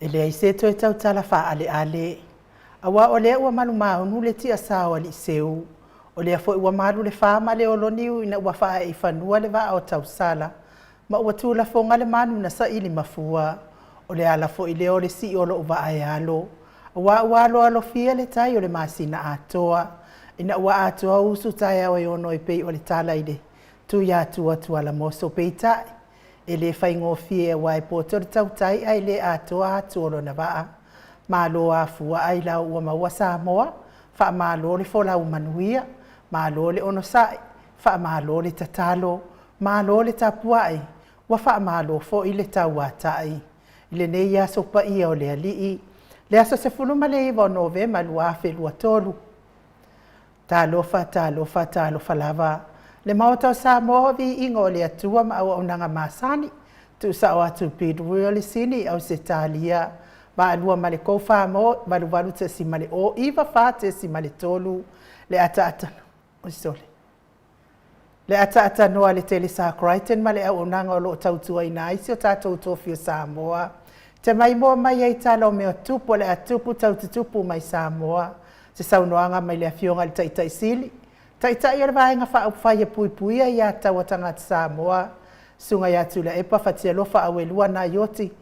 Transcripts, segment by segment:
E leai se toe tautala faaaleale, aua o lea ua malumaunu le tiasa o Aliiseu, o lea foi ua malu le fa ma le olo niu ina ua faaee i fanua le vaa o tausala, ma ua tulafoga le manu na saili mafua. O le ala foi lea o le sii o lou vaa e alo, aua ua aloalofia le tai o le masina atoa, ina ua atoa usu taeao e ono e pei o le tala i le Tuiatua Tualamoso. Peitai, e le faigofie aua e poto le tautai ae le atoa atu o lona vaa. Malo afua ailao ua maua Samoa, faamalo le folau manuia, malo le onosai, faamalo le tatalo, malo le tapuai, ua faamalo foi le tauatai. I lenei aso paia o le Alii, le aso 19 o Novema 2023, talofa, talofa, talofa lava. Le Maota o Samoa, viiga o le Atua ma auaunaga masani, tuusao atu i Bidwell i Sini, Ausetalia, Vaalua ma le 34 88.0 94.3 le ataata, oi sole, le ataatanoa le Telesa Crichton ma le auaunaga o lo o tautuaina ai si o tatou tofi o Samoa. Te maimoa mai ai tala o mea tupu o le a tupu tau tutupu mai Samoa. Se saunoaga mai le Afioga i le Taitai Sili, Taitai o le Vaega Faaupufai e Puipuia Ia Tatau a Tagata Samoa, Susuga ia Tuilaepa Fatialofa Auelua Naioti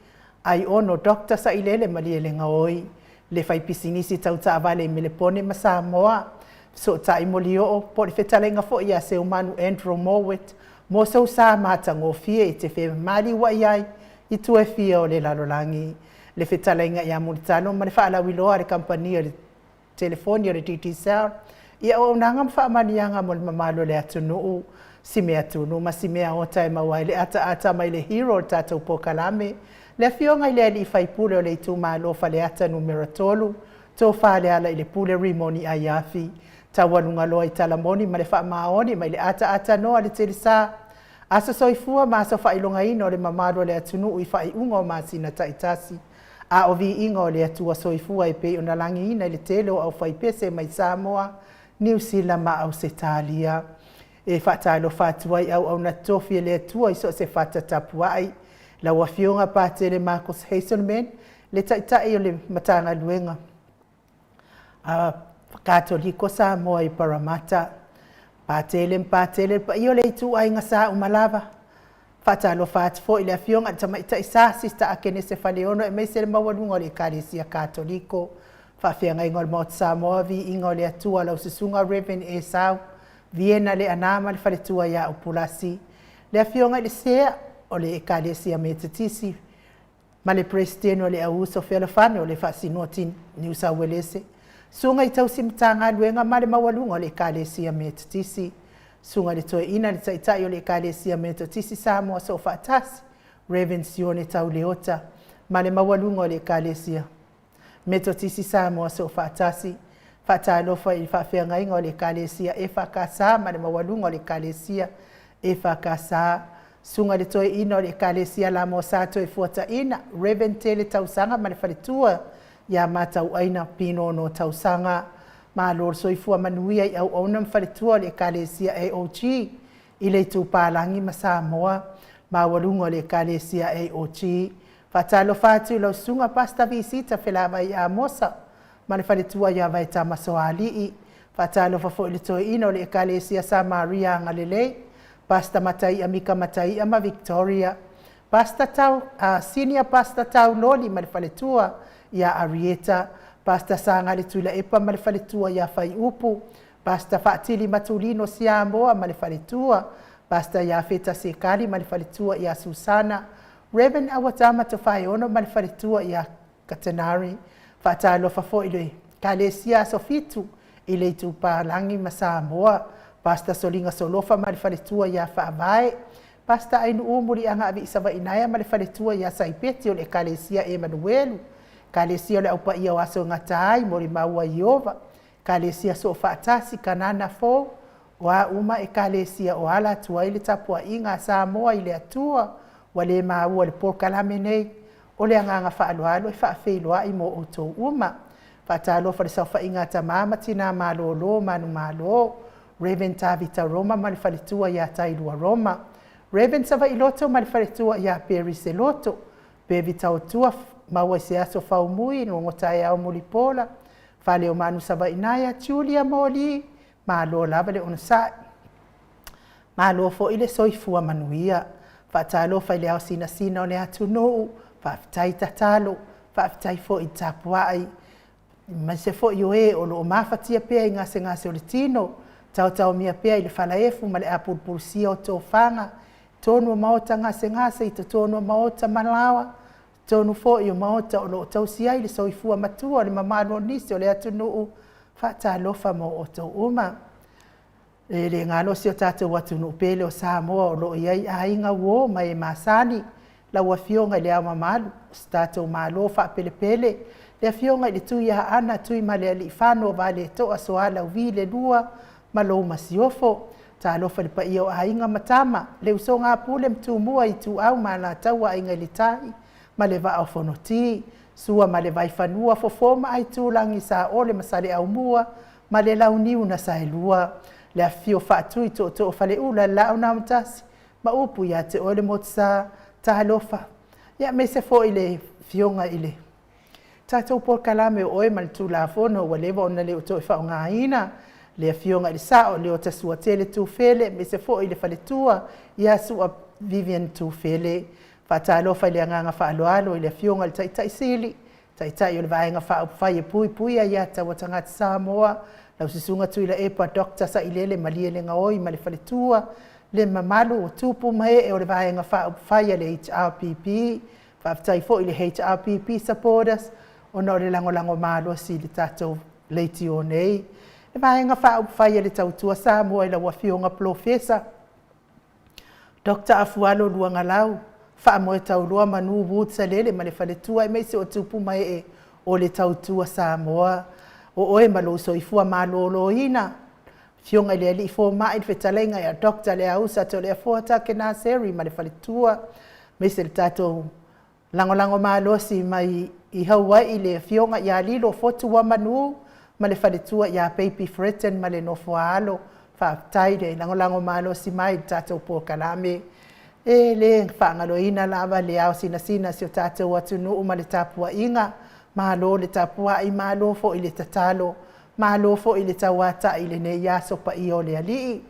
Aiono Dr. Sailele Malielegaoi, le faipisinisi tau taavale i Melepone ma Samoa, Fesootai Molioo po o le fetalaiga foi ia Seumanu Andrew Mowat, mo sou sa matagofie e te femaliuai ai i tua e fia o le lalolagi. Le fetalaiga ia Mulitalo ma le faalauiloa a le kamupani o le telefoni o le Digicel i auaunaga ma faamanuiaga mo le mamalu o le atunuu, si mea tunu ma si mea ota e maua ai le ataata mai le hero o le tatou polokalame, le Afioga i le alii faipule o le itumalo Faleata Nu.3, Tofa Lealailepule Rimoni Aiafi, taualuga loa i talamoni ma le faamaoni mai le ataata noa le telesa, aso soifua ma aso faailogaina o le mamalu o le atunuu i faaiuga o masina taitasi, a o viiga o le Atua soifua e pei ona lagiina i le tele o aufaipese mai Samoa, Niu Sila ma Ausetalia. E faatalofa atu ai auauna totofi a le Atua i so o se fata tapuai, lau Afioga Patele Marcus Hazelman, le Taitai o le Matagaluega a Katoliko Samoa i Paramata, Patele ma Patele, le paia o le ituaiga sa uma lava. Faatalofa atu foi i le Afioga i le Tamaitai Sa, Sista Akenese Faleono, aemaise le maualuga o le Ekalesia Katoliko. Faafeagaiga o le Maota Samoa, viiga o le Atua, lau Susuga Reverend Esau Viena Leana ma le faletua ia Upulasi, le Afioga i le Sea o le Ekalesia Metotisi ma le Peresetene o le Auuso Fealofani o le Faasinoa Niu Uelese, Susuga i Tausi Matagaluega ma le maualuga o le Ekalesia Metotisi, Susuga i le Toeaina le Taitai o le Ekalesia Metotisi Samoa Soofaatasi, Reverend Sione Tauleota ma le maualuga o le Ekalesia Metotisi Samoa Soofaatasi. Faatalofa i le faafeagaiga o le Ekalesia EFKS ma le maualuga o le Ekalesia EFKS, Susuga i le Toeaina o le Ekalesia Lamosa Toefuataina, Reverend Tele Tausaga ma le faletua ia Matauaina Pinono Tausaga. Malo le soifua manuia i auauna ma faletua o le Ekalesia AOG i le Itupalagi ma Samoa, maualuga o le Ekalesia AOG. Faatalofa atu i lau Susuga Pastor Visita Felavai Amosa ma le faletua ia Vaetama Soalii. Faatalofa foi i le toeaina o le Ekalesia Samaria Agalelei, Pastor Mataia Mika Mataia ma Victoria, Pastor Tau, Senior Pastor Tau Loli ma le faletua ia Arieta, Pastor Sagale Tuilaepa ma le faletua ia Faiupu, Pastor Faatili Matulino Siamoa ma le faletua, Pastor Iafeta Sekali ma le faletua ia Susana, Reverend Awatama Tofaeono ma le faletua ia Katenari. Faatalofa foi i le Ekalesia Aso Fitu i le Itupalagi ma Samoa, Pastor Soliga Solofa ma le faletua ia Faavae, Pastor Ainuu Muliaga Aviisavainaea ma le faletua ia Saipeti o le Ekalesia Emanuelu, Ekalesia o le Aupaia o Aso e Gata ai, Molimau a Ieova, Ekalesia Soofaatasi, Kanana Fou, o a uma Ekalesia o ala atu ai le tapuaiga a Samoa i le Atua, ua le maua i le polokalame nei. O le agaga faaaloalo e faafeiloai mo outou uma. Faatalofa i le saofaiga a tama ma tina malolo manumalo, Rev. Tavita Roma ma le faletua ia Tailua Roma, Rev. Savailoto ma le faletua ia Peri Seloto, Pevi Tautua. Maua i se aso faumui logo taeao mulipola fale o manu Savaii na ia Julia Moli, malo lava le onosai, malo foi le soifua manuia. Faatalofa i le ao sinasina o le atunuu, faafetai tatalo, faafetai foi tapuai, aemaise foi o e o lo o mafatia pea i gasegase o le tino, taotaomia pea i le falaefu ma le apulupulusia o tofaga, totonu o maota gasegase, i totonu o maota ma laoa, totonu foi o maota o lo o tausi ai le soifua matua o le mamalu o nisi o le atunuu. Faatalofa mo outou uma. E le galo si o tatou atunuu pele o Samoa o lo o i ai aiga uo ma e masani, lau Afioga i Le Ao Mamalu o si tatou Malo faapelepele, le Afioga i le Tuiaana Tuimalealiifano Vaaletoa Sualauvi II ma lou Masiofo. Talofa i le paia o Aiga ma Tama, le usoga a Pule ma Tumua, Ituau ma Alataua, Aiga i le Tai ma le Vaa o Fonoti, Sua ma le Vaifanua, Fofo ma Aitulagi, Saole ma Saleaaumua ma le Launiu na Saelua, le afifio o Faatui Tootoo o Faleula, le Laau na Amotasi ma upu ia te oe le Motusa. Talofa, aemaise foi le afioga i le tatou polokalame o oe ma le Tulafono ua leva ona le toe faaaogaina, le afioga i le Sao Leotasuatele Tufele, aemaise foi le faletua ia Sua Vivian Tufele. Faatalofa i le agaga faaaloalo i le afioga i le Taitai Sili, Taitai o le Vaega Faaupufai e Puipuia Aia Tatau a Tagata Samoa, lau Susuga Tuilaepa Dr. Sailele Malielegaoi ma le faletua, le mamalu o tupu ma ee o le Vaega Faaupufai a le HRPP. Faafetai foi i le HRPP supporters ona o le lagolago malosi i le tatou leitio nei. Le Vaega Faaupufai a le Tautua Samoa i lau Afioga Polofesa Dr. Afualo Luagalau, Faamoe Tauloa Manu Woods Alele ma le faletua, aemaise o tupu ma ee o le Tautua Samoa. O oe ma lou soifua maloloina, Afioga i le Alii Fomai, le fetalaiga ia Dr. Leausa Toleafoa Takenaseri ma le faletua, aemaise le tatou lagolago malosi mai i Hawaii, le afioga ia Lilo Fotuamanu ma le faletua ia Baby Fredden ma le nofoaalo. Faafetai le lagolago malosi mai i le tatou polokalame. E le faagaloina lava le ao sinasina si o tatou atunuu ma le tapuaiga. Malo le tapuai, malo foi le tatalo, malo foi le tauatai i lenei aso paia o le Alii.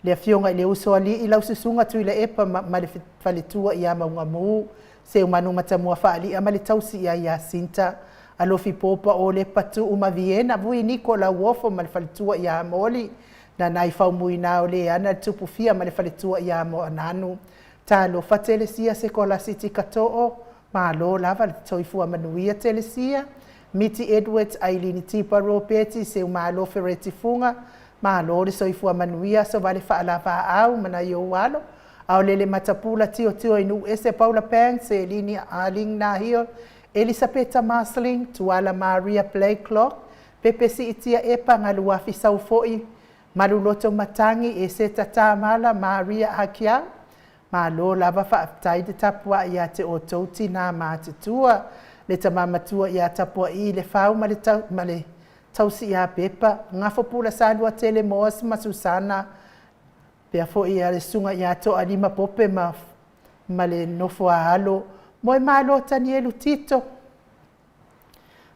Le afioga i le Usoalii, lau susuga Tuilaepa ma le faletua ia Maugamu, Seumanu Matamua Faalia ma le tausi ia Iasinta, Alofi Popa o le Patuu ma Viena, Vui Niko Lauofo ma le faletua ia Moli, Nanai Faumuina o Leana le Tupufia ma le faletua ia Moananu. Talofa Telesia Sekolasiti Kato'o, malo lava le soifua manuia Telesia, Miti Edwards, Ailini Tipa Ropeti, Seumalo Fereti Fuga, malo le soifua manuia, aso vale faalavaau ma nai ou alo, Aolele Matapula Tiotio i Nuuese, Paula Banks, Elini Aling Nahio, Elisapeta Marsling, Tuala Maria Blakelock, Pepe Siitia Epa, Galuafi Saufo'i, Maluloto Matagi, Eseta Tamala, Maria Hakiau. Malo lava, faafetai le tapuai ia te outou tinā matutua, le tama matua ia Tapuai le Fau ma le tau, ma le tausi ia Pepa, Gafopula Saluatele Moas ma Susana, pea foi ia le susuga ia Toalima Pope ma le nofo a alo, Moemalo Tanielu Tito,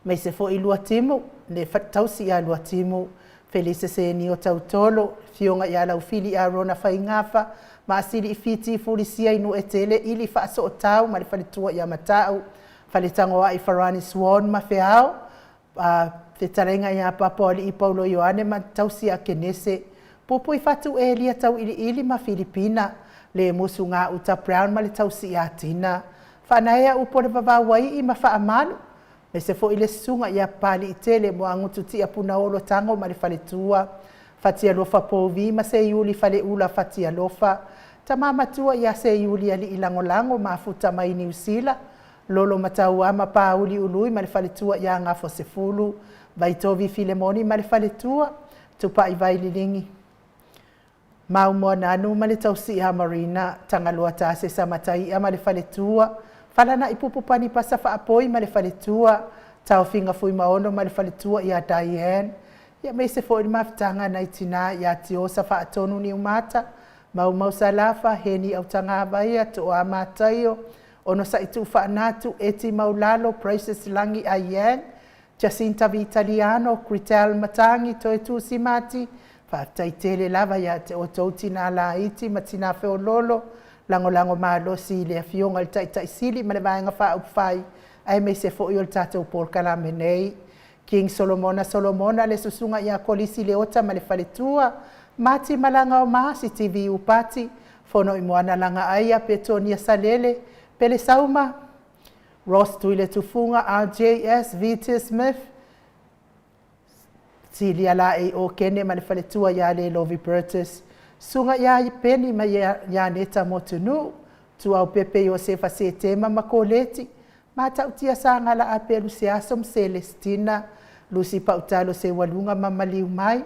aemaise foi Luatimu, le tausi ia Luatimu, Felise Senio Tautolo, afioga ia Laufili Arona Faigafa, Maasili i Fiti Fulisia i Nuetele, Ili Faasootau ma le faletua ia Matau, Faletagoai Farani Swan ma Feao, fetalaiga ia Papaoalii Paulo Ioane ma tausi ia Kenese, Pupui Fatu Elia Tauiliili ma Filipina, le Musu Gauta Brown ma le tausi ia Tina, Faanaea upu o le Vavauaii ma Faamalu, aemaise foi le susuga ia Papaliitele Moagutu Tiapunaolo Tago ma le faletua, Fatialofa Pouvi ma Seiuli Faleula Fatialofa, tama matua ia Seiuli Alii Lagolago mafuta mai Niu Sila, Lolo Matauama Pauli Ului ma le faletua ia Gafosefulu, Vaitovi Filemoni ma le faletua, Tupai Vaililigi Maumoananu ma le tausi ia Marina, Tagaloa Tasesa Mataia ma le faletua, Falana'i Pupu Panipasa Faapoi ma le faletua, Taofiga Fuimaono ma le faletua ia Diane, aemaise foi le mafutaga nai tinā ia Tiosa Faatonu Niumata, Maumau Salafa, Heni Autagavaia, Toa Mataio, Onosai Tuufaanatu, Eti Maulalo, Precious Lagi Aiyang, Jacinta Vitaliano, Critel Matangi, Toetusi Mati, faafetai tele lava ia te outou tinā laiti ma tinā feoloolo, lagolago malosi i le Afioga i le Taitai Sili ma le Vaega Faaupufai, aemaise foi o le tatou polokalame nei. King Solomona Solomona, le Susuga ia Kolisi Leota ma le Faletua, Mati Malagaoma, Sitivi Iupati, Fonoimoana Lagaaia, Petonia Salele, Pele Sauma, Ross Tuiletufuga, RJS, VT Smith, Silia Laei Okene ma le Faletua ia Lelovi Bertus, Susuga ia Peni ma ia Neta Motunuu, Tuaupepe Iosefa Setema ma Koleti, Matautia Sagala Apelu Seaso ma Selestina, Lusi Pautalo Seualuga ma Maliu Mai,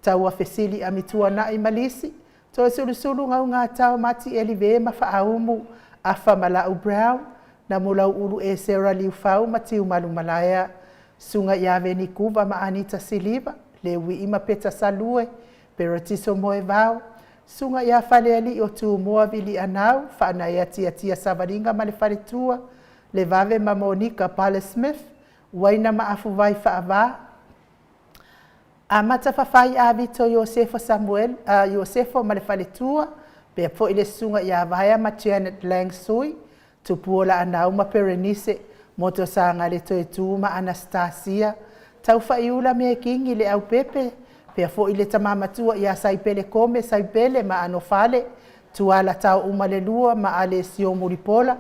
Taua Fesili Amituanai ma Lisi, Toesulusulu Gaugatao Mati Elive ma Faaumu, Afa Malau Brown, Namulauulu Esera Liufau ma Tiumalu Malaea, Susuga ia Venikuva ma Anita Siliva, Leuii ma Peta Salue, Peratiso Moevao, Susuga ia Falealii o Tumua Vilianau, Faanaea Tiatia Savaliga ma le Faletua, Levave ma Monika Pale Smith, Uaina ma Afuvai Faava, Amata Fafai Avito Iosefo Samuel, Iosefo ma le Faletua, pea foi le Susuga ia Vaea ma Janet Lang Sui, Tupuola Anau ma Perenise, Moto Saga Letoetu ma Anastasia, Taufaiula Mekingi le Aupepe, pea foi le Tama Matua ia Saipele Kome Saipele ma Anofale, Tuala Taoumalelua ma Alesio Mulipola,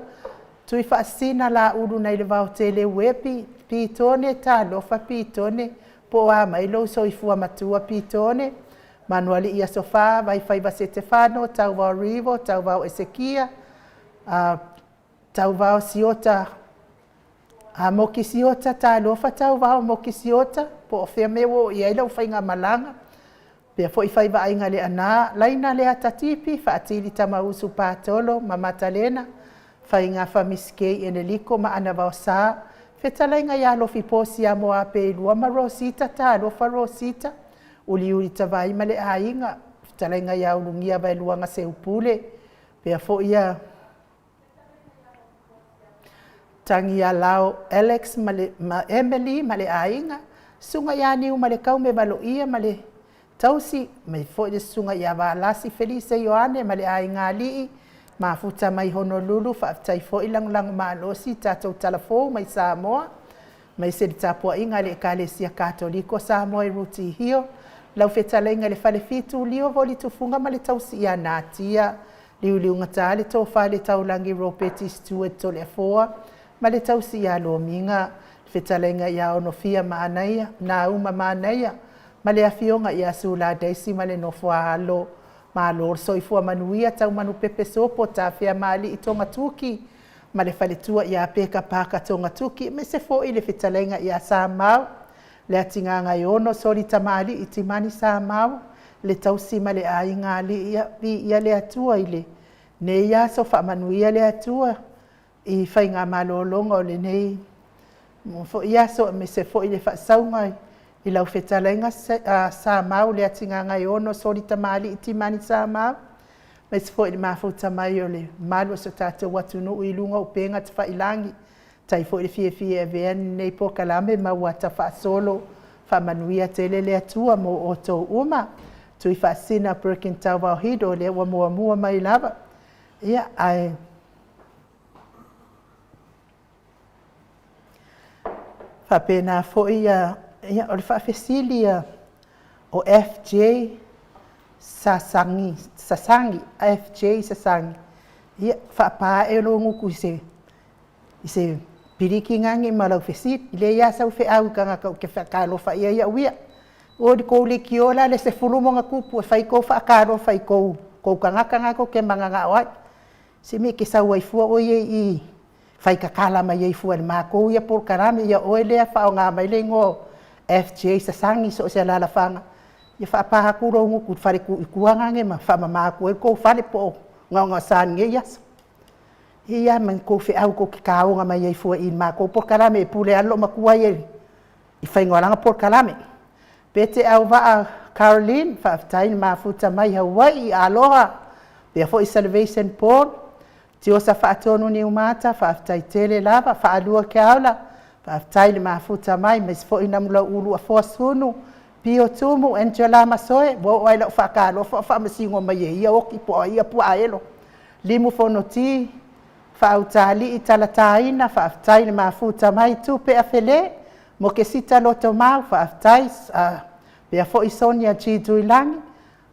Tui Faasisina Laulu nai le Vaotele Uepi, Pitone, Talofa Pitone, po o a mai lou soifua matua Pitone, Manualii Aso Fa, Vaifaiva Setefano, Tauvao Rivo, Tauvao Esekia, Tauvao Siota, Moki Siota, talofa Tauvao Moki Siota, po o fea mea ua oo i ai lau faigamalaga. Pea foi Faivaaiga Leaana, Laina Leata Tipi, Faatili Tamausu Patolo ma Matalena, Faiga Famisikei Eneliko ma Ana Vaosa, Fetalaiga ia Lofi Posia Moapeilua ma Rosita, talofa Rosita, Uliuli Tavai ma le aiga, Fetalaiga ia Ulugia Vaeluaga Seupule, pea foi ia Tagialao Alex ma, le, ma Emily ma le aiga, Susuga ia Niu ma le Kaume Valoia ma le Tausi, mai foi le Susuga ia Valasi Felise Ioane ma le aiga alii, mafuta mai Honolulu, faafetai foi lagolago malosi tatou talafou mai Samoa, mai se le tapuaiga a le Ekalesia Katoliko Samoa i Ruti Hill, lau fetalaiga i le Falefitu Lio Voli Tufuga ma le Tausi ia Natia, Liuliugata le Tofa i le Taulagi Ropeti Stewart Toleafoa ma le Tausi ia Lomiga, le fetalaiga ia Onofia Manaia, Nauma Manaia, ma le Afioga ia Sula Daisy ma le nofo a alo. Malo le soifua manuia Taumanupepe Sopo Tafea Maali'i Togatuki ma le faletua ia Peka Paka Togatuki aemaise foi le fetalaiga ia Samau le Atigagaiono Soli Tamalii Timani Samau le tausi ma le aiga alii ia viia le Atua i le nei aso faamanuia le Atua i faigamalologa o lenei foi aso aemaise foi le faasauga i lau fetalaiga Samau le Atigagaiono Soli Tamalii Timani Samau aemaise foi le mafuta mai o le mamalu o so tatou atunuu i luga o upega tafailagi. Tai foi le fiafia e avea lenei polokalame ma ua tafaasolo faamanuia tele le Atua mo outou uma. Tui Faasisina Perkin Tauvao Hido lea ua muamua mai lava. Ia, ae faapena foi ia, ia o le faafesili ia o FJ Sasangi, Sasangi, FJ Sasangi. Ia, faapaae lou gutu i se i se piliki gagi ma lau fesili. I leai lava sau feau i tagata ou te faatalofa i ai au ia. O le tou leitio la le 10 ma ona tupu e fai tou faatalofa i tou tou tagata na tou te mananao ai. Se mea e te sau ai fua oe ia i i fai tatala mai ai fua e le matou ia polokalame ia oe lea faaaoga mai le igoa o FJ Sasangi so o se alaalafaga. Ia faapa atu lou gutu i le fale tu i tua gage ma faamama atu ai le tou fale po o gaogaosa i lenei aso. E i ai lava ma ni tou feau tou te taoga mai ai fua i i le matou polokalame e pule lava le loomatua ia i faiga o lana polokalame. Pete Auvaa Caroline, faafetai le mafuta mai Hawaii, aloha. Pea foi Salvation Paul. Tiosa Faatonu Niumata, faafetai tele lava. Faalua Keaola, faafetai le mafuta mai, aemaise foi Namulauulu Afoa Sunu, Pio Tumu, Angela Masoe, ua oo lava i lau faatalofa o faamasino mai e ia Oti po o ai ia Puaaelo, Limu Fonoti, Faautalii Talataina, faafetai le mafuta mai, Tupe Afele, Mokesita Lotomau, faafetai, faapea foi Sonia G. Tuilagi,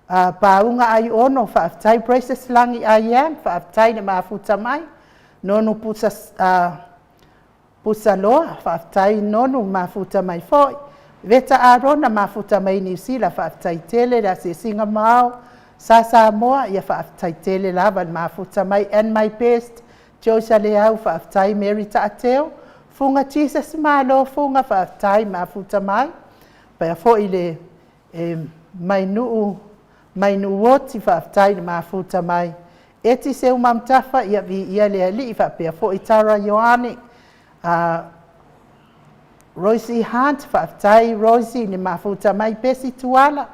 Pauga Aiono, faafetai Precious Lagi Ayiang, faafetai le mafuta mai, Nonu Pusaloa, faafetai Nonu mafuta mai foi, Veta Arona mafuta mai Niu Sila, faafetai tele le asiasiga ma ao, Sa Samoa, ia faafetai tele lava le mafuta mai, and my best, Joyce Leau, faafetai Mary Taateo, Fuga Jesus Malo Fuga, faafetai mafuta mai, faapea foi le Mainuu Oti, faafetai le mafuta mai, Eti Seumanutafa, ia viia le Alii, faapea foi Tara Ioane, Rosie Hunt, faafetai Rosie le mafuta mai, Pesi Tuala,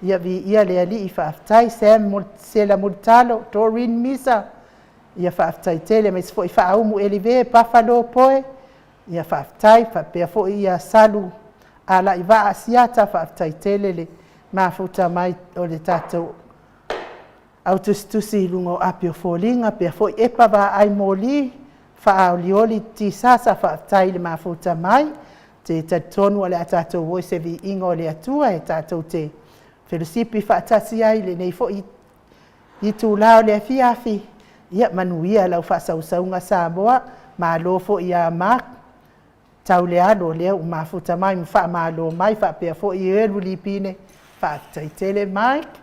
ia viia le Alii, faafetai Sam Sela Mulitalo, Doreen Misa, ia faafetai tele, aemaise foi Faaumu Elive, Buffalo Poe, ia faafetai, faapea foi ia Salu Alaivaa Asiata, faafetai tele le mafuta mai o le tatou au tusitusi i luga o api o foliga, faapea foi Epa Vaai Moli, Faaolioli Tisasa, faafetai le mafuta mai. Ou te talitonu o le a tatou o i se viiga o le Atua e tatou te felosipi faatasi ai i lenei foi itula o le afiafi. Ia manuia lau faasausauga Samoa, malo foi ia Mark Taulealu o lea ua mafuta mai ma faamalo mai, faapea foi Elu Lipine, faafetai tele Mike.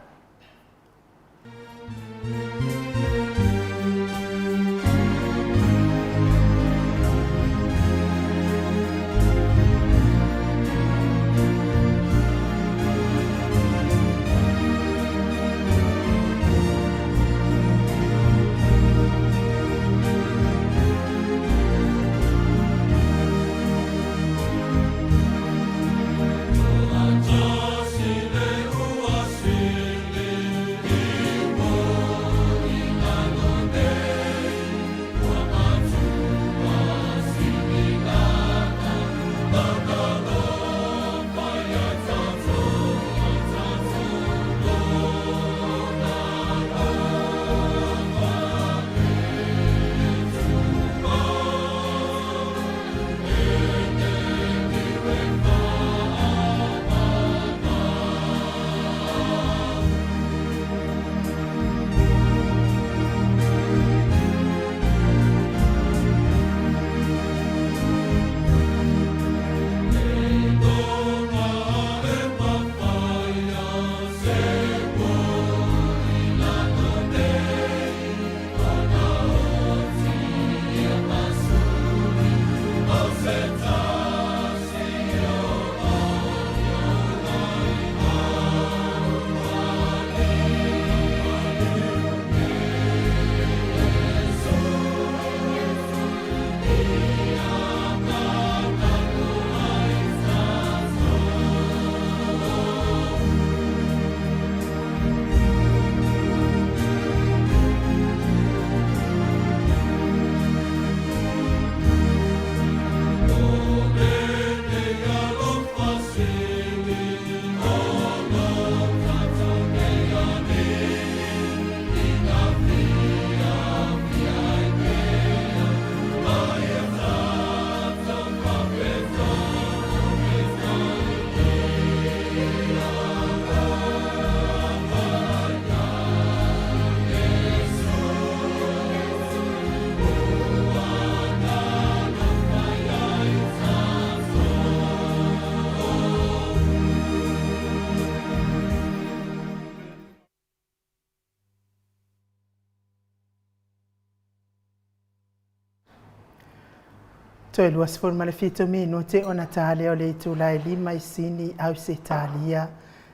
Toe 27 minute ona ta lea o le itula e 5 i Sini, Ausetalia.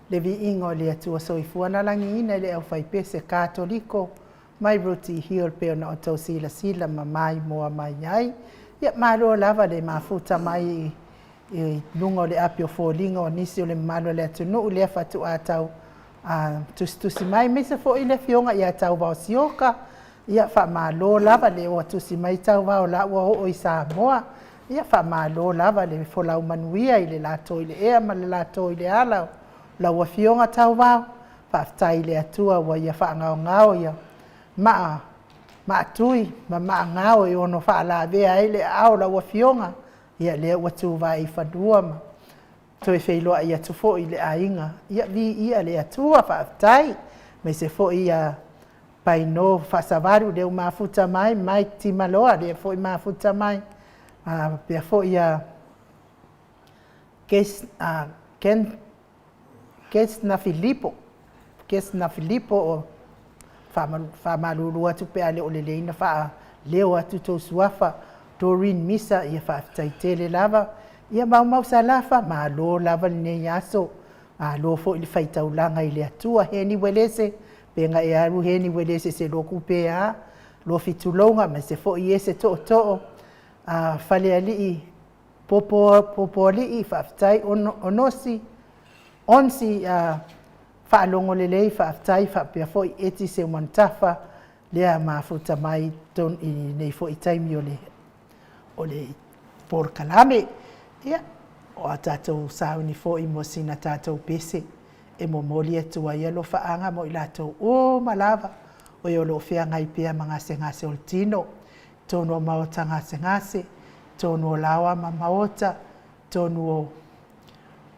Le viiga o le Atua Soifua na lagiina e le aufaipese Katoliko mai Rooty Hill pei ona outou silasila ma maimoa mai ai. Ia malo lava le mafuta mai i luga o le api o foliga o nisi o le mamalu o le atunuu lea faatoa tau tusitusi mai, aemaise foi le afioga ia Tauvao Sioka. Ia, faamalo lava le ua tusi mai Tauvao o la ua oo i Samoa. Ia, faamalo lava le folau manuia i le lato i le ea ma le lato i le ala o lau Afioga Tauvao. Faafetai i le Atua ua ia faagaogao ia maa maatui ma maagao e ono faalavea ai le aao o lau Afioga. Ia, lea ua tuvae i fanua ma toe feiloai atu foi i le aiga. Ia, viia le Atua, faafetai. Aemaise foi ia Paino Faasavalu lea ua mafuta mai, Mike Timaloa lea foi mafuta mai, faapea foi ia Kesna Filipo, Kesna Filipo o faamalulu atu pe a le o lelei na faaleo atu tou suafa. Doreen Misa, ia faafetai tele lava. Ia Maumau Salafa, malo lava lenei aso. Malo foi le faitaulaga i le Atua. Heni Uelese, pe na e alu Heni Uelese se lotu pe a, lofi tulouna aemaise foi Iese Tootoo, Falealii, Popoalii, faafetai Onosi, Onsi, faalogo lelei, faafetai faapea foi Eti Seumanutafa, lea mafuta mai i lenei foi taimi o le polokalame. Ia, o a tatou sauni foi mo sina tatou pese e momoli atu ai alofaaga mo i latou uma lava o e o lo o feagai pea ma gasegase o le tino, totonu o maota gasegase, totonu o laoa ma maota, totonu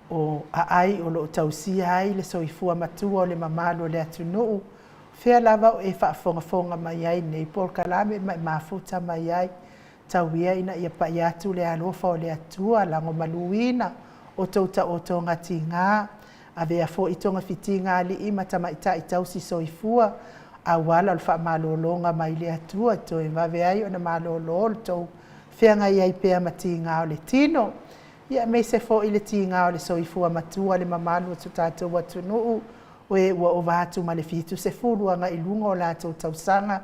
o aai o lo o tausia ai le soifua matua o le mamalu o le atunuu. Fea lava o e faafogafoga mai ai i lenei polokalame ma e mafuta mai ai, tau ia ina ia pai atu le alofa o le Atua, lagomaluina o tou taotoga tiga, avea foi togafitiga a alii ma tamaitai tausi soifua, auala o le faamalologa mai le Atua e toe vave ai ona malolo le tou feagai ai pea ma tiga o le tino. Ia aemaise foi le tiga o le soifua matua le mamalu o so tatou atunuu, o e ua ova atu ma le 70 agai i luga o latou tausaga.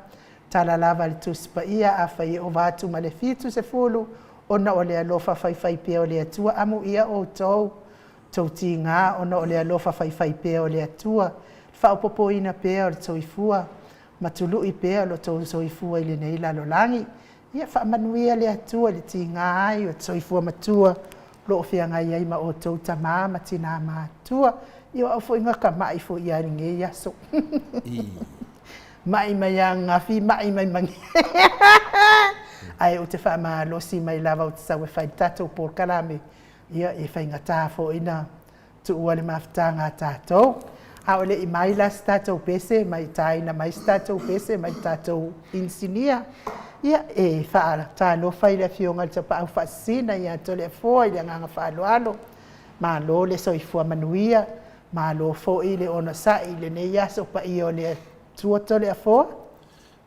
Tala lava le Tusi Paia, afai e ova atu ma le 70, ona o le alofa faifaipea o le Atua, amuia outou, tou tiga ona o le alofa faifaipea o le Atua, le faaopoopoina pea o le soifua ma tului pea lo outou soifua i lenei lalolagi. Ia faamanuia le Atua i le tiga ai o le soifua matua o lo o feagai ai ma outou tama ma tina matutua. Ia o au foi na ta mai foi lava i lenei aso. Mai mai ananafi, mai mai ma Ae ou te faamalosi mai lava ou te sau e fai le tatou polokalame, ia e faigata foi na tuua le mafutaga a tatou. A o le i mai la se tatou pese, ma i taina mai se tatou pese mai le tatou inisinia, ia e faatalofa i le Afioga i le Tapaau Faasisina ia Toleafoa i le agaga faaaloalo. Malo le soifua manuia, malo foi le onosai i lenei aso paia o le Atua Toleafoa.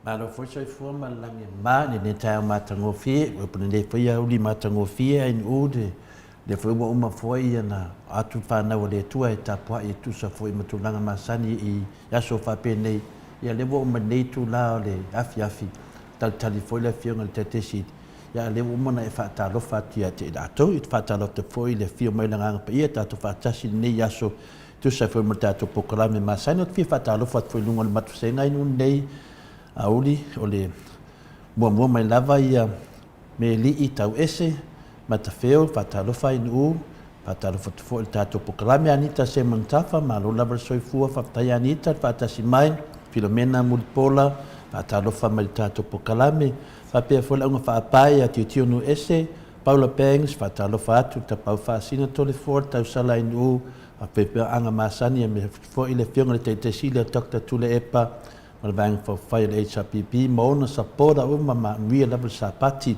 Malo foi soifua ma le lagi e mama i lenei taeao matagofie, ua lenei foi aoauli matagofie ae le lea foi ua uma foi ona atu le fanau a le Atua e tapuai e tusa foi ma tulaga masani i aso faapenei. Ia lea ua uma nei itula o le afiafi, talitali foi le Afioga i le Taitaiseili, ia a lea ua uma ona e faatalofa atu ia te i latou. E faatalofa foi i le afio mai o le Agaga Paia, tatou faatasi i lenei aso tusa foi ma le tatou polokalame masani. Ou te fia faatalofa atu foi i luga o le matusega i nei aoauli, o le muamua mai lava ia Melii Tauese Matafeo, faatalofa i Nu'u, faatalofa atu foi i le tatou polokalame Anita Semantafa, malo lava le soifua, faafetai Anita le faatasi mai, Filomena Mulipola, faatalofa mai i le tatou polokalame, faapea foi le auga faapae ia Tiotio Nu'uese, Paula Banks, faatalofa atu, Tapaau Faasina Toleafoa, le tausala i Nu'u, faapea Aga Masani, aemaise foi le Afioga i le Taitaisili ia Dr. Tuilaepa ma le Vaega Faaupufai a le HRPP ma ona sapota uma, manuia lava le Sapati.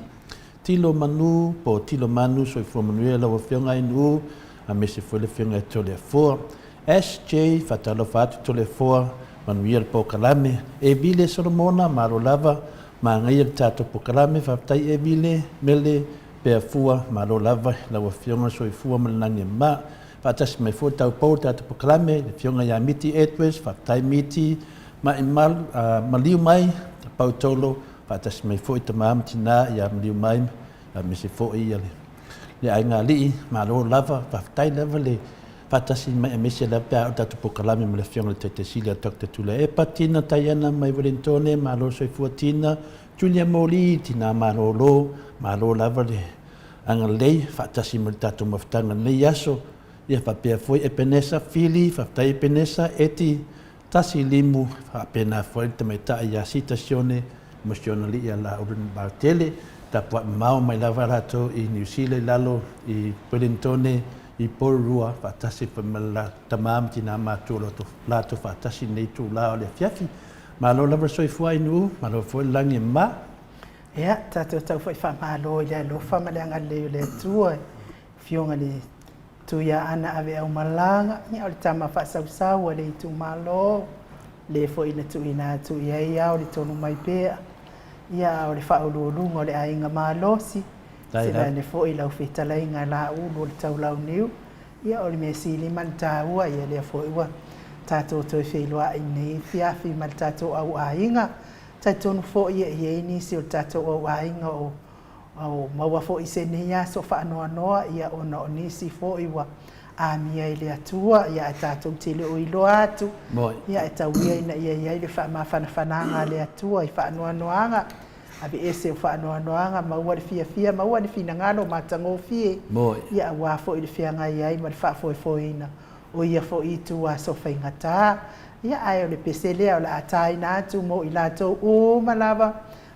Tilo Manu po o Tilo Manu, soifua manuia lau Afioga i Nu'u, aemaise foi le Afioga ia Toleafoa. SJ, faatalofa atu Toleafoa, manuia le polokalame. Evile Solomona, malo lava, manaia le tatou polokalame, faafetai Evile, Mele, Pea Fua, malo lava i lau Afioga le soifua ma le lagi e mama. Faatasi mai foi le taupou o le tatou polokalame, le Afioga ia Miti Edwards, faafetai Miti, Maimalu, maliu mai, Tapau Tolo, faatasi mai foi tama ma tina ia maliu mai, aemaise foi le aiga alii, malo lava, faafetai lava le. faatasi mai aemaise lava pe a oo le tatou polokalame ma le Afioga i le Taitai Sili a Doctor Tuilaepa, Tina Taiana mai Welentone, malo le soifua Tina, Junior Moli, Tina malolo, malo lava le agalelei faatasi ma le tatou mafutaga i lenei aso. Ia faapea foi Epenesa Fili, faafetai Epenesa, Eti Tasi limu, faapena foi le tamaitai ia Sita Sione ma si ona alii ia Laulu Vaatele, tapuai mamao mai lava latou i Niu Sila i lalo i Welentone i Porirua faatasi foi ma le tama ma tina matua o latou faatasi i lenei itula o le afiafi. Malo lava le soifua Ainuu, malo foi le lagi e mama. Ia, tatou tau foi faamalo i le alofa ma le agalelei o le Atua i Afioga i le Tuiaana Aveaumalaga, ia o le tama faasausau a le itumalo, le foi na tuuina atu i ai ao le tonu mai pea, ia a o le faauluuluga o le aiga malosi, se foi lau fetalaiga Laulu o le Taulauniu, ia o le mea sili ma le taua, ia lea foi ua tatou toe feiloai nei afiafi ma le tatou au aiga. Talitonu foi e i ai nisi o le tatou au aiga o Ua maua foi i se nei aso faanoanoa, ia ona o nisi foi ua amia i le Atua, ia ae tatou te le o iloa atu, ia e tau ia ina ia i ai le faamafanafanaga a le Atua i faanoanoaga, aveese o faanoanoaga, maua le fiafia, maua le finagalo matagofie, ia aua foi le feagai ai ma le faafoefoeina o ia foi ituaso faigata. Ia ae o le pese lea o le a taina atu mo i latou uma lava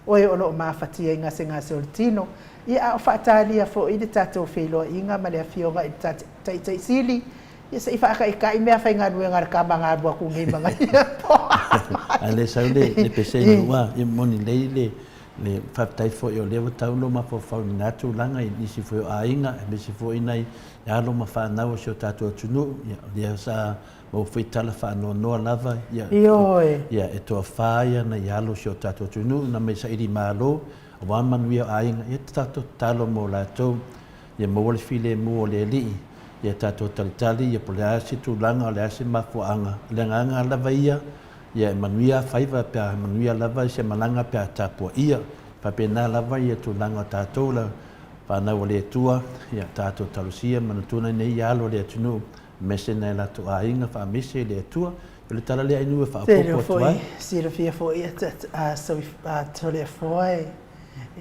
Oe o lo o mafatia i gasegase o le tino, ia a o faatalia foi le tatou feiloaiga ma le Afioga i le Taitai Sili, ia se i faataitai meafaigaluega a le tama na alu atu nei ma nai Ae le sau le pese i nuu a, ia moni lelei le le faafetai foi o lea ua tau lou mafaufau i lena tulaga i nisi foi o aiga aemaise foi nai alo ma fanau o si o tatou atunuu, ia o lea sa Maua foi tala faanoanoa lava ia Ioe. ia e toafa ia nai alo o si o tatou atunuu na mai saili malo aua manuia o aiga ia tatou tatalo mo latou ia maua le filemu o le Alii ia tatou talitali ia po le a se tulaga o le a se mafuaaga o le agaga lava ia ia e manuia faiva pe a manuia lava se malaga pe a tapuaia faapena lava ia tulaga o tatou la fanau a le Atua ia tatou talosia manatua nei alo o le atunuu Mese nai latou aiga faamese i le Atua. O le tala lea Ainuu e faaopoopo atu ai. Silafia foi a Toleafoa e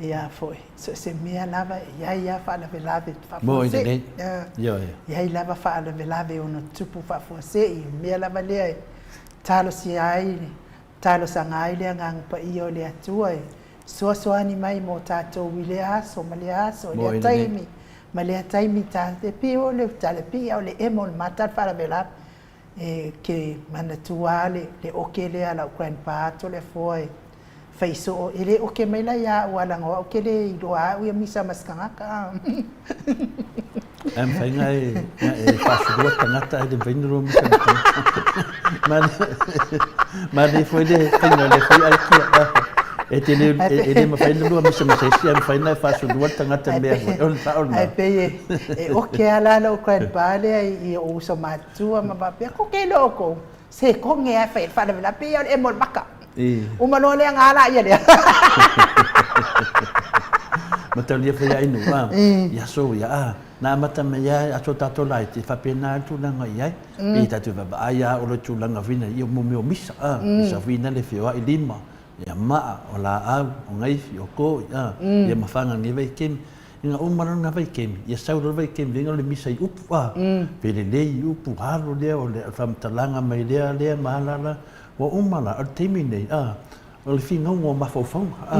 ia foi, so o se mea lava e i ai lava faalavelave faafuasei. E i ai lava faalavelave e ono tupu faafuasei. O le mea lava lea e talosia ai, talosaga ai le Agaga Paia o le Atua e fesoasoani mai mo tatou i lea aso ma lea aso, i lea taimi ma lea taimi. Ta te pei o le tala pei o le emo o le mata le faalavelave. E ke manatua lava le oke lea a lau grandpa Toleafoa e fai soo, e le oke mai la ia au leaga o au ke le iloa au ia misa ma se tagata. Ae mafai na e, na e faasulua tagata ae le mafai na lua misa ma tagata. Manaia foi le faiga o lea foi aikia. E te le, e le mafai na lua misa ma se isi, ae mafai na e faasulua le tagata i mea foi. O le sao lena. Ae pei e oke lava la lou grandpa lea i ou uso matutua ma faapea, ko ke iloa oukou, se koge lava e fai ai le faalavelave, pei lava o le emo o le maka. Uma loa lea ona ala ia lea. Mataulia foi ai nu a i aso ia a na amata mai a aso tatou laiti e faapena le tulaga i ai. Pei tatou vaavaai a o le tulaga foi lea ia mo mea o misa a misa foi lea feoai lima ia maa o laau o gaifi o koi a ia ma faga nei vaitaimi. Ina uma loa lena vaitaimi ia sau loa le vaitaimi lea o le misa i upu a felelei i upu alo lea o le faamatalaga mai lea lea ma ala la Ua uma la, o le taimi lenei, a, o le finauga o mafaufauga, a,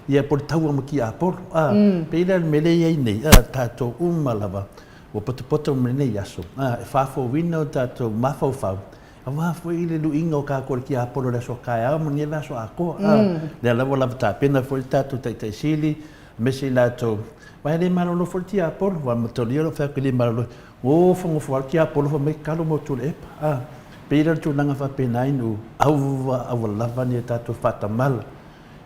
ia po o le taua ma tiapolo, a, pei la le mea lea e i ai nei, a, tatou uma lava ua potopoto mai lenei aso, a, e faafouina o tatou mafaufau, aua foi le luiga o tatou e le tiapolo i le aso a taeao ma lenei vaiaso atoa, a, lea lava ua lava tapena foi le tatou Taitai Sili, aemaise i latou, aua e le malolo foi le tiapolo, aua mataulia lou fai atu e le malolo, Nofonofo lava le tiapolo fai mai, Talo mau Tuilaepa, a, pei la o le tulaga faapena i nuu, aua, aua lava ne i tatou faatamala.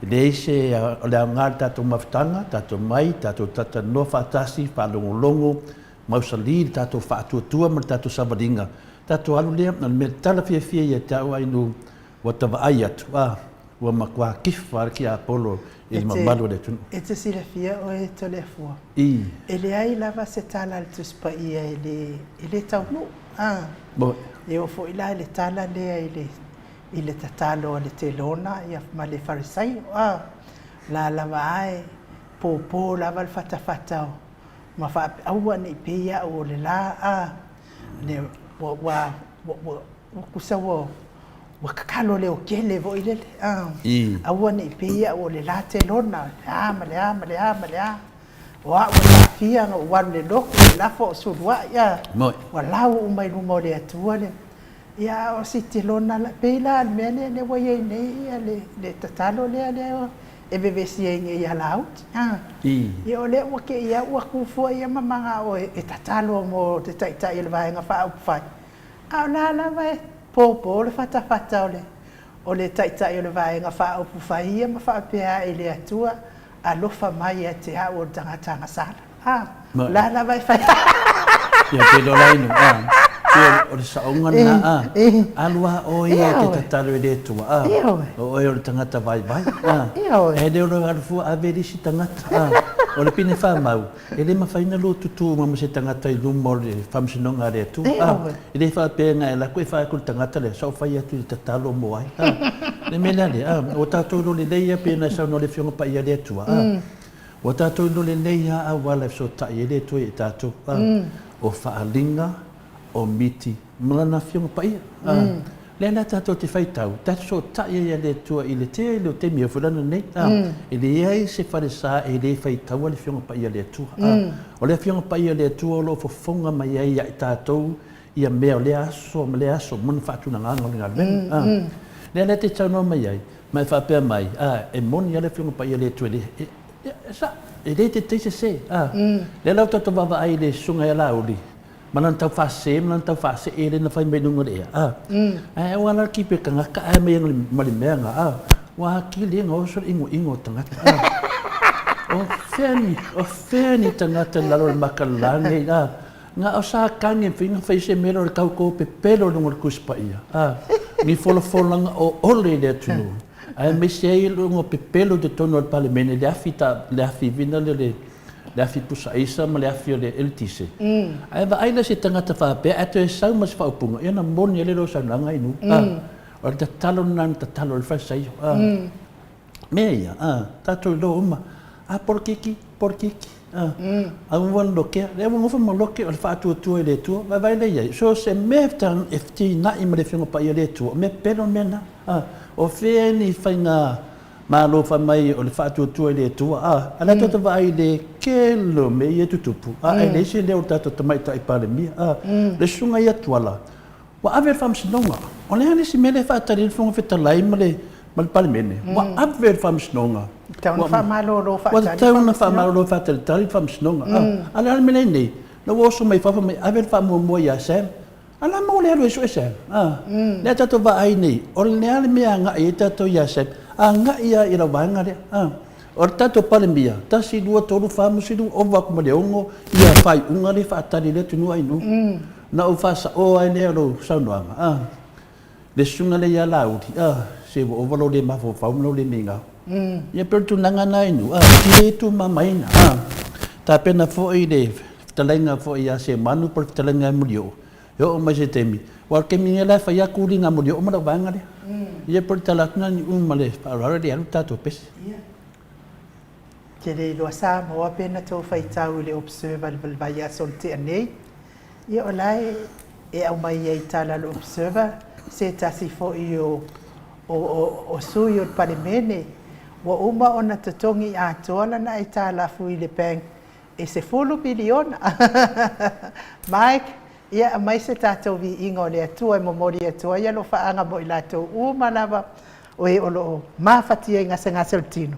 E leai se, o le aoga o le tatou mafutaga, tatou omai, tatou talatalanoa faatasi, faalogologo, mausali le tatou faatuatua ma le tatou savaliga, tatou alu lea, o le mea tala fiafia ia te au Ainuu, Ua ta vaai atu, a, ua matua kifa le tiapolo i le mamalu o le atunuu. E te silafia oe Toleafoa, I. e leai lava se tala a le Tusi Paia e le, e le taunuu. A. E oo foi la i le tala lea i le i le tatalo a le Telona ia ma le Farisaio, a. O la lava a e pōpō lava le fatafata o ma faapea, aua ne i pei au o le la, a. Le ua ua ua ua tusa ua ua tatalo leotele foi lele, a. Aua ne i pei au o le la Telona, le a ma le a ma le a ma le a. O au e aafia na ou alu i le lotu, e lafo o suluai, a. Ua lau uma i luma o le Atua le Ia, a o si telona la, pei la o le mea lea lea ua i ai nei ia le, le tatalo lea lea e vevesi ai nei ia Laauli. A. Ia o lea ua te i lava ua tu fua ia ma manao e, e tatalo mo te taitai o le Vaega Faaupufai, a o la lava e pōpō le fatafata o le, o le taitai o le Vaega Faaupufai ia ma faapea ae i le Atua, Alofa mai ia te au o le tagata agasala. A, o la lava e fai. Ia, pe le o la inu, a, pe o le saoga lena, a, alu a oe ia e te tatalo i le Atua, a, o oe o le tagata vaivai, a, e le o le alu fua ave le isi tagata, a, o le pine famau, e le mafai ona lua tutu uma ma se tagata i luma o le faamasinoga a le Atua, a, e le faapea na e alu atu e fai atu i le tagata lea, sa ou fai atu i le tatalo mo ai, a, le mea lea le, a, ua tatou iloa lelei lava pei ona e saunoa i le Afioga Paia a le Atua, a, ua tatou iloa lelei lava auala e fesootai ai le Atua ia i tatou, a, o faaaliga, o miti ma Lana Afioga Paia. A, lea la tatou te faitau, tatou fesootai ai ia le Atua i le tele o taimi, e oo foi lana nei, a, e leai se falesa e le faitaua le Afioga Paia a le Atua. A, o le Afioga Paia a le Atua o lo o fofoga mai ai ia i tatou ia mea o lea aso ma lea aso ma le faatulagaga o le galuega. A, lea la e te saunoa mai ai, ma e faapea mai, a, e moni lava le Afioga Paia a le Atua e le, e, e, sa, e le taitai sese. A, lea la ua tatou vaavaai i le Susuga ia Laauli, ma lana tau faasese ma lana tau faasee lea na fai mai luga o le ea, a. Ae aua la le kipe tagata ae mai ma le mea na, a. Ua atili ai ona oso le inoino o tagata, a. O fea ni, o fea ni tagata i lalo o le maka lagi, a. Na o sa tagi e mafai ona fai se mea o le tauto pepelo i luga o le Tusi Paia, a. Ni folafolaga oole i le atunuu, aemaise ai luga o pepelo i totonu o le Palemene, le afi ta, le afi vina lea le le afi pusa aisa ma le afi o le eletise. Ae vaai la se tagata faapea ae toe sau ma se faaupuga, ia ona moni ai lea o lau saunoaga inu. O le tatalo lena na tatalo ai le Farisaio. Mea ia, tatou iloa uma, a polokiki, polokiki, aua le lokea. Lea ua nofo ma loke o le faatuatua i le Atua, vaevae lea i ai, so o se mea e fetinai ma le Afioga Paia a le Atua, o mea pepelo le mea lena. O fea ni faiga Malo fai mai o le faatuatua i le Atua, a, a le tatou vaai i le tele o mea ia e tutupu, a, e leai se leo o le tatou Tamaitai Palemia, a, le susuga ia Tuala, ua ave i le Faamasinoga. O le a le isi mea lea e faatali ai le Fofoga Fetalai ma le, ma le Palemene? Ua ave i le Faamasinoga. Tatau ona faamalolo faatali Ua tatau ona faamalolo faatalitali le Faamasinoga, a. A o le a le mea lea e i ai nei? La ua oso mai fafo mai ave le faamuamua ia Sam. A la ma ua le alu e sue Sam. A, lea tatou vaai nei, o le a le mea e agai ai tatou ia Sam? Agai lava i lau vaega lea. A, o le tatou Palemia, 1, 2, 3, 4, musili, ova atu ma le 6 ia faaiuga lea e faatali ai le atunuu ai nuu. Na ou faasaoa ai lea o lou saunoaga. A, le susuga lea ia Laauli, a, se ua ova lou le mafaufau ma lou le migao. Ia pei o le tulaga lena i nuu, a, e le tumamaina. A, tapena foi le fetalaiga foi ia Semanu po o le fetalaiga ia Mulioo, e oo mai se taimi, aua o le taimi nei la e fai lava kuli a Mulioo ma lau vaega lea. Ia pei o le tala atu lena Niu ma le faaaloalo e le alu le tatou pese. Ia. Ke le iloa Samoa pe na tou faitau i le Observer i le vaiaso na tea nei. Ia o la e e aumai ai i tala a le Observer se tasi foi o o o o sui o le Palemene ua uma ona totogi atoa lana aitalafu i le bank e 10 piliona. Mike, ia aumai se tatou viiga o le Atua e momoli atu ai alofaaga mo i latou uma lava o e o lo o mafatia i gasegase o le tino.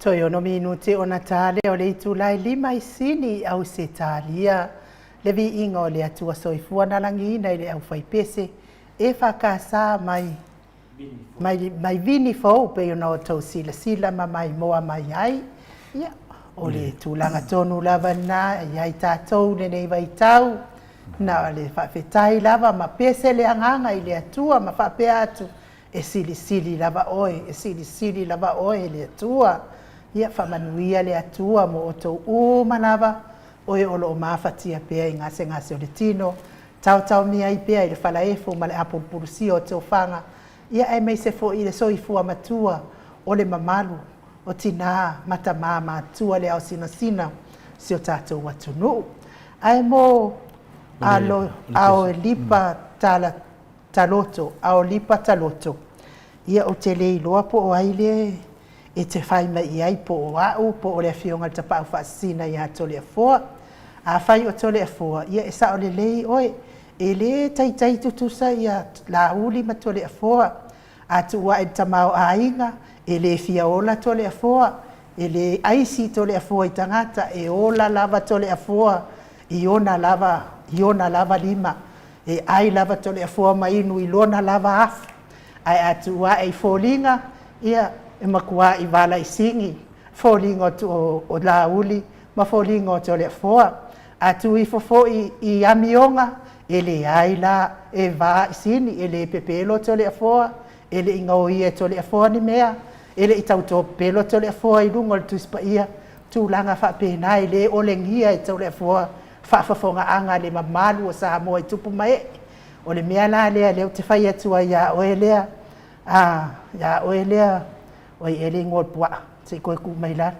Toe ono minute ona ta lea o le itula e lima i Sini i Ausetalia. Le viiga o le Atua soifua na lagiina i le aufaipese EFKS mai mai mai vini fou pei ona outou silasila ma maimoa mai ai. Ia, o le tulaga tonu lava lena e i ai tatou i lenei vaitau, na o le faafetai lava ma pese le agaga i le Atua ma faapea atu, E silisili lava oe, e silisili lava oe e le Atua. Ia faamanuia le Atua mo outou uma lava, oe o lo o mafatia pea i gasegase o le tino, taotaomia ai pea i le falaefo ma le apulupulusia o tofaga, ia aemaise foi i le soifua matua o le mamalu o tinā ma tamā matutua le aosinasina o si o tatou atunuu. Ae mo alo ao e lipa tala Taloto, Aolipa Taloto, Ia ou te le iloa po o ai le e te fai mai i ai, po o au, po o le Afioga i le Tapaau Faasisina ia Toleafoa. Afai o Toleafoa, ia e sao lelei oe, e le taitai tutusa ia Laauli ma Toleafoa. A tuu ae i le tamaoaiga, e le fia ola Toleafoa, e le aisi Toleafoa i tagata, e ola lava Toleafoa i ona lava, i ona lava lima. E ai lava Toleafoa ma inu i lona lava afu, ae a tuu ae i foliga, ia, e matuai vala i sigi foliga o, o Laauli ma foliga o Toleafoa. A tuu ifo foi i amioga, e leai la, e va i sini, e le pepelo Toleafoa, e le i gaoia e Toleafoa ni mea, e le i tauto pepelo Toleafoa i luga o le Tusi Paia, tulaga faapena e le olegia e Toleafoa faafofogaaga a le mamalu o Samoa i tupu ma ee. O le mea la lea lea ou te fai atu ai ia oe lea, a, ia oe lea, oi e le igoa o le puaa, se i toe tuu mai lalo.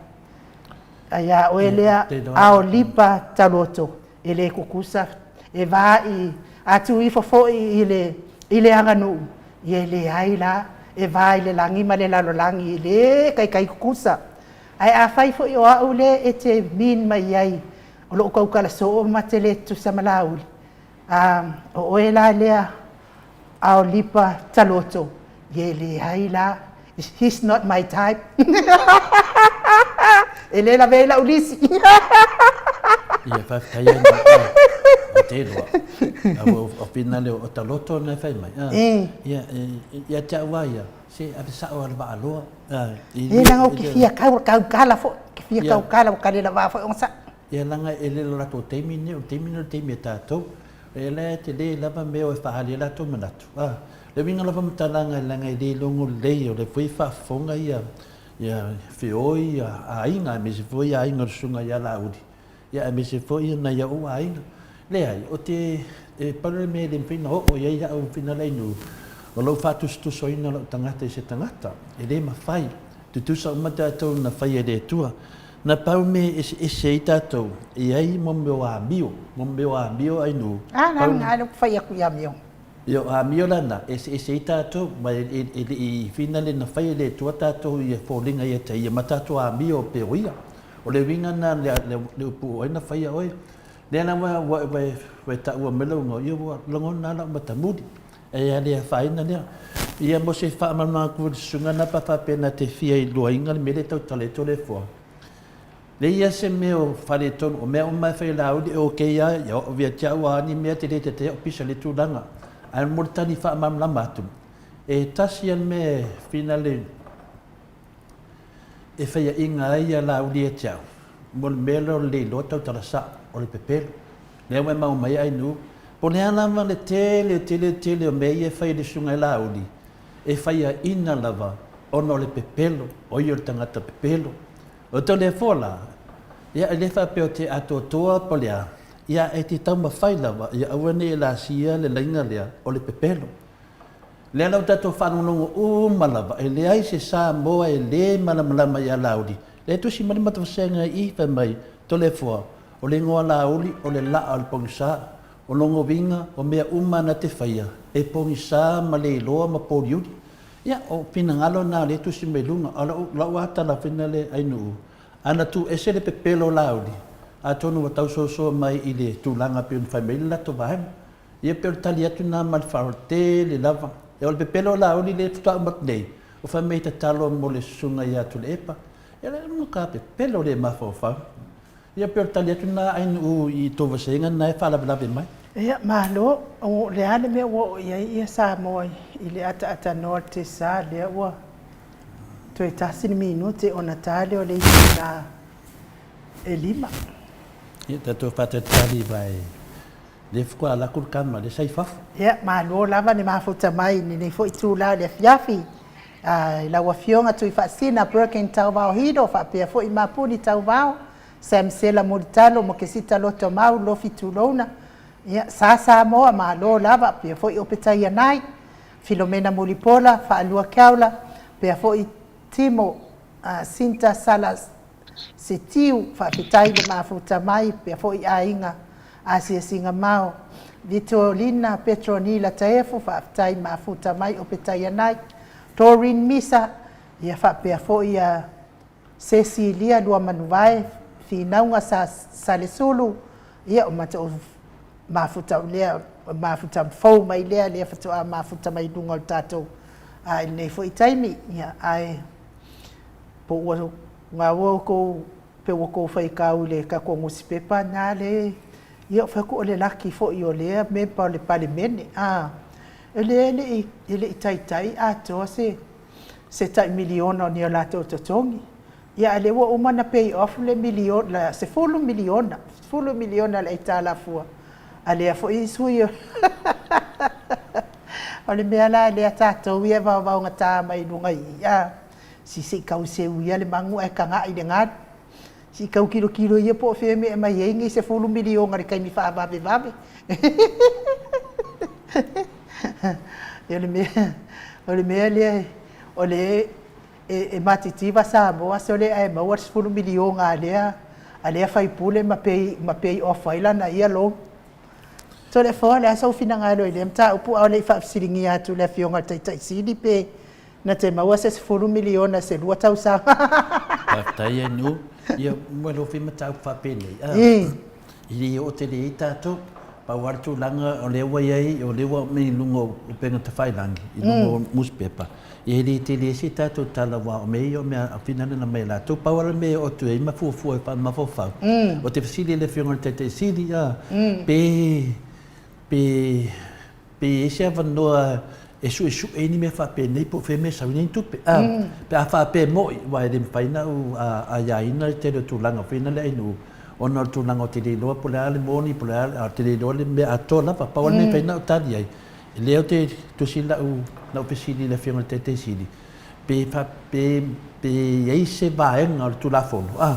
A ia oe lea, ao lipa taloto, e le tutusa, e va i, a tuu ifo foi i le, i le aganuu, ia e leai la, e va i le lagi ma le lalolagi, e le taitai tutusa. Ae afai foi o au lea e te mean mai ai, o lou tautala soo ma te le tutusa ma Laauli, a, o oe la lea Aolipa Taloto, ia e leai la, he's not my type. E le lavea i lau lisi. Ia, faafetai ai na o te iloa. A ua o pina leo o Taloto na e fai mai. Ia, ia te au a ia, se ave sao a le vaaloa. E leaga ou te fia tautala foi, ou te fia tautala ua tale lava foi ona sao. Ia leaga e le o latou taimi lenei, o le taimi lenei o le taimi a tatou. E la e tele lava mea o e faaali ai latou manatu. A, le uiga lava o matalaga leaga e le logo lelei, o lea foi e faafofoga ia ia feoi ia aiga aemaise foi ia aiga o le Susuga ia Laauli, ia aemaise foi nai ou aiga. Leai, o te, e pau le mea e le mafai ona oo i ai au finalainuu, o lou faatusatusaina o lou tagata i se tagata. E le mafai. Tutusa uma tatou na faia e le Atua. Na pau mea e eseese ai tatou, e i ai mo mea o amio, mo mea o amio ainuu. A, na na le fai atu i amio. Ia, o amio la na, e eseese ai tatou, ma e, e, e le i finale na faia e le Atua tatou ia foliga ia te ia ma tatou amio pei o ia. O le uiga na le, le, le upu o ai na faia oe. Lea la ua, ua, ua, ua e taua mai lau igoa, ia ua lagona lava lau matamuli. E le afaina lea. Ia mo se faamalamalamaga atu i le susuga na pe a faapea na te fia iloaina le mea lea e tautala ai Toleafoa. Leai ia se mea o faaletonu, o mea uma e fai e Laauli e okay lava, ia oo ia te au a ni mea te le taitai au pisa le tulaga. Ae mo le tali faamalamalama atu, e tasi lava le mea e finale e faiaina ai ia Laauli ia te au, mo le mea lea o le le iloa tautala sao, o le pepelo. Lea ua e maua mai ai Ainuu, po o le a lava le tele, tele, tele o mea ia e fai e le Susuga i Laauli, e faiaina lava ona o le pepelo, o ia o le tagata pepelo. O Toleafoa la, ia e le faapea o te atoatoa po o le a, ia e te taumafai lava ia aua ne i e lasia le laina lea o le pepelo. Lea la ua tatou faalogologo uma lava, e leai se Samoa e le malamalama ia Laauli. Lea e tusi mai le matou vasega i i, fai mai, Toleafoa, o le igoa Laauli o le laa o le pogisa. O lona uiga, o mea uma na te faia, e pogisa ma le iloa ma pōliuli. Ia, o finagalo na o lea e tusi mai luga. A o lau, lau lava tala foi lea Ainuu, a na tuu ese le pepelo o Laauli, atonu ua tau sosoa mai i le tulaga pei ona fai mai ai le latou vaega. Ia pei o le tali atu lena ma le faaaloalo tele lava. Ia o le pepelo o Laauli lea faatoa uma atu nei, o fai mai e tatalo mo le susuga ia Tuilaepa. Ia le matua pepelo le mafaufau. Ia pei o le tali atu lena a Ainuu i tou vasega na e faalavelave mai. Ia, malo. O le a le mea ua oo i ai ia Samoa i le ataatanoa o le tesa lea ua toe tasi le minute ona ta lea o le itula e 5. Ia tatou faatalitali vai lea faatoa alu atu le tama lea sa i fafo. Ia, malo lava le mafuta mai i lenei foi itula o le afiafi i lau Afioga Tuifaasisina Broken Tauvao Hilo faapea foi Mapuni Tauvao, Sam Sela Mulitalo, Mokesita Lotomau, Lofi Tulouna, ia, Sa Samoa, malo lava, pea foi Opetaia Nai, Filomena Mulipola, Faalua Keaula, pea foi Timo Sinta Sala Setiu, faafetai le mafuta mai, pea foi aiga Asiasiga Mao, Vitolina Petronila Taefu, faafetai mafuta mai Opetaia Nai, Doreen Misa, ia faapea foi a Sesilia Luamanuvae, Finauga Sa Salesulu, ia o matou mafuta lea, mafuta fou mai lea, lea faatoa mafuta mai luga o le tatou i lenei foi taimi, ia ae po ua gaua outou pe ua tou faitau i le tatou nusipepa na le, ia fai atu o le laki foi o lea memba o le Palemene, a e le e le i taitai atoa se tai miliona o ni o latou totogi. Ia a lea ua uma ona pay off le miliona, $10 miliona, $10 miliona a le aitalafu a lea foi sui. O le mea la lea tatou ia e vaovaogata mai luga i i, a se i tau seu ia le manu ae tagai i le galu. Se i tau tilotilo ia po o fea e aumai ai nei $10 miliona i le taimi faavavevave. O le mea lea, o le e matitiva Samoa sole ae maua le $10 miliona a lea faipule ma pay off ai lana ia loan. Toleafoa, o le a sou finagalo i lea mataupu a o le i faafesiligia atu le Afioga i le Taitai Sili pe na te maua se $10 miliona se 2 tausaga? Faafetai Ainuu. Ia, ua iloa foi mataupu faapenei. E le oo tele i ai tatou. Pau lava le tulaga o lea ua i ai, o lea ua aumai i luga o upega tafailagi, i luga o nusipepa, e le tele ai se tatou tala aua o mea ia o mea finagalo mai e latou. Pau lava le mea e oo atu i ai ma fuafua e faamafaufau, ou te fesili i le Afioga i le Taitai Sili, pe, pe, Pe i ai se avanoa e suesue ai ni mea faapenei po o fea mea e sau ai nei tupe. A, pe a faapea e mo'i, aua e le mafai ona ou aiaina le tele o tulaga foi na le ainuu, ona o le tulaga ou te le iloa po o le a le moni, po o le a, ou te le iloa le mea atoa lava. Pau lava le mea e mafai ona ou tali ai, lea ou te tusi lau fesili i le Afioga i le Taitai Sili, pe pe i ai se vaega o le Tulafono a,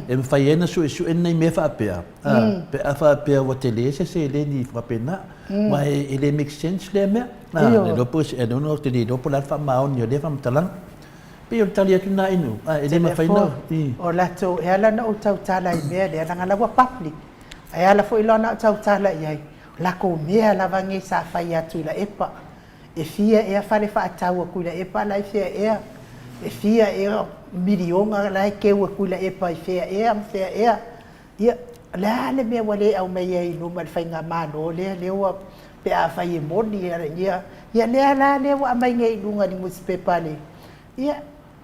e mafai ai ona suesue nai mea faapea, a, pe a faapea ua tele se seleni faapena, aua e le make sense lea mea. A, le iloa po o se, I don't know, ou te le iloa po o le a le faamaoni o lea faamatalaga. Pei o le tali atu lena Inu, a, e le mafai ona. O latou, e ala ona ou tautala i mea lea, leaga la ua public, ae ala foi la ona ou tautala i ai, o latou mea lava nei sa fai atu i Laepa. E fia ea fale faatau a Tuilaepa la e fea ea? E fia ea miliona la e teu e Tuilaepa i fea ea ma fea ea? Ia, o le a le mea ua le aumaia ai i luma e le faigamalo lea, lea ua, pe afai e moni, ia, ia lea la lea ua aumai nei i luga i le nusipepa a le, ia,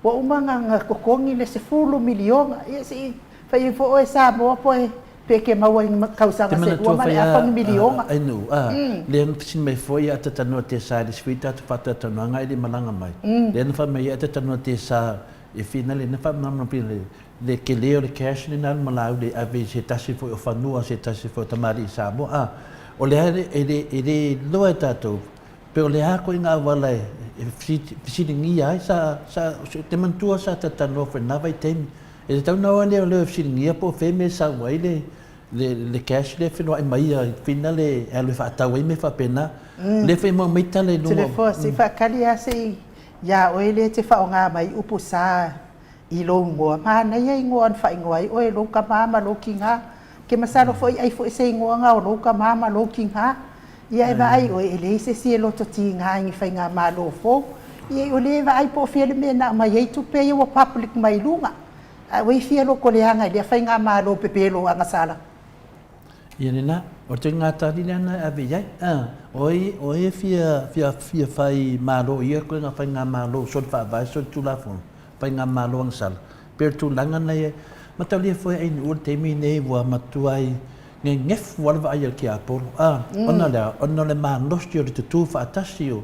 Ua uma ona totogi le $10 miliona, ia se i fai ai foi oe Samoa po pe e te maua i ni tausaga se lua ma le afa ni miliona. Ai nuu, a, lea na fesili mai foi ia Atatanoa Tesa i le isi foi tatou faatalatalanoaga ae le i malaga mai. Lea na fai mai ai Atatanoa Tesa e finale na faamalamalama le tele o le cash lena a le Malauli e ave i se tasi foi o fanua se tasi foi o tamalii Samoa, a. O le a e le e le iloa e tatou Pe o le a koe nga auala e fesiligia ai, sa, sa, te manatua sa talatalanoa foi i lena vaitaimi. E tatau ona o a leoleo e fesiligia po o fea mea e sau ai le, le, le cash lea e feloai mai ia i fina le e alu e faatau ai mea faapena. O lea foi e maua mai tala i luga o. Toleafoa, se i faatali lava se i, ia oe lea e te faaaoga mai upu sa i lou igoa, manaia igoa na faaigoa ai oe e lou tama ma lou tiga. Ke masalo foi ai foi se igoa na o lou tama ma lou tiga. Ia e vaai oe, e leai se isi e loto tiga i ni faigamalo fou. Ia o lea e vaai po o fea le mea na aumai ai tupe ia ua public mai luga. Ae ua i fia loto leaga i lea faigamalo pepelo agasala. Ia lena, o le ituaiga tali lea na e ave i ai. O ai, o ai e fia, fia, fia fai malo i ia ituaiga faigamalo soli faavae, soli tulafono, faigamalo agasala. Pei o le tulaga lena e mataulia foi e Ainuu i le taimi lenei ua matuai gegefu lava le vaai a le tiapolo, a, ona o le a? Ona o le malosi o le tutū faatasi o,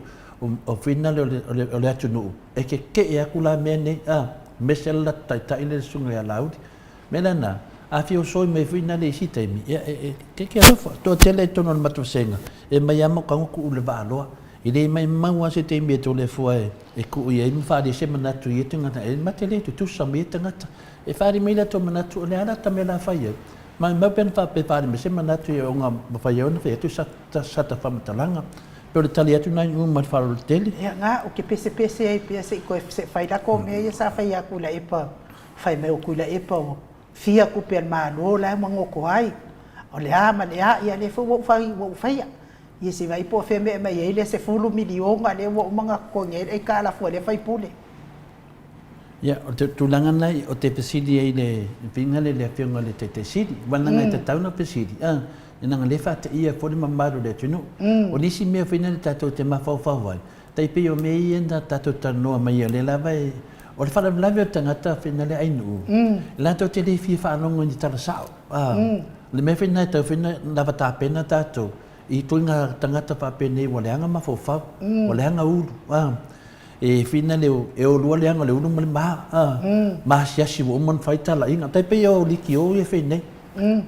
o finale o le atunuu, e tetee atu la mea nei, a, aemaise le latou taitai lea le Susuga ia Laauli. O le mea la lena, a fia osoi mai foi na le isi taimi, ia e te alofa, toatele i totonu o le matou vasega, e mai lava ma tago tuu i le vaaloa. E le maumau lava se taimi e Toleafoa e tuu i ai ma faaalia se manatu i ia tagata, e ma te le tutusa ma ia tagata. E faaali mai latou manatu, o le a la ta mea o le a fai ai? Maumau pe ana faapea e faaali mai se manatu ia ona mafai ai ona fai atu sata faamatalaga. Pe o le tali atu lena i uma ma le faaaloalo tele. Ia, na, ou te pesepese ai pea se i toe se i fai lako mea ia sa fai atu i Laepa, fai mai o Tuilaepa ua fia tupe a le Malo la e ua goto ai, o le a ma le a, ia lea foi ua ou fai, ua ou faia. Ia se i vaai po o fea mea e aumai ai le 10 miliona lea ua uma ona totogi ai le aitalafu a lea faipule. Ia, o le tulaga lena ou te fesili ai i le faiga lea i le Afioga i le Taitai Sili, aua leaga e tatau ona fesili, a, leaga o lea e faateia foi le mamalu o le atunuu. O nisi mea foi lea tatou te mafaufau ai, tai pei o mea ia na tatou talanoa mai ai, o lea lava e, o le faalavelave o le tagata foi lea ainuu, latou te le fia faalogo i ni tala sao. A, o le mea foi lena e tatau foi ona lava tapena tatou i ituaiga tagata faapenei ua leaga mafaufau, ua leaga ulu, a. E whina le e olua le anga le ulu ma le ma a ma asiasi ua uma ona fai talaiga tai pei o liki o ia fai nei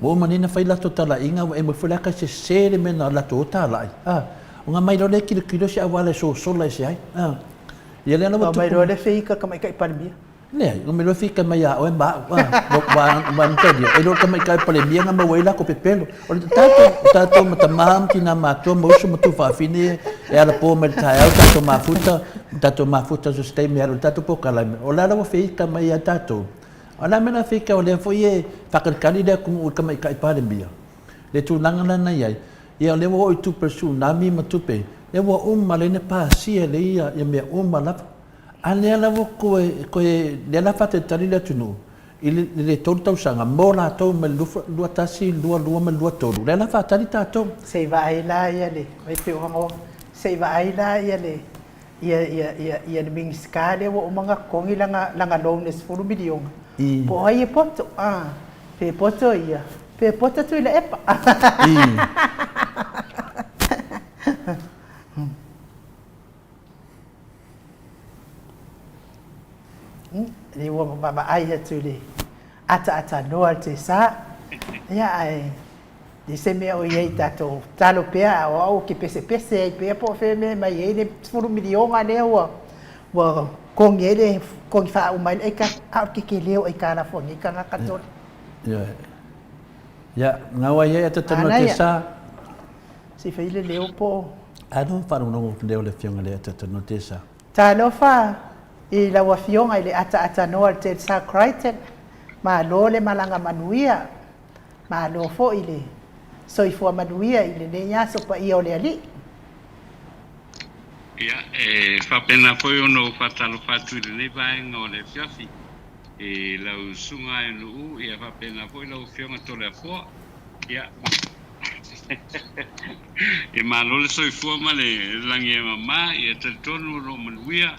ua uma nei na fai latou talaiga ua e foi la kai sese le mea na latou o talai a o nga mai loa le kilokilo se auala e sosola ese ai a ia lea la ua tupu mai loa le feika tamaitai Palemia. Leai, ua mea fika mai ia oe ma au, a, ua anatalia, e le o le tamaitai Palemia na maua ai lako pepelo. O le tatou, o tatou ma tama ma tina matutua ma uso ma tufaafine e alapo mai le taeao tatou mafuta, tatou mafuta so se taimi e alu i le tatou polokalame, o la la ua feika mai ia tatou. A o le a mea la feika o lea foi e faakalikali le atunuu i le tamaitai Palemia, le tulaga la na i ai, ia o lea ua oo i tupe o le tsunami ma tupe, lea ua uma lea na pasia lelei ia mea uma lava. A lea la ua toe, toe, lea la faatalitali le atunuu i le, i le 3 tausaga mo latou mai le 21, 22 ma le 23, lea la faatali tatou. Se i vaai la ia le, vai pei o Hanga, se i vaai la ia le, ia, ia, ia, ia le Minisita lea ua uma ona totogi lana, lana loan e 10 miliona, po o ai e poto, a, pe poto ia, pe poto Tuilaepa. Lea ua vaavaai atu i le ataatanoa le Tesa, ia ae leai se mea o i ai tatou tatalo pea a o au ou te pesepese ai pea po o fea mea e aumai ai le 10 miliona lea ua ua totogi ai le totogi faauma ai le aitalafu, a o le tetele o aitalafu a nei tagata tole. Ioe. Ia, gau ai ai ataatanoa Tesa. Se i fai le leo po o. Alo, faalogologo atu lea o le Afioga i le Ataatanoa Tesa. Talofa i lau Afioga i le Ataatanoa Tesa Crichton, malo le malaga manuia, malo foi le soifua manuia i lenei aso paia o le Alii. Ia, e faapena foi ona ou faatalofa atu i lenei vaega o le afiafi i lau Susuga Aenu'u, ia faapena foi lau Afioga Toleafoa. Ia, e malo le soifua ma le lagi e mama, ia talitonu o lo o manuia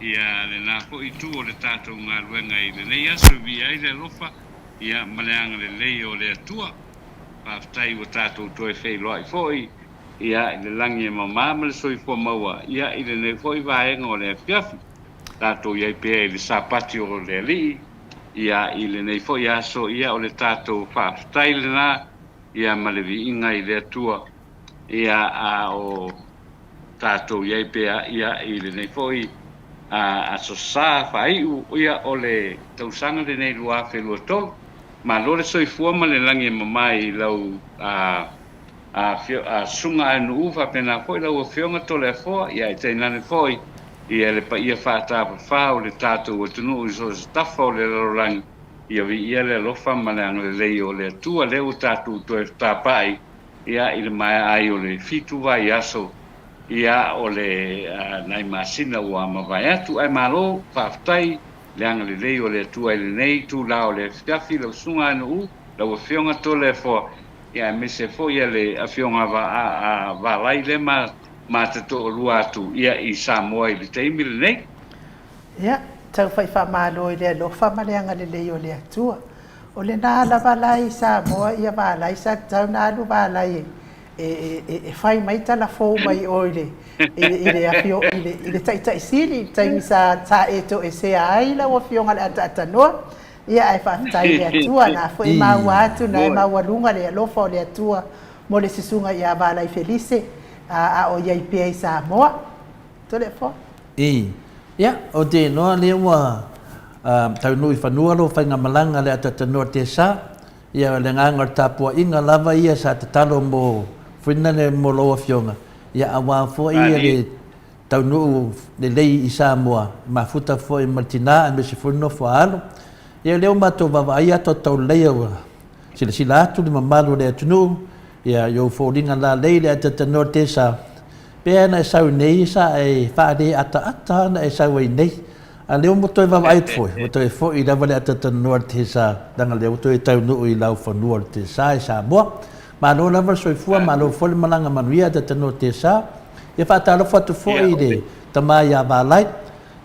ia lena foi itu o le tatou galuega i lenei aso e viia ai le alofa ia ma le agalelei o le Atua. Faafetai ua tatou toe feiloai foi ia i le lagi e mama ma le soifua maua ia i lenei foi vaega o le afiafi. Tatou i ai pea i le Sapati o le Alii Ia, i lenei foi aso, ia, o le tatou faafetai lena, ia, ma le viiga i le Atua, ia, a o tatou i ai pea, ia, i lenei foi a, aso sa faaiu, ia, o le tausaga lenei 2023. Malo le soifua ma le lagi e mama i lau a, a, a susuga Aenuu faapena foi lau Afioga Toleafoa, ia, ae tainane foi Ia le paia faatapafā o le tatou atunuu i so o se tafa o le lalolagi, ia viia le alofa ma le agalelei o le Atua lea ua tatou toe tapaai ia i le maea ai o le fitu vaiaso ia o le nai masina ua mavae atu. Ae malo faafetai le agalelei o le Atua i lenei itula o le afiafi lau Susuga Anu'u, lau Afioga Toleafoa, ia aemaise foi ia le Afioga Valai lea ma ma te toalua atu ia i Samoa i le taimi lenei. Ia, Taufai faamalo i le alofa ma le agalelei o le Atua. O lena lava la i Samoa ia Valai sa tatau ona alu Valai e, e, e fai mai tala fou mai o i le, i le, afio, i le, i le taitai sili i le taimi sa, sa e toesea ai lau afioga le ataatanoa. Ia ae faafetai i le Atua na foi maua atu na e maualuga le alofa o le Atua mo le susuga ia Valai Felise a, a o i ai pea i Samoa. Toleafoa. I. Ia, ou te iloa lea ua taunuu i fanua lou faigamalaga le ataatanoa Tesa. Ia, o le agaga o le tapuaiga lava ia sa tatalo mo Fuinale mo lau Afioga, ia aua foi le taunuu lelei i Samoa, mafuta foi ma le tina aemaise foi le nofo a alo. Ia, o lea ua matou vaavaai atu tauleleia ua silasila atu le mamalu o le atunuu, ia, i ou foliga lalei le ataatanoa Tesa, Pea na e sau nei sa e faaleataata na e sau ai nei. A lea ua toe vaavaai atu foi, ua toe foi lava le ataatanoa le Tesa, leaga lea ua toe taunuu i laufanua o le Tesa i Samoa. Malo lava le soifua, malo foi le malaga manuia ataatanoa Tesa. Ia faatalofa atu foi i le tama ia Valai.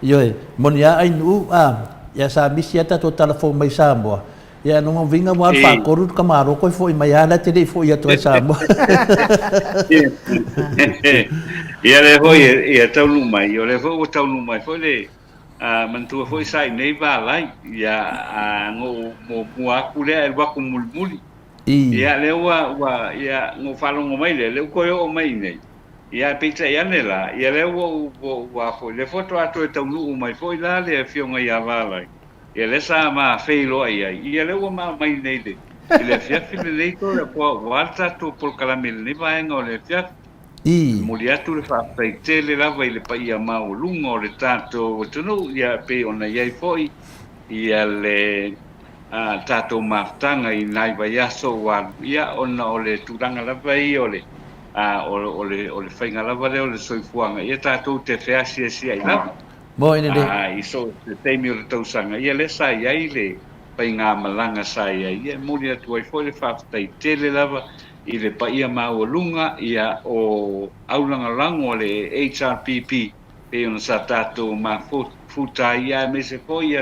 Ioe, moni a Ainuu, a, ia sa misi a tatou tala fou mai Samoa, Ia lona uiga ua alu faatolu le tamaloa toe foi mai lava la e te le i foi atu ai i Samoa. Ia lea foi ia taunuu mai, o lea foi ua taunuu mai foi le manatua foi sa i inei Valai, ia na ou muamua atu lea ae alu atu mulimuli. Ia lea ua ua ia na ou faalogo mai lea, lea ua toe oo mai i inei. Ia peitai ane la, ia lea ua ou ua ou a foi, lea faatoa toe taunuu mai foi la le afioga ia Valai. Ia lea sa ma feiloai ai, ia lea ua ma aumai nei le, i le afiafi lenei Toleafoa aua le tatou polokalame i lenei vaega o le afiafi. I. Momoli atu le faafetai tele lava i le paia maualuga o le tatou atunuu, ia pei ona i ai foi ia le a, tatou mafutaga i nai vaiaso ua alu, ia ona o le tulaga lava ia o le, a, o, o le, o le faiga lava lea o le soifuaga, ia tatou te feasiasiai lava. Mo i le. A i so o se taimi o le tausaga, ia lea sa i ai le faigamalaga sa i ai, ia e momoli atu ai foi le faafetai tele lava i le paia maualuga ia o aulagolago a le HRPP pei ona sa tatou mafuta ai, ia aemaise foi ia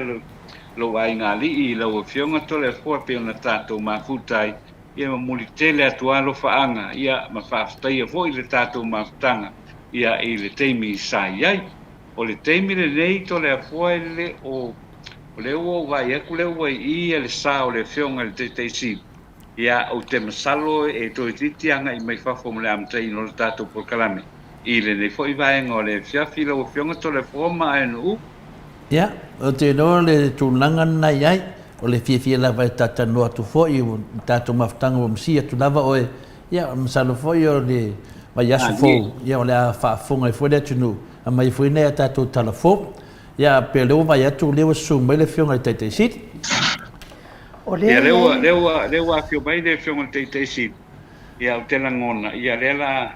lou aiga alii i lau Afioga Toleafoa pei ona tatou mafuta ai, ia momoli tele atu alofaaga ia ma faafetaia foi le tatou mafutaga ia i le taimi sa i ai. O le taimi lenei Toleafoa e le o, o lea ua ou vaai atu lea ua i i le sa o le Afioga i le Taitai Sili, ia ou te masalo e toeitiiti agai mai fafo mo le amataina o le tatou polokalame i lenei foi vaega o le afiafi lau Afioga Toleafoa ma Aenu'u. Ia, ou te iloa le tulaga lena i ai, o le fiafia lava e talatalanoa atu foi i tatou mafutaga ua misi atu lava oe. Ia, masalo foi o le vaiaso fou, ia o le a faafofoga ai foi le atunuu, aumai foi nai a tatou tala fou. Ia, pei o lea ua vaai atu o lea ua susu mai le Afioga i le Taitai Sili. O lea Ia, e i ai. lea ua, lea ua afio mai le Afioga i le Taitai Sili. Ia, ou te lagona, ia lea la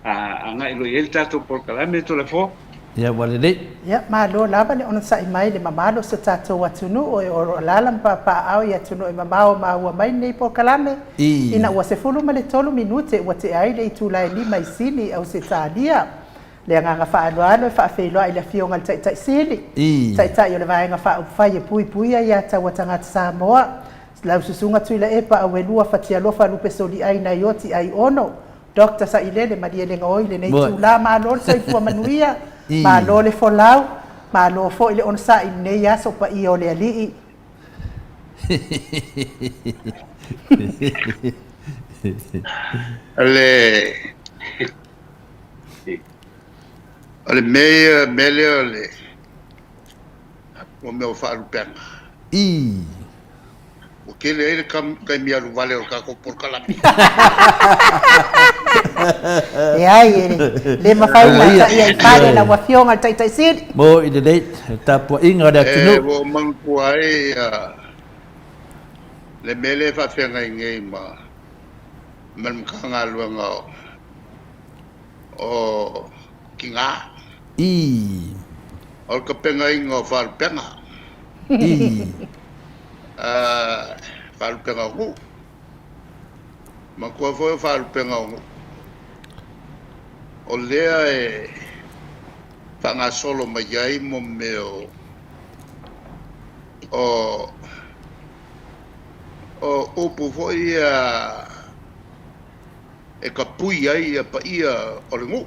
a agai loa i ai le tatou polokalame Toleafoa. Ia, ua lelei. Ia, malo lava le onosai mai le mamalu o so tatou atunuu e o alaala ma papaaao i atunuu e mamao maua mai lenei polokalame. I. Ina ua 13 minute ua tea ai le itula e 5 i Sini i Ausetalia. Le agaga faaaloalo e faafeiloai i le Afioga i le Taitai Sili, I. Taitai o le Vaega Faaupufai e Puipuia Ia Taua Tagata Samoa, lau Susuga Tuilaepa Auelua Fatialofa Lupe Soliai Naioti Aiono, Doctor Sailele Malielegaoi lenei Moe. itula. Malo le soifua manuia, I. malo le folau, malo foi le onosai i lenei aso paia o le Alii. Le o le mea ia mea lea o le mo mea o faalupega. I. Ua tele ai le taimi alu vale o le tatou polokalame. Leai, e le mafai ona taia i fale lau Afioga i le Taitai Sili. Mo i lelei le tapuaiga o le atunuu. E ua ou manatua ai le mea lea e faafeagai nei ma le Matagaluega o Tina. I. O le tapenaina o faalupega. I. Faalupega o nuu. Manatua foi o faalupega o nuu, o lea e faagasolo mai ai mo mea o O o upu foi ia e tapui ai ia paia o le nuu.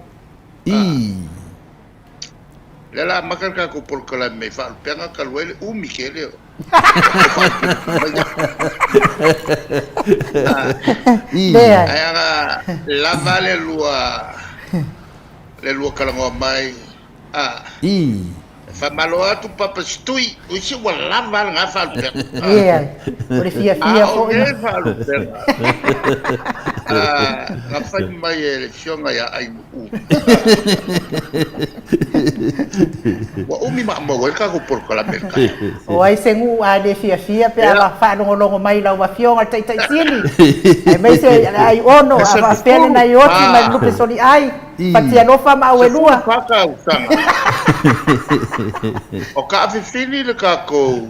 Ii. Lea la amata le tatou polokalame i faalupega talu ai le umi tele o Leai. Ae aga lava le lua le lua talanoa mai a. Ii. E faamalo atu Papa Setui, uisi ua lava lena faalupega. Leai. O le fiafia A o foi. nei faalupega na fai mai e le Afioga ia Ainuu, ua umi maumau ai le tatou polokalame i le taeao. O ai se nuu a le fiafia pe a faalogologo mai i lau Afioga i le Taitai Sili, aemaise le Aiono, a faapea le Naioti ma le Lupe Soliai, Fatialofa ma Auelua. 14 tausaga o taafifili le tatou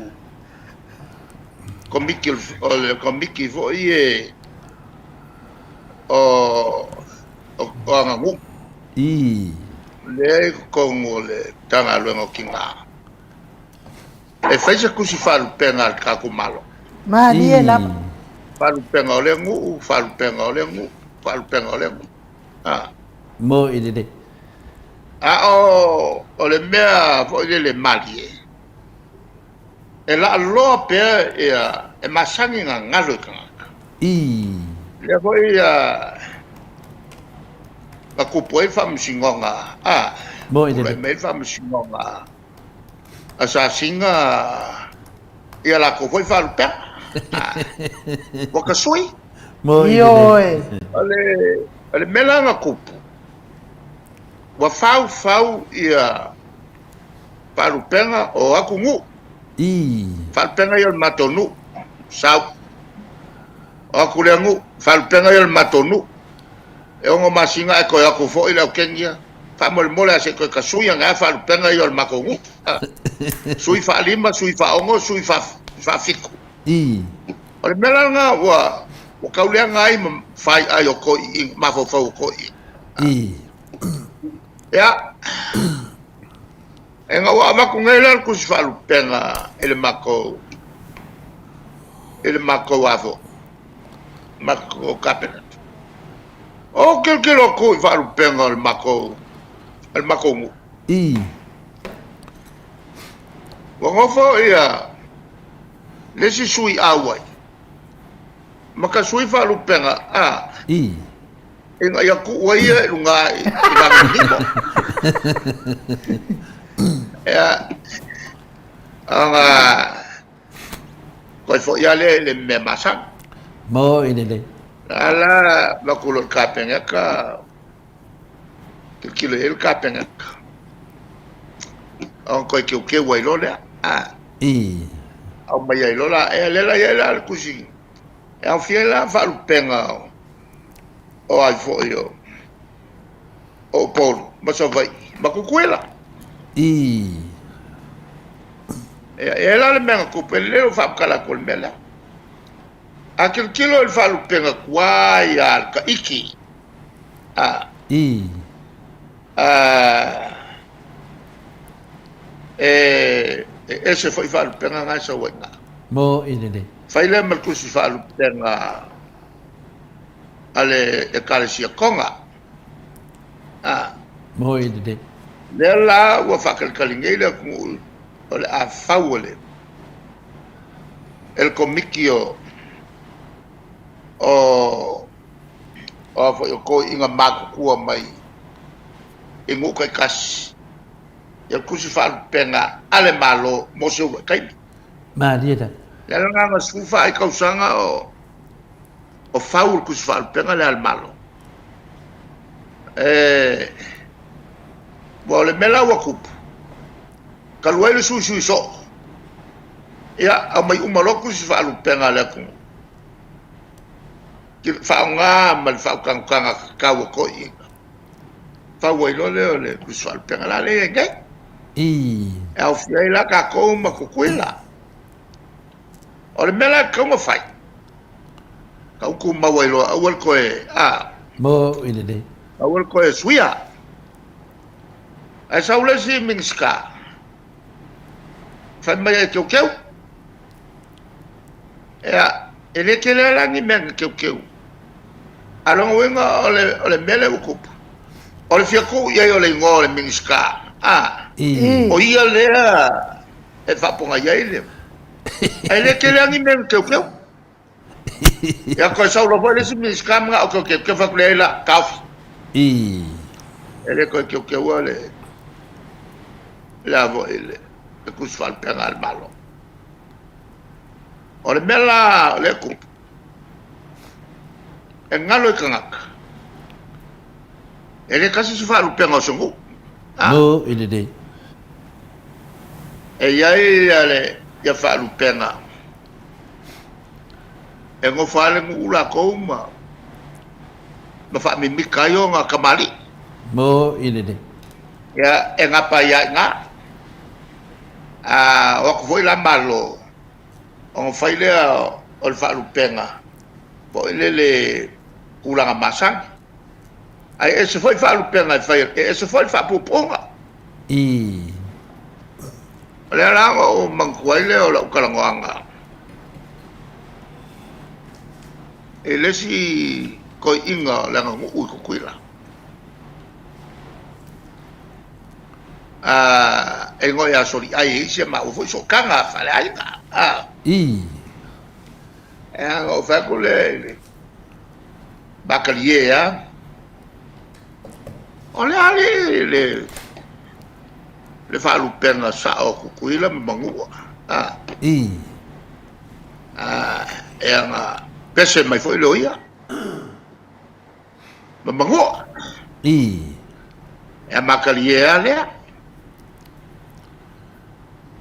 Komiti o le Komiti foi e o o Aganuu. Lea e i totonu o le Matagaluega o Tina. E fai se tusi faalupega a le tatou Malo. Malie lava. Faalupega o lea nuu, faalupega o lea nuu, faalupega o lea nuu. A. Mo i lelei. A o le mea foi lele malie, e laaloa pea ia, e masani ona galo i tagata. Lea foi na tupu ai le faamasinoga, a, Mo i tulai lelei. mai le faamasinoga a Sasina ia latou foi faalupega. A, ua tasui. Mo i lelei. Ioe. O le mea la na tupu, ua faufau ia faalupega o atu nuu. Faalupega ia o le matou nuu, sau. O atu lea nuu, faalupega ia o le matou nuu. E 6 masina ae toe o atu foi le au Kenya, faamolemole lava se i toe tasui ane lava faalupega ia o le matou nuu. Sui faalima, sui faaono, sui faafitu. O le mea la lena ua tau leaga ai ma faiai o toeaiina, mafaufau o toeaiina. Ia, ina ua avatu nei la le tusi faalupega i le matou, i le matou a foi, matou Cabinet. Ou tilotilo atu i faalupega o le matou, o le matou nuu. Ua nofo ia le isi sui auai ma ka sui faalupega a. Ina ia tuu ai ia i luga i lalo lima. Ia, ona toe foi lava lea i le mea masani. Mo i lelei. A la avatu loa i le Kapeneta, tilotilo i ai le Kapeneta, ona toe teuteu ai loa lea. Aumai ai loa la, ea lea la i ai la le tusi E aofia ai la faalupega o ai foi o Upolu ma Savaii ma Tutuila. Ia, e i ai la le mea na tupu, e lelei lou faamatala atu o le mea lea. A tilotilo i le faalupega tuai a le Tahiti, a, e ese foi faalupega na e sau ai i ina. Mo i lelei. Fai lea ma le tusi faalupega a le Ekalesia Tonga. A. Mo i lelei. Lea la ua faatalitali nei le atunuu o le a fau e le e le Komiti o o o a foi o toeaiina matutua mai i nuu taitasi ia le tusi faalupega a le Malo mo se uluai taimi. Malie la. Le ala lena na 14 ai tausaga o fau le tusi faalupega lea a le Malo. E, ua o le mea la ua tupu, talu ai le suisui soo, ia, aumai uma loa tusi faalupega a le atunuu, faaaoga ma le faautagataga tatau a toeaiina. Fau ai loa lea o le tusi faalupega la lea e i ai nei. E aofia ai la tatou ma Tutuila. O le mea la e tatau ona fai, tau tumau ai loa, aua le toe, a. Mo i lelei. Aua le toe suia. Ae sau le isi Minisita, fai mai e teuteu. E le tele lava la ni mea na teuteu. A o lona uiga o le, o le mea lea ua tupu, o le fia tuu i ai o le igoa o le Minisita, a, o ia lea e faapogai ai le... Ae le tele lava ni mea na teuteu. Ia toe sau loa foi le isi Minisita manao e toe teuteu, fai atu, leai la, taofi. E le toe teuteua le, le a foi le, le tusi faalupega a le Malo. O le mea la lea e tupu, e galo i tagata, e le tasi se faalupega o se nuu. No, e lelei. E i ai ia le ia faalupega e nofo lava le nuu latou ma ma faamimita ai ona tamalii. Mo, e lelei. Ia, e gapa ai lava i ina. A o atu foi la Malo, ona fai lea o le faalupega foi lele tulaga masani. Ae ese foi faalupega e fai, e ese foi le faapuupuuga. I. O lea la ona ou manatua ai lea o lau talanoaga i le isi toeaina o le aganuu i Tutuila. E igoa ia Soliai e i ai si a maua foi sootaga faaleaiga. I. E ana ou fai atu lea i le matalie a. O le a le le le faalupega sao o Tutuila ma Manua. I. E ana pese mai foi le o ia. Ma Manua. I. E a matalie a lea.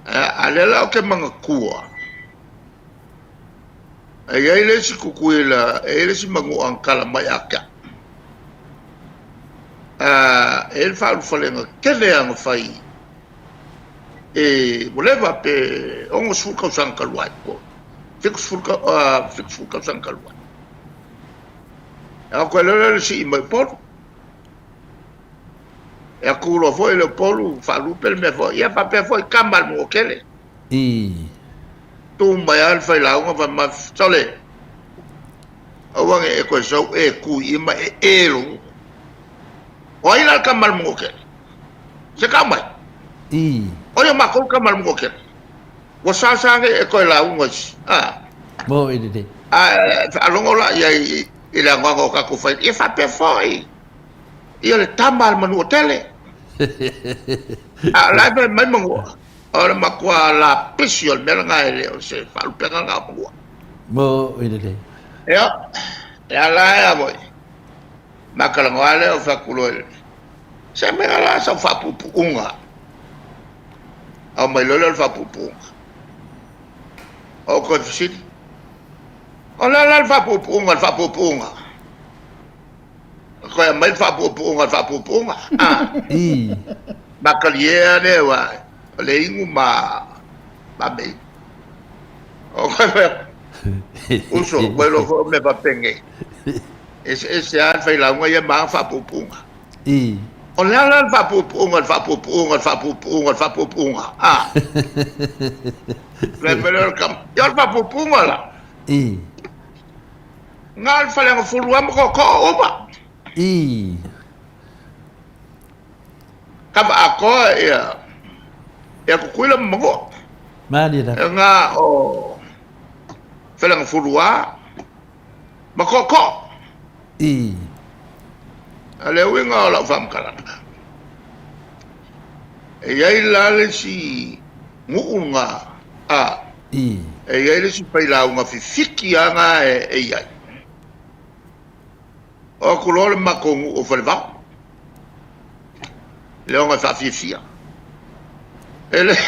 A lea la ou te manatua, e i ai le isi Tutuila, e i ai le isi Manua na tala mai ia te au. E i ai le faaulufalega tele lava na fai e ua leva pe 60 tausaga talu ai, po o 70 tausaga talu ai. E o atu loa lea le sii mai Upolu. E atu loa foi le Upolu faalupe le mea foi. Ia faapea foi tama a le Manuatele. I. Tu mai lava le failauga fai mai, Sole, aua ne i e toe sau e tu i i ma e e lou nuu. O ai la le tama a le Manuatele? Se tau mai. I. O ia matou le tama a le Manuatele. Ua sa sa nei e toe lauga isi. A. Mo i lelei. A e faalogo la i ai i le anoano o tatou fai. Ia faapea foi. Ia le tama a le Manuatele. A o la e fai mai Manua, o le matua lapisi o le mea lena e le o se faalupega lena o Manua. Mo i lelei. Ia, ia la e a foi. Matalanoa lea o fai atu loa i le. Se mea la sau faapuupuuga. Aumai loa lea o le faapuupuuga. O toe fesili. O le a la le faapuupuuga o le faapuupuuga? Toe aumai le faapuupuuga o le faapuupuuga. Ah. I. Matalie lea aua o le inu ma ma mei. O koe fai atu, uso, ua iloa foi o mea faapenei. Eseese lava le failauga ia ma ana faapuupuuga. I. O le a la le faapuupuuga o le faapuupuuga o le faapuupuuga o le faapuupuuga? A. Tulai mai lea o le tama, ia o le faapuupuuga la. I. Na o le faleagafulu lava ma tootoo uma. I. Kava atoa ia ia Tutuila ma Manua. Malie lava. Na o faleagafulu lava ma tootoo. I. A le uiga o lau faamatalaga, e i ai la le isi nuu lena, a, I. e i ai le isi failauga fifiki lava na e i ai. O atu loa le matou nuu o Falevao, leoga e faafiafia. E le,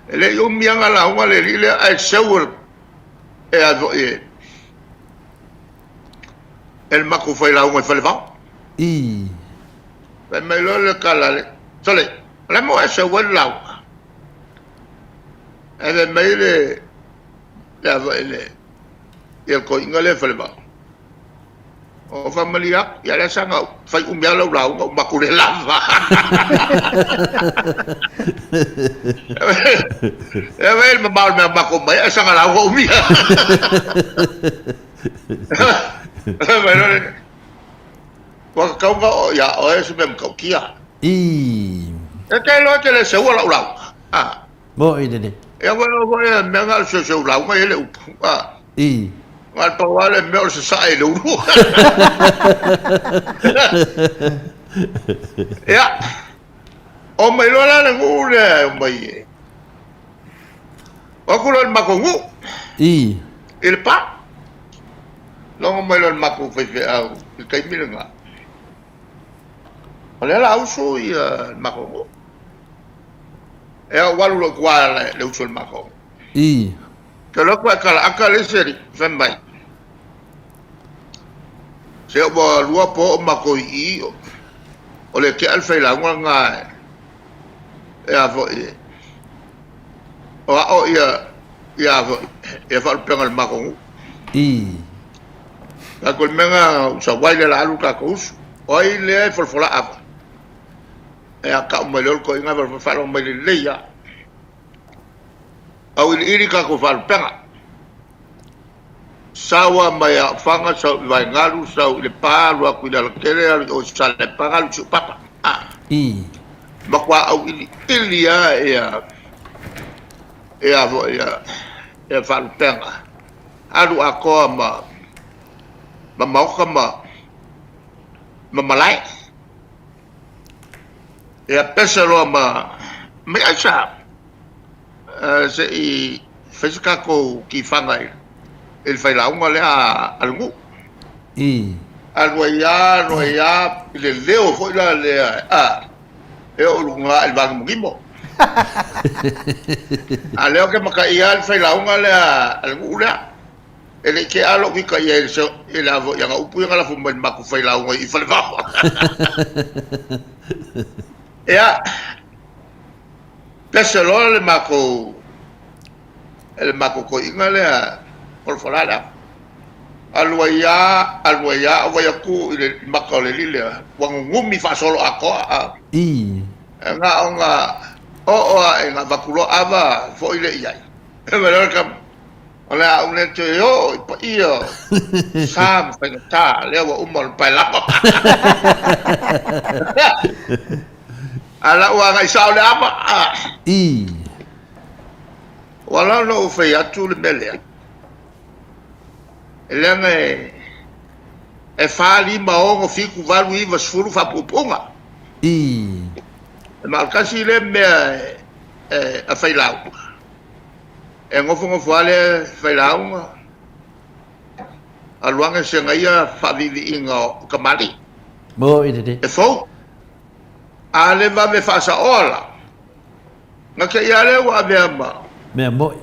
e le i umi lava na lauga le alii lea, ae seu e, e a foi e, e le matou failauga i Falevao. I. Fai mai loa le tala a le, Sole, o le a le mea ua e seu ai le lauga? Ae fai mai le, le a foi le, ia le toeaina lea i Falevao. O faamalie atu, ia lea saga fai umi lava lau lauga ua matou le lava. E vaai le mamao o le mea na matou omai ai, ae saga lauga umi lava. Fai mai loa le Ua tatau ona oo ia oe se mea matautia. Ii. E te iloa e te le seua lau lauga. Ah. Moni lelei. Ia foi o foi e mea na o le seuseu lauga e le upu. Ah. Ii. Na o le pau lava le mea o le sasae i le ulu. Ia. Omai loa la le nuu lea e omai e. O atu loa i le matou nuu. Ii. I Lepa. Logo mai loa i le matou faifeau i le taimi lena. O lea la usu ia le matou nuu. Ea ou alu loa i tua le usu o le matou. Ii. Ke alu atu ae kalaata le isi alii, fai mai, Se ua lua po o matou i i, o le tea le failauga lena e a foi e o ao ia ia foi ia faalupega o le matou nuu. Ii. Tatou le mea lena ua sau ai lea o le a alu le tatou usu. O ai lea e folafolaa foi? Ea tau mai loa le toeaina faalogo mai lelei lava. Auiliili tatou faalupega. Sau lava mai Aofaga, sau i Vaegalu, sau i Lepa, alu atu i le Alatele, alu i o i Salepaga, alu i Siupapa. Ah. Ii. Matua auiliili lava ia ia foi ia ia faalupega. Alu atoa ma ma maota ma ma malae. Ia pese loa ma mai aisa se i fai se tatou tifaga i le failauga lea a le nuu. Ii. Alu ai lava, alu ai lava i le leo foi la lea e oo i luga i le vanimonimo. A o lea ou te mataia lava le failauga lea a le nuu lea. E le i tea lou ita i ai i le ava i ana upu ia na lafo mai i le matou failauga i Falevao. Ia, pese loa le matou le matou toeaina lea folafola le ava. Alu ai lava, alu ai lava, ou vaai atu i le maka o le alii lea, ua nunumi faasoloatoa. Ii. Na ona oo lava ina avatu loa ava foi lea i ai. O le a ou le toe oo i paia o sa ma faigata, lea ua uma ona pae lava. A la ua agai sao le ava. Ii. Ua ala ona ou fai atu le mea lea, e leaga e fa, lima, ono, fitu, valu, iva, sefulu faapuupuuga. Ii. E ma o le tasi lea mea e failau. E nofonofo lava le failauga, alu ane sega ia faaviiviiga o tamalii. Moi lelei. E fou. A le vave faasaoa la, na te i lava lea ua avea ma. Mea moi.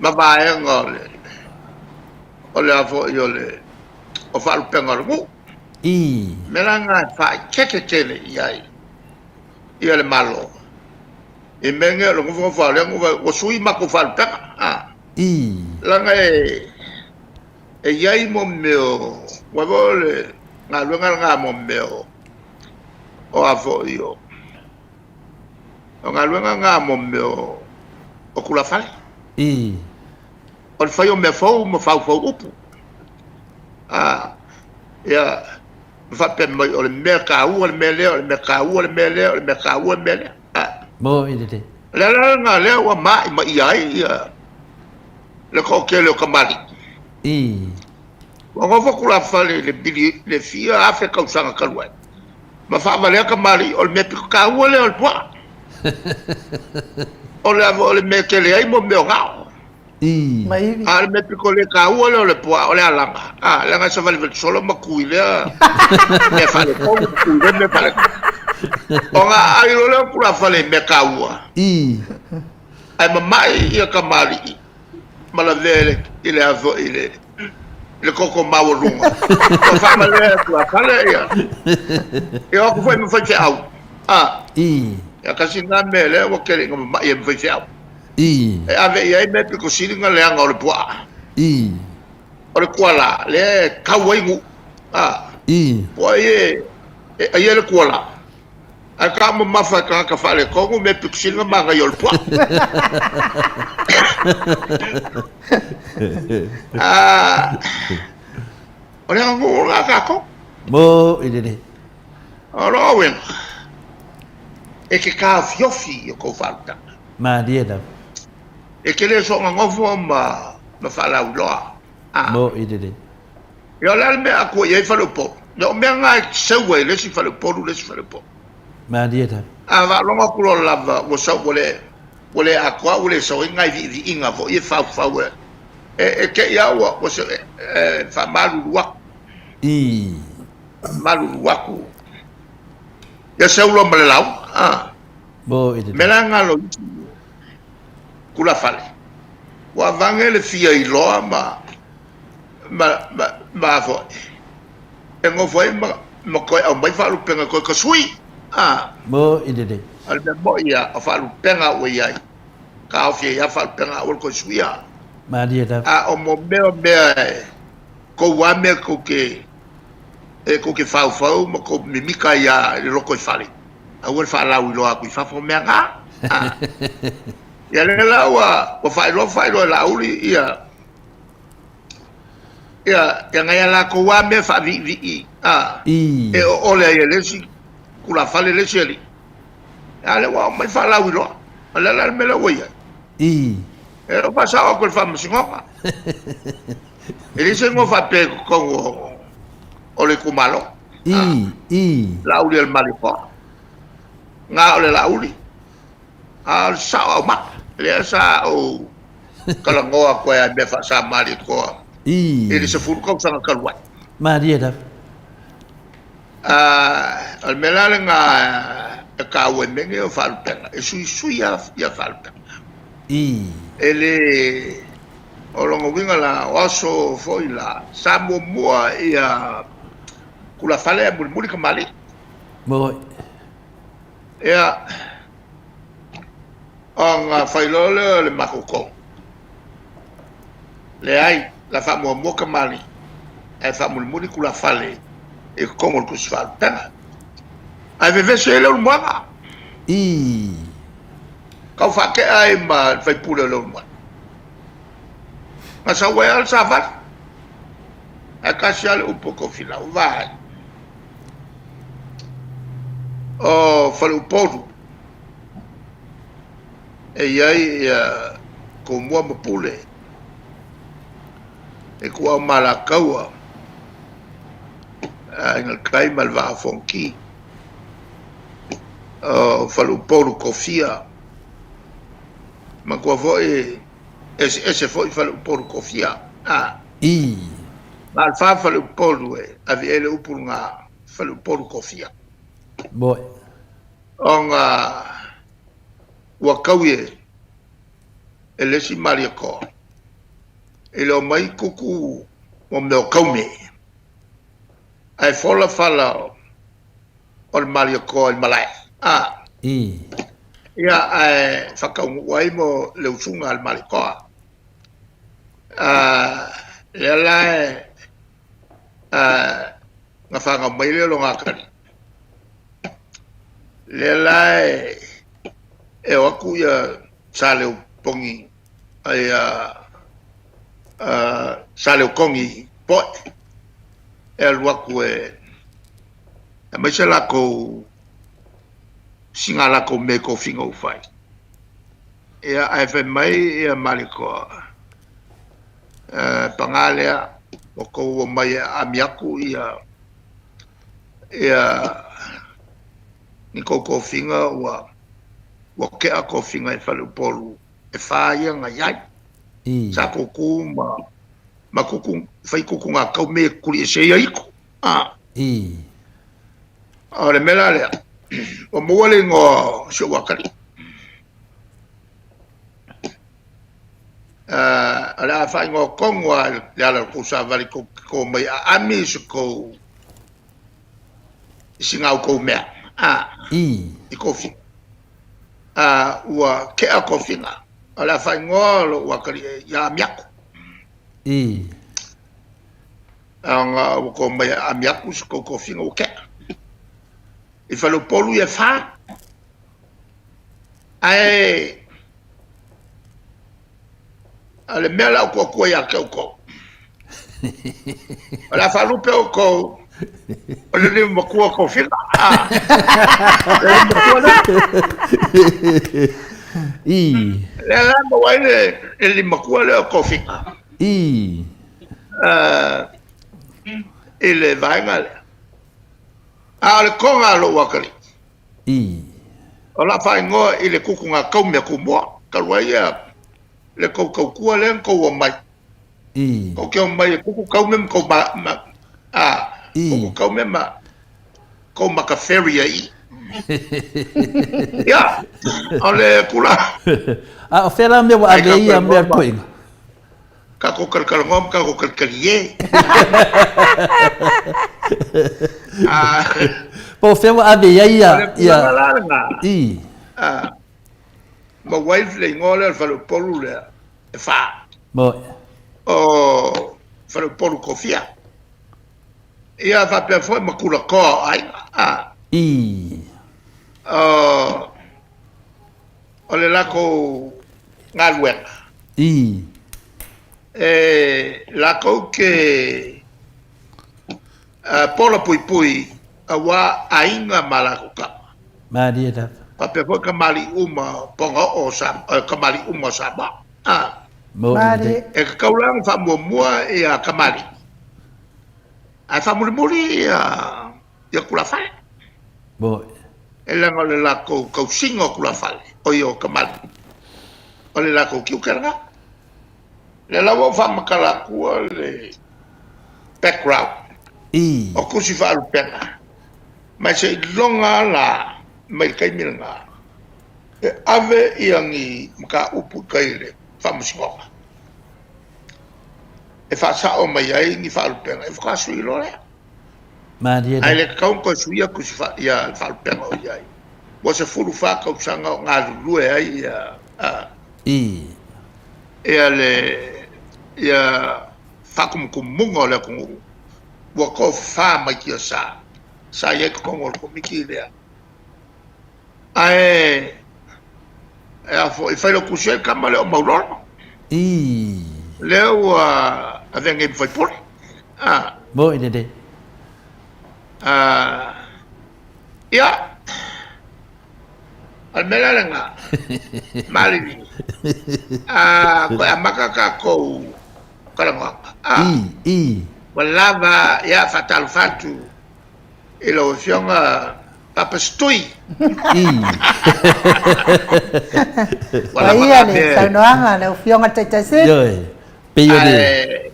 Ma vaega o le, o le a foi o le, o faalupega o le nuu. Ii. Mea la na e faaeteete tele i ai ia le Malo. I mea nei o le nofonofo a lea ua sui matou faalupega a. Ii. Leaga e e i ai mo mea o ua foi o le galuega lena mo mea o o a foi o o galuega lena mo mea o o tulafale. Ii. O le fai o mea fou ma faufau upu. A ia ma faapea mai o le mea taua le mea lea, o le mea taua le mea lea, o le mea taua le mea lea. Moi lelei. O le ala lena lea ua ma'ima'i ai ia le toatele o tamalii. Ii. Ua nofo tulafale i le bili le fia afe tausaga talu ai, ma faavalea tamalii o le mea pito taua lea o le puaa. O le o le mea tele ai mo mea o gao. Ii. Ma ivi. A o le mea pito le taua lea o le puaa o le alaga. A, leaga e savalivali solo ma tu i lea mea faaletonu, tu i lea mea faaletonu. Ona aai loa lea o tulafale i mea taua. Ii. Ae mama'i ia tamalii ma lavea i le a foi i le i le toto maualuga. Ua faamalea e tulafale ia. Ia o atu foi ma faifeau. A. Ii. Ia tasi lena mea lea ua tele ina mama'i ai ma faifeau. Ii. E ave i ai mea pito sili ona leaga o le puaa. Ii. O le kuala, lea e tau ai nuu. A. Ii. Po ai e e ai le kuala. Ae ka mamafa e tagata faaletonu mea pito sili ona manaia o le puaa. Ah, o le aganuu lena a tatou. Mo i lelei. O lou uiga, e te taofiofi i o tou faalutaga. Malie lava. E te le soona nofo ma, ma faalauiloa. Ah. Mo i lelei. Ia o le a le mea a tua i ai faleupolu? Ia o mea na e seu ai le isi faleupolu le isi faleupolu. Malie lava. A faalogo atu loa lava ua sau ua le ua le atoa ua le sau ai nai viiviiga foi e faufau e e, e te i a ua ua se, e, e faamalulu atu. Ii. Faamalulu atu. Ia seu loa ma le lauga. Ah. Mo i le. Mea la nga lo isi tulafale. Ua avane le fia iloa ma ma, ma, ma foi, e nofo ai ma, ma toe aumai faalupega toe tasui. Ah. Mo i lelei. A o le mea moi ia, o faalupega ua i ai, taofi ai lava faalupega aua le toe suia. Malie lava. A o mo mea o mea e tou lava mea tou te, e tou te faufau ma tou mimika ai lava i le lotoifale, aua le faalauiloa atu i fafo mea na. Ah. Ia lea la ua, ua faailoa faailoa e Laauli ia, Ia, ia nai a latou lava mea faaviivii, a, Ii. e oole ai e le isi tulafale le isi alii. A lea ua aumai faalauiloa. O le a la le mea lea ua i ai? Ii. E le o faasao atu e le Faamasinoga. E leai se igoa faapea i totonu o, o le itumalo. Ii. Ii. Laauli o le Malietoa. Na o le Laauli. A o le sao aumaka. Lea sa ou talanoa atu ai i mea faa-Sa Malietoa Ii. i le 10 tausaga talu ai. Malie lava. O le mea la lena e taua i mea nei o faalupega, e suisui lava ia faalupega. Ii. E le, o lona uiga la, o aso foi la, sa muamua ia tulafale ae mulimuli tamalii. Moi. Ia, ona fai loa lea o le mafaufau. Leai, la faamuamua tamalii, ae faamulimuli tulafale i totonu o le tusi faalupega. Ae vevesi ai le Ulumoega. Ii. Tau faatea ai ma le faipule o le Ulumoega. Na sau ai lava le savali. Ae tasi lava le upu o Tofilau, vaai. O Faleupolu e i ai ia Tumua ma Pule, e Ituau ma Alataua, Aiga i le Tai ma le Vaa o Fonoti, o Faleupolu Tofia, manatua foi eseese foi Faleupolu Tofia. Ii. Na o le fa Faleupolu e ave i ai le upu lena Faleupolu Tofia. Moi. Ona ua taui e le isi Malietoa i le omai tutu mo mea o taume, ae fola fala o le Malietoa i le malae. A. Ii. Ia, ae faataunuu ai mo le usuga a le Malietoa. A, lea la e, a, na fanau mai lea o lona atalii. Lea la e, e o atu ia Saleupongi, ia, a, Saleukogi Poe, e alu atu e aumai se latou, sina latou mea i tofiga ua fai. Ia, ae fai mai ia Malietoa, paga lea, ua tou omai e aami atu ia, ia ni tou tofiga ua, ua tea tofiga i Faleupolu e fa ia na i ai. Sa tou tu ma, ma tutu, fai tutugatau me e tuliese ai ito. A. O le mea la lea, ua maua le igoa o si ou atalii. O le a faaigoa tonu lava i le ala o le tou savali tou te to mai aami i se tou i sina outou mea a i tofiga. Ua tea tofiga. O le a faaigoa lou atalii ia Amiato. Leaga ua tou omai e aami atu se tou tofiga ua tea. I faleupolu ia e fa. Ae o le mea la ou atu ai ia te outou, o le a faalupe outou o le lima matua o tofiga. Ah, le lima matua lea. I. Lea la maua ai le, le lima matua lea o tofiga. I. Uh, I le vaega lea. A o le toga a lou atalii. I. O la faaigoa i le tutuga kaumea tumua, talu ai ia le tou tautua lea na tou omai. I. Tou te omai e tutu kaume ma tou ma, ma a, I. tutu kaume ma tou makaferry ai i. Ia, o le tulaga. A o fea la mea ua ave ai ia mea o le toeaina? Tatou talatalanoa ma tatou talitalie. Po o fea ua ave i ai ia... O le tulaga la lena. I. Maua ai le igoa lea o le faleupolu lea e fa. Moi. O faleupolu kofia. Ia faapea foi ma tulatoa o aiga. I. O o le latou galuega. I. E latou te pola puipui auā aiga ma latou tama. Malie lava. Faapea foi kamali'i uma o Pagaoo o Samoa, kamali'i uma o Samoa. Malie. E tatau la ona faamuamua ia kamali'i, ae faamulimuli ia ia tulafale. Moi. E leaga o le latou tausiga o tulafale, o ia o kamali'i, o le latou tiute lena. Lea la ua ou faamatala atua le background I. o tusi faalupega, ma seiloga lava la mai le taimi lena e ave ia ni mataupu i tai i le Faamasinoga e faasao mai ai ni faalupega, e faatoa sui loa lea. Malie Ae le tatau ona toe suia tusi fa, ia le faalupega o i ai. Ua 14 tausaga o galulue ai ia a, I. ia le ia faatumutumuga o le atunuu ua tofafa mai tiasa sa i ai totonu o le Komiti lea. Ae e a foi, Failautusi ai le tama lea o Maulolo. I. Lea ua avea nei ma faipule. A. Moi lelei. A, ia, o le mea la lena, malili, a, toe amata tatou talanoaga. A. I, i. Ua lava, ia, faatalofa atu i lau Afioga Papa Setui. I. Ua lava Paia le saunoaga a lau Afioga i le Taitai Sili. Ioe. Pei o le,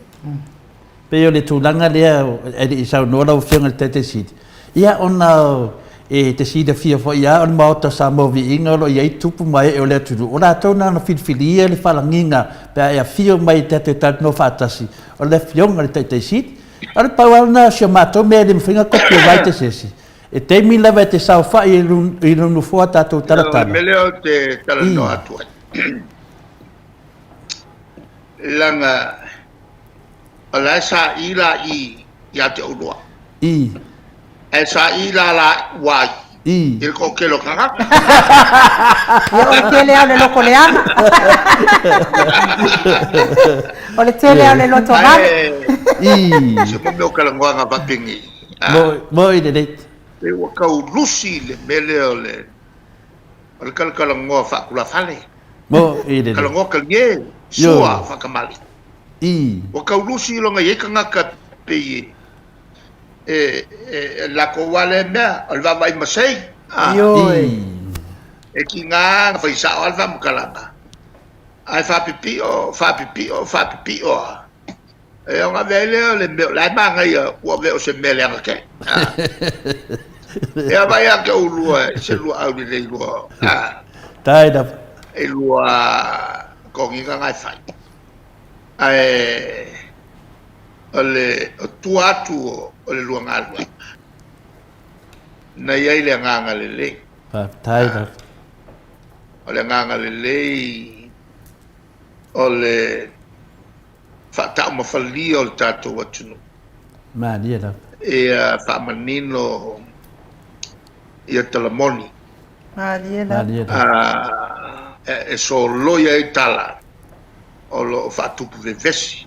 pei o le tulaga lea e le i saunoa lau Afioga i le Taitai Sili, ia ona e te silafia foi lava o le Maota o Samoa Viiga o lo o i ai tupu ma ee o le atunuu, o latou na ona filifilia le faalagiga pe a e afio mai e tatou te talanoa faatasi, o le Afioga i le Taitai Sili. O le pau lava lena o si o matou mea e le mafai ona copyright e se isi. E taimi lava e te saofai i lou nofoa tatou talatala. O le mea lea ou te talanoa atu ai, leaga o la e sa'i la i ia te oulua. I. Ae sa'i la la ua ai. I. I le toatele o tagata. Ia o le tele lava o le loto leaga. O le tele lava o le loto vale. I. Se mo mea o talanoaga faapeni. Moi lelei. Pei ua tau lusi le mea lea o le o le talatalanoa faatulafale. Moi lelei. Talanoa talie, sua faatamalii. I. Ua tau lusi loga i ai tagata pei e e latou lava lea mea, o le vaavaai masei. Ioe. E tiga ona fai sao lava le faamatalaga, ae faapipio, faapipio, faapipio lava. E ona ave ai lea o le mea o la e manaia ua ave o se mea leaga tele. Ia vaai ia te oulua i se lua aulelei lua, Tai lava. I lua togiga na e fai. Ae o le o tua atu o le lua galuega, na i ai le agaga lelei. Faafetai lava. O le agaga lelei o le faataumafalia o le tatou atunuu. Malie lava. Ia faamanino ia tala moni. Malie lava. Malie lava. E soloia ai tala o lo o faatupu vevesi,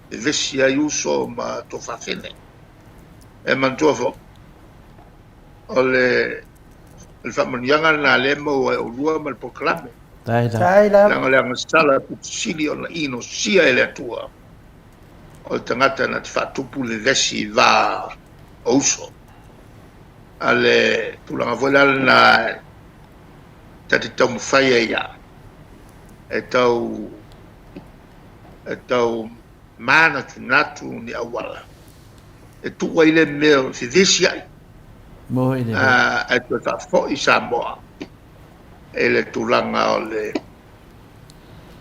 vevesi ai uso ma tuafafine. E manatua foi, o le faamanuiaga lena lea e maua e oulua ma le polokalame. Faafetai lava. Leaga o le agasala pito sili ona inosia e le Atua, o le tagata na te faatupu vevesi i va o uso. A le tulaga foi la lena ta te taumafai ai lava e tau e tau manatunatu ni auala e tuu ai le mea o le fevesiai ae toe faafoi Samoa i le tulaga o le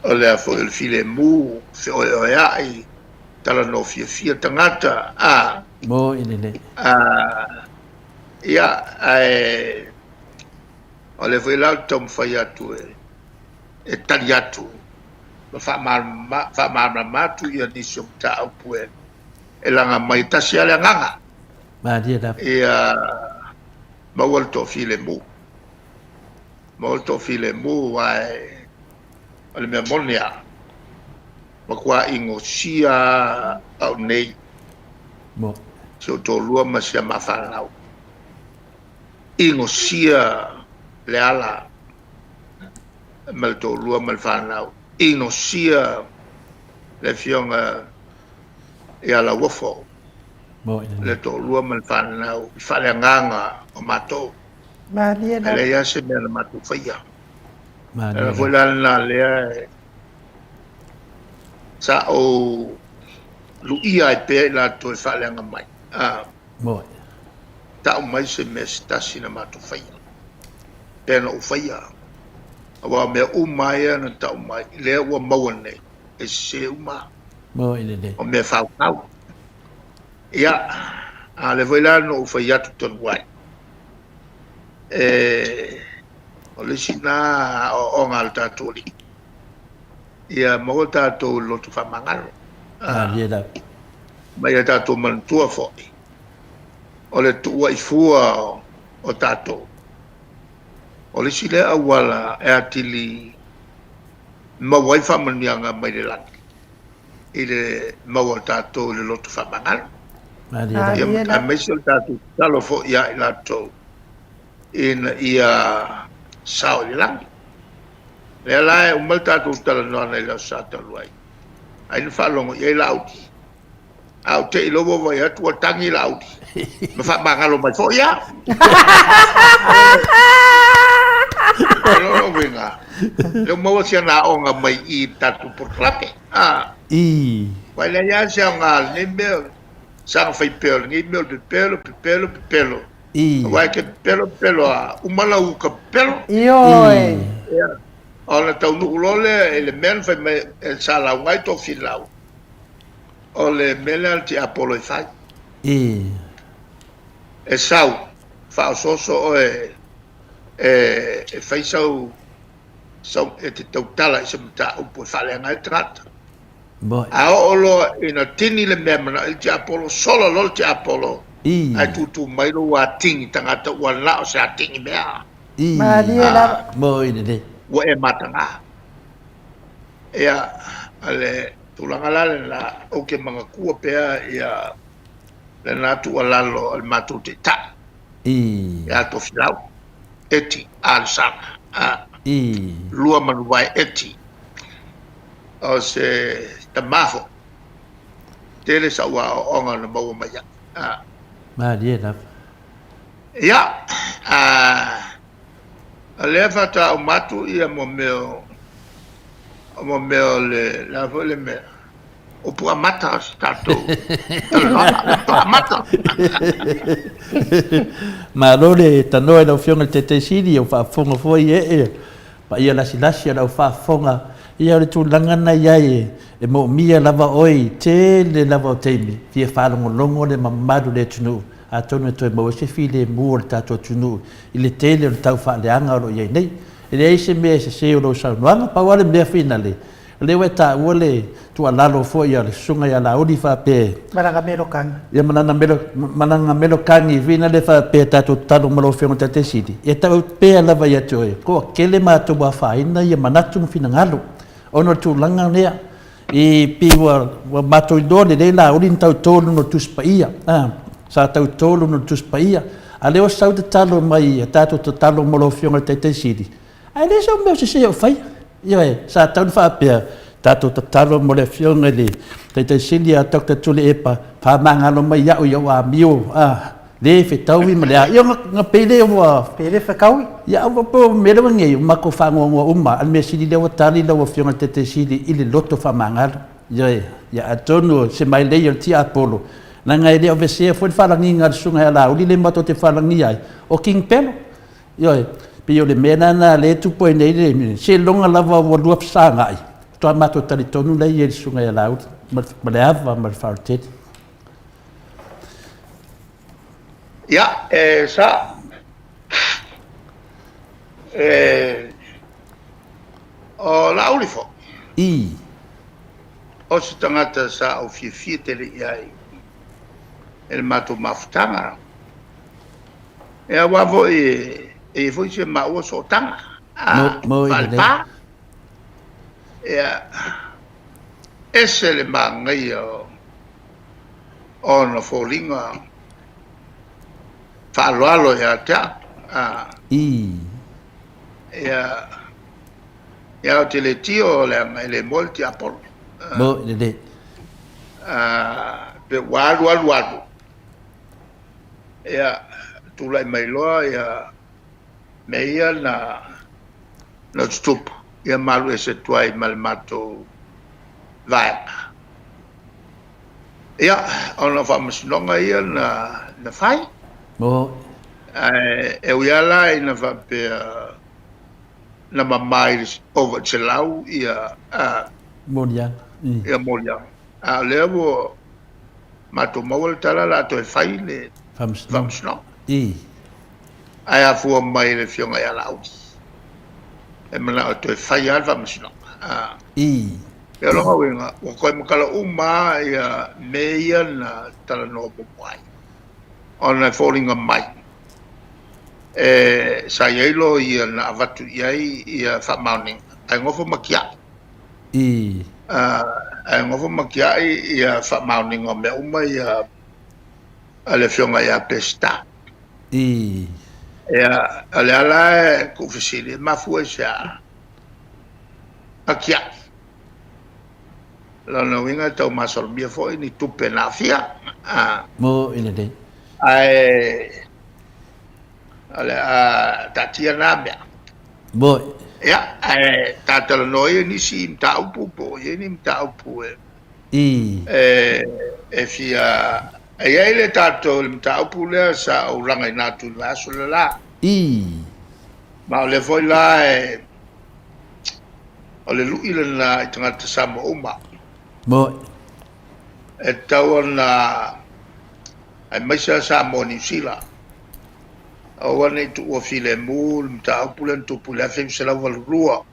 o le a foi o le filemu, feoeoea'i, talanoa fiafia tagata, a. Moni lelei. A, ia, ae o lea foi la ou te taumafai atu e, e tali atu ma faamalamalama atu ia nisi o mataupu e, e laga mai, e tasi lava le agaga. Malie lava. Ia maua le toafilemu. Maua le toafilemu, ae o le mea moni lava, matua inosia au nei, si ou toalua ma si a ma fanau, inosia le ala ma le toalua ma le fanau, inosia le afioga ia Lauofo, le toalua ma le fanau i faaleagaga o matou. Malie E leai lava se mea na matou faia. O le ala foi la lena lea e sa ou luia ai pea i latou e faaleaga mai, a tau mai se mea se tasi na matou faia, pea na ou faia. Aua o mea uma lava ia na tau mai, lea ua maua nei, e sese uma. O mea faufau. Ia, a o lea foi la na ou fai atu talu ai, e, o le isi lena aoaoga a le tatou Alii, ia maua tatou i le loto faamagalo, Malie lava. Ma ia tatou manatua foi, o le tuuai fua o tatou, o le isi lea auala e atili maua ai faamanuiaga mai le lagi. i le maua o tatou i le loto faamagalo. Malie Ia, aemaise o le tatou tatalo foi ia i latou ina ia sao i le lagi. Lea la e uma le tatou talanoaga i le Aso Sa talu ai, ai na faalogo i ai Laauli. A ou te i loa ua vaai atu ua tagi Laauli ma faamagalo mai foi ia. O lona uiga, lea ua maua si ana aoga mai i i le tatou polokalame. A. I. Aua e leai lava se aoga o lenei mea, saga fai pea o lenei mea o le pepelo, pepelo, pepelo. I. Aua e te pepelo, pepelo lava, uma lau uka pepelo. Ioe. Ia. Ona taunuu loa lea i le mea na fai mai sa lauga ai Tofilau, o le mea lea a le tiapolo e fai. I. E sau, faaosooso oe e, e fai sau, sau, e te tautala i se mataupu e faaleaga ai le tagata. Moi. A oo loa ina tini le mea e manao i le tiapolo, sola loa le tiapolo, I. ae tūtū mai lou atigi tagata ua na o se atigi mea. I. Malie lava. Moi lelei. Ua e mataga. Ia, o le tulaga la lena, ou te manatua pea ia lena tuualalo a le matou taitai. I. Ia Tofilau, Eti Alesana. A. I. Lua Manuvae Eti. O se tama foi. Tele sau aoaoga na maua mai ai. A. Malie lava. Ia, a, o lea faatoa uma atu ia mo mea o, mo mea o le, le a foi le mea, upu amata o se tatou talanoaga, upu amata. Malo le tanoa i lau Afioga i le Taitaifono Sili, o faafofoga foi ee paia lasilasi o lau faafofoga, ia o le tulaga na i ai e moomia lava oe i tele lava o taimi, fia faalogologo le mamalu o le atunuu, atonu e toe maua ai se filemu o le tatou atunuu i le tele o le tau faaleaga o lo o i ai nei. E leai se mea e sese o lou saunoaga, pau lava le mea finale, O lea ua e taua le tuualalo foi a le Susuga ia Laauli faapea, Ma lana melokaga. Ia ma lana melo, ma lana melokaga foi lea faapea tatou tatalo ma lau Afioga i le Taitai Sili, ia tau pea lava ia te oe, toatele matou ua afaina ia manatu ma finagalo ona o le tulaga lea. I pei ua ua matou iloa lelei Laauli na tauto i luga o le Tusi Paia, a, sa tauto i luga o le Tusi Paia, a o lea ua sau tatalo mai ia tatou tatalo mo lau Afioga i le Taitai Sili, Ae le o se mea sese o faia. Ioe, sa tatau ona faapea, tatou tatalo mo le Afioga i le Taitai Sili ia Doctor Tuilaepa, faamagalo mai au i au amio, a, le fetaui ma le a. Ia ona pei lea ua... Pei le fetaui. Ia, po o le mea lea ua i ai nei, ua matou faanoanoa uma lava. A o le mea sili lea ua tali lau Afioga i le Taitai Sili i le loto faamagalo. Ioe, ia atonu o se mailei a le tiapolo, leaga e le o aveesea foi le faalagiga a le Susuga ia Laauli lea matou te faalagia ai, o King Pelo. Ioe, pei o le mea lena lea e tupu ai nei le seiloga lava ua lua fesagai, faatoa matou talitonu lea i ai i le susuga ia Laauli ma le ava ma le faaaloalo tele. Ia, e sa, e, o Laauli foi. I. O se tagata sa ou fiafia tele i ai i le matou mafutaga. E aua foi e i ai foi si a maua sootaga faalepa. Ia, ese le manaia o ona foliga faaaloalo ia te au. Ia, ia ou te le tio leaga e le moe le tiapolo. Pe ua alu alu alu. Ia, tulai mai loa ia mea ia na na tutupu, ia ma alu ese atu ai ma le matou vaega. Ia, ona o faamasinoga ia na na fai. Ae e ui lava la ina faapea na mama i le ova i le 100 ia moliaga. Ia moliaga. A o lea ua matou maua le tala o le a toe fai le faamasinoga. Ae afua mai i le Afioga ia Laauli, e manao e toe fai lava le faamasinoga. O lona uiga, ua toe matala uma lava mea ia na talanoa muamua ai, ona e foliga mai e sa i ai loia na avatu i ai faamaoniga, ae nofo ma tiai. Ae nofo ma tiai ia faamaoniga o mea uma ia a le Afioga ia Peseta. Ia, o lea la e tuufesili, e mafua i se a na tiai? Lona uiga e tau masalomia foi ni tupe na aafia. Ae o le a taatia na mea. Ia, ae ta talanoa ia i nisi mataupu po o i ai ni mataupu e e fia... E i ai le tatou le mataupu lea sa ou lagaina atu i le vaiaso le la. Ma o lea foi la e o le lui lena i tagata Samoa uma. E tatau ona aemaise lava Samoa Niu Sila, aua ne i tuua filemu le mataupu lea na tupu i le 1982.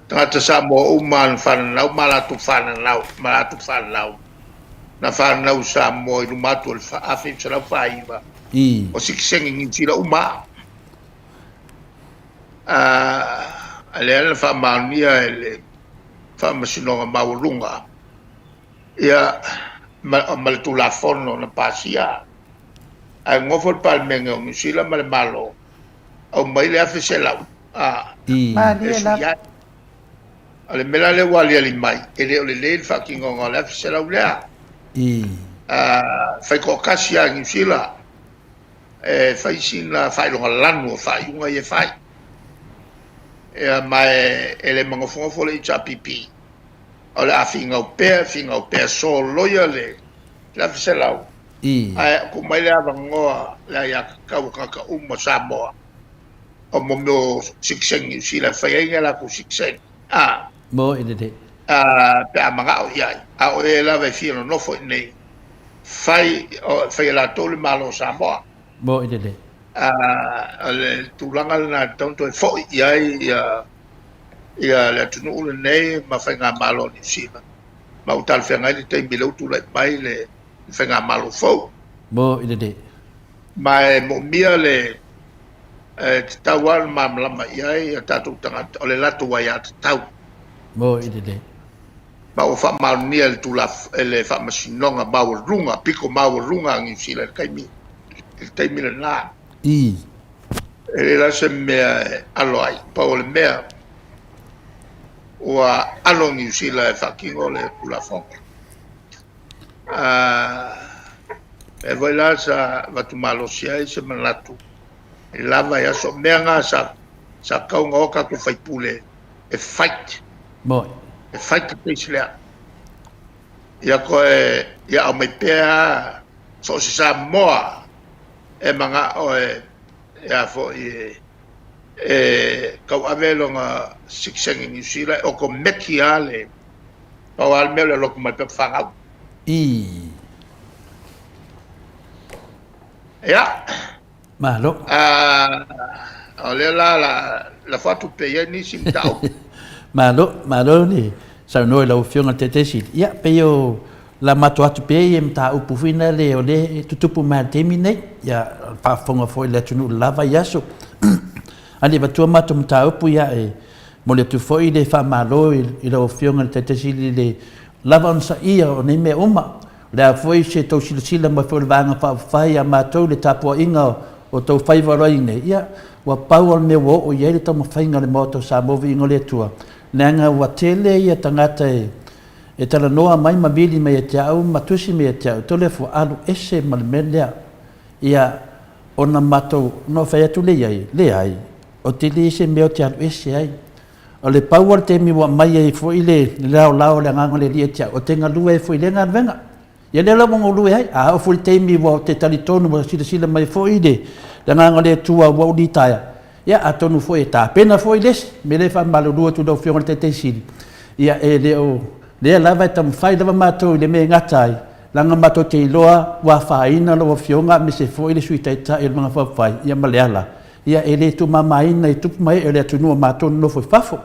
Tagata Samoa uma na fananau ma latou fananau, ma latou fananau na fananau i Samoa i luma atu o le 1949, o sitiseni Niu Sila uma. A lea na faamaonia e le Faamasinoga Maualuga ia ma le Tulafono na pasia. Ae nofo le Palemene o Niu Sila ma le Malo, aumai le 1,100 a e sui ai. O le mea la lea ua aliali mai, e le o lelei le faatinoga o le 1,100 lea. Fai toatasi lava e Niu Sila e fai sina faailoga lanu o faaiuga ia e fai. Ia ma e le manofonofo le HRPP. O le a finau pea, finau pea, soloia le 1,100. Ae tuu mai le avanoa le aiatatau a tagata uma o Samoa o mo mea o sitiseni Niu Sila e fai ai ni a latou sitiseni a pe a manao i ai. A o e lava e fia nonofo i inei, fai, fai e latou le Malo o Samoa. O le tulaga lena e tatau ona toe foi i ai ia Ia le atunuu lenei ma Faigamalo a Niu Sila, ma ua talafeagai le taimi lea ua tulai mai le Faigamalo fou. Mo i le. Ma e moomia le e tatau lava ona malamalama i ai a tatou tagata, o le latou aiatatau. Mo i le. Ma ua faamaonia e le Tulafono e le Faamasinoga Maualuga, pito maualuga a Niu Sila i le taimi i le taimi lena. I. E le la se mea e alo ai, pau o le mea ua alo Niu Sila e faatino le Tulafono. E foi la sa avatu malosi ai se manatu i lava i aso. O mea na sa sa tatau ona o tatou faipule e fight. Moi. E fight le case lea. Ia toe ia aumai pea so o se Samoa e manao e e a foi e e tauave lona sitiseni i Niu Sila e otomeki lava le pau lava le mea o le alu atu ma le pepa fanau. I. Ia. Malo. O lea la la lafo atu pe i ai nisi mataupu. Malo, malo le saunoa i lau Afioga i le Taitai Sili. Ia, pei o la matou atu pea ia mataupu foi na le o lea e tutupu mai i le taimi nei. Ia, faafofoga foi le atunuu i le la vaiaso. A le avatua matou mataupu, ia e momoli atu foi le faamalo i lau Afioga i le Taitai Sili i le lava onosaia o nei mea uma. O le a foi se tou silasila mai foi o le Vaega Faaupufai ia matou i le tapuaiga o tou faiva o ai nei, ia, ua pau lava le mea ua oo i ai le taumafaiga o le Maota o Samoa Viiga o le Atua, leaga ua tele ia tagata e e talanoa mai ma vili mai ia te au ma tusi mai ia te au, Toleafoa, alu ese ma le mea lea. Ia, ona matou, ona ou fai atu lea i ai, leai, ou te le i se mea ou te alu ese ai. O le pau o le taimi ua aumai ai foi le laolao o le Agaga o le Alii ia te au, ou te galue ai foi i lea galuega. Ia lea la ua galue ai, a oo foi i le taimi ua ou te talitonu ua silasila mai foi le Agaga o le Atua ua ou litaea, ia atonu foi e tapena foi le isi. O le mea lea e faamalulu atu i lau Afioga i le Taitai Sili, ia e le o lea lava e taumafai lava matou i le mea e gata ai, leaga matou te iloa ua afaina lau Afioga aemaise foi le Sui Taitai o le Vaega Faaupufai, ia ma Leala. Ia, e le tuumamaina i tupu ma ee o le atunuu o matou nonofo i fafo.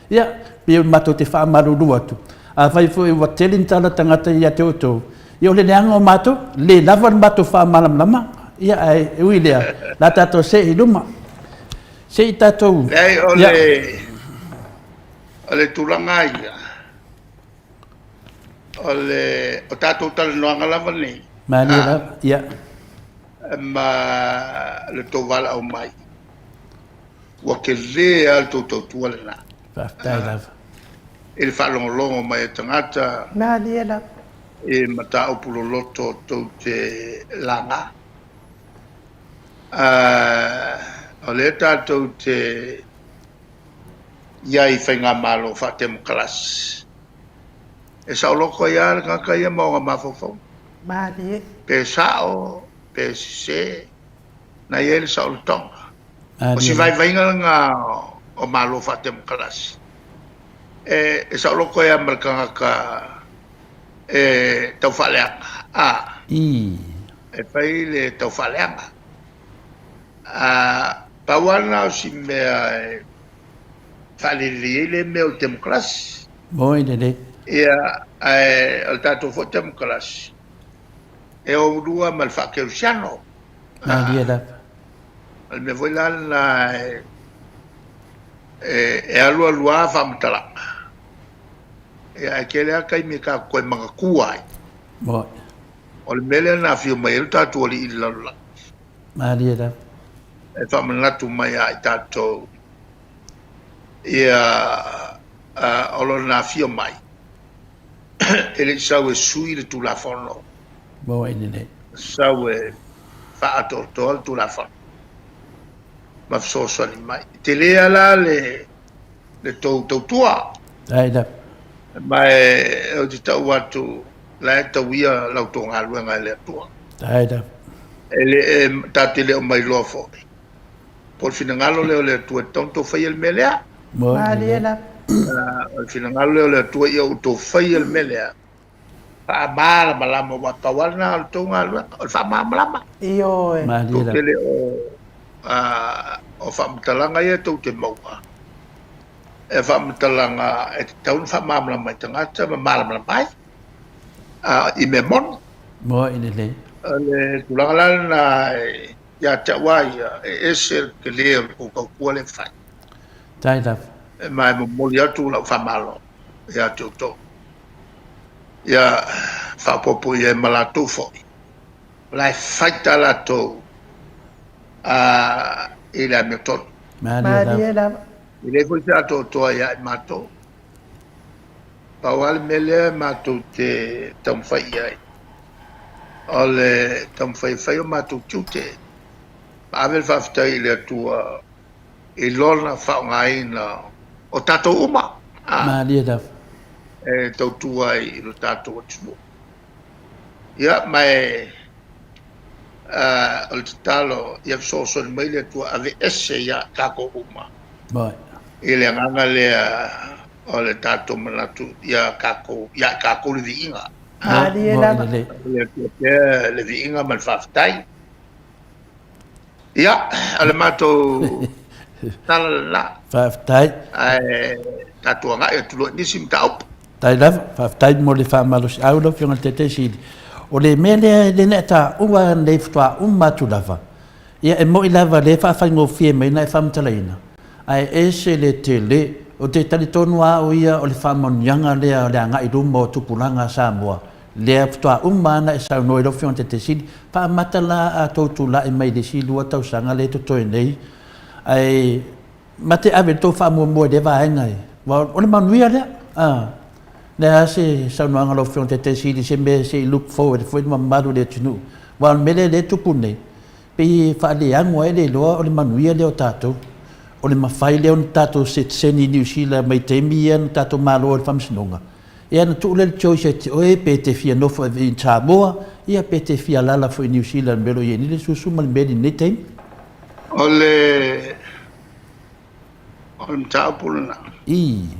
Ia, pei matou te faamalulu atu, afai foi ua tele ni tala tagata ia te outou, ia o le leaga o matou, le lava le matou faamalamalama, ia ae ui i lea, la tatou see i luma. Se i tatou... Leai, o le, o le tulaga ia, o le, o tatou talanoaga lava nei. Malie lava, ia. Ma le tou valaau mai, ua tele lava le tou tautua lena. Faafetai lava. I le faalogologo mai a tagata. Malie lava. I mataupu loloto tou te laga. O lea tatou te i ai i faigamalo faatemokarasi. E saoloto ai lava le tagata ia ma ona mafaufauga. Malie. Pe sao, pe sese, na i ai le saolotoga. O si vaivaiga lena o Malo faatemokarasi, e, e saoloto ai lava ma le tagata e tau faaleaga, a, I. e fai le tau faaleaga. A, pau lava lena o si mea e faalelelei ai lea mea o le temokarasi. Moi lelei. Ia, ae o le tatou foi temokarasi, e o lua ma le faakerisiano. Malie lava. O le mea foi la lena e, e, e alu alu lava faamatalaga. Ia, ae tele lava taimi e tatou toe manatua ai. Moi. O le mea lea na afio mai ai lo tatou Alii i le lalolagi. Malie lava. E faamanatu mai ia i tatou ia o lona afio mai e le i sau e sui le Tulafono. Moi lelei. Sau e faaatoatoa le Tulafono ma fesoasoani mai. E tele lava la le, le tou tautua. Ai lava. Ma e, ou te tau atu, la e tauia la outou galuega e le Atua. Ai lava. E le, e, tatou te le o mailoa foi. Po o le finagalo lea o le Atua e tatau ona outou faia le mea lea. Moi Malie lelei. lava. O le finagalo lea o le Atua ia outou faia le mea lea. Faamalamalama aua pau lava lena o le tou galuega, o le faamalamalama. Ioe. Malie Tou te lava. le o, o faamatalaga ia tou te maua. E faamatalaga e tatau ona faamalamalama i tagata ma malamalama ai i mea moni. Moe lelei. O le tulaga la lena ia te au lava ia, e ese le tele o le tou tautua lea e fai. Tai lava. Ma e momoli atu lau faamalo ia te outou. Ia faaopoopo i ai ma latou foi, o la e fai ta latou i le amiotonu. Malie lava. E leai foi se atoatoa ia i matou. Pau lava le mea lea matou te taumafai i ai, o le taumafai e fai o matou tiute ma ave le faafetai i le Atua i Lona faaaogaina o tatou uma Malie lava. e tautua ai i lo tatou atunuu. Ia, ma e o le tatalo ia fesoasoani mai le Atua aveese ia tatou uma i le agaga lea o le tatou manatu ia tatou ia tatou le viiga. Malie lava. Le Atua pea le viiga ma le faafetai. Ia, o le matou tala lena. Faafetai. Ae tatou agai atu loa i nisi mataupu. Faafetai lava. Faafetai mo le faamalosiau lau Afioga i le Taitaifono. O le mea lea e le na taua nei faatoa uma atu lava, ia e moni lava lea e faafaigofie mai na e faamatalaina, ae ese le tele. Ou te talitonu lava au ia o le faamanuiaga lea o le agai i luma o tupulaga a Samoa, lea faatoa uma lava na e saunoa i lau Afioga i le Taitaifono, faamata la a tou tulai mai i le isi lua tausaga lea e totoe nei, ae Ma te ave le tou faamuamua i lea vaega e, aua o le manuia lea. A, le a se saunoaga a lau Afioga i le Taitai Sili i se mea se i look forward ai foi le mamalu o le atunuu. Aua o le mea lea o lea e tupu nei, pei e faaleago ai le iloa o le manuia lea o tatou. O le mafai lea ona tatou setiseni i Niu Sila mai taimi ia na tatou malo ai i le Faamasinoga, ia ona tuu lea o le choice ia te oe pe e te fia nofo i Samoa, ia pe e te fia alaala foi i Niu Sila i le mea o lo o i ai nei le susu ma le mea i lenei taimi. O le o le mataupu lena. Ii.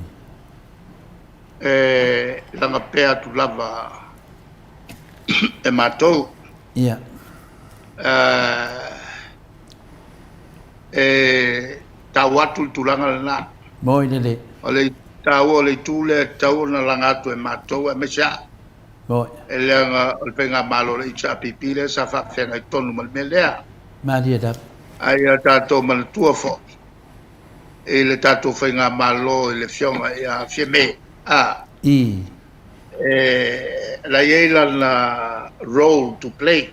E laga pea atu lava e matou. Ia. E tau atu le tulaga lena. Moi lelei. O le taua o le itu lea e tatau ona laga atu e matou aemaise au. Moi. E leaga o le faigamalo o le HRPP lea sa faafeagai tonu ma le mea lea. Malie lava. Ae ia tatou manatua foi i le tatou faigamalo i le Afioga ia Fiame, a. Ii. E, la i ai lana role to play.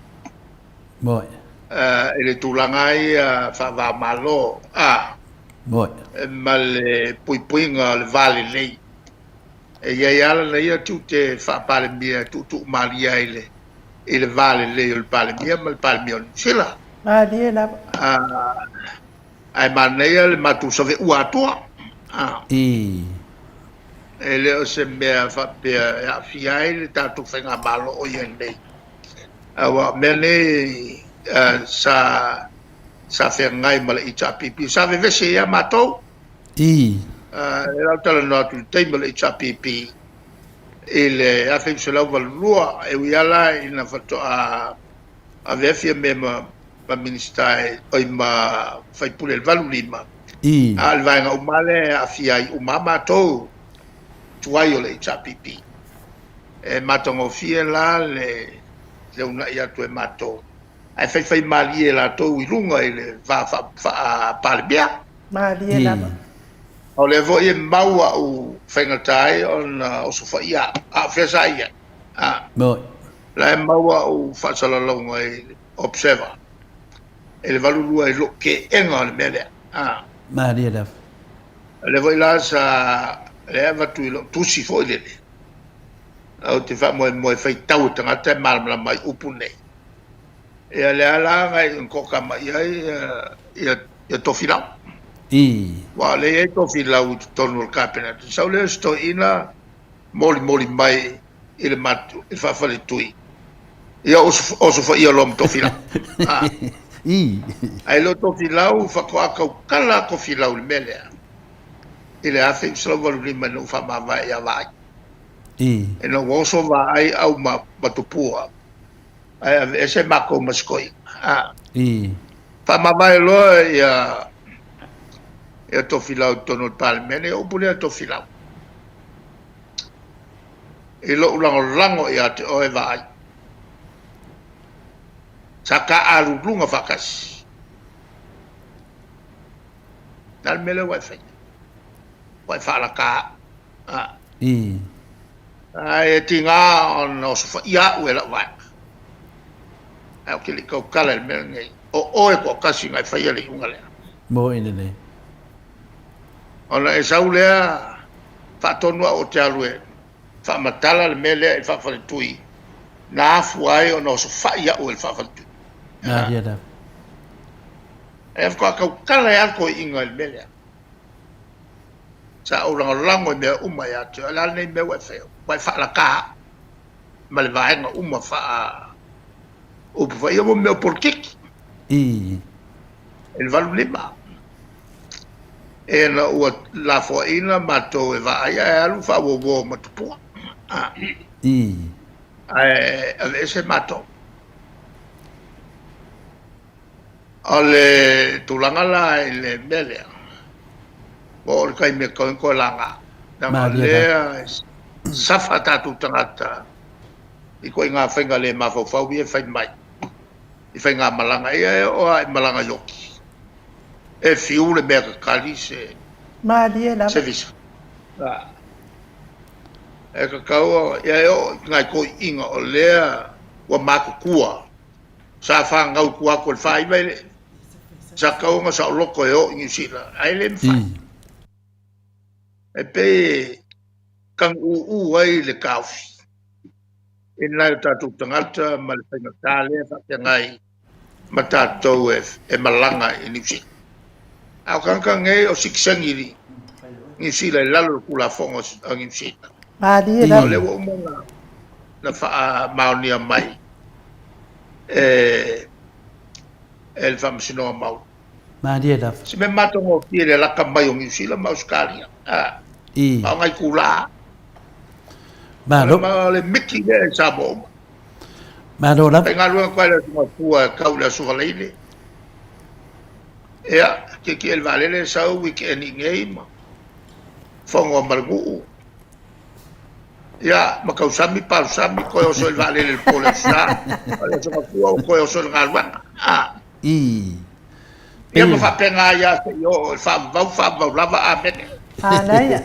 Moi. I le tulaga ia faava-o-Malo, a. Moi. Ma le puipuiga o le va lelei. E i ai lava lana ia tiute faa-Palemia e tuutuumalie ai le i le va lelei o le Palemia ma le Palemia o Niu Sila. Malie lava. Ae manaia le matou saveua atua. Ii. E le o se mea faapea e aafia ai le tatou faigamalo o i ai nei. Aua o mea nei sa sa feagai ma le HRPP, sa vevesi ai lava matou. Ii. Lea la ou talanoa atu i le taimi o le HRPP i le 1982, e ui lava la ina faatoa avea Fiame ma ma Minisita e, oi ma faipule i le 85, Ii. a o le vaega uma lava lea e aafia ai uma lava matou tuai o le HRPP. E matagofie la le le uunai atu e matou, ae faifaimalie latou i luga i le va faa-Palemia. Malie lava. O lea foi e mau au faigata ai ona osofaia au, a o fea sa i ai? A. Moi. La e mau au faasalalauga i le Observer i le 82 i lou keega o le mea lea. A. Malie lava. O lea foi la sa lea e avatu i lou tusi foi lele, ou te faamoemoe faitau e tagata e malamalama ai upu nei. Ia lea la na i koka mai ai ia ia Tofilau. Ii. Aua o lea e i ai Tofilau i totonu o le Kapeneta. Sau lea o si toeaina molimoli mai i le matu i le faafaletui. Ia osofaia loa ma Tofilau. Ah. Ii. Ae le o Tofilau faatoa tautala a Tofilau i le mea lea i le 1985 ina ua faamavae ia Vaai. Ii. Ina ua oso Vaai au ma ma Tupua ae aveese matou ma si toeaina. Ah. Ii. Faamavae loa ia Ia Tofilau i totonu o le Palemene, o upu lea a Tofilau. I lou lagolago ia te oe Vaai. Sa taaluluga faatasi. Le a le mea lea ua e faia? Ua e faalata au. A. I. Ae e tiga ona osofaia au e lau vaega. Ae ou te le i tautala i le mea lenei. O oe toatasi na e faia le iuga lea. Moi lelei. Ona e sau lea faatonu au ou te alu e faamatala le mea lea i le faafaletui na afua ai ona osofai au e le faafaletui. Malie lava. E faatoa tautala ai lava le toeaina i le mea lea. Sa ou lagolago i mea uma ia te oe. O le a lenei mea ua e faia? Ua e faalata au ma le vaega uma faa upu foi ia mea o polokiki. I. I le 85. Ina ua lafoaiina matou e vaai ae alu faauouo ma tupua. I. Ae aveese matou. O le tulaga la i le mea lea, ua oo i le taimi e tatau ai ona toe laga. Leaga o lea e safa tatou tagata i ituaiga faiga le mafaufau ia e fai mai i faigamalaga ia e oo lava i malaga ioki. E fiu le mea tatali se Malie lava. Se visa. E tatau ia e oo i nai toeaiina o lea ua matutua sa fanau i tua atu o le 49 e le sa tatau ona saoloto e o i Niu Sila ae le mafai. E pei e tagiuu ai le taofi i nai o tatou tagata ma le faigata lea e faafeagai ma tatou e malaga i Niu Sila. A o tagata nei o sitiseni i Niu Sila i lalo o le Tulafono a Niu Sila. Malie lava. O lea ua uma ona faamaonia mai e le Faamasinoga Maoli. Malie lava. Se mea matagofie le laka mai o Niu Sila ma Ausetalia. I. A o nai itulā. Malo. O le miti lea i Samoa uma. Malo lava. Faigaluega atu ai le Aso Gafua e tau i le Aso Faraile. Ia, tietie i le vaalele sau weekend i inei ma fono ma le nuu. Ia, ma tausami, palusami, toe oso i le vaalele i le po o le Aso Sa, o le Aso Gafua ua toe oso i le galuega. A. I. Ia ma faapena ai lava seia oo i le faavavau, faavavau lava, amene. Manaia.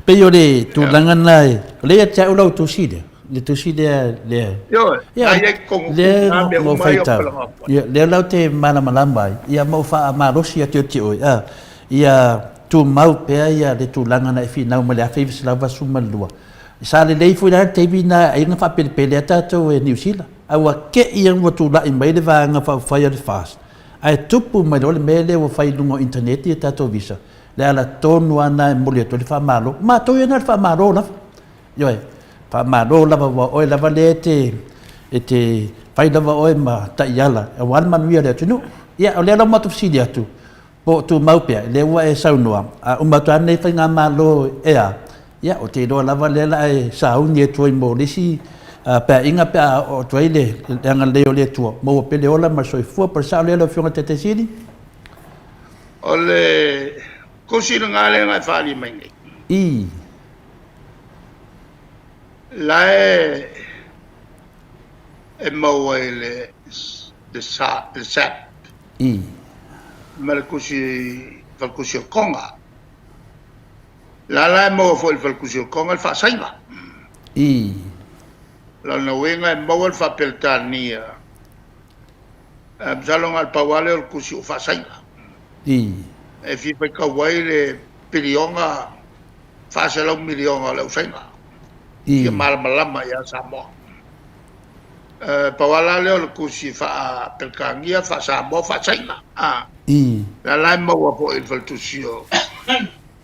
Pei o le tulaga lena, o lea ia te au lau tusi lea, le tusi lea, lea. Ioe, Ia, na i ai totonu lea na mea na ou uma ia o faitau. Palaga Atua. Ia, lea la ou te malamalama ai, ia ma ou faamalosi atu ia te oe, a, ia tumau pea ia le tulaga na e finau mai le 1982. Sa lelei foi la le taimi na ai na faapelepele ai tatou e Niu Sila, a ua te i ua tulai mai le Vaega Faaupufai a le FAST, ae tupu mai loa le mea lea ua fai i luga o internet ia tatou visa, le ala tonu lava lena e momoli atu ai le faamalo. O matou ia na o le faamalo lava. Ioe, faamalo lava aua o oe lava lea e te, e te fai lava oe ma taiala aua le manuia o le atunuu. Ia, o lea la ua matou fesili atu, po o tumau pea, lea ua e saunoa, a uma atu lava lenei faigamalo e a, ia, ou te iloa lava lea o le a e sauni atu ai mo le isi paeaiga pe a oo atu ai le agalelei o le Atua, maua pea le ola ma le soifua. Po o le sao lea lau Afioga i le Taitai Sili? O le tusi lena lea na e faaalia mai nei. I. La e e maua i le le sa le SAP. I. Ma le tusi faletusi o Tonga. La la e maua foi i le faletusi o Tonga le faasaina. I. Lona uiga e maua le faapeletania. Masalo na o le pau lava lea o le tusi o faasaina. I. E fia faitau ai le piliona, 400 miliona o le ausaina. I. Fia malamalama ia Samoa. Pau lava la lea o le tusi faa-Peretania, faa-Samoa, faa-Saina. I. La la e maua foi i le faletusi o,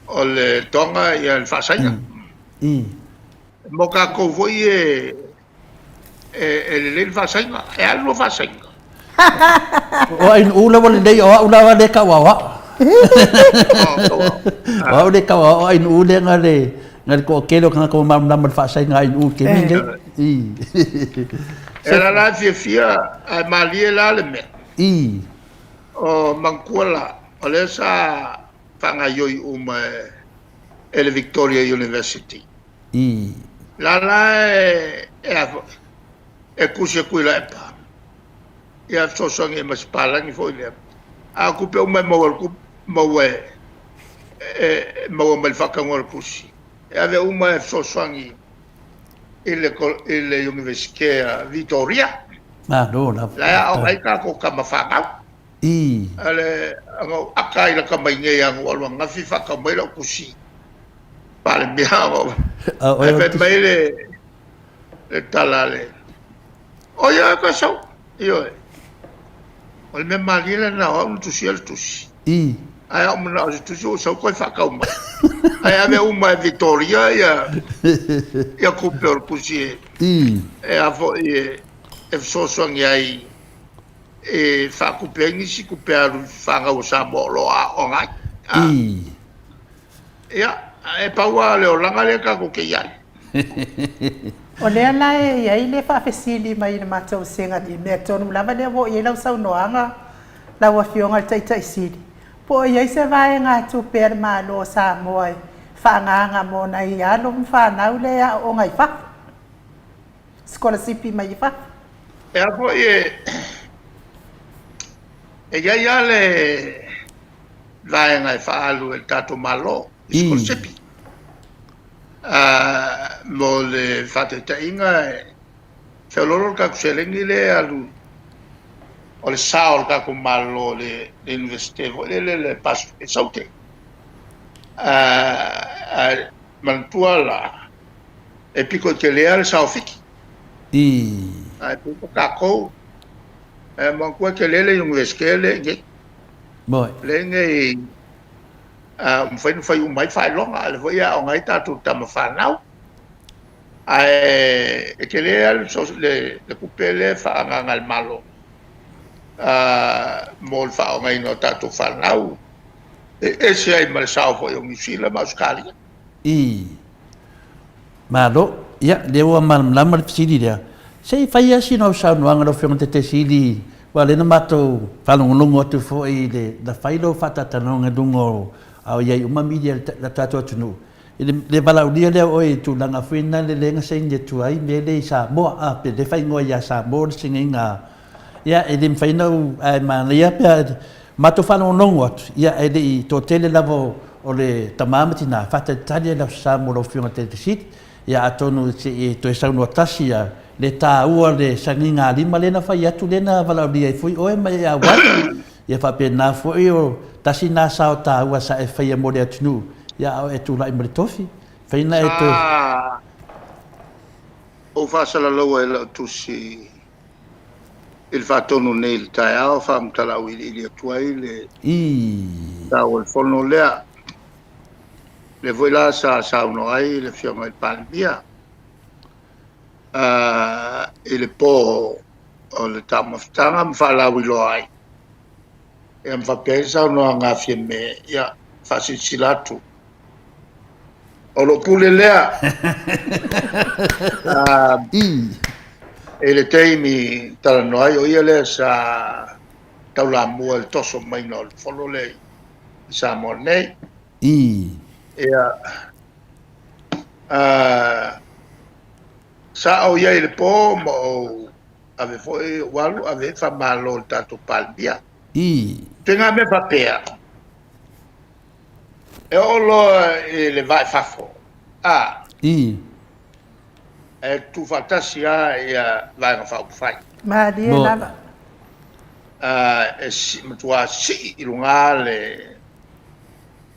o le Tonga ia le faasaina. I. Mo tatou foi e e lelei le faasaina. E alu lua faasaina. O ai ula ua lelei o au lava le kau ao ao. O au le kau ao ai nu le nga le nga le toatele o tagata ua malamalama i le faasaina ai nu ke mi nei. I. E la la fiafia ae malie la le mea. I. O manatua la, o lea sa faagaioi uma e le Victoria University. I. La la e, e, a, e kusi e kui la epa. Ia fesoasoani e ma se palagi foi lea. A o kupe uma e maua le kupe, maua e, e, maua mai le faatauga o le kusi. E ave uma e fesoasoani i le, i le Universite a Victoria. Malo lava. La e aoga ai tatou tama fanau. I. A le, ana ou aka i lata mai nei ana ou alu ananafi faatau mai lau kusi Palemia ana A oe ae o fai le mai le, le tala a le, o ia e sau, ioe. O le mea malie lena o au na tusia le tusi. I. Ae a ou manao i se tusi ua sau toe faatau mai. Ae ave uma e Victoria ia ia tupe o le tusi e I. e a foi e e fesoasoani ai e faatupe ai nisi tupe alu i fanau a Samoa o lo o aooga ai. I. Ia, e pau lava le olaga lea tatou te i ai. O lea la e i ai le faafesili mai i le matou vasega i le mea tonu lava lea ua oo i ai lau saunoaga, lau Afioga i le Taitai Sili, po o i ai se vaegatupe a le Malo o Samoa e faaagaaga mo nai alo ma fanau lea e aooga i fafo, sikolasipi mai i fafo. E a foi e, e i ai lava le vaega e faaalu e le tatou Malo i sikolasipi. Mo le faataitaiga, e feoloolo le tatou seleni lea e alu, o le sao o le tatou Malo i le Iunivesite foi lele le Pasifika i Saute. Ae manatua la, e pito i tele lava le sao o Fiti. Ae pei o tatou, e manatua e tele le Iunivesite lea i inei. Lea i inei ua mafai ona fai uma ai faailoga, a o lea foi e aoga ai tatou tama fanau. Ae e tele lava le tupe lea e faaagaaga e le Malo mo le faaaogaina o tatou fanau, e ese ai ma le sao foi o Niu Sila ma Ausetalia. I. Malo. Ia, lea ua malamalama le fesili lea. Se i fai lava sina au saunoaga lau Afioga i le Taitaiseili, aua o lea na matou faalogologo atu foi i le na fai lou faatatalanoaga i luga o, a o i ai uma media a le tatou atunuu, i le valaaulia lea o oe i le tulaga foi lena lea na saini atu ai mea lea i Samoa, a, pe lea e faaigoa ia Samoa le sainiga Ia, e le mafai ona ou, ae manaia pe a matou faalogologo atu, ia, e le i toatele lava o le tama ma tina, faatalitali ai le Aso Sa mo lau Afioga i le Taita Sili. Ia, atonu se i e toe saunoa tasi ia le taua le sagigalima lea na fai atu lea na valaaulia ai foi oe ma e auai. Ia faapena foi o tasi na sao taua sa e faia mo le atunuu, ia a o e tulai ma le tofi, fai na e toe. Sa ou faasalalaua i lau tusi i le faatonu nei i le taeao, faamatala auiliili atu ai le tau o le fono lea. Lea foi la sa saunoa ai le Afioga i le Palemia i le po o le taumafataga ma faalauiloa ai. Ia ma faapea ai le saunoaga a Fiame, ia faasilasila atu O lou pule lea i le taimi talanoa ai, o ia lea sa taulamua i le toso maiga o le fono lea i Samoa nei. Ia, sa ou i ai i le po ma ou ave foi, ou alu ave ai faamalo i le tatou Palemia. Ituaiga mea faapea. E oo loa i le vaa i fafo, a. I. E tuufaatasi lava ia Vaega Faaupufai. Malie lava. E matua sii i luga le,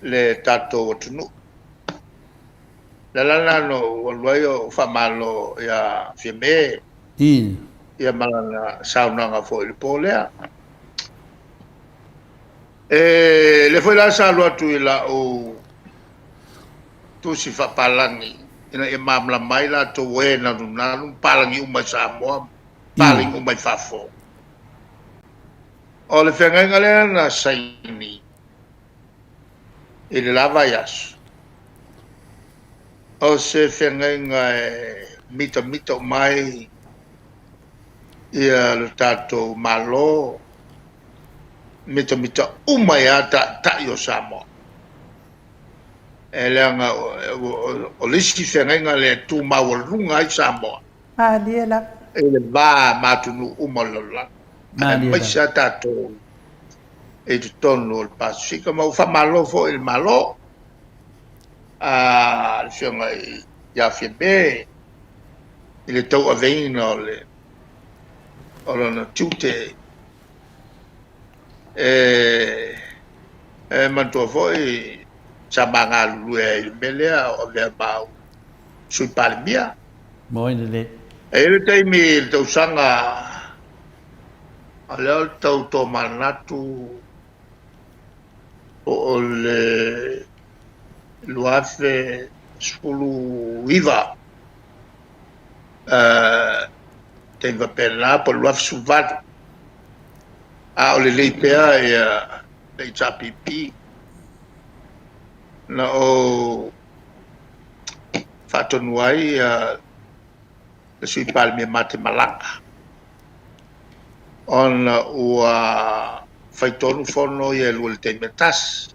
le tatou atunuu. Le ala lena na ou alu ai o faamalo ia Fiame. I. Ia ma lana saunoaga foi i le po lea. E lea foi la sa alu atu i lau tusi faapalagi ina ia malamalama ai latou o e nalunalu ma palagi uma i Samoa, palagi uma i fafo. O le feagaiga lea na saini i le la vaiaso, o se feagaiga e mitamita uma ai ia le tatou Malo, mitamita uma ai lava taitai o Samoa. E leaga o le isi feagaiga lea e tu maualuga ai Samoa. Malie lava. I le va ma atunuu uma o le lalolagi, aemaise lava tatou i totonu o le Pasefika. Ma ua faamalo foi i le Malo, a le Afioga ia Fiame i le tauaveina o le o lona tiute. E e manatua foi sa ma galulue ai i le mea lea o avea ma au Sui Palemia. Moi lelei. E i ai le taimi i le tausaga o lea o le tau tomanatu po o le 2019, taimi faapena po o le 2018, a o lelei pea le HRPP, na ou faatonu ai le Sui Palemia ma te malaga, ona ua fai tonu fono ia e lua i le taimi e tasi.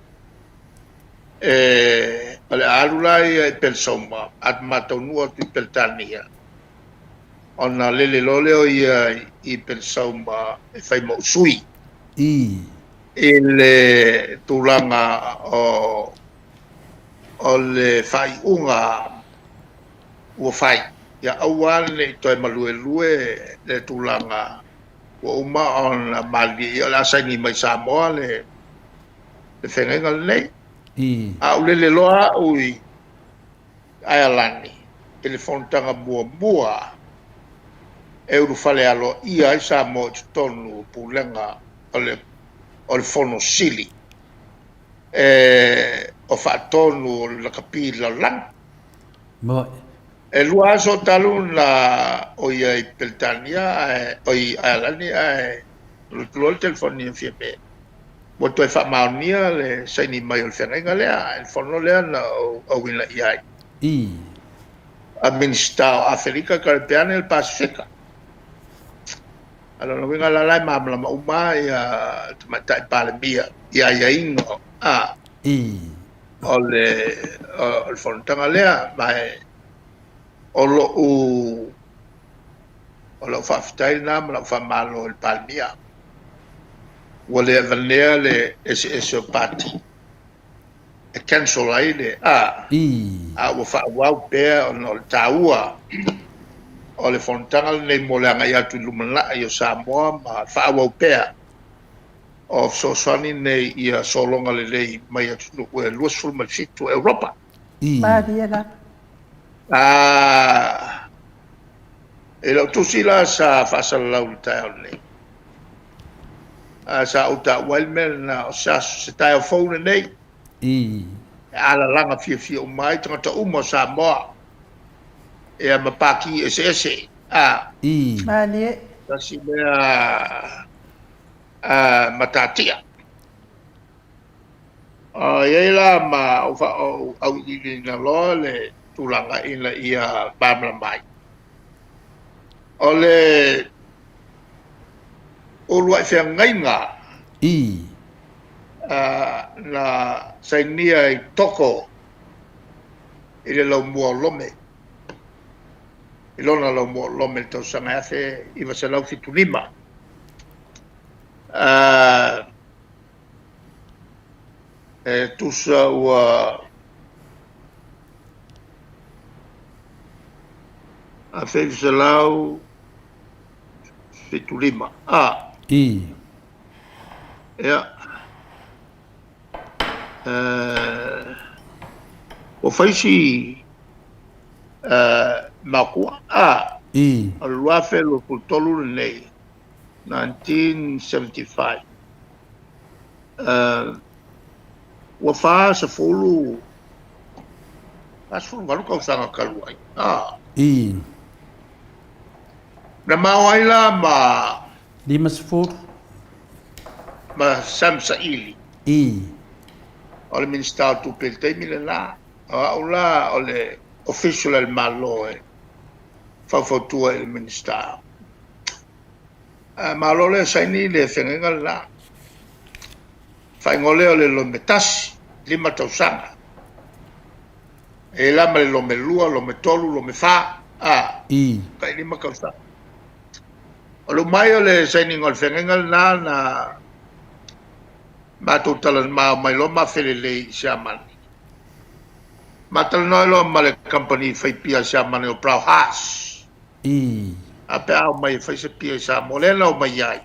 E, o le a alu la ia i Pelesauma, a ma taunuu atu i Peretania, ona lele loa lea o ia i Pelesauma e fai ma ou sui. I le tulaga o, o le faaiuga ua fai, ia aua ne i toe maluelue le tulaga ua uma ona malilie ia o le a saini mai Samoa le le feagaiga lenei. A ou lele loa au i Aealani i le fonotaga muamua e ulufale aloaia ai Samoa i totonu o pulega o le o le Fono Sili e o faatonu o le lakapi i le lalolagi. E lua aso talu na o ia i Peretania ae oi Aealani ae alu atu loa le telefoni a Fiame ua toe faamaonia le saini mai o le feagaiga lea i le fono lea na ou auina i ai. A Minisita o Aferika, Karepeane le Pasefika. A o lona uiga la la e malamalama uma ia le Tamaitai Palemia i aiaiga a o le o le fonotaga lea, ma e o lo'u o lau faafetai lena ma lau faamalo i le Palemia ua le avanea le eseese o pati e cancel ai le a a ua faaauau pea ona o le taua o le fonotaga lenei mo le agai atu i le lumanai o Samoa ma faaauau pea o fesoasoani nei ia sologa lelei mai atunuu e 27 o Europa. Malie lava. A, i lau tusi la sa faasalalau i le taeao lenei, a, sa ou taua ai le mea lena o se aso, se taeao fou lenei, e alalaga fiafia uma ai tagata uma o Samoa, ia ma pati eseese, a. Malie. Tasi lea a, matatia. A i ai la ma ou auiliiliina loa le tulaga ina ia malamalama ai. O le uluai feagaiga na sainia i Toko i le laumua o Lome, i lona laumua o Lome i le tausaga e 1975. E tusa ua 1975. A. Ia. Ua fai si makua. A. O le 2023 lenei, 1975. Ua 40, 48 tausaga talu ai. Na mao ai la ma 50. Ma Sam Saili. O le Minisita o Tupe i le taimi lena. O au la o le official a le Malo e faufautua i le Minisita. Malo lea saini le feagaiga lena. Faaigoa lea o le Lome Tasi, 5 tausaga. E la ma le lome lua, lome tolu, lome fa, a, tai lima tausaga. O le uma ai o le sainiga o le feagaiga lena na matou talanoa mai loa ma felelei i Siamani. Ma talanoa ai loa ma le kamupani fai pia a Siamani o Brauhaus. A pe a omai e fai se pia i Samoa, lea na omai ai.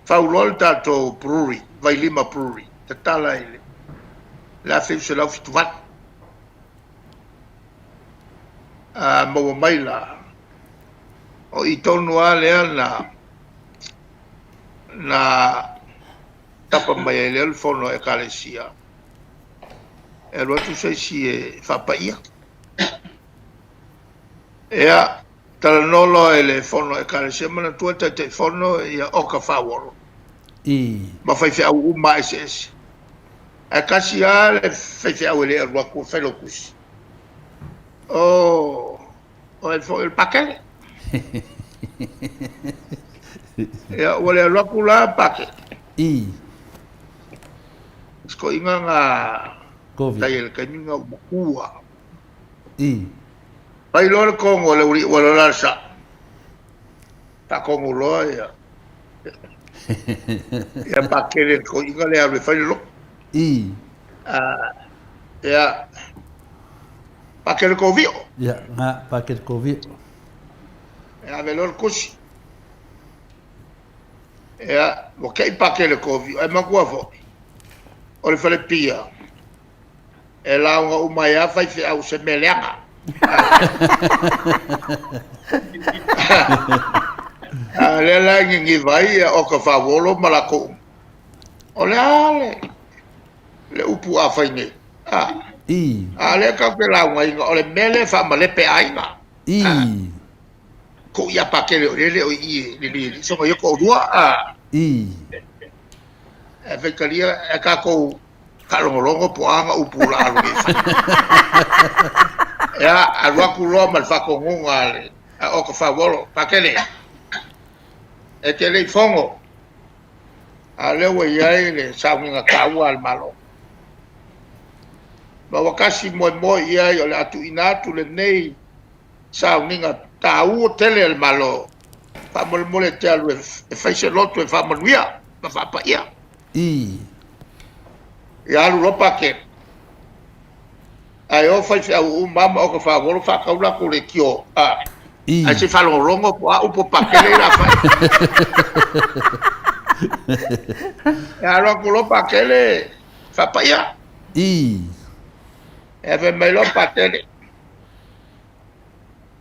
Fau loa le tatou brewery, Vailima Brewery, tatala i le 1978. A maua mai la, o i tonu lava lea na na tapa mai ai lea le fono a Ekalesia e alu atu se isi e faapaia. Ea, talanoa loa i le fono a Ekalesia, manatua le Taitaifono ia Oka Fauolo ma faifeau uma eseese. Ae tasi lava le faifeau e le alu atu e fai lau tusi. O, o ai foi o le Pakele. Ia, ua le alu atu la Pakele. Sikoiga na tai e le taimi na ua matua. Fai loa le kongo a le uli'i ua lola le sao. Faakongo loa ia ia Pakele le toeaina lea alu e fai le lotu. Ia Pakele Kovio. Ia, nga Pakele Kovio. E ave loa le tusi. Ia, ua tei Pakele Kovio, ae manatua foi, o le falepia, E lauga uma ai lava faifeau se mea leaga. A lea la e niniva ai ia Oka Fauolo ma latou uma. O le a le, le upu a fai nei? A, a lea tatou te laugaina, o le mea lea e faamalepe aiga. Ko ia pakele o lele o i i le li soga ia toalua. A, e faitalia e tatou Faalogologo po o a ana upu o le a alu nei e fai. Ia, alu atu loa ma le faatonuga a le a Oka Fauolo, Pakele, e te le i fono, a o lea ua i ai le sauniga taua a le Malo. Ma ua tasi moemoe i ai o le a tuuina atu lenei sauniga taua tele a le Malo, faamolemole e te alu e fai se loto e faamanuia ma faapaia. Ia alu loa Pakele. Ae o faifeau uma ma oka faavolo faatau latou leitio a. Ae se i faalogologo po o a upu a Pakele ia o le a fai. Ia alu atu loa Pakele faapaia. Ia fai mai loa Pakele,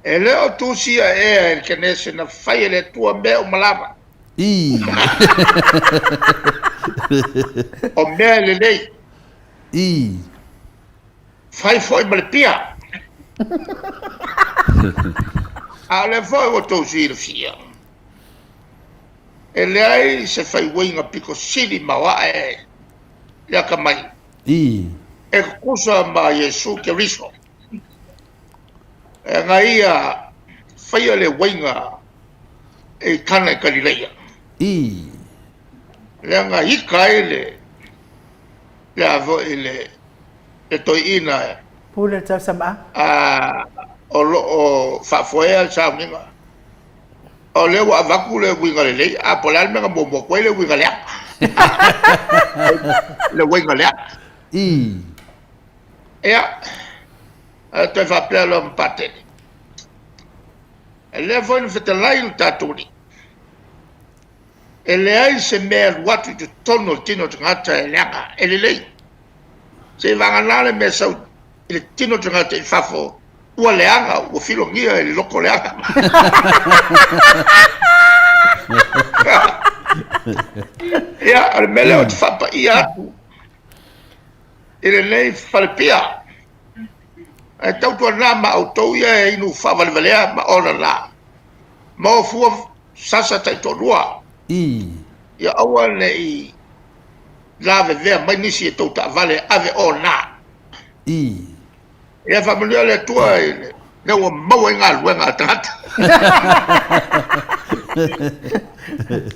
E le o tusia ea e le Kenese na fai e le Atua mea uma lava. O mea e lelei. Fai foi ma le pia. A o lea foi ua outou silafia, e leai se faiuaiga pito sili maoae le akamai e tutusa ma Iesu Keriso. E na ia faia le uaiga e i Kana i Kalileia. Leaga ika ai le le a foi le le toeaina e. Pule le tausamaa. A o lo o faafoea le sauniga. O lea ua avatu le uiga lelei, a po o le a le mea na muamua atu ai le uiga leaga. Le uiga leaga. Ia, ae toe faapea loa ma Patele, E lea foi na fetalai lo tatou Alii, e leai se mea e alu atu i totonu o le tino o le tagata e leaga, e lelei. Seiavagana le mea e sau i le tino o le tagata i fafo, ua leaga, ua filogia e le loko leaga. Ia, o le mea lea ou te faapaia atu i lenei falepia. Ae tautuana ma outou ia e inu faavalevalea ma ona la, ma o fua sasa taitoalua. Ia aua ne i lavevea mai nisi e tou taavale ave ona. Ia faamanuia le Atua i le mea ua maua ai galuega a tagata.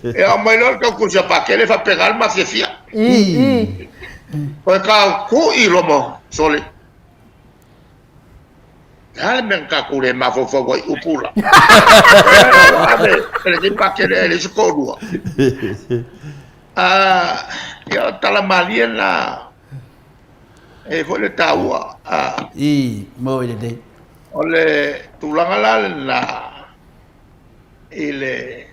Ia aumai loa le tautusi a Pakele faapena le mafiafia. Toe tau kui loa ma sole. Le a le mea na tatou le mafaufau ai i upu la? Ua ave e lenei Pakele ae leai se toalua. Ia o tala malie na e i ai foi le taua. I, mo i lenei. O le tulaga la lena i le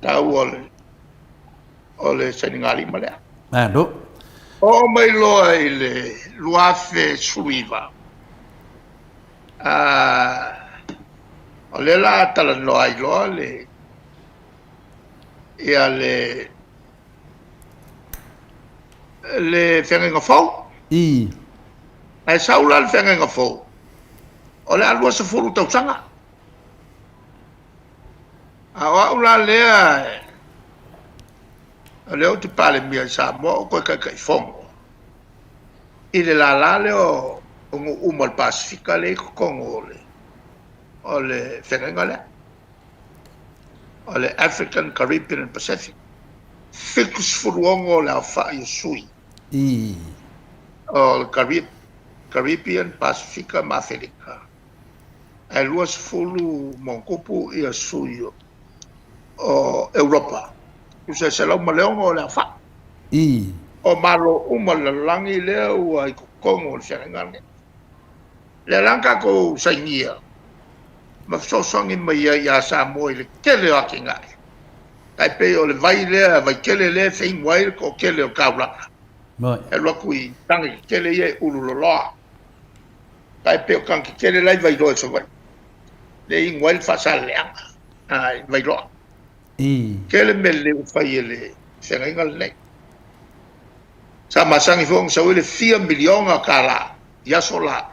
taua o le o le sainigalima lea. Malo. Oo mai loa i le 2019, o lea la talanoa ai loa le, ia le, le feagaiga fou. I. Ae sau la le feagaiga fou, o le a 20 tausaga. A o au la lea, o lea ou te Palemia i Samoa, ou toe Taitaifono i le lala lea o nuu uma o le Pasefika lea e i totonu o le, o le feagaiga lea, o le African, Caribbean and Pacific. 76 le aofai o sui o le Caribbean, Pasefika ma Afelika. Ae 20 ma ona tupu ia sui o Europa, tusa e 106 le aofai. O Malo uma o le lalolagi lea ua i totonu o le feagaiga lenei. Lea la na tatou sainia ma fesoasoani mai ai ia Samoa i le tele o atinae, tai pei o le vai lea, Vaitele lea e feinu ai le toatele o le taulaga. E alu atu i tane tetele ia e ululoloa. Tai pei o tane tetele la i Vailoa i Savaii, lea e inu ai le faasaleleaga i Vailoa. Tele mea lelei ua fai e le feagaiga lenei. Sa masani foi ona sau ai le fia miliona tala i aso la,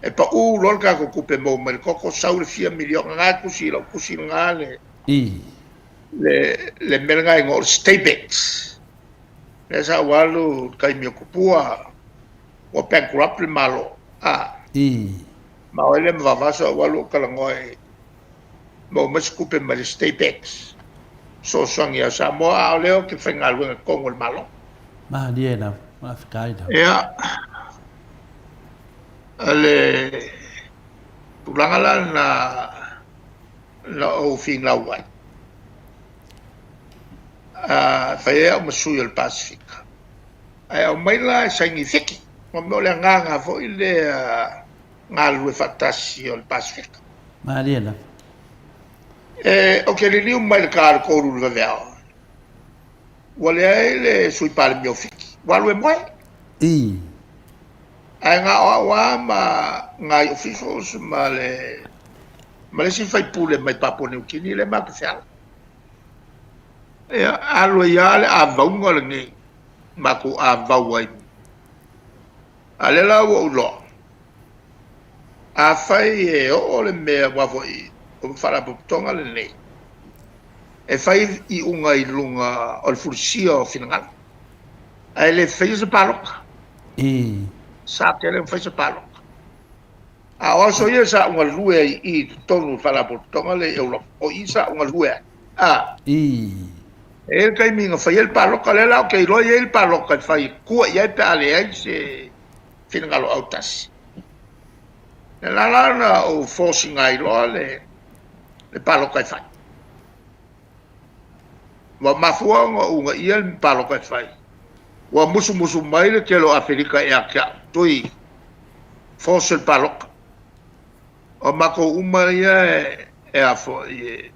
e pau loa le tatou tupe maua mai le koko, sau le fia miliona, na e tusi i lau tusi lena le, le mea lena e igoa o le Stabex. Lea sa ou alu i le taimi o Tupua, ua bankrupt le Malo, a. Ma o ai lea ma vavaso ou alu ou talanoa e maua mai se tupe mai le Stabex, fesoasoani ia Samoa, a o lea ou te faigaluega i totonu o le Malo. Malie lava, faafetai lava. Ia, o le tulaga la lena na ou finau ai, a fai ai au ma sui o le Pasefika, ae aumai la e saini Fiti, mo mea o le agaga foi lea galulue faatasi o le Pasefika. Malie lava. E, ou te liliu mai i le ta o le 3 i le vaveao, ua leai le Sui Palemia o Fiti, ua alu e moe. Ae na o au lava ma nai officials ma le ma le isi faipule mai Papua Niu Kini lea matou te feala. Ia, alu ai lava le avauga lenei, matou avau ai. A o lea la ua ou iloa, afai e oo le mea, aua foi o le Faalapotopotoga lenei, e fai iuga i luga o le fulisia o finagalo, ae le faia se palota. Sa tele ona fai se palota. A o aso ia sa ou galue ai i i totonu o le Faalapotopotoga lea i Europa, o i sa ou galue ai. A. E i ai le taimi na fai ai le palota, lea la ou te iloa e i ai le palota e fai e tua i ai pe a leai se finagalo autasi. Lea la na ou force ina ai loa le le palota e fai. Ua mafua ona ou uunaia le palota e fai, ua musumusu mai le tele o Afelika ia te au, Tui, force le palota. O matou uma ia e a foi e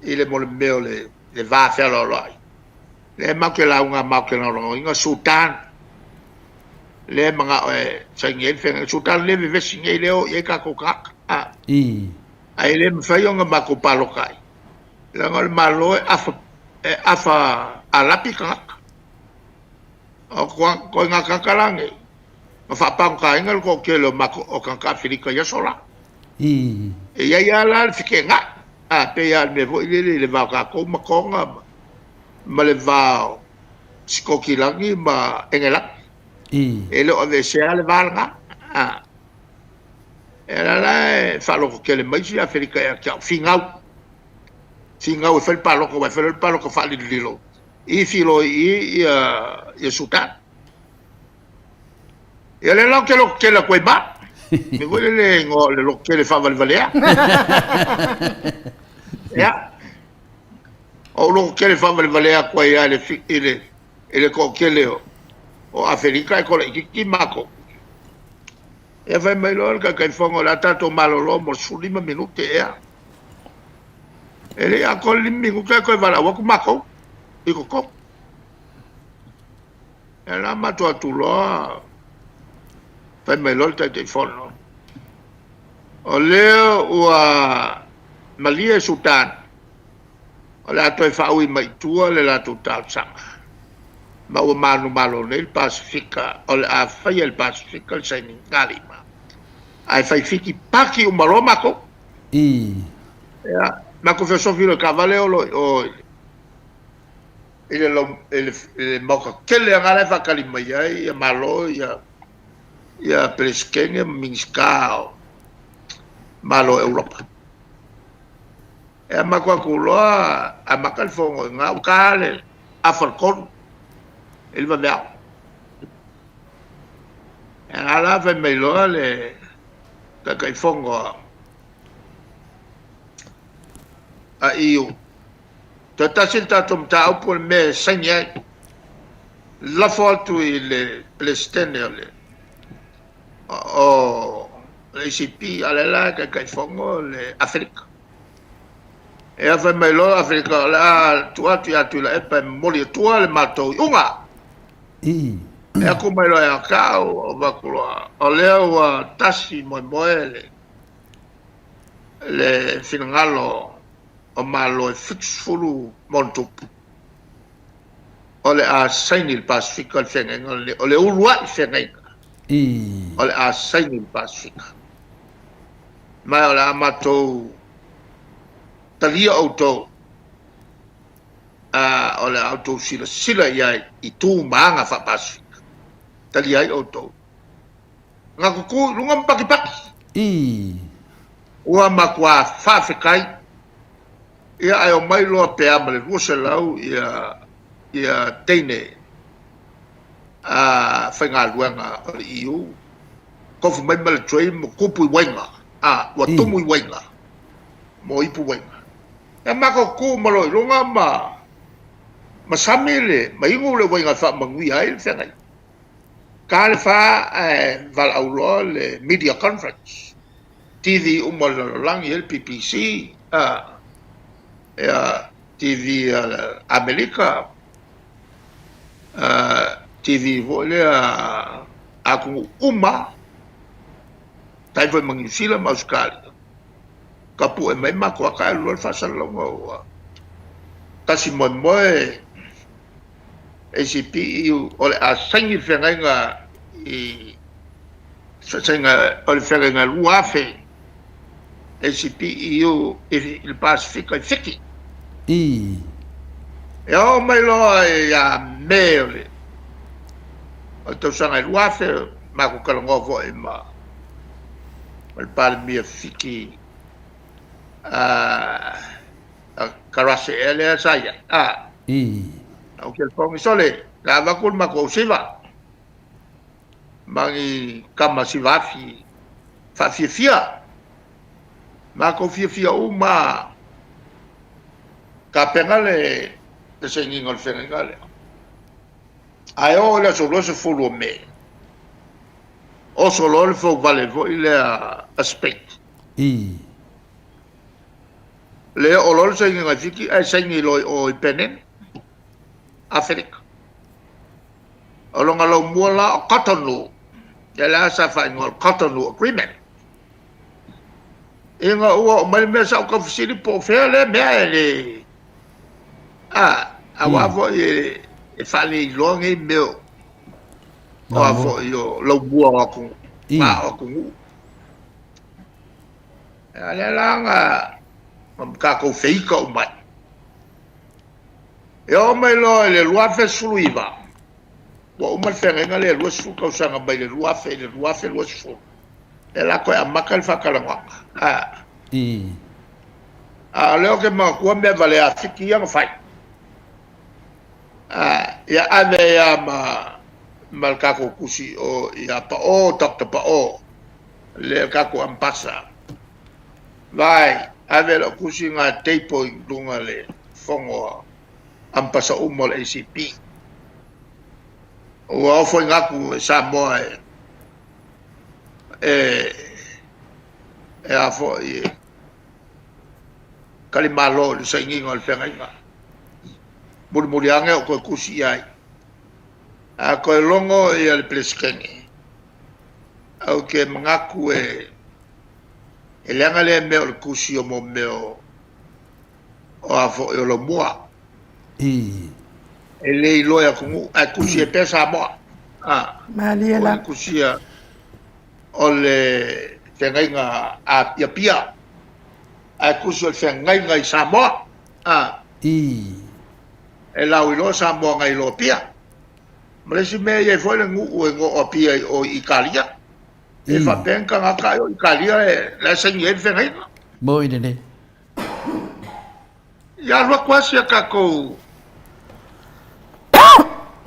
i le mo le mea o le le va fealoaloai. Lea matou te lauga matou te lagolagoina Sultan lea e manao e saini ai le feagaiga. Sultan lea e vevesi nei lea e o i ai tatou tagata. A. Ae le mafai ona matou palota ai, leaga o le Malo e afa, e afa alapi tagata. O ituaiga tagata la nei, na faapagota le toatele o matou o tagata Afelika i aso la. E i ai lava la le feteenai, a pei lava o le mea foi lele i le va o tatou ma Toga ma le va o Sikotilagi ma Engelagi. E le o aveesea lava le va lena. A. E ala la e faalototele mai isi Afelika ia te au, finau, finau e fai le palota, aua e fai loa le palota faalilolilo, i filoi i ia Sudan. Ia lea la ou te lototele atu ai ma. Mea foi lele e igoa o le lototele faavalevalea. Ia. O ou lototele faavalevalea atu ai lava i le, i le, i le toatele o, o Afelika e toa laitiiti matou. Ia fai mai loa le Taitaifono o le a tatou malolo mo le 15 minute ea. E le i atoa le 5 minute ae toe valaau atu matou i totonu. Ia la matou atu loa fai mai loa le Taitaifono, o lea ua malie Sudan o le a toe faaui mai i tua le latou talosaga, ma ua manumalo nei le Pasefika o le a faia e le Pasefika le sainigalima, ae fai Fiti paki uma loa matou. Ia, matou feosofi loa i taavale o lo o i o i le, i le, i le maota tele lava la e faatali mai ai ia Malo ia, ia Peresetene ma Minisita o Malo o Europa. E amata atu loa, amata le fono i ina, ua ta le afa o le 3 i le vaveao. E a la fai mai loa le Taitaifono a EU, toe tasi le tatou mataupu o le mea e saini ai, lafo atu i le Peresetene o le o le ACP, a o lea la e Taitaifono le Aferika. Ia fai mai loa Aferika o le a tuu atu ia Tuilaepa e momoli atua le matou iuga. E aku mai loa ia te au, ou avatu loa, o lea ua tasi moemoe le, le finagalo o Malo e 70 ma ona tupu o le a saini i le Pasefika le feagaiga lenei, o le uluai feagaiga o le a saini i le Pasefika. Ma o le a matou talia outou, a o le a outou silasila i ai i tu ma aga faa-Pasefika. Talia ai outou. Na tutu i luga ma pakipaki. Ua matua faafetai. Ia ae omai loa pe a ma le 200 ia ia teine a faigaluega o le EU tofu mai ma le tray ma tupu i uaiga a ua tumu i uaiga mo ipu uaiga. Ia matou tu ma loa i luga ma ma sami le ma inu le uaiga e faamanuia ai le feagaiga. Ta le fa ae valaau loa le media conference. TV uma o le lalolagi e le BBC, a, ia, TV a le Amerika, a, TV foi lea a atunuu uma, tai foi ma Niu Sila ma Ausetalia. Ka pu'e mai matou ata ae alu loa le faasalalauga ua tasi moemoe ACP EU o le a saini le feagaiga i Feagaiga o le Feagaiga 2000 ACP EU i le Pasefika i Fiti. E oo mai loa ia Me o le o le tausaga e 2000, matou talanoa foi ma ma le Palemia Fiti a Qarase ea lea sa i ai. A. Ou telefoni sole, la avatu le matou siva. Ma ni tama siva afi faafiafia. Matou fiafia uma tapena le le sainiga o le feagaiga lea. Ae oo i le aso 20 o Me, oso loa le fouvale foi lea a Spain. Le oo loa le sainiga i Fiti ae saini loa i o i Benin, Aferika. O lona laumua la o Cotonou, ia lea sa faaigoa o le Cotonou Agreement. Ina ua oo mai le mea sa ou tau fesili po o fea lea mea e le a aua foi e faaleiloa nei mea o a foi o laumua o atunuu, ma o atunuu. A lea la na tatou feita uma ai. E oo mai loa i le 2019, ua uma le feagaiga lea e 20 tausaga mai le 2000 i le 2020, lea la toe amata le faatalanoaga. A. A o lea ou te manatua mea valea a Fiti ia na fai. A, ia ave ai lava ma, ma le tatou tusi o ia Paʻo, Doctor Paʻo. Le kakou ampasa. Vai, ave lau tusi ga teipo i luga le fono a ampasa uma o le ACP. Ua ofoina atu e Samoa e e e a foi e tali malo i le sainiga o le feagaiga. Mulimuli ane o toe tusi i ai. A toe logo ia le Peresetene, ou te manatu e e leaga lea mea o le tusi o mo mea o o a foi o laumua. I. E le iloa e atunuu, ae tusi ai pea Samoa. A, Malie o le lava. tusia o le feagaiga a Apia, ae tusi o le feagaiga i Samoa. A, I. e lauiloa Samoa nai lo Apia. Ma le isi mea e i ai foi le nuu e igoa o Apia i o i Italia. E I. faapea ni tagata ai o Italia e la e saini ai le feagaiga. Moi lenei. Ia alu atu lava si a tatou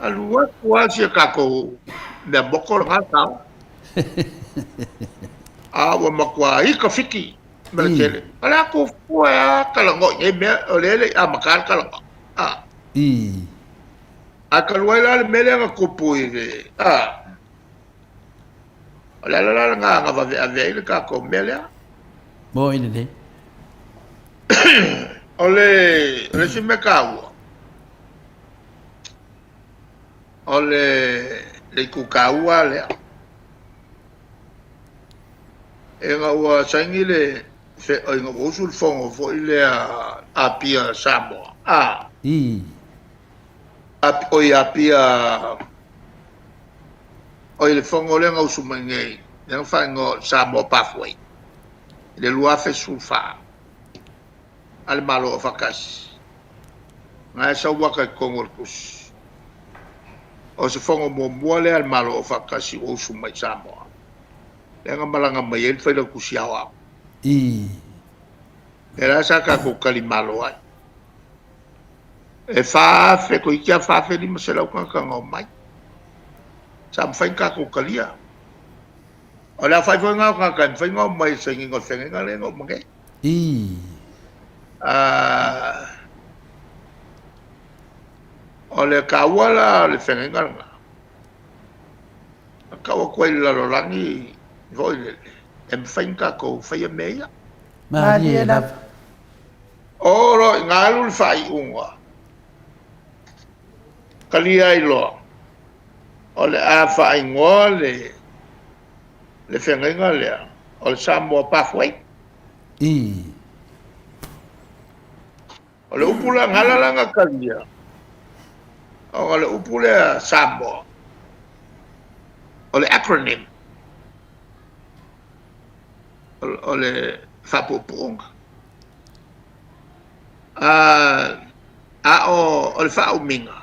alu atu lava si a tatou mea moto lena sao. A ua matua ika fiti ma le tele. O le a fuafua e a talanoa i nei mea, o lea e le i amata le talanoa. A. I. Ae talu ai la le mea lea na tupu i le, a, o le ala la lena na vaveave ai le tatou mea lea. Moi lenei. O le, o le isi mea taua, o le, le itu taua lea. Ina ua saini le, fe, ina ua usu le fono foi lea Apia Samoa, a. I. Oi Apia, oi le fono lea na usu mai nei, lea na faaigoa o le Samoa Pathway, i le 2014, a le Malo Aufaatasi. Na e sau aka i totonu o le tusi. O se fono muamua lea a le Malo Aufaatasi ua usu mai i Samoa. Lea na malaga mai ai le Failautusi Aoao. I. Lea la sa tatou tali malo ai. E 4,000, toeitiiti lava 4,500 tagata na omai. Sa mafai ona tatou talia. O le aofai foi lena o tagata e mafai ona omai i le sainiga o le feagaiga lea na uma nei. I. O le taua la o le feagaiga lena, na tau atu ai i le lalolagi foi lele, e mafai ona tatou faia mea ia. Malie lava. O loa ina alu le faaiuga, talia ai loa, o le a faaigoa le le feagaiga lea o le Samoa Pathway. I. O le upu la, na ala la na talia, ona o le upu lea Samoa, o le acronym, o le faapuupuuga. A o le faaumiga,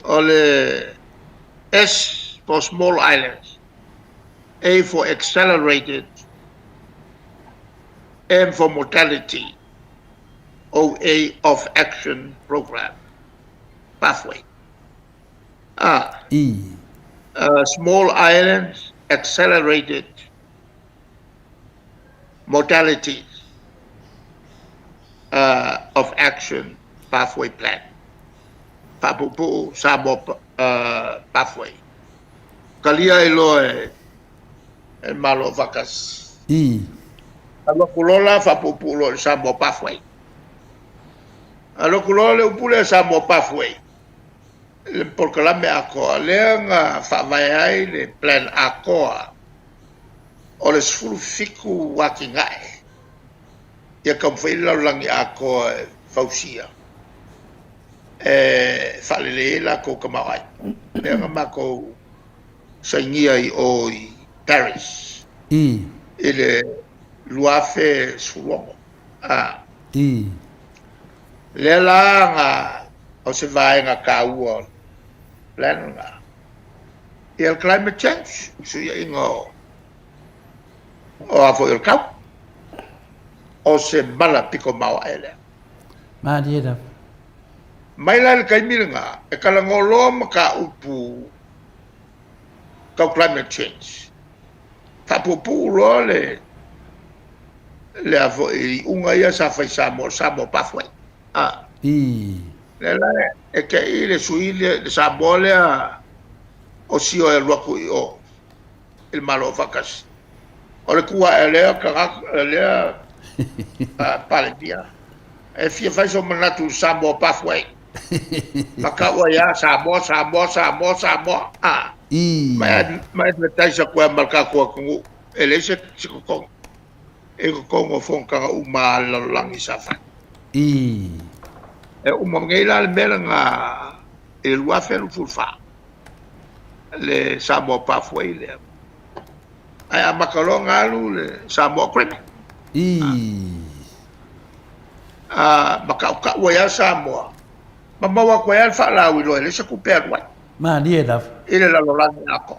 o le S for Small Islands, A for Accelerated, M for Mortality, O A of Action Program, Pathway. A. I. Small Islands Accelerated Modalities of Action Pathway Plan, Faapuupuu Samoa Pathway. Talia ai loa e le Malo Aufaatasi. I. Alu atu loa la faapuupuu loa i le Samoa Pathway. Alu atu loa le upu lea Samoa Pathway, le polokalame atoa lea na faavae ai le plan atoa o le 17 atinae ia taumafai le lalolagi atoa e fausia e faalelei ai latou tamaoaiga. Lea na matou sainia i o i Paris I. i le 2016. A. I. Lea la na o se vaega taua o le plan lena. Ia le climate change, fesuiaiga o o a foi o le tau. O se mala pito maoae lea. Malie lava. Mai la i le taimi lena, e talanoa loa mataupu tau climate change. Faapuupuu loa le le a foi iuga ia sa fai Samoa, Samoa Pathway. A. Ii. Lea la e te i le sui le, le Samoa lea o sio e alu atu i o i le Malo Faatasi. O le tu ae lea tagata lea Palemia e fia fai so manatu i Samoa Pathway. Ma tau ai lava Samoa, Samoa, Samoa, Samoa. A. Ii. Ma ma advertise atu ai ma le tatou atunuu e leai se totogi i totonu o fonotaga uma a le lalolagi sa fai. Ii. E uma nei la le mea lena i le 2024 le Samoa Pathway lea. Ae amata loa ona alu le Samoa Agreement. Ii. A, ma tautau ai lava Samoa ma maua atu ai lava le faalauiloa e leai se tupe e alu ai. Malie lava. I le lalolagi atoa.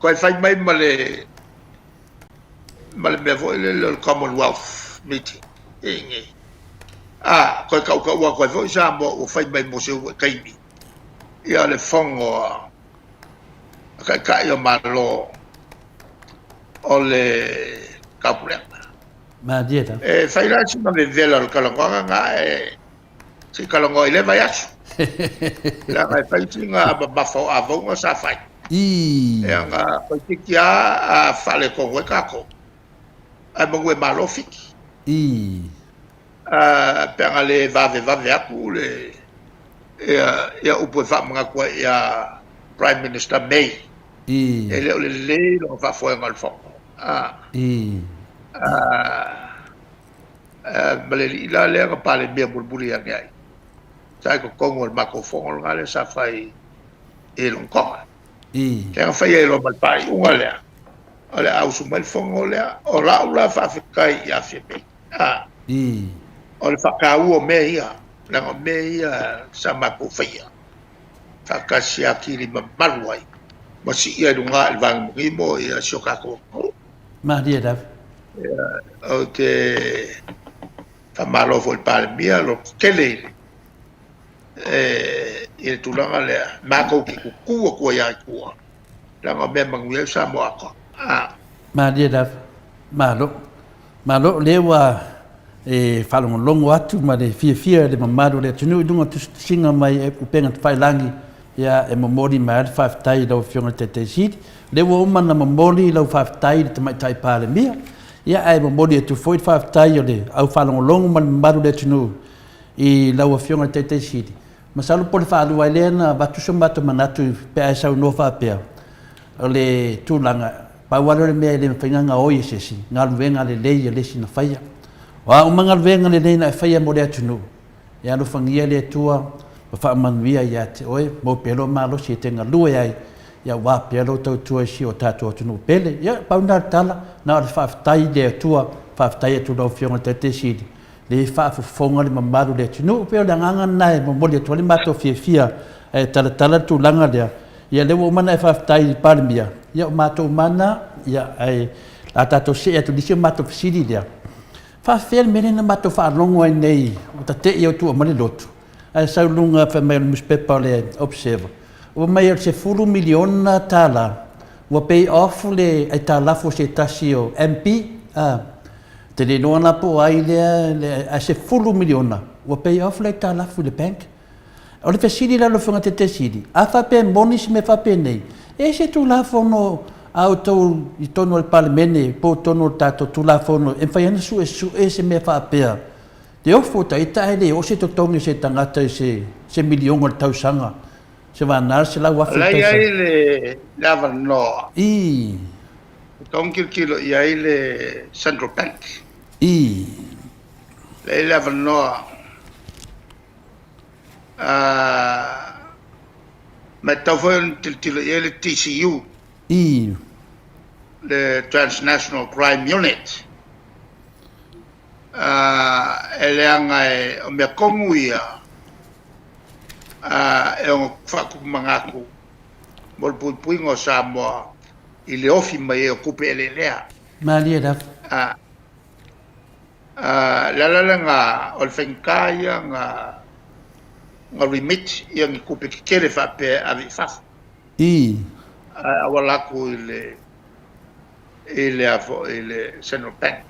Toe fai mai ma le ma le mea foi lele o le Commonwealth meeting i inei. A, toe tautau atu ai foi Samoa ua fai mai mo se uluai taimi ia le fono a Taitai o Malo o le Taupulega. Malie lava. E fai la sina vevela o le talanoaga na e se i talanoa i lea vaiaso. Leaga e fai sina mamafa o avauga sa fai. Ii. Leaga toeitiiti lava a faaletonu ai tatou, ae manu e malo Fiti. Ii. Pe ana le vavevave atu le ia upu e faamanatu ai ia Prime Minister May. Ii. E le o lelei lona faafoega o le Fono. Ii. Ma le alii la lea na Palemia mulimuli ane ai, sa i totonu o le matou fono lena lea sa fai i Logotoga. Ii. Lea na fai ai loa ma le faaiuga lea, o le a usu mai le fono lea, o lau la faafetai ia Fiamē. Ii. O le faataua o mea ia, leaga o mea ia sa matou faia, faatasi atili mamalu ai ma sii ai i luga i le vanimonimo si o tatou atunuu. Malie lava. Ou te faamalo foi i le Palemia loto tele i le tulaga lea, matou te tutu atu ai lava i tua, leaga o mea manuia ai Samoa atoa. Malie lava. Malo. Malo, o lea ua e faalogologo atu ma le fiafia i le mamalu o le atunuu i luga o tusitusiga mai e upega tafailagi, ia e momoli mai lava le faafetai i lau Afioga i le Taitai Sili. O lea ua uma ona momoli lau faafetai i le Tamaitai Palemia, ia ae momoli atu foi le faafetai o le au faalogologo ma le mamalu o le atunuu i lau Afioga i le Taitai Sili. Masalo po o le faalua ai lea na avatu so matou manatu pe a e saunoa faapea, o le tulaga, pau lava lea o le mea e le mafai ona gaoi e se isi, galuega lelei a le isi na faia. O a uma galuega lelei na e faia mo le atunuu, e alofagia le Atua ma faamanuia ia te oe, maua pea lou malosi e te galue ai, aua pea lou tautua i si o tatou atunuu pele. Ia, pau lena o le tala, na o le faafetai i le Atua, faafetai atu i lau Afioga i le Taitai Sili, le faafofoga le mamalu o le atunuu. E pei o le agaga lena e momoli atu ai le matou fiafia e talatala le tulaga lea. Ia lea ua uma ona e faafetai i le Palemia, ia o matou uma lava na, ia ae o le a tatou see atu i le isi o matou fesili lea. Faafefea le mea lea na matou faalogo ai nei ua tate'i au tua mai le lotu, ae sau i luga fai mai o le nusipepa o le Observer, ua fai mai o le $10 miliona ua pay off le aitalafu a se tasi o MP, a. Ou te le iloa la po o ai lea, ae $10 miliona ua pay off le aitalafu i le bank. O le fesili la lau Afioga i le Taitai Sili, a faapea e moni se mea faapenei, e i ai se Tulafono a outou i totonu o le Palemene po o totonu o le tatou Tulafono e mafai ai ona suesue se mea faapea, te ofo ita ae le oo se totogi o se tagata i se miliona i le tausaga, se vana le $100,000 i le tausaga. O la e i ai le avanoa. Ii. E tatau ona tilotilo i ai le Central Bank. Ii. La e i ai le avanoa ma e tatau foi ona tilotilo i ai le TCU. Ii. Le Transnational Crime Unit. E leaga o mea tonu ia e ono faatupu manatu mo le puipuiga o Samoa i le ofi mai ai o tupe eleelea. Malie lava. A, a, le ala lena o le faigata ia na, na remit ia ni tupe tetele faapea e ave i fafo. Ii. Ae auala atu i le, i le a foi i le Central Bank.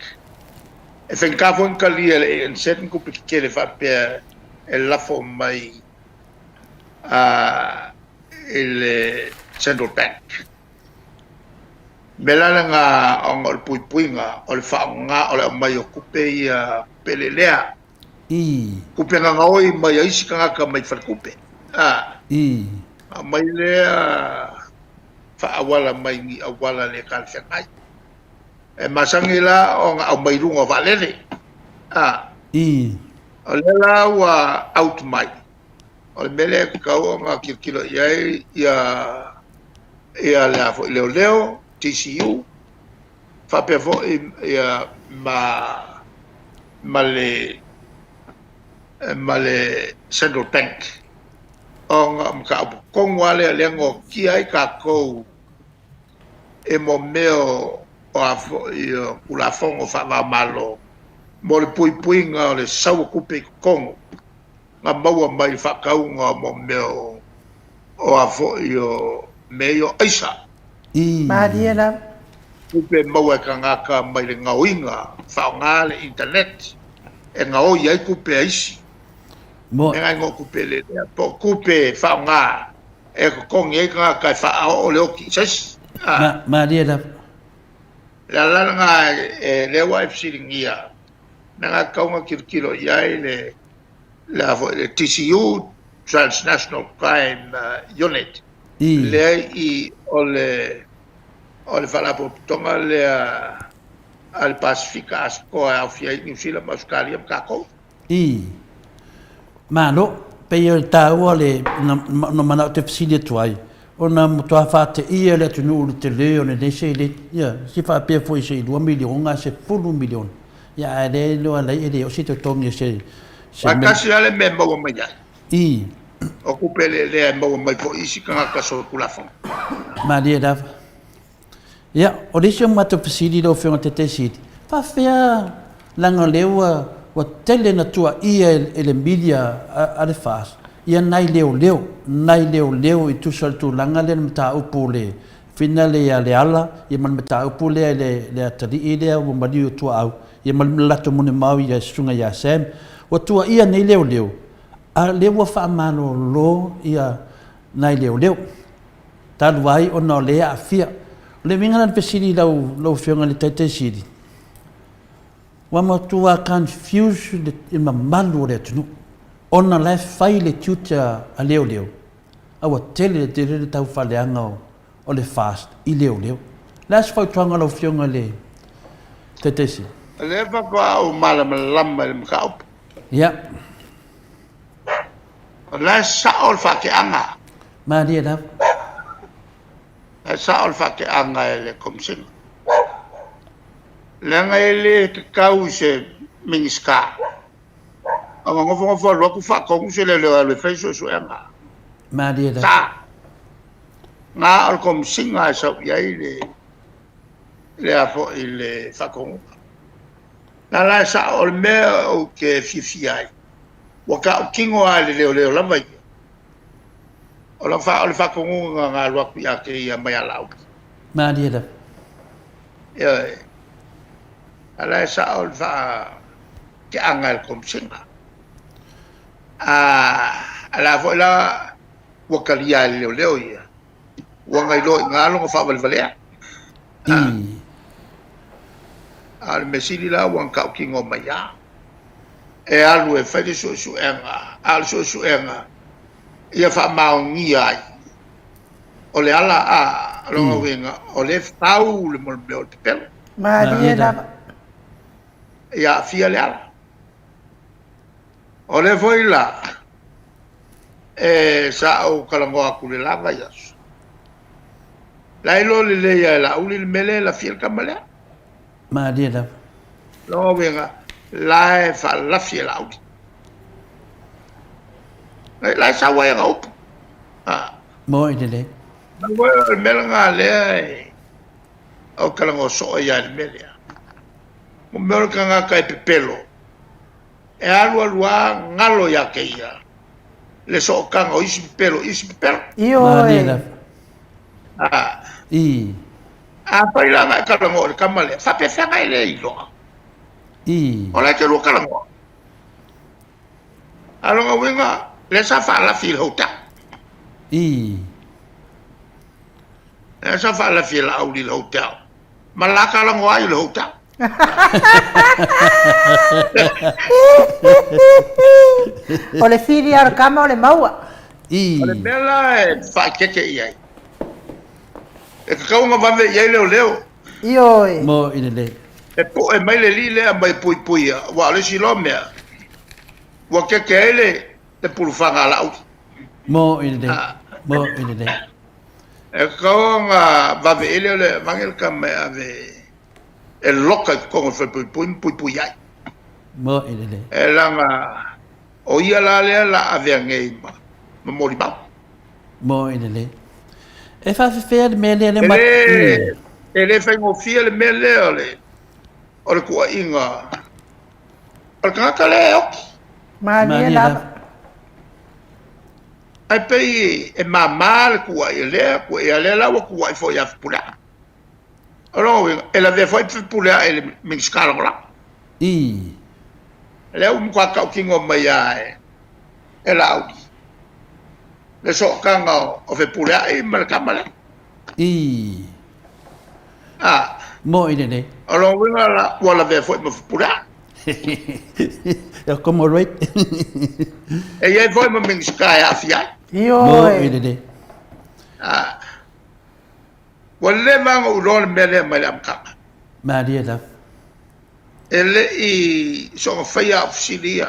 E faigata foi ona talia e le ANZ ni tupe tetele faapea e lafo mai i le Central Bank. O le mea la lena ona o le puipuiga o le faaaoga o le aumai o tupe ia pele lea. Tupe gagaoi mai a isi tagata mai faletupe. Aumai lea faaauala mai ni auala le talafeagai. E masani la ona aumai i luga o vaalele. O lea la ua out mai, o le mea lea e tatau ona tilotilo i ai ia ia le a foi leoleo, TCU, faapea foi ia ma ma le ma le Central Bank ona o mataupu tonu lava lea lea na noatia ai tatou e mo mea o a foi o Tulafono faava-o-Malo mo le puipuiga o le sau o tupe i totonu na maua mai i le faatauga o mo mea o a foi o mea ia o aisa. Malie lava. Tupe maua e tagata mai le gaoiga, faaaoga le internet e gaoi ai tupe a isi. Mea na igoa o tupe lelea po o tupe faaaoga e totogi ai tagata e faaoo le oti i se isi. Malie lava. O le ala lena lea ua e fesiligia, mea na e tatau ona tilotilo i ai le le a foi le TCU, Transnational Crime Unit, lea i o le o le Faalapotopotoga lea a le Pasefika Asotoa e aofia ai Niu Sila ma Ausetalia ma tatou. I. Malo, pei o le taua le na manao te fesili atu ai, ona matua faateia le atunuu i le tele o lenei seleni. Ia, se faapea foi se i $2 miliona, $10 miliona. Ia, ae lea iloa lai e le oo se totogi o se se Ae tasi lava le mea e maua mai ai. I. O tupe eleelea e maua mai foi i isi tagata solitulafono. Malie lava. Ia, o le isi o matou fesili lau Afioga i le Taitai Sili, faafefea leaga o lea ua ua tele na tuuaia e le media a le FAST ia nai leoleo, nai leoleo i tusa o le tulaga lea i le mataupu o le fina lea ia Leala ia ma le mataupu lea i le le atalii lea ua maliu i Tuaau ia ma le latou molimau i le Susuga ia Sam. Ua tuuaia nei leoleo a o lea ua faamalolo ia nai leoleo. Talu ai ona o lea e aafia. O le uiga la o le fesili i lau, lau Afioga i le Taitai Sili, ua matua confuse le, le mamalu o le atunuu, ona o la e fai le tiute a, a leoleo, a ua tele tele le taufaaleaga o, o le FAST i leoleo. O le a se fautuaga a lau Afioga i le Taitai Sili? O lea faatoa ou malamalama i le mataupu. Ia. O la e sao le faateaga. Malie lava. La e sao le faateaga e le Komesina. Leaga e le tatau i se Minisita ona nofonofo alu atu faatonu se leoleo e alu e fai suesuega. Malie lava. Sa. Na o le Komesina e sau i ai le le a foi le faatonuga. Na la e sao o le mea ou te fiafia ai. Ua tautino lava i le leoleo lava ia. O lau fa, o le faatonuga na alu atu ia te ia mai ia Laauli. Malie lava. Ioe. A la e sao le faateaga e le Komesina. A, a la foi la ua talia e le leoleo ia. Ua na iloa i ina lona faavalevalea. A o le mea sili la ua na tautino mai lava. E alu e fai le suesuega, a o le suesuega ia faamaonia ai o le ala a lona uiga o lea e fau le mea o le pepelo. Malie lava. Ia aafia le ala. O lea foi la e sa ou talanoa atu i le la vaiaso. La e iloa lelei lava e Laauli le mea lea e lafia le tama lea. Malie lava. Lona uiga, la e faalafi e Laauli. La e sau ai ana upu. Moi lelei. O le mea lena lea e ou talanoa soo ai lava i le mea lea. Mo mea o le tagata e pepelo, e alu alu lava galo ia te ia le sootaga o isi pepelo i isi pepelo. Ioe. I. Afai la na e talanoa i le tama lea, faapefea na e le iloa? O la e te lua talanoa. A o lona uiga, lea sa faalafi i le hotel. Lea sa faalafi e Laauli i le hotel. Ma la talanoa ai i le hotel. O le fili lava o le tama o le maua. O le mea la e faaeteete i ai, e tatau ona vave i ai leoleo. Ioe. Mo i lelei. E poe mai le alii lea mai puipuia, aua o le isi loa mea, ua keke ai le pulufaga a Laauli. Mo i lelei. Mo i lelei. E tatau ona vave i ai leoleo e avane le tama e ave e loka i totonu o le falepuipui ma puipui ai. Mo i lelei. E leaga o ia la lea la avea nei ma molimau. Mo i lelei. E faafefea le mea lea le ma... E le, e le faigofie le mea lea o le, o le tuuaiga o le tagata lea e oki. Malie lava. Ae pei e mama le tuuai lea, tuuai lea la ua tuuai foi ia Fepuleai. O lona uiga, e lavea foi Fepuleai i le Minisita Lagolago. Lea ua matua tautino mai lava e Laauli le sootaga o Fepuleai ma le tama lea. A. Mo'i lelei. O lona uiga la, ua lavea foi ma Fepuleai. Ia comrade. E i ai foi ma Minisita e aafia ai. Ioe. Mo'i lelei. A. Ua leva ona ou iloa le mea lea mai le amataga. Malie lava. E le i soona faia au fesili ia.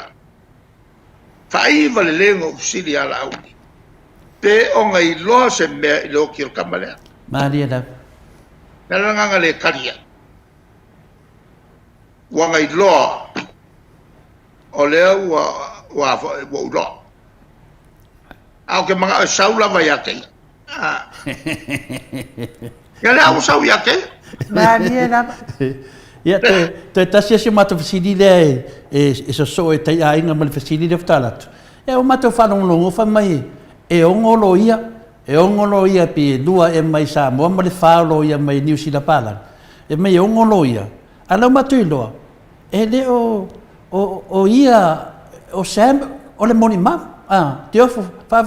Faaiva lelei ona ou fesili ia Laauli, pe ona iloa se mea i le oti o le tama lea. Malie lava. O le a le agaga le tali ai? Ua na iloa o lea ua ua ua ou iloa. A ou te manao e sau lava ia te ia. Ia lea ua sau ia te ia. Malie lava. Ia, toe, toe tasi asi o matou fesili lea e, e, e sosoo e tai aiga ma le fesili lea faatoa alu atu. Ia, ua matou faalogologo fai mai e ono loia, e ono loia pei e lua ea mai Samoa ma le fa o loia mai Niu Sila palagi. E mai e ono loia, a o lea ua matou iloa, E le o, o, o ia, o Sam, o le molimau, a, te ofo, fa,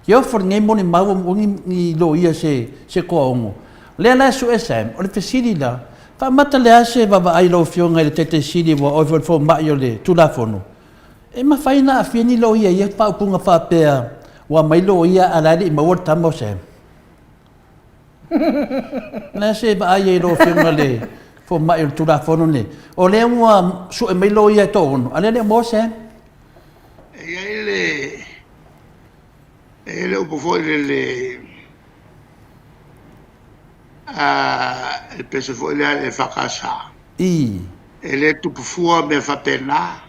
te ofo lenei molimau o ni, ni loia se, se toaono. Lea la e sue Sam, o le fesili la, faamata le a se vaavaai i lau Afioga i le Taitaisili ua oe foi le fomai o le Tulafono, e mafai ona aafia ni loia i ia faaupuga faapea ua aumai loia a la e le i maua le tama o Sam? Na se vaai ai lau Afioga le fomai o le Tulafono lenei, o lea ua sue mai loia e toaono, a o lea e le o maua se. E i ai le, e i ai le upu foi lele, a, le pese foi lea a le EFKS. E le tupu fua mea faapena.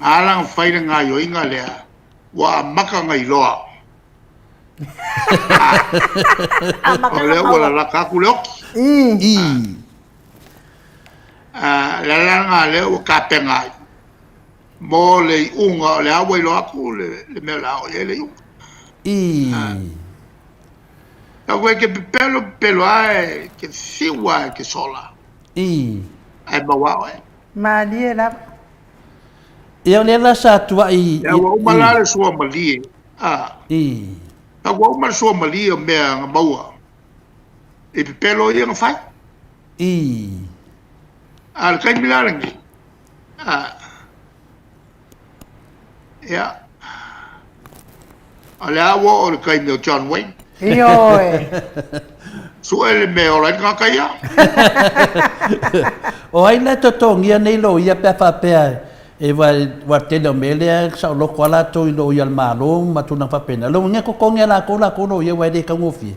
Na ala ona fai le gaoioiga lea, ua amata ona iloa. O lea ua lalata atu le oti. A, le ala lena lea ua tapena ai mo le iuga, o lea ua iloa atu le mea o le a oo i ai le iuga. Tau e te pepelo, pepelo lava e te fiu lava e te sola. Ae maua oe. Malie lava. Ia o lea la sa tuai i. Ia ua uma la le suamalie. A. A ua uma le suamalie o mea na maua i pepelo ia na fai. A o le taimi la lenei, a, ia, o lea ua oo i le taimi o John Wayne. Ioe. Sue le mea e ola ai le tagata ia. O ai la e totogia nei loia pe a faapea e aua le tele o mea lea saoloto lava latou i loia a le Malo ma tulaga faapena. Lona uiga e totogi e latou latou loia aua e le taugofie.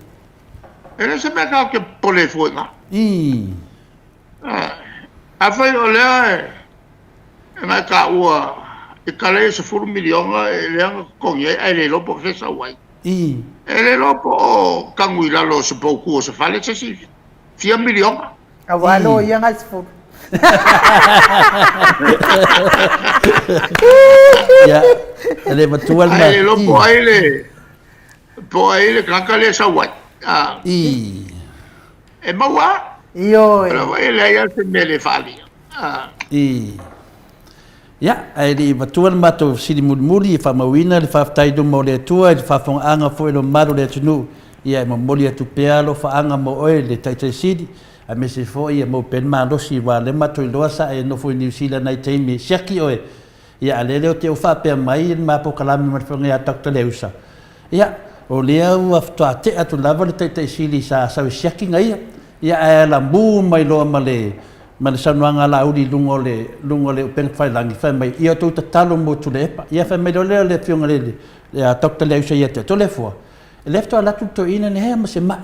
E le o se mea tatou te popole ai fua i ina. Afai o lea e na taua i tala ia 10 miliona e lea na totogi ai ae le iloa po o fea e sau ai. E le iloa po o tanu i lalo o se poutu o se fale se isi fia miliona. Aua loia nai 10. Ia, e le matua le Ae le iloa po o ai le po o ai le tagata lea e sau ai. A, I. E maua a? Ioe. O la foi e leai lava se mea e le faaalia. A. I. Ia, ae le i avatua le matou fesili mulimuli e faamauina le faafetai i luma o le Atua i le faafofogaaga foi a le mamalu o le atunuu, ia e momoli atu pea alofaaga mo oe le Taitai Sili, aemaise foi ia maua pea le malosi aua o lea matou iloa sa e nofo i Niu Sila i nai taimi e siaki oe, ia a o lea le o te ou faapea mai le ma polokalame ma le Afioga ia Doctor Leusa, Ia, o lea ua faatoa tea atu lava le Taitai Sili sa sau e siaki na ia, ia ae alamu mai loa ma le ma le saunoaga a Laauli i luga o le luga o le upega tafailagi, fai mai, ia outou tatalo mo Tuilaepa. Ia fai mai loa lea o le Afioga i le a Doctor Leausa ia te au, Toleafoa, lea faatoa alu atu le toeaina nei ma se mai.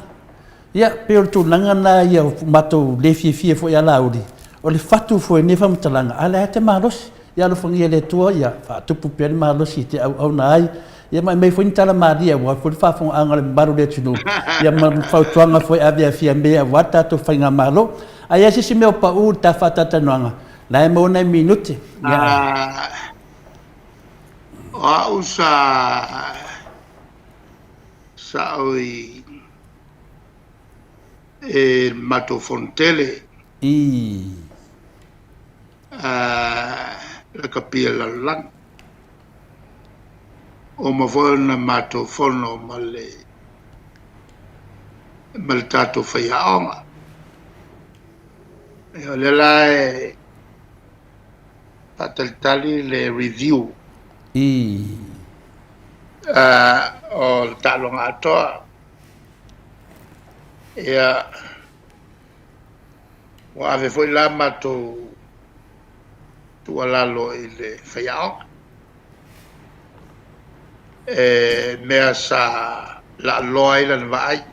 Ia, pei o le tulaga lena ia matou le fiafia foi ia Laauli, o le fatu foi o lenei faamatalaga, a o lea lava e te malosi. Ia alofagia e le Atua ia faatupu pea le malosi e te auauna ai, ia ma aumai foi ni tala malie aua foi le faafofogaaga a le mamalu o le atunuu, ia ma fautuaga foi e ave a Fiame aua le tatou faigamalo. A i ai se isi mea o pau i le ta faatalatalanoaga, la e maua nai minute. Ia. O au sa sao i e le matou fono tele. I. Lakapi a lalolagi. Uma foi ona matou fono ma le ma le tatou faiaoga. O lea la e faatalitali le review. I. O le taaloga atoa. Ia, ua ave foi la matou tuualalo i le faiaoga e mea sa laaloa ai lana vaai.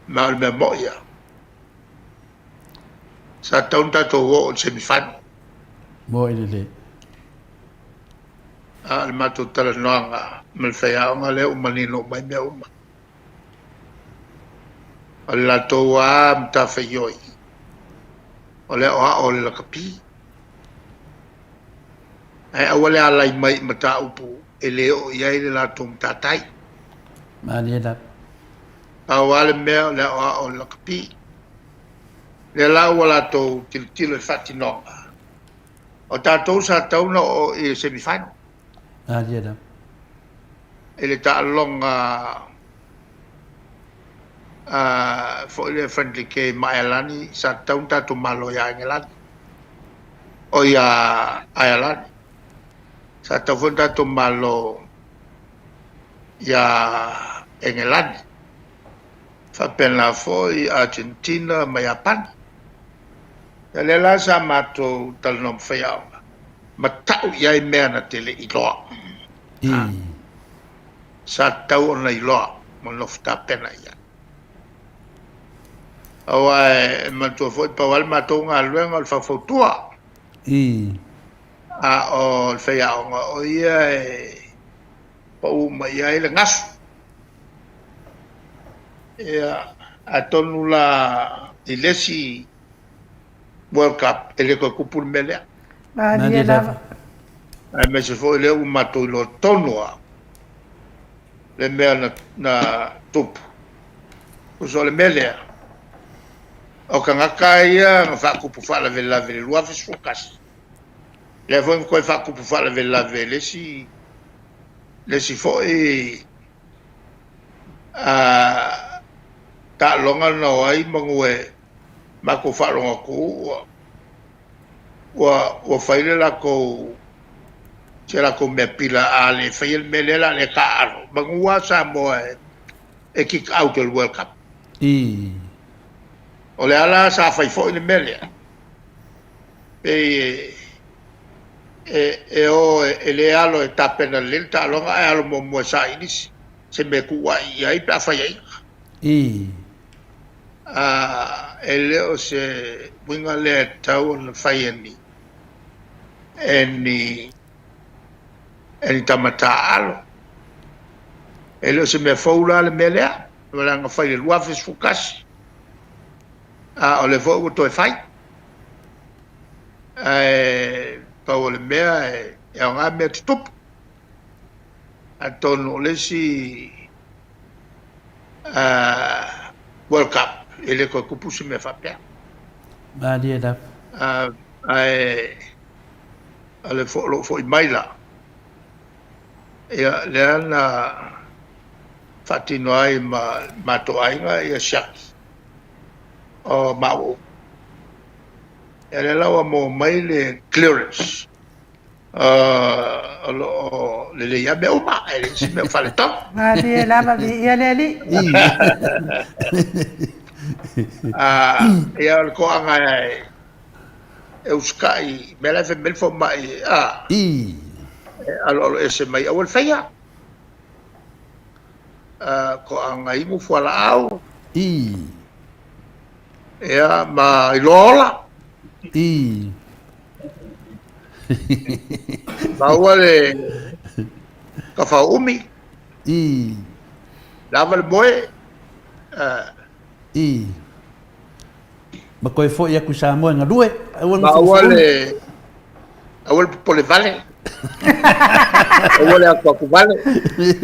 Ma o le mea moi lava, sa tatau ona tatou oo i le semi final. Moi lelei. A o le matou talanoaga ma le faiaoga lea ua manino uma ai mea uma. O le latou lava matafaioi, o le aoao o le lakapi. Ae aua le alai mai i mataupu e le oo i ai le latou matatai. Malie lava. Pau lava le mea o le aoao o le lakapi. Lea la ua latou tilotilo i faatinoga. O tatou sa tatau ona oo i le semi final. Malie lava. I le taaloga foi lea friendly game ma Airlani, sa tatau ona tatou malo ia Engelani. O ia Airlani. Sa tatau foi ona tatou malo ia Engelani. Faapena foi Argentina ma Iapani. Ia lea la sa matou talanoa ma faiaoga, ma tau i ai mea na te le iloa. Sa tatau ona iloa ma nofo tapena i ai. Aua e manatua foi pau lava le matou galuega o le faufautua. A o le faiaoga o ia e pau uma i ai le gasu. Ia, atonu la i le isi World Cup e le toe tupu le mea lea. Malie lava. Aemaise foi lea ua matou iloa tonu lava le mea na, na tupu. Tusa o le mea lea, o tagata ia na faatupu faalavelave i le 2011, lea foi na toe faatupu faalavelave i le isi, le isi foi taaloga na o ai manu e matou faalogo atu ua ua ua fai le latou se latou mea pila a le faia le mea lea la le taaalo manu lava Samoa e e kick out o le World Cup. I. O le ala sa fai foi le mea lea pei e e o e le alo e tapena lelei le taaloga ae alo muamua e saili se mea e tuuai i ai pe a faiaina. I. A e le o se uiga lea e tatau ona fai e ni e ni e ni tama taaalo. E le o se mea fou la le mea lea, leaga fai i le 2011, a o lea foi ua toe fai. Ae pau o le mea e aoga mea tutupu. Atonu o le isi World Cup e le toe tupu se mea faapea. Malie lava. Ae o le lou foi mai la, ia lea na faatino ai ma matou aiga ia siaki o maua uma. Ia lea la ua maua mai le clearance o lo o lelei lava mea uma, e leai se mea o faaletonu. Malie lava, viia le Alii. Ia o le toaga e usitai i mea la e fai mai le fomai, e aloalo ese mai aua le faia. Toaga inu fualaau. Ia, ma iloa ola. Maua le tafaumi. Lava le moe. Ma toe foi atu i Samoa e galue. Aua le Maua le aua le popole vale. Aua le atuatu vale.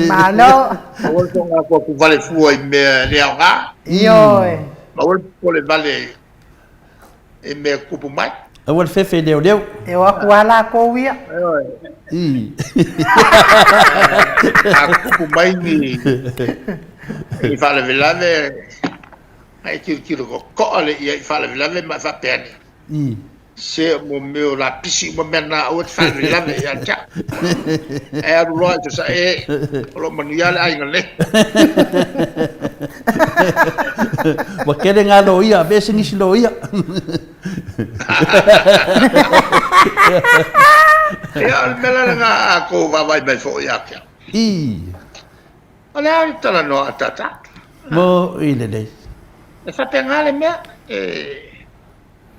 Malo. Aua le soona atuatu vale fua i mea le aoga. Ioe. Aua le popole vale i mea tupu mai. Aua le fefe i leoleo. E o atu lava latou ia. Ioe. A tupu mai ni ni faalavelave Ae tilotilo totoa le ia i faalavelave ma e faapea ane, Se o mea o lapisi uma mea na, aua e te faalavelave ia te au. Ae alu loa i Sasae, o lo o manuia le aiga nei. Ua tele ngā loia, aveese nisi loia. Ia, o le mea la lena a kou vaavaai mai foi ia te au. O le a le talanoa a tata? Mo i lelei. E faapena le mea, e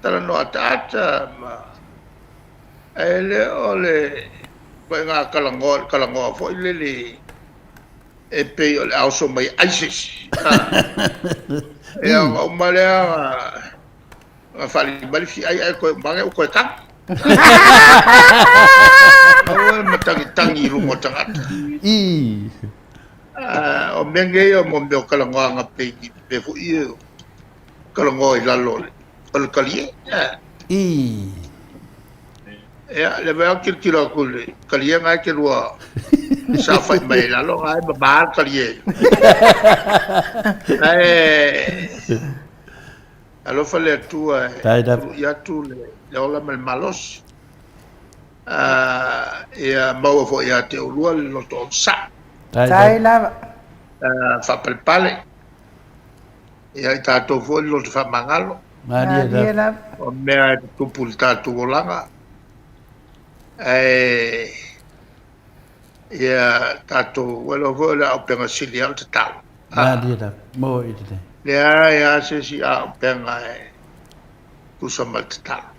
talanoa ataata ma ae le o le ituaiga talanoa, le talanoa foi lele e pei o le a oso mai ai se isi. Ia ona uma lea ona faalili mai le fiai ae toe uma ane ua toe tagi. Aua le matagitagi i luga o tagata. O mea nei o mea o talanoaga pei ni mea foi ia o talanoa i lalo o le talie. Ia, lea foi lava tilotilo atu i le talie na e te lua saofai mai i lalo na e mama le talie. Ae Alofa le Atua e tului atu le ola ma le malosi. Ia maua foi ia te oulua le loto onosai. Tai lava. Faapalepale. Ia i tatou foi le loto faamagalo. Malie lava. O mea e tutupu i le tatou olaga. Ae ia tatou, ua iloa foi o le auupega sili lava o le tatalo. Malie lava, mo i lelei. Leai lava se isi auupega e tusa ma le tatalo.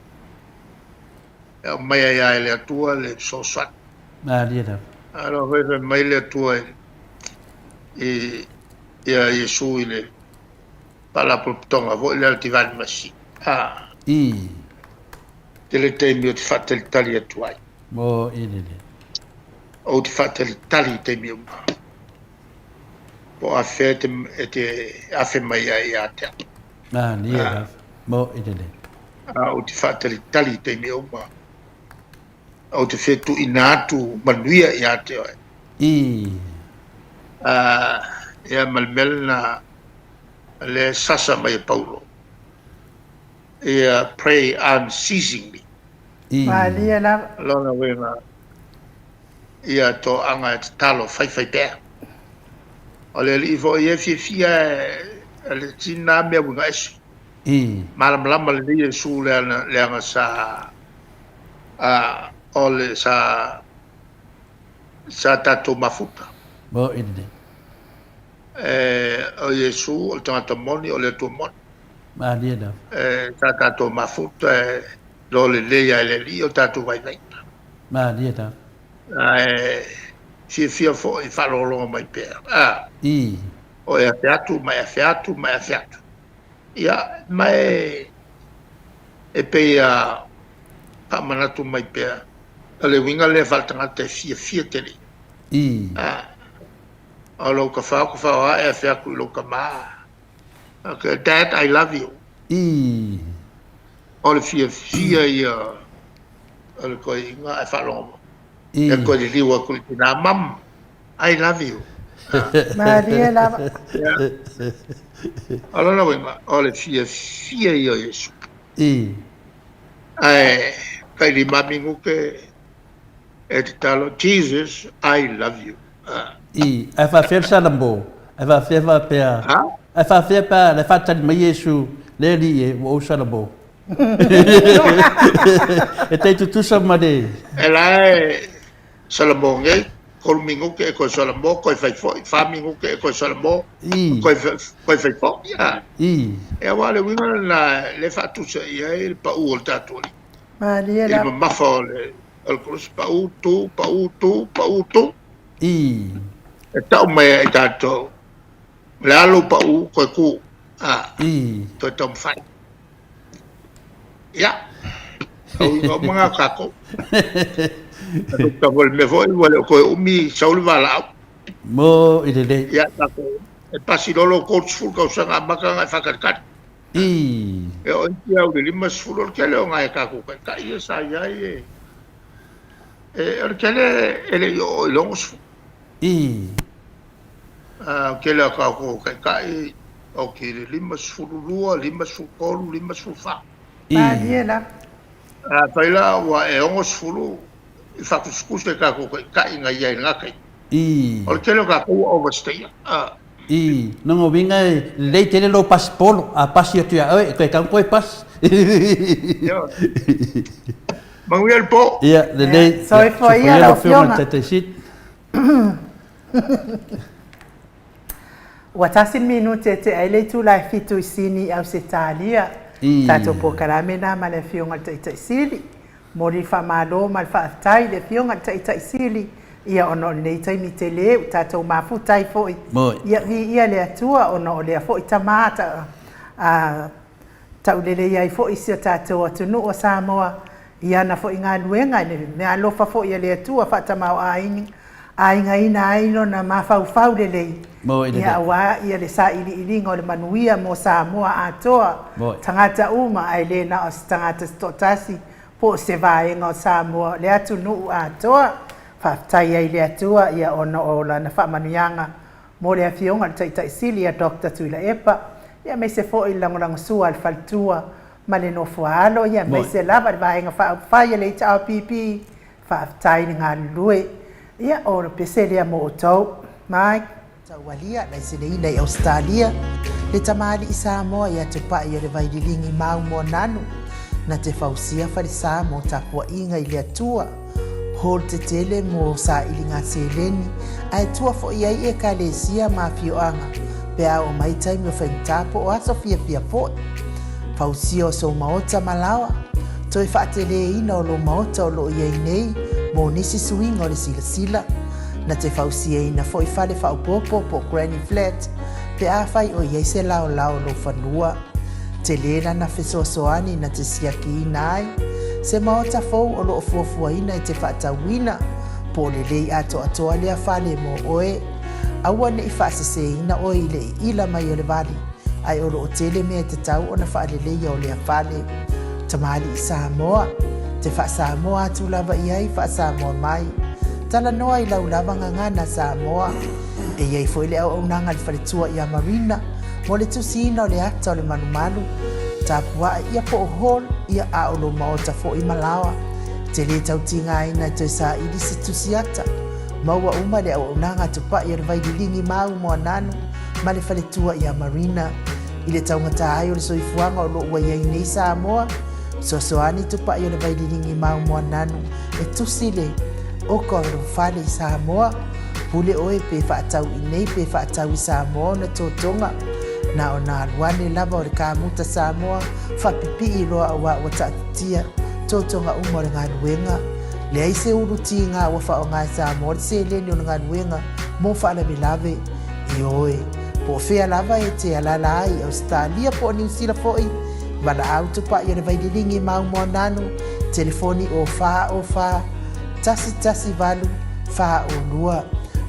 E aumai ai lava e le Atua le fesoasoani. Malie lava. Alofa foi fai mai le Atua i ia Iesu i le faalapotopotoga foi lea o le Tivani Masi. A. Tele taimi ou te faatalitali atu ai. Mo i lelei. Ou te faatalitali i taimi uma. Po o afea e te afe mai ai ia te au. Malie lava, mo i lelei. A ou te faatalitali i taimi uma. Ou te fetuuina atu manuia ia te oe. A, ia ma le mea lena lea e sasa mai e Paulo. Ia pray unceasingly. Malie lava. Lona uiga, ia toaga e tatalo faifai pea. O le alii foi e fiafia e le tina mea uiga ese. Malamalama lelei Iesu leaga sa a o le sa sa tatou mafuta. Mo i lelei. E, o Iesu o le tagata moni o le Atua moni. Malie lava. E, sa tatou mafuta e lo lelei ai le Alii o tatou vaivaiga. Malie lava. Ae fiafia foi faalogologo mai pea. A. O e afe atu ma e afe atu ma e afe atu. Ia, ma e, e pei a faamanatu mai pea. O le uiga lea faaletagata e fiafia tele. I. O lou kafao kafao ae afe atu i lou tama. Okay, Dad, I love you. I. O le fiafia ia o le toeaina ae faalogo mai. I. E toe liliu atu i le tina, Mum, I love you. Malie lava. Ia. O lona uiga, o le fiafia ia o Iesu. I. Ae tai lima minute e tatalo, Jesus, I love you. I, ae faafefea le Salamo? Ae faafefea faapea? Ha? Ae faafefea pe a le faatali mai Iesu, le Alii e, ua ou Salamo. E tai tutusa ma le. E la e Salamo nei, tolu minute e toe Salamo, toe fai foi, fa minute e toe Salamo, I. toe, toe fai foi. A. I. E aua le uiga lena le faatusa i ai le pau o le tatou Alii. Malie I le lava. mamafa o le, o le kolosi, pau, tu, pau, tu, pau, tu. I. E tau mai ai tatou, o le a lou pau, toe tu, a, I. toe taumafai. Ia, o uiga uma na o tatou. Tatou tau o le mea foi, ua le o toe umi sau le valaau. Mo i lelei. Ia, tatou, e pasi loa lou 30 tausaga amata ona e faatalitali. I. E oo iti au i le 50, o le tele o nai a tatou taitai ia sa i ai e, e, o le tele e le i oo i le 60. I. A, o le tele o tatou taitai, oti i le 52, 53, 54. I. Malie la. Afai la ua e 60 i faatusatusa i tatou taitai na i ai i lena taimi. I. O le tele o tatou ua overstay. A. I. Lona uiga e lelei tele lou pasipolo, a pasi atu ia oe, e toe tatau ona toe pasi. Ioe. Manuia le po. Ia, lelei. Soifua ia lau Afioga i le Afioga. Taitai Sili. Ua tasi le minute e tea ai le itula e fitu i Sini i Ausetalia. Tatou polokalame lena ma le Afioga i le Taitai Sili. Momoli le faamalo ma le faafetai i le Afioga i le Taitai Sili, ia ona o lenei taimi tele ua tatou mafuta ai foi. Ia viia le Atua ona o lea foi tama ta, a, taulelei ai foi si o tatou atunuu o Samoa i ana foi galuega i le meaalofa foi a le Atua faatamaoaiga aigaina ai lona mafaufau lelei, ia aua ia le sailiiliga o le manuia mo Samoa atoa, tagata uma ae le na o se tagata se toatasi po o se vaega o Samoa, o le atunuu atoa. Faafetai ai i le Atua ia ona o lana faamanuiaga mo le Afioga i le Taitai Sili ia Doctor Tuilaepa, ia aemaise foi le lagolagosua a le faletua ma le nofoaalo, ia aemaise lava le Vaega Faaupufai a le HRPP. Faafetai le galulue. Ia, o le pese lea mo outou. Mike. Taualia, laiseneina i Ausetalia, le tamalii Samoa ia Tupai o le Vaililigi mau Moananu, na te fausia falesa mo tapuaiga i le Atua, hall tetele mo sailiga seleni, ae tua foi ai Ekalesia ma afioaga pe a oo mai taimi o faigata po o aso fiafia foi. Fausia o sou maota ma laoa, toe faateleina o lou maota o loo iai nei mo nisi suiga o le silasila. Na te fausiaina foi fale faaopoopo po o granny flat pe afai o iai se laolao o lou fanua. Tele lana fesoasoani na te siakiina ai se maota fou o loo fuafuaina e te faatauina po o lelei atoatoa lea fale mo oe. Aua ne i faaseseina oe i le iila mai o le vali, ae o lo o tele mea e tatau ona faaleleia o lea fale. Tamalii Samoa, te faa-Samoa atu lava i ai faa-Samoa mai. Talanoa i lau lava gagana Samoa. E i ai foi le auaunaga a le faletua ia Marina mo le tusiina o le ata o le malumalu, tapuae ia po o hall ia a o lou maota foi ma laoa. E te lē tau tigaina e toe saili se tusi ata. Maua uma le auaunaga a Tupai o le Vaililigi Mau Moananu ma le faletua ia Marina. I le taugata ai o le soifuaga o lo o ua i ai nei Samoa, fesoasoani Tupai o le Vaililigi Mau Moananu e tusi le oka o lou fale i Samoa. Pule oe pe faatau i nei pe faatau i Samoa ona totoga. Na ona alu ane lava o le kamuta Samoa faapipii loa aua ua taatitia totoga uma o le galuega. Leai se ulu tiga ua faaaoga e Samoa le seleni o le galuega mo faalavelave. Ioe, po o fea lava e te alaala ai i Ausetalia po o Niu Sila foi, valaau tupai o le Vaililigi Mau Moananu, telefoni 04 04 118 42.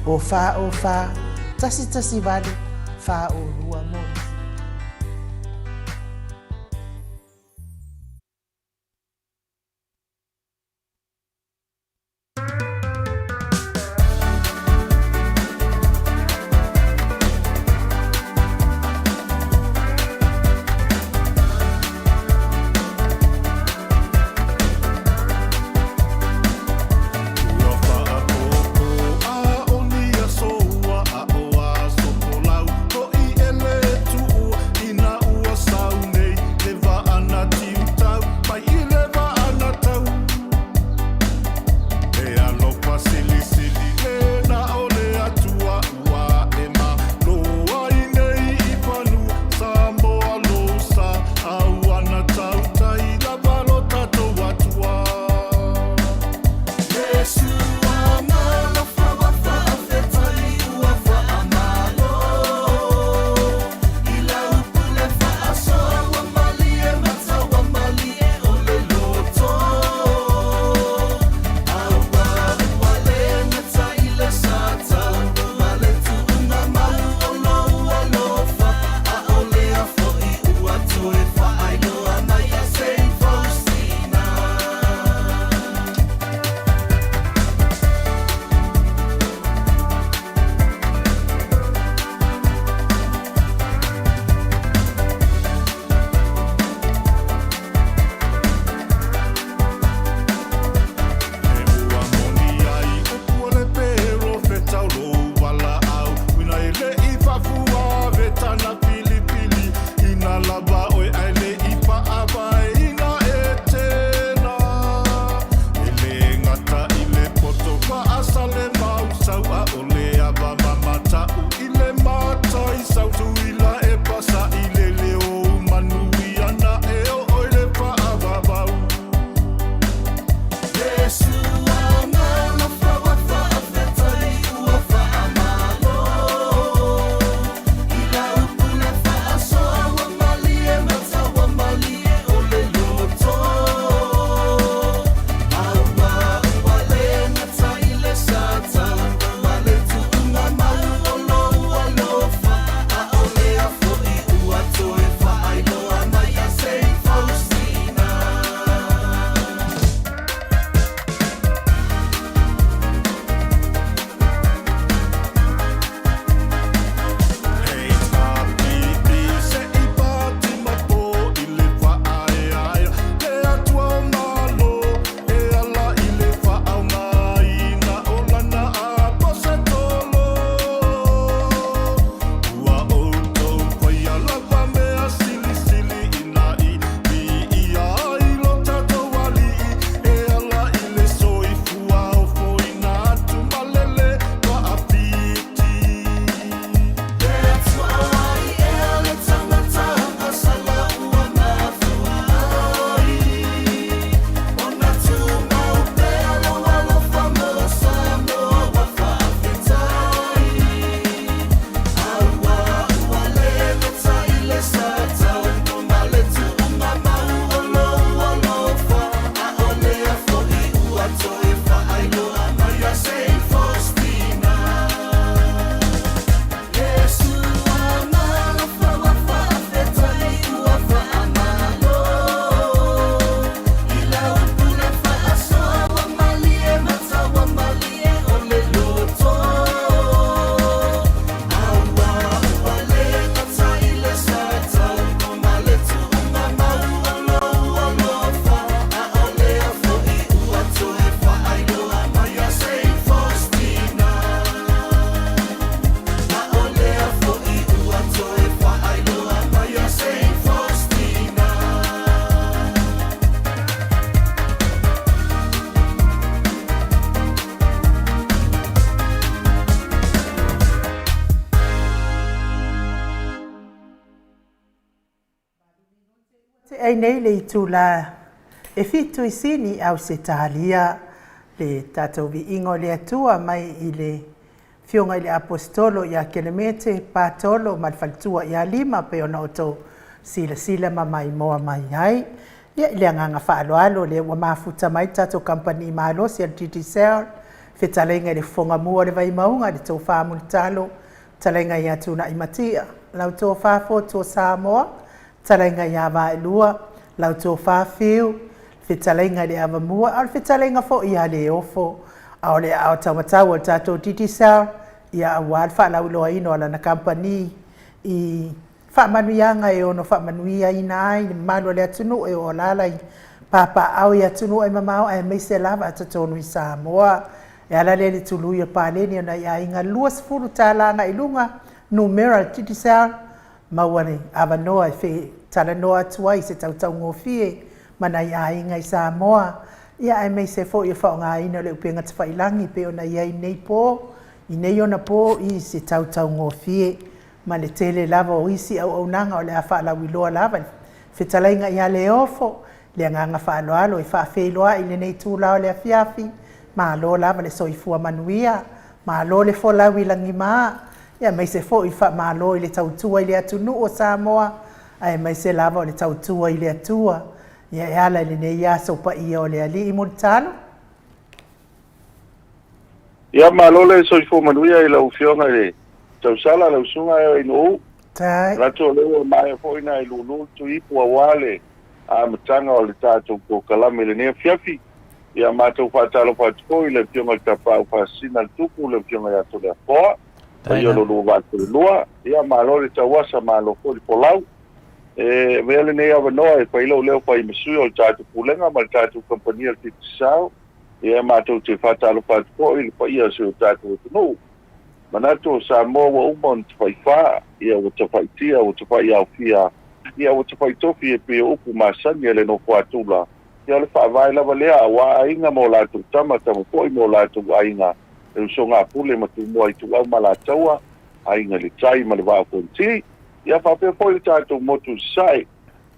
O 4 O 4 1 1 8 4 O 2 mo isi. Ua faapopo a o ni aso ua aʻo aso folau hoʻi e le tuʻu ina ua sau nei le waa na tiutau mai i le waa na tau E alofa silisili le na o le Atua ua e malo ai nei i fanua Samoa lou sa a ua na tautai lava lo tatou Atua. E ua moni ai upu o le perofeta o lou valaau uina e le i faafua vetana filifili ina lava oe ae le i faavaeina e tena e le gata i le poto faasale mausau a o le ava mamatau i le matai sau tuila e pasa i le leo manuia na e oo i le faavavau. Hei tāpipi se i pātima pō i le whaaeaea le Atua o Malo e ala i le whaaogaina o lana aposetolo. Ua outou faia lava mea silisili ina i viia ai lo tatou Alii e ala i le soifua ofoina atu ma le le faafiti. Te ai nei le itula e fituisini Ausetalia le tatou viiga o le Atua mai i le Afioga i le Aposetolo ia Kelemete Patolo ma le faletua ia Lima pei ona outou silasila ma maimoa mai ai. Ia, i le agaga faaaloalo, lea ua mafuta mai le tatou kamupani malosi a le Digicel, Fetalaiga i le Fofoga Mua o le Vaimauga, le Tofa Mulitalo, Fetalaiga ia Tuunai Matia, lau Tofa Fotu o Samoa, Fetalaiga ia Vaaelua, lau Tofa Fiu, Fetalaiga i le Avamua, a o le fetalaiga foi ia Leofo, a o le aao taumatau o le tatou Digicel, ia aua le faalauiloaina o lana kamupani i faamanuiaga e ono faamanuiaina ai le mamalu o le atunuu e oo alaala i papaaao i atunuu e mamao aemaise lava a totonu i Samoa. E ala lea i le tului o paleni o nai aiga $20 agai i luga, numera Digicel, maua le avanoa e fetalanoa atu ai i se tautaugofie ma nai aiga i Samoa, ia aemaise foi o le faaaogaina o le upega tafailagi pei ona i ai nei po, i nei ona po i se tautaugofie ma le tele lava o isi auaunaga o le a faalauiloa lava i le fetalaiga ia Leofo. Le agaga faaaloalo e faafeiloai i lenei itula o le afiafi, malo lava le soifua manuia, malo le folau i lagima, aemaise foi faamalo i le tautua i le atunuu o Samoa, aemaise lava o le tautua i le Atua, ia e ala i lenei aso paia o le Alii Mulitalo. Ia malo le soifua manuia i lau Afioga i le Tausala, lau Susuga e Oinuu. Manatu o lea ua maea foi ona e lulu le tuiipu aua le amataga o le tatou polokalame i lenei afiafi. Ia matou faatalofa atu foi i le Afioga i le Tapaau Faasisina a le Tupu, le Afioga ia Toleafoa, paia o lo oulua vaa toalua. Ia malo le tauasa, malo foi le folau. E avea lenei avanoa e fai lou leo fai ma sui o le tatou Pulega ma le tatou Kamupani a le Digicel. Ia matou te faatalofa atu foi i le paia o si o tatou atunuu. Manatu o Samoa ua uma ona tafaifa, ia ua tafaitia, ua tafaiaofia, ia ua tafaitofi e pei o upu masani a le nofoatula. Ia o le faavae lava lea aua aiga ma o latou tama, tama foi ma o latou aiga, le usoga a Pule ma Tumua Ituau ma Alataua, Aiga i le Tai ma le Vaa o Fonoti. Ia faapea foi le tatou motu i Sasae.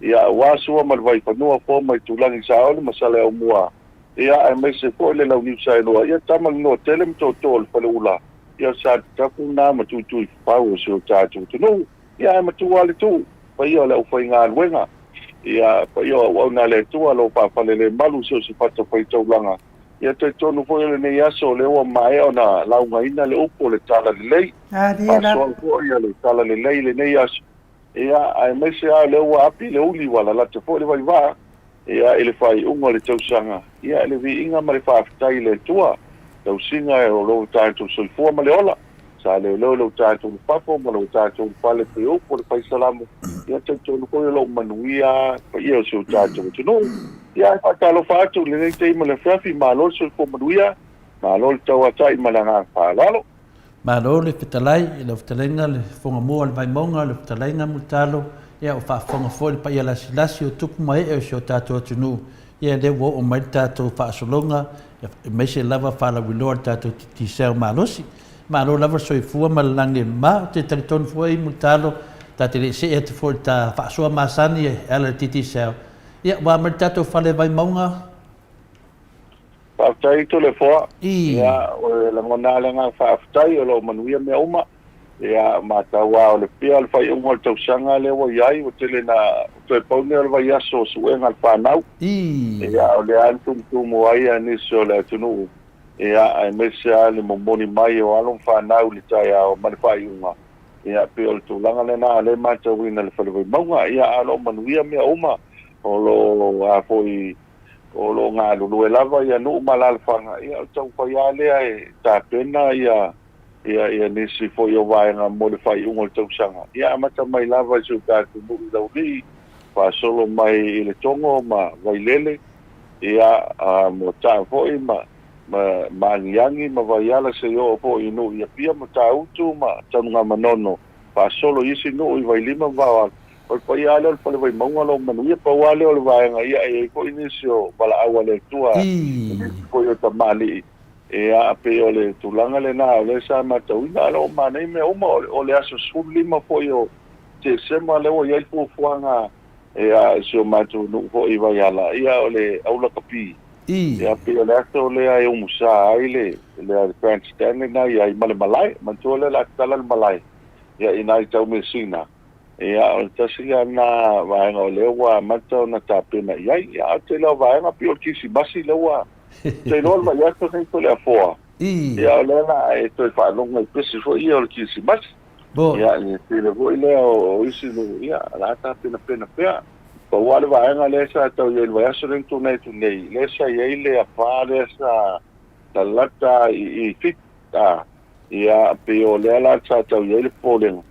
Ia aua Sua ma le Vaifanua, Foa ma Itulagi, Saole ma Saleaaumua, ia aemaise foi le Launiu Saelua, ia Tama le Nuatele ma Tootoo o le Faleula, ia Sa Tatapu lena ma Tuituifafau o si o tatou atunuu, ia ae matua le tuu, paia o le aufaigaluega, ia paia o auauna a le Atua, lo faafalelemalu i so o se fatafaitaulaga, ia talitonu foi o lenei aso o lea ua maea ona laugaina le upu o le Talalelei, faasoa foi le Talalelei i lenei aso. Ia, aemaise lava o lea ua api le uli ua lalata foi le vaivaa, ia, i le faaiuga o le tausaga, ia, le viiga ma le faafetai i le Atua, tausiga o lo tatou soifua ma le ola, sa leoleo lo tatou fafo ma lo tatou fale pei o upu o le fai salamo, ia, talitonu foi o lo o manuia le paia o si o tatou atunuu. Ia, ae faatalofa atu i lenei taimi o le afiafi, malo le soifua manuia, malo le tauatai ma le agaga faaaloalo. Malo le fetalai i lau fetalaiga le Fofoga Mua o le Vaimauga, lau fetalaiga Mulitalo, ia ua faafofoga foi le paia lasilasi o tupu ma ee o si o tatou atunuu, ia lea ua oo mai le tatou faasologa, aemaise lava faalauiloa le tatou Digicel malosi. Malo lava le soifua ma le lagi e mama. Ou te talitonu foi Mulitalo, ta te le i see atu foi i le ta faasoa masani e ala i le Digicel, ia ua a mai le tatou fale Vaimauga, Faafetai Toleafoa. Ia, e lagona lava le agaga faafetai o lo o manuia mea uma. Ia, matau lava o le pea o le faaiuga o le tausaga lea ua i ai, ua tele ina toe pau lenei o le vaiaso o suega a le fanau. Ia, o lea lava na tumutumu ai nisi o le atunuu, ia, aemaise lava le momoli mai o alo ma fanau i le taeao ma le faaiuga. Ia, pei o le tulaga lena o lea e matauina i le Fale Vaimauga. Ia, ae o lo o manuia mea uma, o lo o a foi O lo o galulue lava ia nuu ma alaalafaga, ia o le taumafai lava lea e tapena ia ia nisi foi o vaega mo le faaiuga o le tausaga. Ia amata mai lava i si o tatou nuu i Laulii, faasolo mai i Letogo ma Vailele, ia Moataa foi ma ma Magiagi ma Vaiala seia oo foi i nuu i Apia, Matautu ma Tanugamanono, faasolo i isi nuu i Vailima ma Vaoala. O le paia lava lea o le Fale Vaimauga o lo o manuia, pau lava lea o le vaega, ia e i ai foi nisi o valaau a le Atua, nisi foi o tamalii, ia pei o le tulaga lena o lea sa matauina, ae o lo o manaia mea uma, o le aso 15 foi o Tesema lea ua i ai le fuafuaga a si o matou nuu foi i Vaiala, ia o le au lakapi, ia pei o le aso lea e umusa ai le Grand Stand lena e i ai ma le malae, manatua lea o le a tatala le malae, ia i ina i Taumeasina. Ia, o le tasi lea na vaega o lea ua amata ona tapena i ai. Ia, a o le tele o vaega pei o le Kirisimasi lea ua, ou te iloa o le vaiaso nei Toleafoa. Ia, o lea la e toe faalogo i pesi foi ia o le Kirisimasi. Ia, i le tele foi lea o isi nuu, ia, o le a tapenapena pea. Pau lava le vaega lea sa tau i ai i le vaiaso lea na tuanai atu nei, lea sa i ai le afa lea sa lalata i Fiti, a, ia, pei o lea la sa tau i ai le popolega,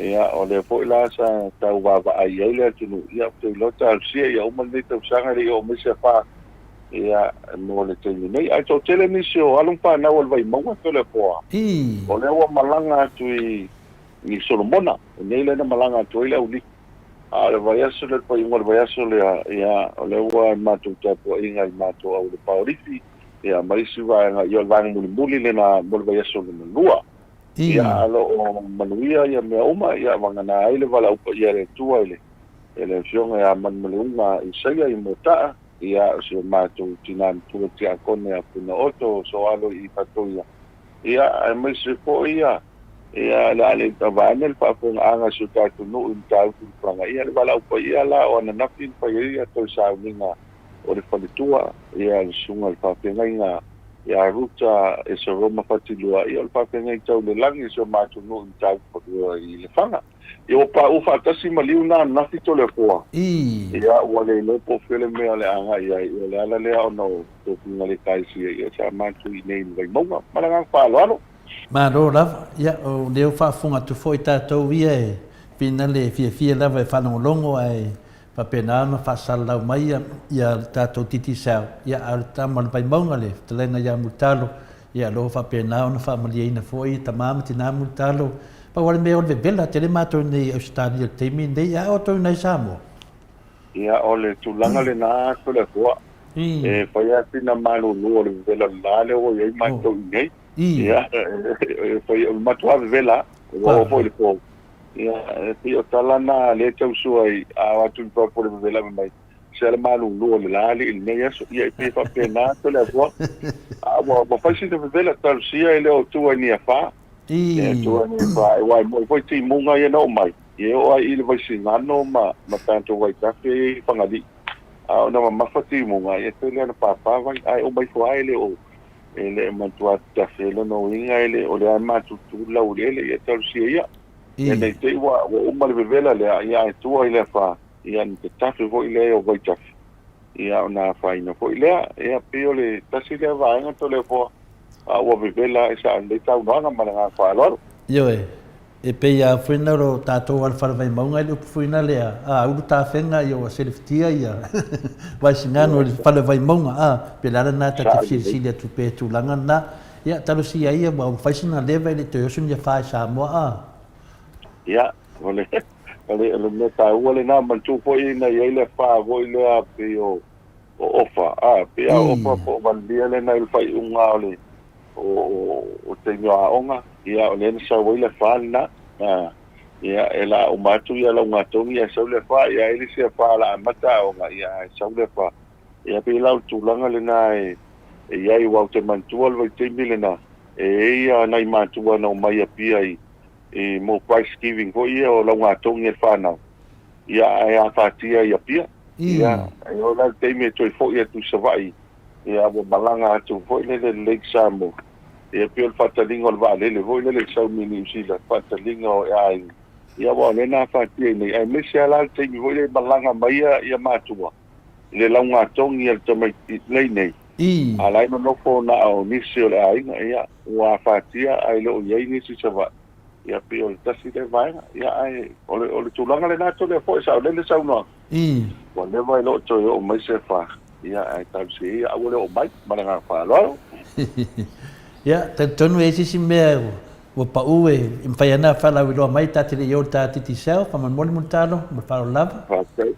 ia, o lea foi la sa tau vaavaai i ai le atunuu, ia, ou te iloa talosia ia uma lenei tausaga e le i oo mai se afa, ia, mo le taimi nei. Ae toatele nisi o alo ma fanau a le Vaimauga Toleafoa, o lea ua malaga atu i Solomona, i nei lea na malaga atu ai le auliki. A o le vaiaso lea, le faaiuga o le vaiaso lea, ia, o lea ua i matou tapuaiga i matou au Lepaolifi, ia, ma isi vaega, ia, o le vaega mulimuli lena mo le vaiaso lona lua. Ia, a o lo o manuia ia mea uma, ia, vagana ai le valaau paia a le Atua i le, i le Afioga ia Manumaleuga Isaia i Mota'a, ia, o si o matou tina matua tiakone ia Punaoto Soalo i Fatoia, ia, aemaise foi ia, ia, le a le vaeane le faafofogaaga a si o tatou nuu i Matautu i Lefaga, ia, le valaau paia la o ananafi na fai ai ia toe sauniga o le faletua, ia, le susuga i le faafeagaiga ia Ruta Eseroma Fatilua, ia, o le faafeagai tau i le lagi i si o matou nuu i Matautu i Lefaga. Ia ua pauu faatasi ma liu na ananafi Toleafoa. Ia ua le iloa po o fea le mea o le a agai i ai. Ia o le ala lea ona o tofiga le Ekalesia ia sa matou i inei i le Vaimauga. Ma le agaga faaaloalo. Malo lava. Ia o lea ua faafofoga atu foi tatou ia e finale e fiafia lava e faalogologo ae faapena ona faasalalau mai ia le tatou Digicel. Ia a o le tama o le Vaimauga le fetalaiga ia Mulitalo, ia o lo o faapena ona faamalieina foi tama ma tina Mulitalo. Pau lava le mea o le vevela tele matou i Ausetalia i le taimi lenei, a o outou i inei i Samoa? Ia o le tulaga lena Toleafoa, e fai lava sina malulu o le vevela o le la lea ua i ai matou i inei. Ia e fai o le matua vevela, ua oo foi i le po. Ia, e pei o tala na lea e tausua ai, a o atu i fafo le vevela fai mai, se le malulu o le la alii i lenei aso. Ia, e pei e faapena Toleafoa. A ua, ua fai sina vevela, talosia e le o tua i ni afa. E tua i ni afa, aua e moni foi timuga ia na oo mai, ia e oo lava i le Vaisigano ma, ma tatou vaitafe ia i Fagalii. A ona mamafa timuga, ia tele lava ina papa vai, ae uma ifo lava e le o, e le matua tafe lona uiga e le o lea matutu lau eleele ia talosia ia. Ia nei te i ua ua uma le vevela lea ia ae tua i le afa ia na te tafe foi lea o vaitafe ia ona afaina foi lea. Ia pei o le tasi lea vaega Toleafoa a ua vevela e sao lelei saunoaga ma le agaga faaaloalo. Ioe, E pei a foi na o tatou ala fale Vaimauga i le upu foi na lea, a ulu tafega ia ua selefitia ia Vaisigano i le fale Vaimauga, a, pe le ala na ta te fesilisili atu pea i tulaga na. Ia, talosia ia ua fai sina leva e le i toe oso ni afa i Samoa, a. Ia, o le, o le, o le mea taua lena, manatua foi na i ai le afa foi lea pei o, o Ofa, a, pei a o Ofa po o Valelia lena i le faaiuga o le, o taimi o aoga, ia o lea na sau ai le afa lena. Ia e la uma atu ia laugatogi ae sau le afa, ia ai le isi afa o le a amata aoga, ia ae sau le afa. Ia pei la o le tulaga lena e i ai, aua ou te manatua le vaitaimi lena, e i ai nai matua na omai i Apia i mo prize giving foi ia o laugatogi a le fanau, ia ae afatia i Apia. Ia, e oo la i le taimi e toe foi atu i Savaii, Ia, ua malaga atu foi lele i le Lake Samoa, ia pei o le faataliga o le vaalele foi lele i sau mai Niu Sila, faataliga o aiga. Ia aua o lea na afatia i inei, aemaise lava la le taimi foi lea e malaga mai ia matua i le laugatogi a le tamaiti la i inei, a o la e nonofo na o nisi o le aiga, ia ua afatia ae le o i ai nisi i Savaii. Ia pei o le tasi lea vaega. Ia ae o le, o le tulaga lena Toleafoa e saolele le saunoaga. Ua leva e le o toe oo mai se afa. Ia, ae talosia ia, aua le oo mai, ma le agaga faaaloalo. Ia, talitonu e i ai se isi mea ua pau e mafai ai ona faalauiloa mai ta te le i o i le ta Digicel, faamolemole Mulitalo, ma le faaaloalo lava. Faafetai.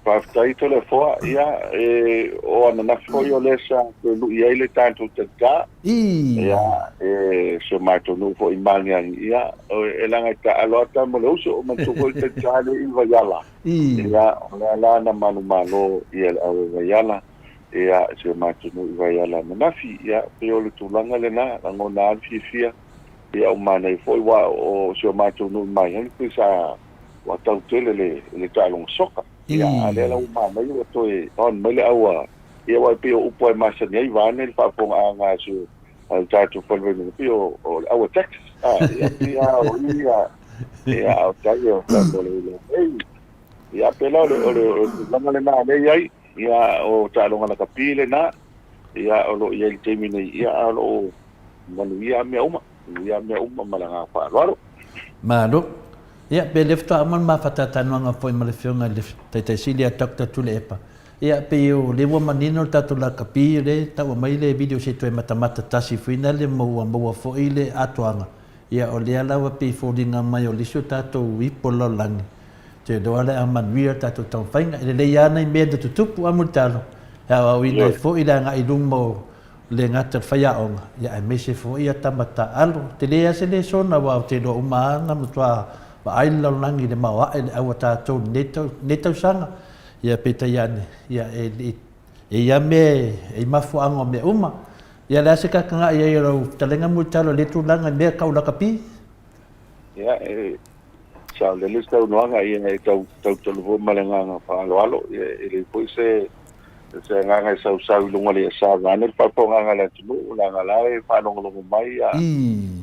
Faafetai Toleafoa. Ia, e, o ananafi foi o lea sa toe lui ai le tatou tatā. Ia, e, si o matou nuu foi i Magiagi. Ia, e leaga e taaalo ata ma le uso, o manatua foi le tatā lea i Vaiala. Ia, o lea la na manumalo ia le au Vaiala, ia, si o matou nuu i Vaiala ananafi. Ia, pei o le tulaga lena, lagona lava le fiafia. Ia, ua manaia foi, aua o si o matou nuu i Magiagi pei sa ua tau tele le le taaloga soka. Ia, a lea la ua manaia ua toe on mai le au a, ia, aua e pei o upu lava e masani ai vaeane le faafofogaaga a si A le tatou fale vaimauga o, o le aua taxi. Ah, ia, ia, o ia, ia, o tai o tatou le ula. Ei, ia, pela o le, o le, o le tulaga lena lea i ai, ia, o taaloga lakapi lena, ia, o lo o i ai i le taimi nei, ia, a o lo o manuia lava mea uma, manuia lava mea uma ma le agaga faaaloalo. Malo. Ia, pe le faatoa uma le ma faatatanuaga foi ma le Afioga i le Taitai Sili ia Doctor Tuilaepa. Ia, pei o lea ua manino le tatou lakapi, o lea e taua mai le video se i toe matamata tasi foi na le ma ua maua foi le atoaga. Ia, o lea lava pei e foliga mai o le isi o tatou ipu o le lalolagi, ou te iloa o le a manuia le tatou taumafaiga. E lelei lava nai mea na tutupu a Mulitalo, e aoaoina ai foi le agai i luma o le gata o le faiaoga, ia aemaise foi ia tama taaalo. Tele lava se lesona aua ou te iloa uma lava na matua vaai le lalolagi i le maoae le au a tatou i lenei tausaga. Ia peitai ane, ia e e i ai lava mea e i mafuaaga o mea uma. Ia le a se kakagaʻi ai o lau fetalaiga Mulitalo i lea tulaga i mea tau lakapi? Ia, e saolele le saunoaga, ia e tau tautalo foi ma le agaga faaaloalo, ia e leai foi se se agaga e sausau i luga o le iasa vaeane le faafofogaaga a le atunuu, leaga la e faalogologo mai ia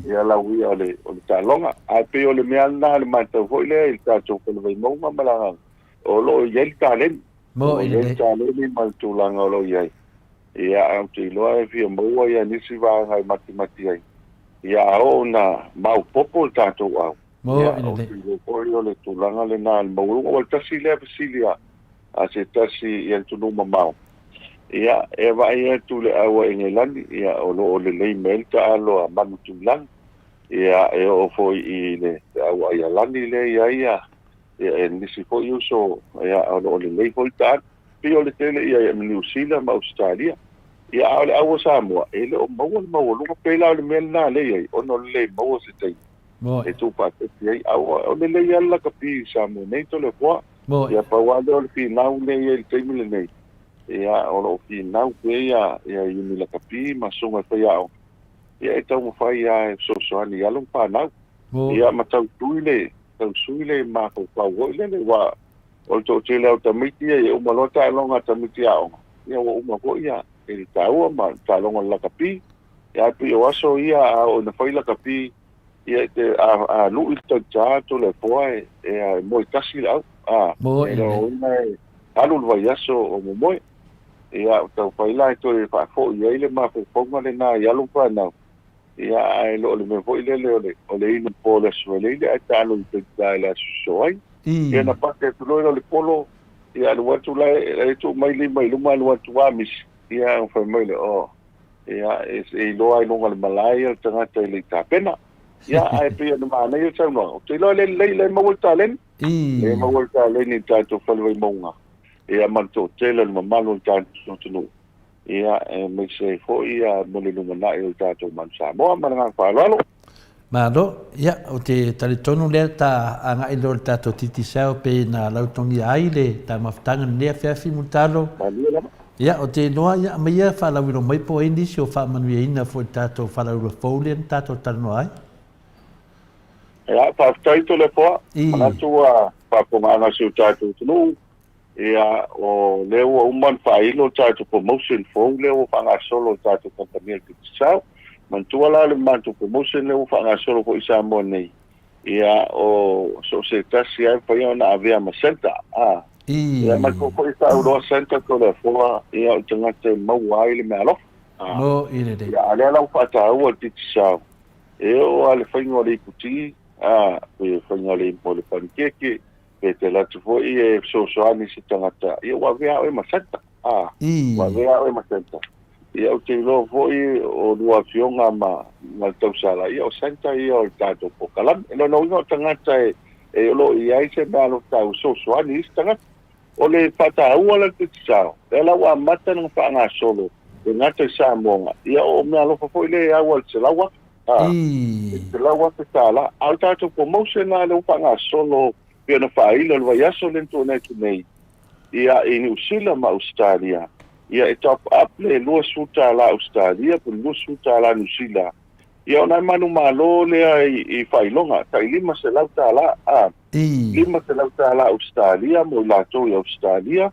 ia lau ia o le o le taaloga. Ae pei o le mea lena le matau foi lea i le tatou Fale Vaimauga ma le agaga o lo o i ai le taleni. O lo o i ai le taleni ma le tulaga o lo o i ai. Ia, ae ou te iloa e fia maua ia nisi vaega e matimati ai. Ia, a oo ina maopoopo le tatou au, ia, ou te iloa foi o le tulaga lena i le maualuga. Ua tasi lea fesili a, a se tasi i atunuu mamao, ia, e vaai atu i le au a Engelani, ia, o lo o lelei mai ai le taalo a Manu Tuilagi. Ia, e oo foi i le au a Aialani lea e i ai ia, ia, e nisi foi uso, ia, o lo o lelei foi le taalo. Pei o le tele ia i Niu Sila ma Ausetalia. Ia, a o le au o Samoa, e le o maua le maualuga. Pei la o le mea lena lea e i ai, ona o le le maua o se taimi e tuufaatasi ai. A o lelei lava le lakapi i Samoa nei, Toleafoa. Ia, pau lava lea o le finau lea e i ai i le taimi lenei, ia, o lo o finau pea ia, ia iuni lakapi ma susuga i faiaoga, ia e taumafai lava e fesoasoani i alo ma fanau. Ia, ma tautui le, tausui le mafaufau foi lele, aua O le toatele lava o tamaiti ia, ia uma loa taaloga a tamaiti aoga, ia ua uma foi ia i le taua ma le taaloga o le lakapi. Ia ae pei o aso ia a oo ina fai lakapi, ia e te, a, a lui le tauta Toleafoa e, e, e moe tasi le au. A, Moe e leo e alu le vaiaso o momoe. Ia, o taufai la e toe faafoi ai le mafaufauga lena i alo ma fanau. Ia, ae le o le mea foi lele o le, o le inu po o le Aso Faraile ae taalo i tai i le Aso Soai. Ia na pake atu loa o le polo, ia alu atu la e tuu mai lima i luma alu atu a misi. Ia ona fai mai lea, oh, ia e, e iloa ai luga o le malae ia le tagata e le i tapena. Ia ae pei ona manaia le saunoaga. Ou te iloa le lelei le maua le taleni. Le maua le taleni i le tatou fale Vaimauga. Ia ma le toatele o le mamalu o le tatou atunuu. Ia, aemaise ai foi mo le lumanai o le tatou Manu Samoa. Ma le agaga faaaloalo. Malo. Ia, ou te talitonu lea ta agai loa i le tatou Digicel pei na lautogia ai le taumafataga i lenei afiafi Mulitalo. Malie lava. Ia, ou te iloa, ia, aumaia faalauiloa mai po o ai nisi o faamanuiaina foi i le tatou faalauiloa fou lea na tatou talanoa ai. Ia, faafetai Toleafoa. Manatu ua faafofogaaga si o tatou atunuu. Ia, o lea ua uma ona faailo le tatou promotion fou lea ua faagasolo e le tatou kamupani a le Digicel. Manatua la le matou promotion lea ua faagasolo foi i Samoa nei, ia, o so o se tasi lava e mafai ona avea ma centre. A, ia, manatua foi saunoa centre Toleafoa, ia, o le tagata e maua ai le meaalofa. A, ia, a o lea la ua faataua le Digicel, e oo lava i le faiga o le iputi, a, pe faiga o le, o le panikeke, Pe te alu atu foi e fesoasoani i se tagata, ia ua avea oe ma centre. A, ua avea oe ma centre. Ia ou te iloa foi o lua afioga ma, ma le tausala, ia o centre ia o le tatou polokalame. O lona uiga o tagata e, e o lo o i ai se mea alofa e fesoasoani i isi tagata. O le faataua la le Digicel, lea la ua amata ona faagasolo e gata i Samoa, ia o mea alofa foi lea e au a le $100,000. A, e $100,000. A o le tatou promotion la lea ua faagasolo pei ona faailo i le vaiaso lea na tuanai atu nei, ia, i Niu Sila ma Ausetalia, ia e top up le $20 Ausetalia po o le $20 Niu Sila, ia ona e manumalo lea i faailoga, tai $500, a, $500 Ausetalia mo i latou i Ausetalia,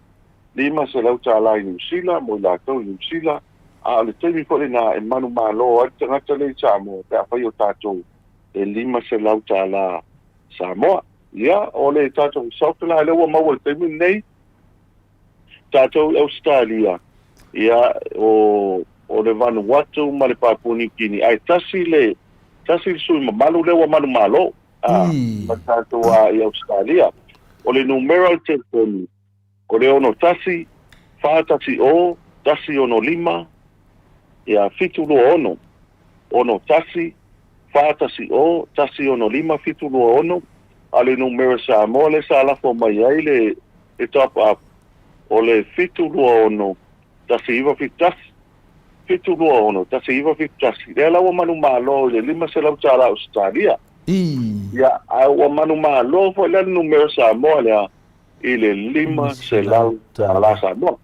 $500 i Niu Sila mo i latou i Niu Sila. A o le taimi foi lena e manumalo ai le tagata lea i Samoa pe afai o tatou e $500 Samoa. Ia, o le tatou result la lea ua maua i le taimi lenei, tatou i Ausetalia, ia, o, o le Vanuatu ma le Papua Niu Kini, ae tasi le, tasi le sui mamalu lea ua manumalo, a, ma tatou a i Ausetalia. O le numera o le telefoni, O le 61 410 165, ia, 726. 61 410 165 726, a o le numera Samoa lea sa lafo mai ai le le top up, o le 726 1971. 726 1971. Lea la ua manumalo i le $500 Ausetalia. Ia, ae ua manumalo foi la le numera Samoa lea i le $500 Samoa.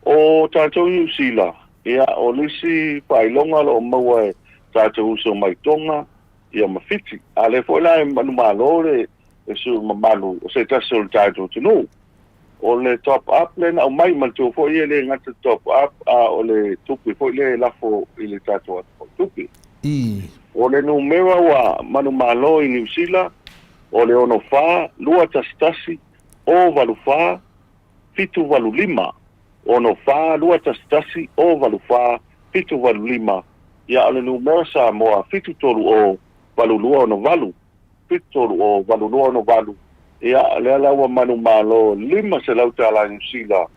O tatou i Niu Sila, ia, o le isi faailoga o lo o maua e tatou uso mai Tonga, ia ma Fiti. A o lea foi la e manumalo le sui usufono mamalu o se tasi o le tatou atunuu. O le top up lea na aumai, manatua foi e le gata le top up, a o le tupe foi lea e lafo i le tatou atu tupe. O le numera ua manumalo i Niu Sila, O le 64 211 084 785, 64 211 084 785, ia o le numera Samoa 730 8268, 730 8268, ia lea la ua manumalo $500 Niu Sila, a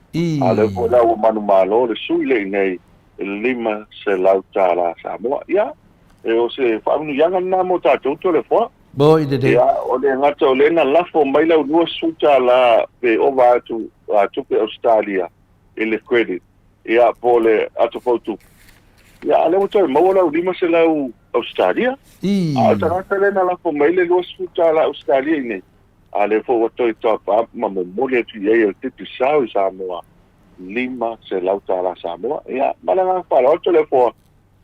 o lea foi la ua manumalo le sui lea i inei $500 Samoa. Ia, e o se faamanuiaga lena mo tatou Toleafoa. Moi lelei. Ia, o le gata o lea na lafo mai lau $20 pe ova atu a tupe Ausetalia i le credit, ia, po o le ato fautupe. Ia, a o lea ua toe maua lau 500 Ausetalia. A o le tagata lea na lafo mai le $20 Ausetalia i nei, a o lea foi ua toe top up ma momoli atu i ai e le Digicel i Samoa $500 Samoa. Ia, ma le agaga faaaloalo Toleafoa,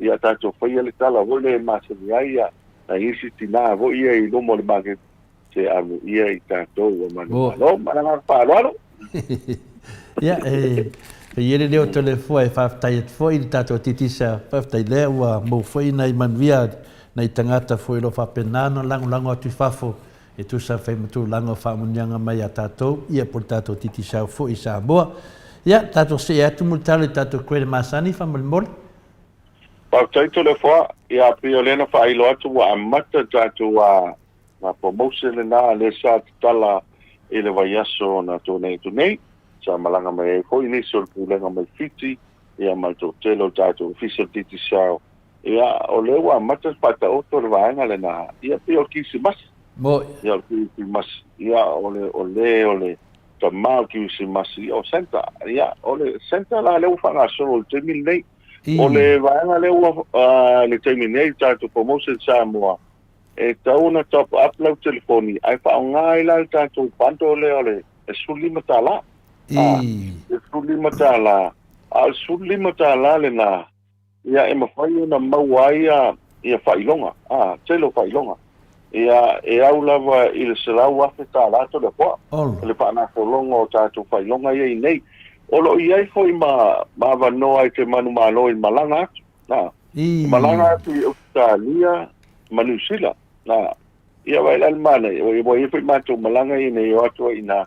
Ia tatou faia le tala foi lea e masani ai ia nai isi tina foi ia i luma o le maketi se amuia i tatou ua manumalo. Ma le agaga faaaloalo. Ia, e i ai le leo Toleafoa e faafetai atu foi i le tatou Digicel. Faafetai lea ua maua foi nai manuia nai tagata foi o lo o faapena ona lagolago atu i fafo e tusa fai ma tulaga o faamanuiaga mai ia tatou, ia po o le tatou Digicel foi i Samoa. Ia, tatou see atu mulitalo i tatou credit masani faamolemole. Faafetai Toleafoa, ia pei o lea na faailo atu ua amata tatou a na promotion lena lea sa tatala i le vaiaso na tuanai atu nei, sa malaga mai ai foi nisi o le pulega mai Fiti ia ma le toatele o le tatou ofisa o le Digicel. Ia o lea ua amata le faataoto o le vaega lena, ia pei o le Kirisimasi. Moi. Ia o le Kirisimasi, ia o le o le o le tama o le Kirisimasi, ia o Santa. Ia o le Santa la lea ua faagasolo i le taimi lenei. O le vaega lea ua i le taimi nei, tatou promotion Samoa, e tatau ona top up lau telefoni ae faaaoga ai la le tatou bundle lea o le $15. Le $15, a o le $15 lena, ia e mafai ona maua ai ia faailoga, tele o faailoga. Ia e au lava i le $100,000 Toleafoa, le faagasologa o tatou faailoga ia i nei. O lo o i ai foi ma avanoa e te manumalo i malaga atu, na. Malaga atu i Ausetalia ma Niu Sila, na. Ia vaai la le manaia, ua i ai foi matou malaga ia nei o atu ai i ina,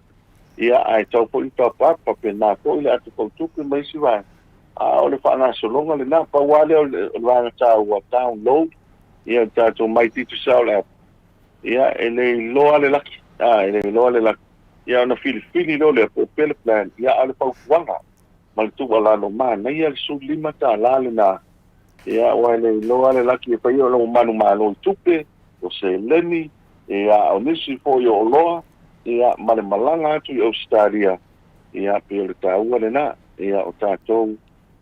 ia ae tatau foi ona top up, faapena foi le ato fautupe ma isi vaega. A o le faagasologa lena, pau lava lea o le vaega taua, download ia le tatou My Digicel app, ia e le iloa le laki, a e le iloa le laki. Ia ona filifili loa lea po o fea le plan, ia a o le fautuaga ma le tuualalo, manaia le $15 lena, ia aua e le iloa le laki e fai o lou manumalo i tupe, o seleni, ia o nisi foi o oloa, ia ma le malaga atu i Ausetalia, ia pei o le taua lena, ia o tatou,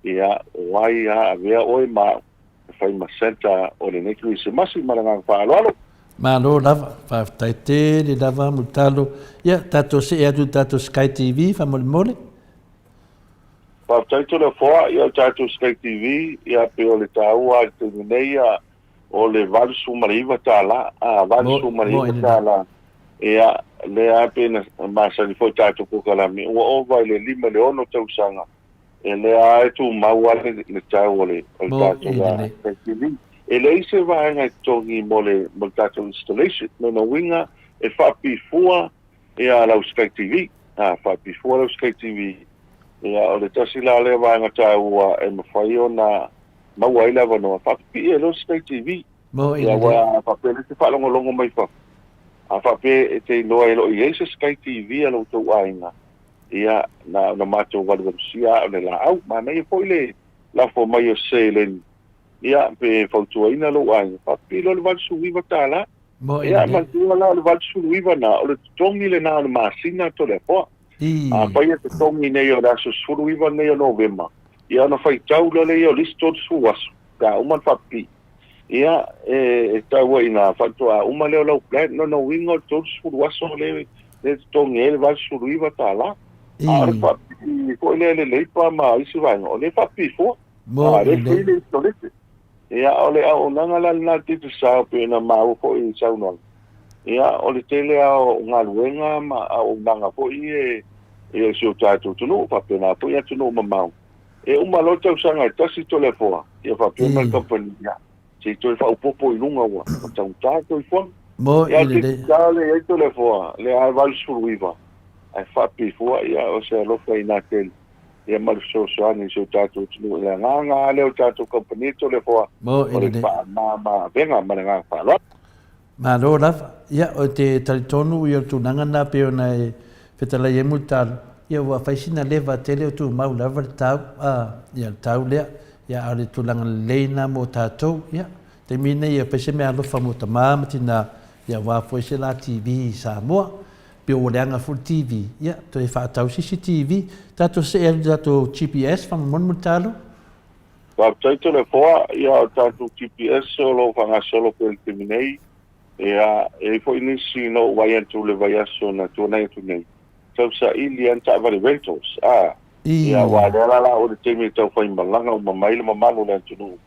ia o ai a avea oe ma au e fai ma Santa o lenei Kerisimasi ma le agaga faaaloalo. Malo lava, faafetai tele lava Mulitalo. Ia, tatou see atu i le tatou Sky TV faamolemole. Faafetai Toleafoa, ia o le tatou Sky TV, ia pei o le taua lava i le taimi nei, ia o le $89, a, $89, ia, lea lava pei na masani foi tatou polokalame, ua ova i le 5 i le 6 tausaga, E lea lava e tumau lava le tau o le tatou TV. E leai se vaega e totogi mo le tatou installation. Lona uiga e faapipii fua lau Sky TV. A faapipii fua lau Sky TV, ia o le tasi la lea vaega taua e mafai ona maua ai le avanoa, faapipii ai loa Sky TV. Ia aua a faapea o lea e te faalogologo mai fafo, a faapea e te iloa e le o i ai se Sky TV a lo outou aiga, Ia, na ona matou valuvalusia lava o le laau. Manaia foi le lafo mai o se seleni, ia, pe fautuaina lou aiga, faapipii loa le $89. Ia, manatua la o le 89 na, o le totogi lena o le masina Toleafoa. Afai e totogi nei o le aso 19 nei o Novema, ia ona faitau loa lea o le isi 30 aso, pe a uma ona faapipii. Ia, e tau ai i ina, faatoa uma lea o lau plan. Lona uiga o le 30 aso lea e totogi ai le $89. A o le faapipii foi lea i le leipa ma isi vaega, o lea e faapipii fua. A o lea e free le initorete. Ia, o le auaunaga la lena a le Digicel pei ona maua foi i saunoaga. Ia, o le tele lava o galuega ma auaunaga foi ia i si o tatou atunuu, faapena foi atunuu mamao. E uma loa le tausaga e tasi Toleafoa, ia faapea mai le kamupani, ia, se i toe faaopoopo i luga ua taugata le soifuaga. Mo Ia, i te lelei. tala le i ai Toleafoa, lea lava e 89, ae faapipii fua, ia, o se alofa inā tele, ia ma le fesoasoani i si o tatou atunuu. I le agaga lava lea o le tatou kamupani Toleafoa, Mo i o le lelei. faamama-avega ma le agaga faaaloalo. Malo lava. Ia, ou te talitonu ia o le tulaga lena pei ona e fetalai ai Mulitalo, ia ua fai sina leva tele o tumau lava le tau, a, ia le tau lea. Ia, a o le tulaga lelei lena mo tatou. Ia, taimi lenei ia fai se meaalofa mo tama ma tina, ia aua foi se la TV i Samoa. Pei ua leaga foi le TV, ia, toe faatau se isi TV. Tatou see atu i le tatou GPS faamolemole Mulitalo. Faafetai Toleafoa, ia o tatou GPS o lo o faagasolo pea i le taimi nei, ia e i ai foi nisi na ou vaai atu i le vaiaso na tuanai atu nei, tau saili lava ni taavale rentals, a, ia aua o lea la la o le taimi e tau faimalaga uma mai le mamalu o le atunuu,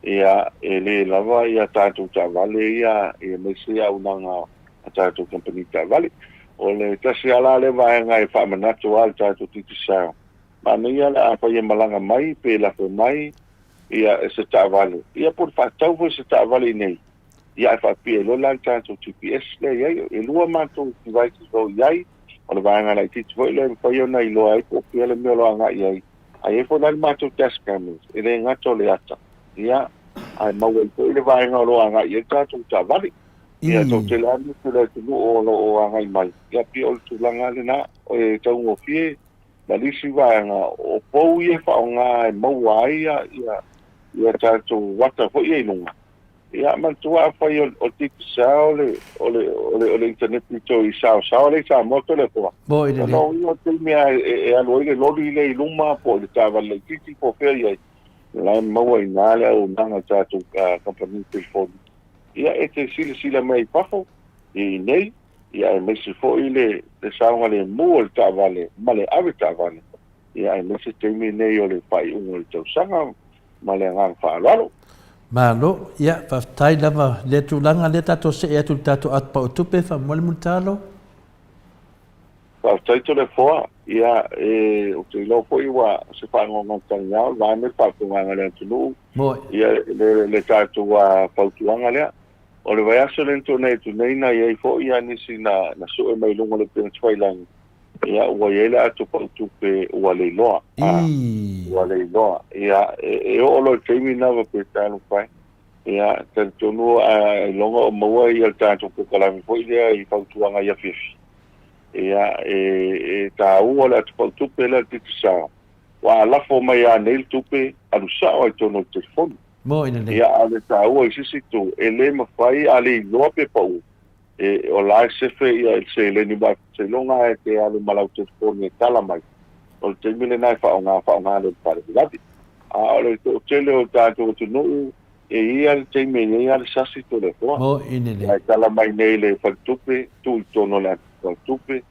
ia e le lava ia tatou taavale ia, ia aemaise auaunaga a tatou kamupani taavale. O le tasi lava la lea vaega e faamanatu lava i le tatou Digicel, Manaia le afai e malaga mai pe lafo mai ia se taavale, ia po o le faatau foi se taavale i inei, ia ae faapipii ai loa la le tatou GPS lea i ai. E lua matou devices o i ai, o le vaega laitiiti foi lea e mafai ona iloa ai po o fea le mea o lo o agai i ai. Ae i ai foi la le matou dash cameras, e le gata o le ata, ia, ae maua ai foi le vaega o lo o agai i ai le tatou taavale. Ia, toatele lava nisi o le atunuu o lo o agai mai, ia pei o le tulaga lena, e taugofie Ma le isi vaega, o pou ia e faaaoga e maua ai ia tatou ata foi ia i luga. Ia manatua afai o le Digicel o le o le internet pito i saosaoa lea i Samoa Toleafoa, ona o ia o le taimi lava e alu ai le loli lea i luma po o le taavale laitiiti po o fea i ai, o la e maua i ina le auaunaga a le tatou kamupani telefoni. Ia e te silasila mai i fafo i inei, ia aemaise foi le saogalemu o le taavale ma le ave taavale, ia aemaise taimi nei o le faaiuga o le tausaga. Ma le agaga faaaloalo. Malo, ia faafetai lava i lea tulaga lea tatou see atu i le tatou atu pau tupe faamolemole Mulitalo. Faafetai Toleafoa, ia e ou te iloa foi ua se faanoanoa o le vaega le faafofogaaga a le atunuu, ia le tatou fautuaga lea. O le vaiaso lea na tuanai atu nei na i ai foi lava nisi na sue mai luga o le upega tafailagi, ia ua i ai le ato pau tupe ua le iloa, a, ua le iloa. Ia, e oo loa i le taimi lena faapea talofa e. Ia, talitonu ailoga o maua ia le tatou polokalame foi lea i fautuaga i afiafi. Ia, e taua le ato pau tupe lea a le Digicel, aua a lafo mai lava nei le tupe, alu sao lava i totonu o le telefoni. Mo ina nei. Ia, a o le taua i se isi itu, e le mafai a le iloa pe pau, e, o la e sefe ia i le seleni aua seiloga lava e te alu ma lau telefoni e tala mai, o le taimi lena e faaaoga, faaaoga lea i le faalavelave. A o le toatele o le tatou atunuu, e i ai lava le taimi e i ai lava le sasi Toleafoa. Mo ina nei. Ae tala mai nei le faletupe, tuu i totonu o le faletupe,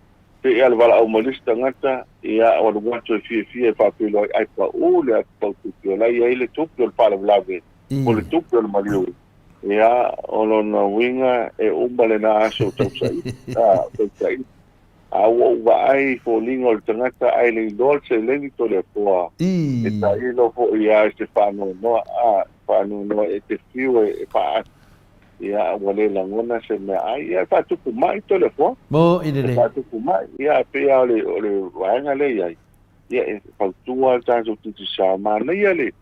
Te i a le valaau mai le isi tagata, ia, ua alu atu e fiafia e faafeiloai, ae pau le atu pau tupe, o la e i ai le tupe o le faalavelave, po o le tupe o le maliu. Ia, o lona uiga, e uma lena aso o tausaili, a, o tausaili. A ua ou vaai i foliga o le tagata ae le iloa le seleni Toleafoa e tailo foi lava i se faanoanoa, a faanoanoa e te fiu e faaasi, ia ua le lagona se mea ai, ia e faatupu mai Toleafoa. E faatupu mai, ia e pei lava o le vaega lea e i ai, ia e fautua le tatou Digicel, manaia le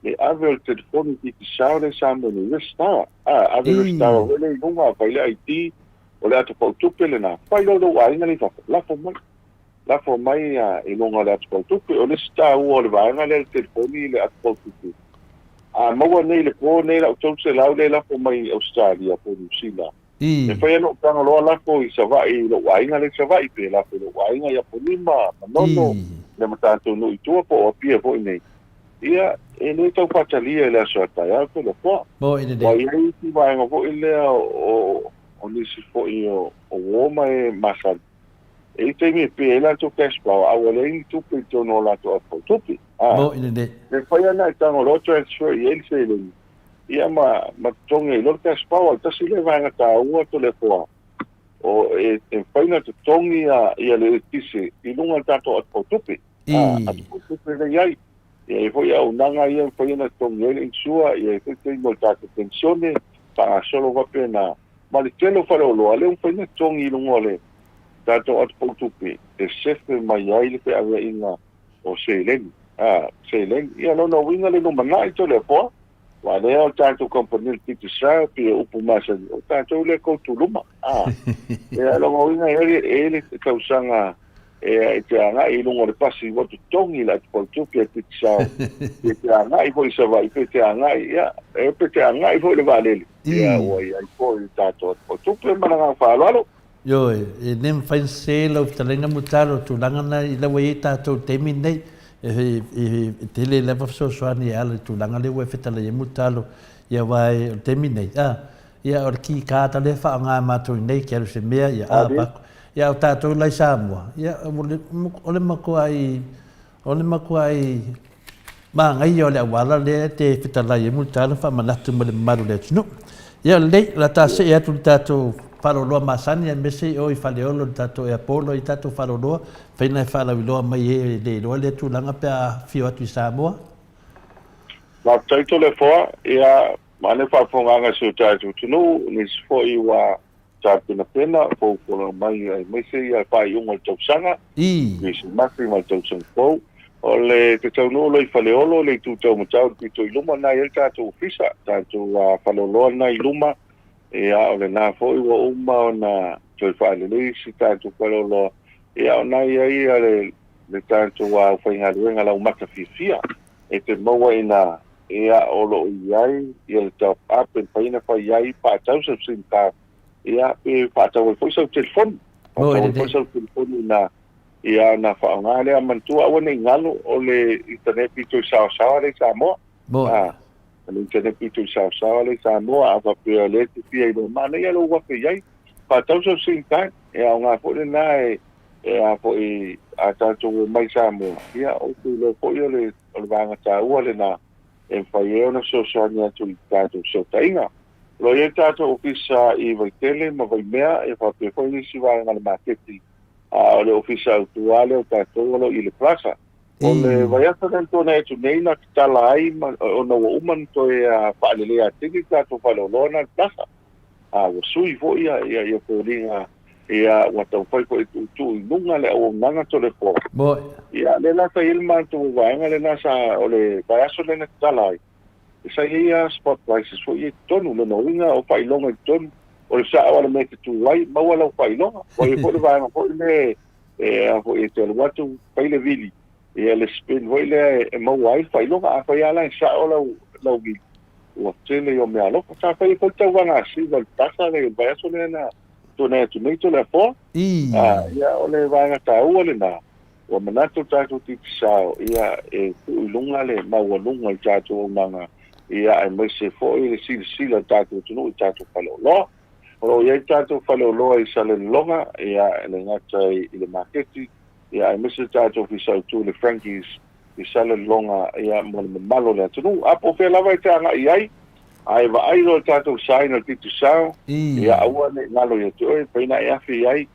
le ave o le telefoni Digicel lea sa mo nei resitala, a ave resitala foi lea i luga, fai le ID, O le ata pautupe lena. Fai loa lou aiga lea i fafo, lafo mai. Lafo mai i luga o le ata pautupe. O le isi taua o le vaega lea o le telefoni i le ata pautupe, a maua nei i le po nei lau 300 lea e lafo mai i Ausetalia po o Niu Sila, e fai lava lou taga loa lafo i Savaii i lou aiga lea i Savaii, pe lafo i lou aiga i Apolima, Manono, le ma tatou nuu i tua po o Apia foi nei. Ia, e le tau faatalia i le aso a taeao Toleafoa. Ua i ai isi vaega foi lea o o nisi foi o uo ma e masani, e i ai taimi e pay ai latou cash power, a ua leai ni tupe i totonu o latou atu tupe. A, e fai lava na e tago loa transfer i ai le seleni, ia ma, ma totogi ai loa le cash power. Tasi lea vaega taua Toleafoa, o e, e mafai ona totogi ia, ia le eletise i luga o le tatou atu tupe. A, atu tupe lea i ai. E i ai foi auaunaga ia e mafai ona totogi ai le insure, e i ai foi taimi o le tatou penisione, faagasolo faapena. Ma le tele o faleoloa, lea ua mafai ona totogi i luga o le tatou atu pautupe e sefe mai ai le feaveaiga o seleni. A, seleni. Ia, lona uiga le lumanai Toleafoa, aua lea o le tatou kamupani o le Digicel, pei o upu masani, o tatou lea e koutuluma. A, ia, lona uiga e i ai le tausaga e te agai i luga o le pasi ua totogi le atupautupe a Digicel, pe te agai foi i Savaii, pe te agai, ia, e pe te agai foi i le vaalele, ia, ua i ai foi le tatou atupautupe ma le agaga faaaloalo. Ioe, e le mafai ona sese lau fetalaiga Mulitalo, o tulaga na ila ua i ai tatou i le taimi lenei, e tele lava fesoasoani e ala i le tulaga lea ua e fetalai ai Mulitalo, ia aua o le taimi lenei, a, Ia, o le key card lea e faaaoga e matou i inei, ke alu se mea, ia, a, paku. Ia, o tatou la i Samoa, ia, o le matuai, o le matuai manaia o le auala lea e te fetalai ai Mulitalo faamanatu ma le mamalu o le atunuu. Ia, lelei, o le a ta see atu i le tatou faaloloa masani aemaise i o i Faleolo i le tatou airport o i ai tatou faaloloa, fai na e faalauiloa mai e le iloa lea tulaga pe a afifio atu i Samoa. Faafetai Toleafoa, ia Ma le faafofogaaga a si o tatou atunuu, nisi foi ua tapenapena foufolo mai aemaise ia faaiuga o le tausaga, Kerisimasi ma le tausaga fou. O le te taunuu loa i Faleolo, le itu taumatau i le pito i luma, lena e i ai le tatou ofisa, tatou faleoloa lena i luma, ia o lena foi ua uma ona toe faalelei si tatou faleoloa, ia o lena e i ai le, le tatou aufaigaluega laumata fiafia e te maua ina Ia, o lo o i ai ia le top up e mafai ona fai ai faatau sau sim card, ia, pe faatau ai foi sau telefoni. Faatau ai foi sau telefoni na, ia, ona faaaoga lea. Manatua aua ne i galo o le internet pito i saosaoa lea i Samoa. A, o le internet pito i saosaoa lea i Samoa, a faapea o lea e te fia iloa, manaia lou afe i ai. Faatau sau sim card, e aoga foi lena e, e a foi, a tatou omai i Samoa, ia, ou te iloa foi o le O le vaega taua lena e mafai ai ona fesoasoani atu i tatou fesootaiga. O lo o i ai le tatou ofisa i Vaitele ma Vaimea e faapea foi nisi vaega o le maketi, a o le ofisa autu lava lea o tatou o lo o i le Plaza. O le vaiaso lea na tuanai atu nei na tatala ai ona ua uma ona toe faaleleia atili le tatou faleoloa lena i le Plaza. A ua sui foi ia foliga Ia, ua taumafai foi e tuutuu i luga le auaunaga Toleafoa. Ia, lea la sa i ai le matou vaega lena sa, o le vaiaso lea na tatala ai, sa i ai lava spot prices foi ia i totonu. Lona uiga o faailoga i totonu, o le sao lava o le mea e te tu ai, maua lau faailoga. Ua i ai foi le vaega foi lea e, a foi e te alu atu fai le vili, ia le spin foi lea e maua ai le faailoga. Afai lava la e sao lau, lau vili, ua tele o meaalofa. Sa fai ai foi le tauvaga siva i le pasa le vaiaso lea na tuanai atu nei Toleafoa. Ia, o le vaega taua lena, ua manatu le tatou Digicel, ia, e tuu i luga le maualuga o le tatou auaunaga, ia, aemaise foi le silasila o le tatou atunuu i tatou faleoloa. O lo o i ai le tatou faleoloa i Salelologa, ia, e le gata i le maketi, ia, aemaise le tatou ofisa autu i le Frankie's i Salelologa, ia, mo le mamalu o le atunuu. A po o fea lava e te agai i ai, a e vaai loa i le tatou sign o le Digicel, ia, aua ne i galo ia te oe, mafai ona e afe i ai.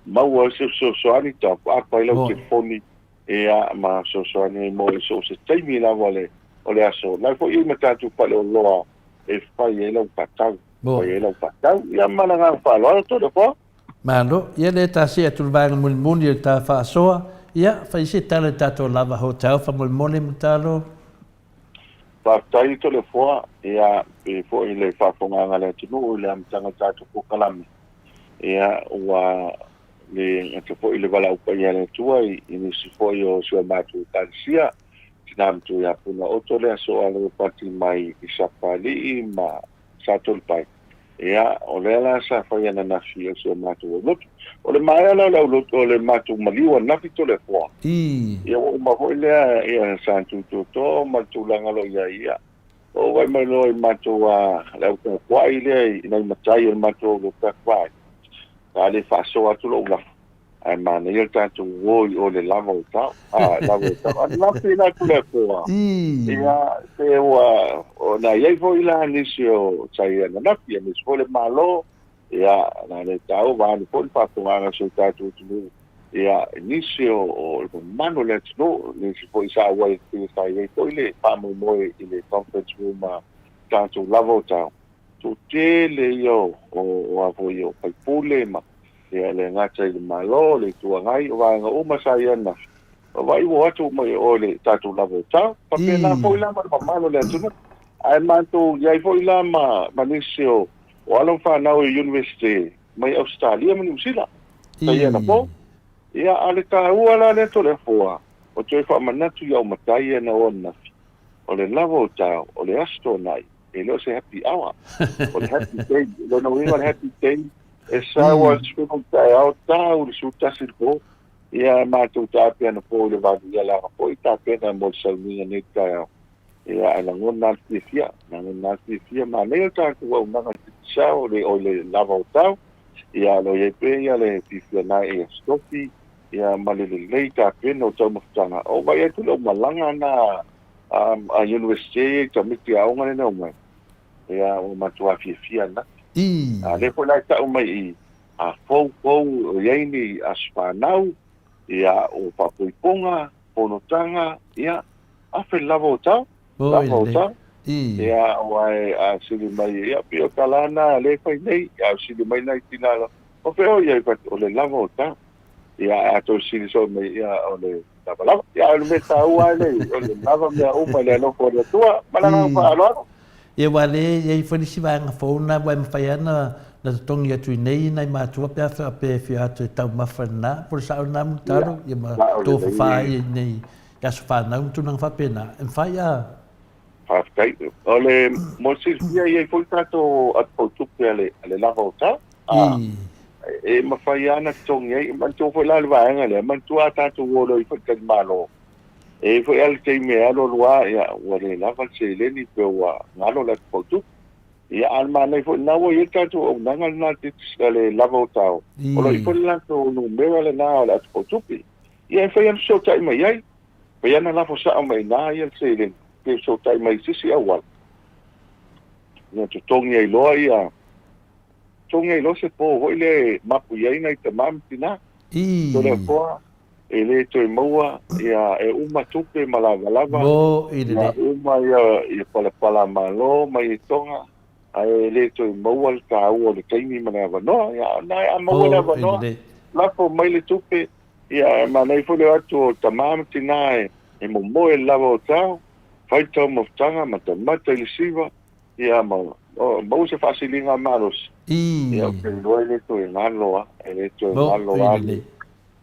maua ai se fesoasoani, tauapaapa ai lau telefoni, ia, ma fesoasoani ai mo i so o se taimi lava o le aso. O la e foi e i ai ma tatou faleoloa e fai ai lau faatau, fai ai lau faatau. Ia ma le agaga faaaloalo, Toleafoa. Malo, ia lea ta see atu i le vaega mulimuli o le ta faasoa, ia, fai se tala i le tatou Lava Hotel faamolemole Mutalo. Faafetai Toleafoa, ia, e foi le faafofogaaga a le atunuu i le amataga o le tatou polokalame, ia, ua le gata foi i le valaau paia a le Atua i nisi foi o si o matou Ekalesia, tina matua ia Puna Otto le aso Alo mai i Sapalii ma Satoalepai. Ia, o lea la sa fai ananafi o si o matou aulotu. O le maea la o le aulotu, o le matou maliu ananafi Toleafoa. Ia, ua uma foi lea, ia, sa tututoa ma le tulaga o lo o i ai, ia, oo vai mai loa i matou a, le au tapuai lea i nai matai o le matou aulotu tapuai. Sa le faasoa atu lou lafo. Ae manaia le tatou o i o i le lava o tau. A, lava o tau. Ananafi la Toleafoa. Ia, pe ua, na i ai foi la nisi o sa i ananafi, aemaise foi le Malo, ia, na le taua vaeane foi le faafofogaaga a si o tatou atunuu, ia, nisi o, o le mamalu o le atunuu, nisi foi sa auai atu sa i ai foi le faamoemoe i le conference room a tatou lava o tau. Toatele ia o, o, o a foi o faipule ma Ia, e le gata i le Malo, le Itu Agai, o vaega uma sa i ananafi, ua vaai ua o atu uma i o i le tatou lava o tau. Faapena foi la ma le mamalu o le atunuu. Ae matou i ai foi la ma, ma nisi o, o alo ma fanau i Iunivesite mai Ausetalia ma Niu Sila, sa i anapo. Ia, a o le taua la lea Toleafoa, o toe faamanatu i au matai ia na o ananafi, o le lava o tau, o le Aso Toonai, e le o se happy hour, o le happy day. O lona uiga o le happy day, e sau a le 10 i le taeao, tau i le 11 i le po, ia matou taape anapo i le 8, ia leaga foi tapena mo le sauniga nei i le taeao. Ia ae lagona lava le fiafia, lagona lava le fiafia, manaia le tatou auaunaga i le Digicel, o le, o le lava o tau, ia o lo o i ai pea ia le fiafia na ia Sophie, ia ma le lelei tapena o taumafataga. O vaai atu i le aumalaga na a Universite ia i tamaiti aoga lea na omai, ia ua matua fiafia ananafi. A lea foi la e tau mai i a fou fou o i ai ni aso fanau, ia o faapoipoga, fonotaga, ia afe lava o tau, lava o tau. Ia aua e a sili mai, ia pei o tala na lea e fai nei, ia a sili mai nai tina la, o fea o i ai, o le lava o tau. Ia a toe sili soo mai, ia o le lavalava. Ia o le mea taua lava lea, o le lava mea uma i le alofa o le Atua. Ma le agaga faaaloalo. Ia aua lea e i ai foi le isi vaega fou lena aua e mafai lava ona na totogi atu i inei nai matua pe a faapea e fia atu e taumafa lena po o le sao lena Mulitalo ia ma tofafa ai i inei i aso fanau ma tulaga faapena. E mafai a? Faafetai. O le, mo le silafia, e i ai foi le tatou atupautupe a le, a le lava o tau. A, e mafai lava ona totogi ai. Manatua foi la le vaega lea, manatua a tatou o loa i faletalimalo, e i ai foi lava le taimi e alu alu lava, ia, ua le lava le seleni pe ua galo le atupautupe. Ia, a o le manaia foi lena ua i ai le tatou auaunaga lena a le lava o tau, o lo o i ai foi le latou numera lena o le atupautupe. Ia, e fai lava ona fesootai mai ai. Pei ana lafo sao mai ina ia le seleni pe fesootai mai i se isi auala ia totogi ai loa ia totogi ai loa se po foi lea e mapu i ai nai tama ma tina. Toleafoa e le toe maua ia e uma tupe ma lavalava ia uma ia ia palapala malo ma ia toga ae e le toe maua le taua o le taimi ma le avanoa. Ia ona a maua le avanoa lafo mai le tupe Ia, e manaia foi le o atu o tama ma tina e momoe le lava o tao, fai taumafataga, matamata i le siva, ia ma maua se faasiliga malosi. Ia, ou te iloa e le toe galo lava, e le toe galo lava le,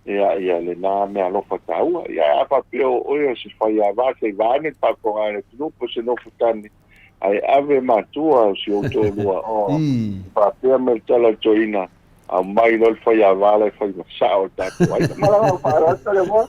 ia, ia lena meaalofa taua. Ia, a faapea o oe o se faiava, se i vaeane le faafofoga a le atunuu po o se nofotane, ae ave matua o si ou toalua, o, faapea mai le tala a le toeaina, Aumai loa le faiava la e fai ma sao o le tatou aiga. Ma le agaga faaaloalo Toleafoa.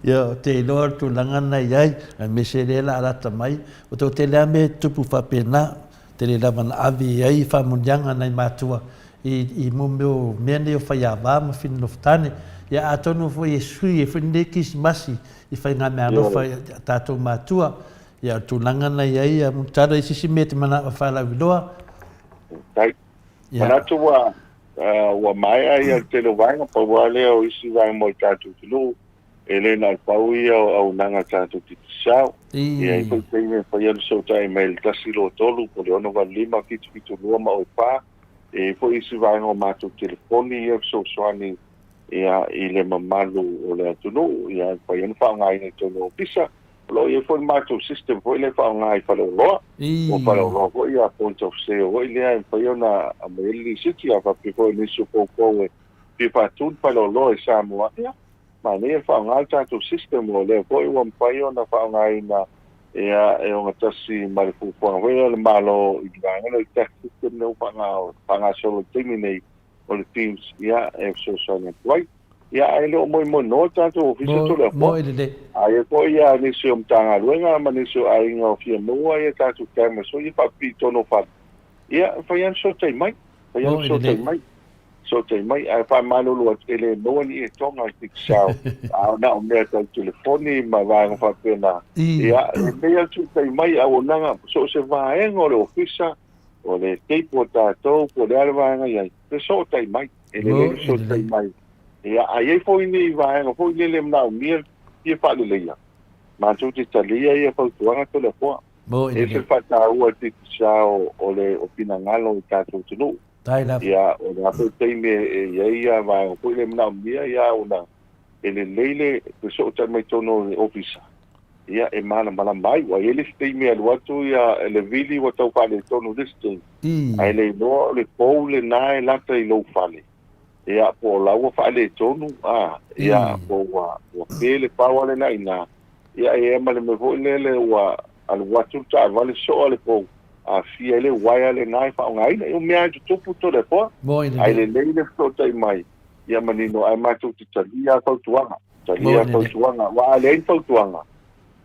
Ia, ou te iloa le tulaga lena i ai, aemaise lea la alata mai. Ua toe tele lava mea e tutupu faapena, tele lava na ave i ai faamanuiaga a nai matua i, i mo mea o mea nei o faiava ma finilofutane. Ia, atonu foi e sui ai foi lenei Kerisimasi i faigameaalofa i a tatou matua. Ia, o le tulaga lena i ai, ia, masalo e i ai se isi mea e te manao e faalauiloa. Manatu ua Ua maea ia le tele o vaega, pau lava lea o isi vaega mo le tatou atunuu, e le na o le pau ia o auaunaga a le tatou Digicel. E i ai foi taimi e mafai ona fesootai mai i le 123 po o le 685 772 ma oi 4. E i ai foi isi vaega o matou telefoni ia e fesoasoani ia, i le mamalu o le atunuu, ia, e mafai ona faaaogaina i totonu o ofisa. O lo o i ai foi le matou system foi lea e faaaoga i faleoloa. O faleoloa foi ia point of sale foi lea e mafai ona aumai ai le lisiti. A faapea foi o nisi o poupou e fia faatu ni faleoloa i Samoa, ia, manaia le faaaoga le tatou system. O lea foi ua mafai ona faaaogaina ia, e ogatasi ma le fuafuaga foi lea a le Malo i le vaega lea o le tax system lea ua faagasolo i le taimi nei o le TIMS, ia, e fesoasoani atu ai. Ia, ae le o moemoenoa le tatou ofisa Toleafoa. A i ai foi ia nisi o Matagaluega ma nisi o aiga o fia maua ia tatou cameras foi ia faapipii i totonu o fale, ia, e mafai lava ona fesootai mai. E mafai lava ona fesootai mai. Fesootai mai. Ae faamalulu atu, e le maua ni etoga i Digicel, a o na o mea tau telefoni ma vaega faapena. Ia, e lelei lava le fesootai mai, auaunaga, so o se vaega o le ofisa, o le cable a tatou, po o le a le vaega i ai, fesootai mai. E lelei le fesootai mai. Ia, a i ai foi ni vaega foi lele e manaomia fia faaleleia, matou te talia ia fautuaga Toleafoa. E ese le faataua e Digicel o le o finagalo o tatou atunuu. Ia, o le a foi taimi e i ai ia vaega foi lea e manaomia, ia ona e lelei le fesootai mai totonu o le ofisa, ia e malamalama ai. Ua i ai le isi taimi e alu atu ia le vili ua tau faaletonu i le isi taimi, ae le iloa o le pou lena e lata i lou fale, ia po o la ua faaletonu, a, ia po ua ua pe le power lena i ina, ia e i ai ma le mea foi lele ua alu atu le taavale soa le pou, aafia ai le uaea lena e faaaogaina. Ia o mea lava e tutupu Toleafoa, ae lelei le fesootai mai ia manino ae matou te talia fautuaga. Talia fautuaga, aua a leai ni fautuaga,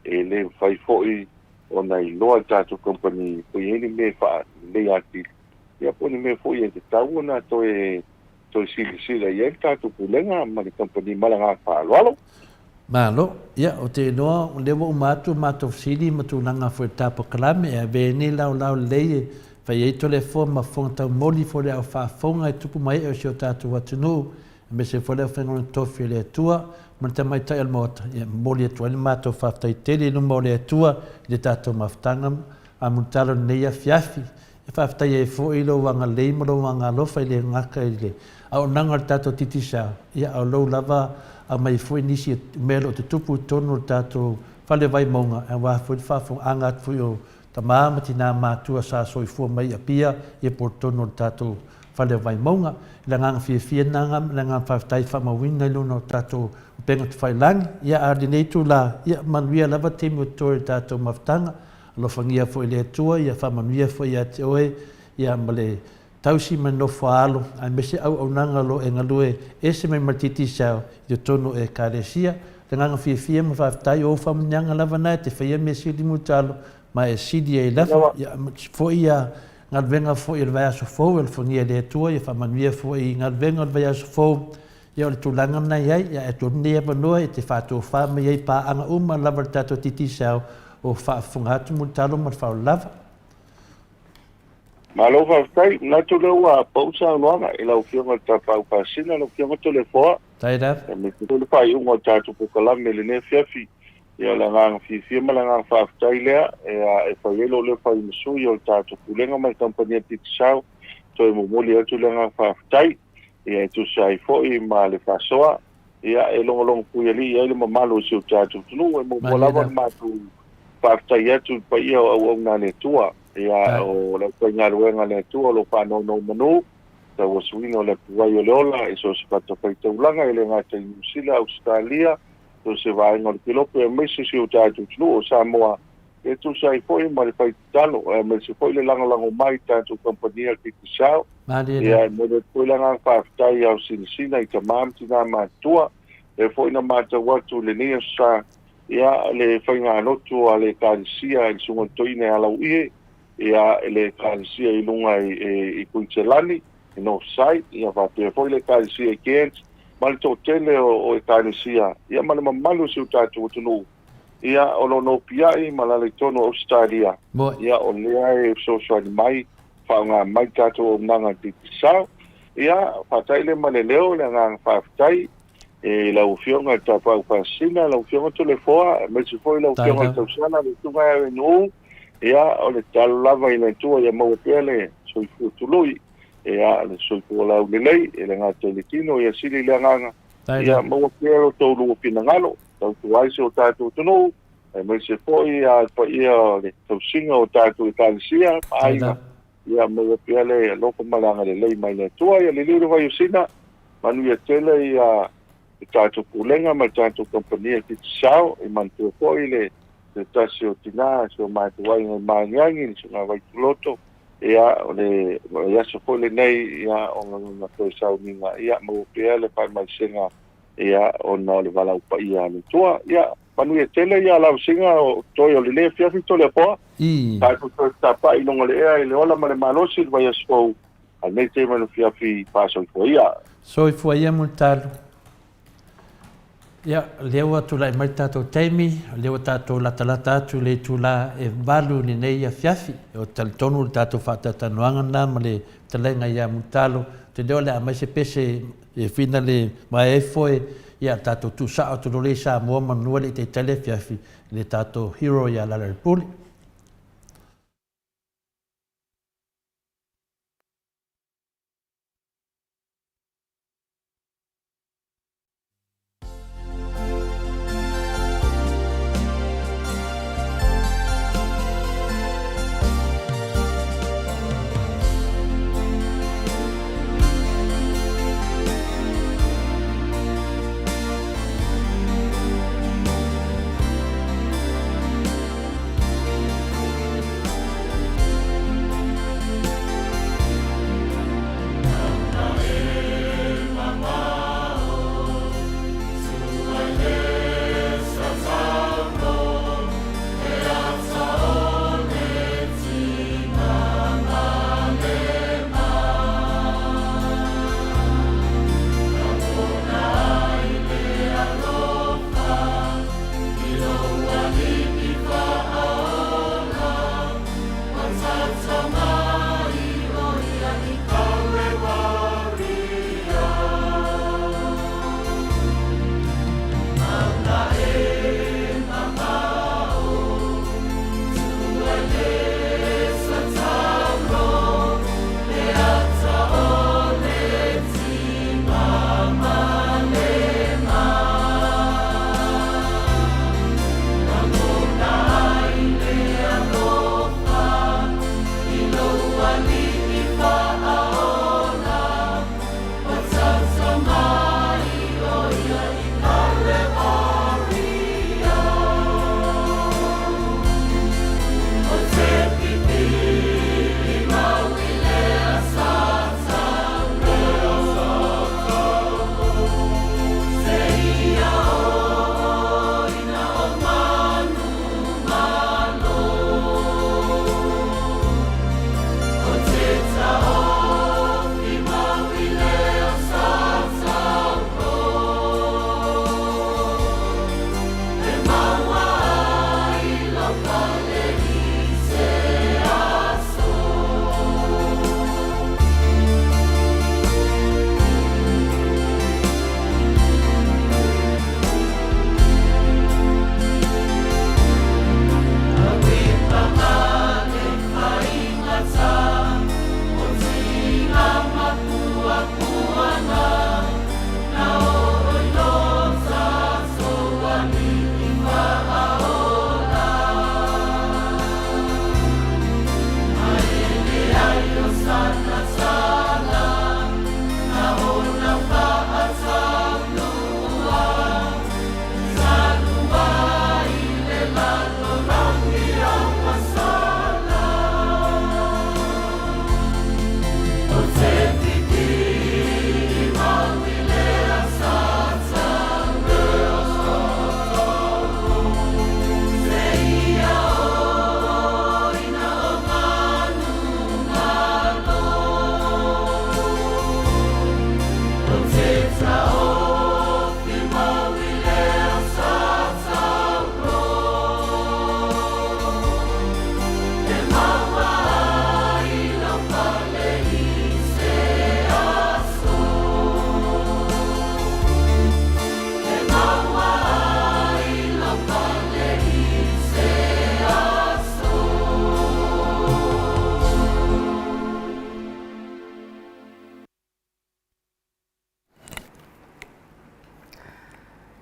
e le mafai foi ona iloa e le tatou kamupani po i ai ni mea e faalelei atili, ia po o ni mea foi e tatau ona toe toe silasila i ai le tatou Pulega ma le kamupani ma le agaga faaaloalo. Malo. Ia, ou te iloa o lea ua uma atu a matou fesili ma tulaga foi i le ta polokalame, e avea ai nei laolao lelei e fai ai Toleafoa ma fofoga taumoli foi le au faafofoga e tupu mai ai o si o tatou atunuu aemaise foi le aufaigaluega tofi a le Atua ma le tamaitai o le Maota, ia momoli atu ai le matou faafetai tele i luma o le Atua i le tatou mafutaga a mulitalo i lenei afiafi. E faafetai ai foi i lou agalelei ma lou agaalofa i le gata i le auaunaga o le tatou Digicel, ia a o lou lava aumai foi nisi mea o lo o tutupu i totonu o le tatou fale Vaimauga aua foi le faafofogaaga atu foi o tama ma tina matua sa soifua mai i Apia ia po o totonu o le tatou fale o Vaimauga. I le agaga fiafia lena ma le agaga faafetai faamauina i luna o tatou upega tafailagi. Ia a o lenei itula, ia manuia lava taimi o totoe o le tatou mafutaga. Alofagia foi e le Atua ia faamanuia foi ia te oe ia ma le tausi ma le nofo a alo aemaise auaunaga o lo o e galue ese mai ma le Digicel i totonu o Ekalesia. Le agaga fiafia ma faafetai o ou faamanuiaga lava na e te faia mea sili mulitalo ma e sili ai lava ia foi ia galuega foi o le vaiaso fou e alofagia e le Atua ia faamanuia foi i galuega o le vaiaso fou ia o le tulaga lena e i ai ia e tuu atu lenei avanoa e te faatofa mai ai paaga uma lava a le tatou Digicel o faafofoga atu mulitalo ma le faaaloalo lava. Malo faafetai. Manatu lea ua pau saunoaga i lau Afioga i le Tapaau Pasina, lau Afioga Toleafoa. Faafetai lava. Aemaise foi le faaiuga o le tatou polokalame i lenei afiafi. Ia, o le agaga fiafia ma le agaga faafetai lea e fai ai lou leo fai ma sui o le tatou Pulega ma le Kamupani a Digicel. Toe momoli atu le agaga faafetai ia e tusa ai foi ma le faasoa ia e logologo puialii ai le mamalu o si o tatou atunuu. E muamua lava ona matou faafetai atu i le paia o auauna a le Atua, ia o le aufaigaluega a le Atua o lo o faanonomanu tauasuina o le apuai o le ola i so o se fatafaitaulaga, e le gata i Niu Sila, Ausetalia, so o se vaega o le kelope, aemaise si o tatou atunuu o Samoa, e tusa ai foi ma le fai tatalo, aemaise foi le lagolago mai i tatou kamupani a le Digicel. Ia, e momoli atu foi le agaga faafetai i aosinasina i tama ma tina matutua, lea foi na matau atu i lenei aso sa, ia, le faigalotu a le Ekalesia i le Susuga i le Toeaina ia Lauie, ia, le Ekalesia i luga i, i Kuiniselani, i Northside, ia faapea foi le Ekalesia i Cairns, ma le toatele o, o Ekalesia, ia ma le mamalu o si o tatou atunuu, ia, o lo o nopiai ma lala i totonu o Ausetalia, ia, o lea e fesoasoani mai, faaaoga mai le tatou auaunaga i Digicel. Ia, faata'i lea ma le leo le agaga faafetai i lau Afioga i le Tapaau Faasisina, lau Afioga Toleafoa, aemaise foi lau Afioga i le Tausala, le Susuga ia Nuuu. Ia, o le tatalo lava i le Atua ia maua pea le soifua tului, ia, le soifua laulelei, e le gata i le tino, ia sili le agaga, ia maua pea lo taulua finagalo, tautua ai si o tatou atunuu, aemaise foi le paia o le tausiga o tatou Ekalesia ma aiga, ia maua pea le alofa ma le agalelei mai le Atua. Ia liliu le vai o Sina, manuia tele ia le tatou pulega ma le tatou kamupani a Digicel, e manatua foi le se tasi o tina, si o matou aiga i Magiagi, le Susuga Vaituloto, ia o le aso foi lenei ia ona lona toe sauniga, ia maua pea le faamaisega ia ona o le valaau paia a le Atua. Ia manuia tele ia lausiga o toe o lenei afiafi Toleafoa. Tatou toe fetapa'i i luga o le ea i le ola ma le malosi i le vaiaso fou a lenei taimi o le afiafi faasoifua ia. Soifua ia Mulitalu. Ia, o lea ua tulai mai le tatou taimi, o lea ua tatou latalata atu i le itula e 8 i lenei afiafi. Ou te talitonu o le tatou faatalatalanoaga lena ma le fetalaiga ia Mulitalo, ou te iloa o le a aumai se pese e whina le vae ai foe, ia tatou tuusao atu loa lea i Samoa manu e le i taitai le afiafi i le tatou hero ia Lalalepule.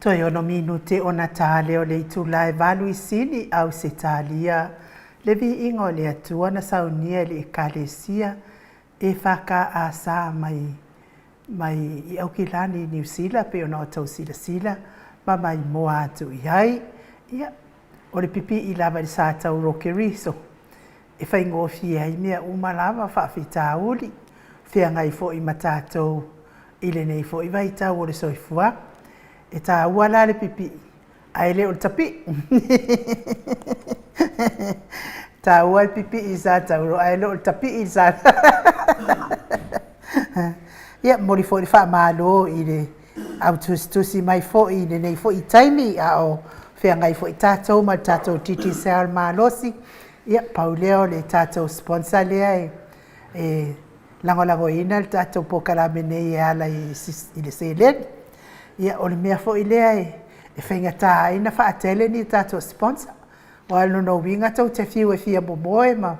Toe ono minute ona tā lea o le itula e valu i Sini, Ausetalia, le viiga o le Atua na saunia i le Ekalesia EFKS mai mai i Aukilani i Niu Sila pei ona outou silasila ma maimoa atu i ai. Ia, o le pipii lava i le sa tau Keriso e faigofie ai mea uma lava faafitauli, feagai foi ma tatou i lenei foi vaitau o le soifuaga. E taua la le pipii, ae le o le tapii. Taua le pipii i sa tauro, ae le o le tapii i sa. Ia, momoli foi le faamalo i le au tusitusi mai foi i lenei foi taimi, a o feagai foi tatou ma le tatou Digicel malosi. Ia, pau lea o le tatou sponsor lea e e lagolagoina le tatou polokalame nei e ala i le seleni. Ia, o le mea foi lea e faigata ai ona faatele ni tatou sponsor. Aua o lona uiga tou te fiu e fia momoe ma,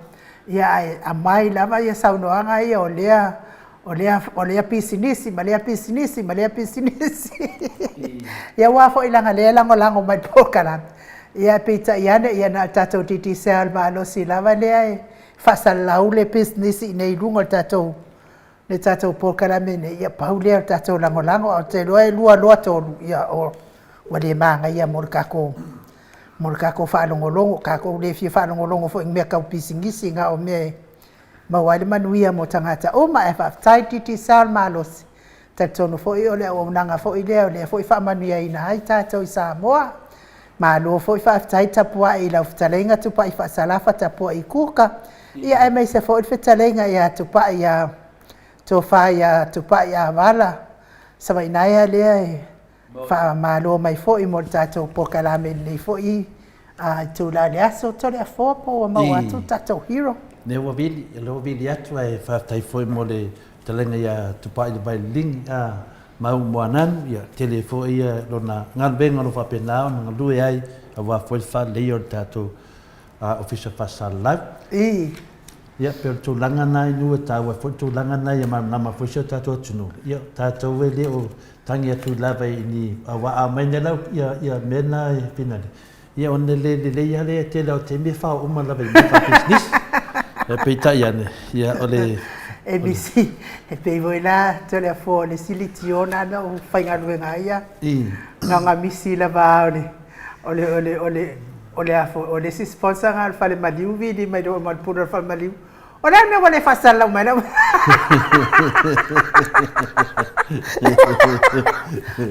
ia ae aumai lava ia saunoaga ia o lea o lea o lea pisinisi ma lea pisinisi ma lea pisinisi. Ia aua foi leaga o lea e lagolago mai i le polokalame. Ia peitai ane, ia na o le tatou Digicel malosi lava lea e faasalalau le pisinisi i inei i luga o le tatou le tatou polokalame nei, ia pau lea o le tatou lagolago, ae ou te iloa e lua loa tolu, ia o ua le manaia mo le tatou mo le tatou faalogologo, tatou le fia faalogologo foi i mea tau pisinisi, na o mea e maua ai le manuia mo tagata uma. Ae faafetai Digicel malosi, talitonu foi o le auaunaga foi lea o lea foi e faamanuiaina ai tatou i Samoa. Malo foi faafetai tapuai i lau fetalaiga Tupai Faasalafa Tapuai Kuka, ia aemaise foi le fetalaiga ia Tupai ia Tofa ia Tupai Avala Savainaea lea e faamalo mai foi mo le tatou polokalame i lenei foi itula o le aso. Toleafoa po ua maua atu le tatou hero. Lea ua vili, lea ua vili atu ae faafetai foi mo le fetalaiga ia Tupai le Vaililigi a Mau Moananu, ia tele foi ia lona galuega o lo o faapena ona galue ai aua foi le faaleleia o le tatou Ofisa Faasalalau. I. Ia, pei o le tulaga lena i nuu e taua ai foi le tulaga lena ia malamalama foi si o tatou atunuu. Ia, o tatou e le o tagi atu lava i ni, aua a aumai nei lau ia, ia mea na e finale, ia ona le lelei lava lea, e tele lava o taimi e fao uma lava i mea faapisinisi. Ae peitai ane, ia o le... ABC, e pei foi la Toleafoa o le isi litio lena na ou faigaluega ai a. I. Na ona misi lava o le, o le, o le, o le, o le a foi, o le isi sponsor lena o le fale maliu vili mai loa ma le pule o le fale maliu. O le a le mea ua le faasalalau mai lau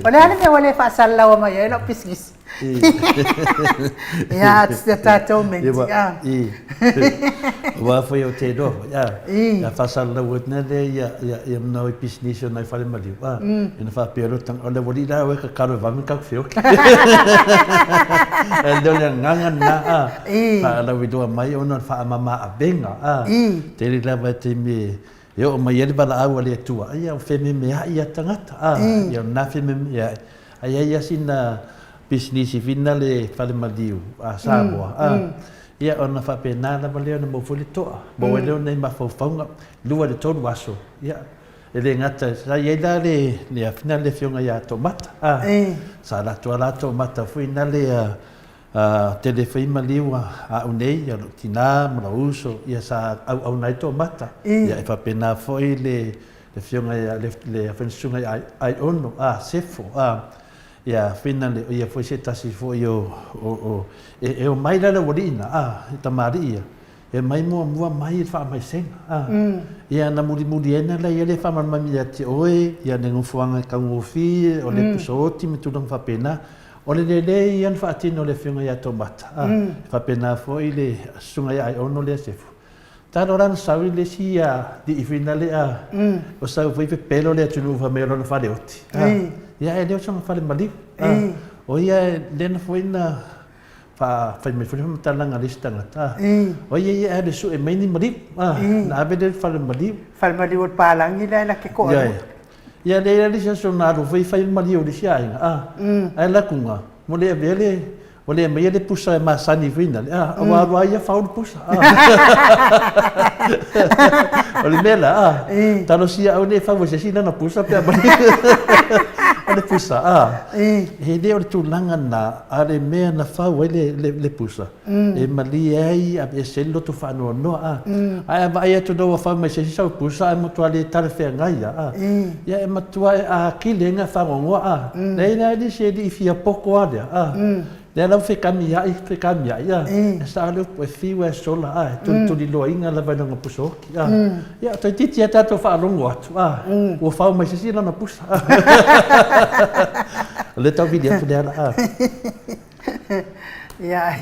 O le a le mea ua le faasalalaua mai ai lau pisinisi? Ia, a tatou menti, a. Aua foi o te iloa foi, a. Ia faasalalau atu nei lea ia, ia, ia manao i pisinisi o nai fale maliu, a. Ia na faapea loa tanga, o le aualii la oe tatalo e vave ona tatou feoki. E le o le agaga lena, a. Faalauiloa mai ona o le faamama avega, a. Tele lava i taimi e oo mai ai le valaau a le Atua, ia ua fememeai lava tagata, a. Ia o lena fememeai. Ae i ai lava sina pisinisi fina le fale maliu a Samoa, a. Ia ona faapena lava lea ona maua foi le toa, maua ai lea o nai mafaufauga, 2 i le 3 aso, ia, E le gata, sa i ai la le, le afina le afioga ia Toomata, a, sa latou ala Toomata foi na le a, tele foi maliu a au nei, ia lou tina ma lou uso, ia sa auauna ai Toomata. Ia e faapena foi le, le afioga ia, le, le afioga susuga ia Aiono, a, Sefo, a, ia fina le, ia foi se tasi foi o, o, o, e, e omai la le aualii na, a, i tamalii ia, E mai muamua mai le faamaisega, a. Ia na mulimuli ai na lea le faamalimami ia te oe, ia le nofoaga e taugofie, o le pusa oti ma tulaga faapena. O le lelei ia na faatino e le Afioga ia Tomata, a. E faapena foi le Susuga ia Aiono lea Sefu. Talo la na sau i le isi alii foi na le a, o sau foi pepelo le atunuu fai mai o lona fale oti, a. Ia ae le o sona fale maliu, a. O ia lea na foi na Fai mai foi le faamatalaga a le isi tagata, o ia ia e alu e sue mai ni maliu, ona ave lea i le fale maliu. Fale maliu o le palagi lea la ke toalua. Ia, lea le isi aso na alu foi fai le maliu o le isi aiga, ae alu atu na, ua le avea le, ua le aumaia le pusa e masani foi na, ua alu lava ia fao le pusa. O le mea la, talosia aua ne i fau e se isi lana pusa pe a maliu. O le pusa, ā, e le o le tulaga lena, a o le mea na fau ai le pusa, e malie ai, aveese ai le loto faanoanoa, ā. Ae a vaai atu loa ua fau mai se isi sau pusa ae matua le talafeagai lava, ā, ia e matua e atili ai ona faanoanoa, ā. Leai la nisi e le i fia poto lava lea, ā. Lea la ua fekamia'i, fekamia'i, ā. E sao le upu, e fiu lava e sola, ā, e tulituliloaina lava e lona pusa oti. Ia, ia toeitiiti lava tatou faalogo atu, a, ua fao mai se isi lana pusa. O lea tau vili atu le ala, a. Ia,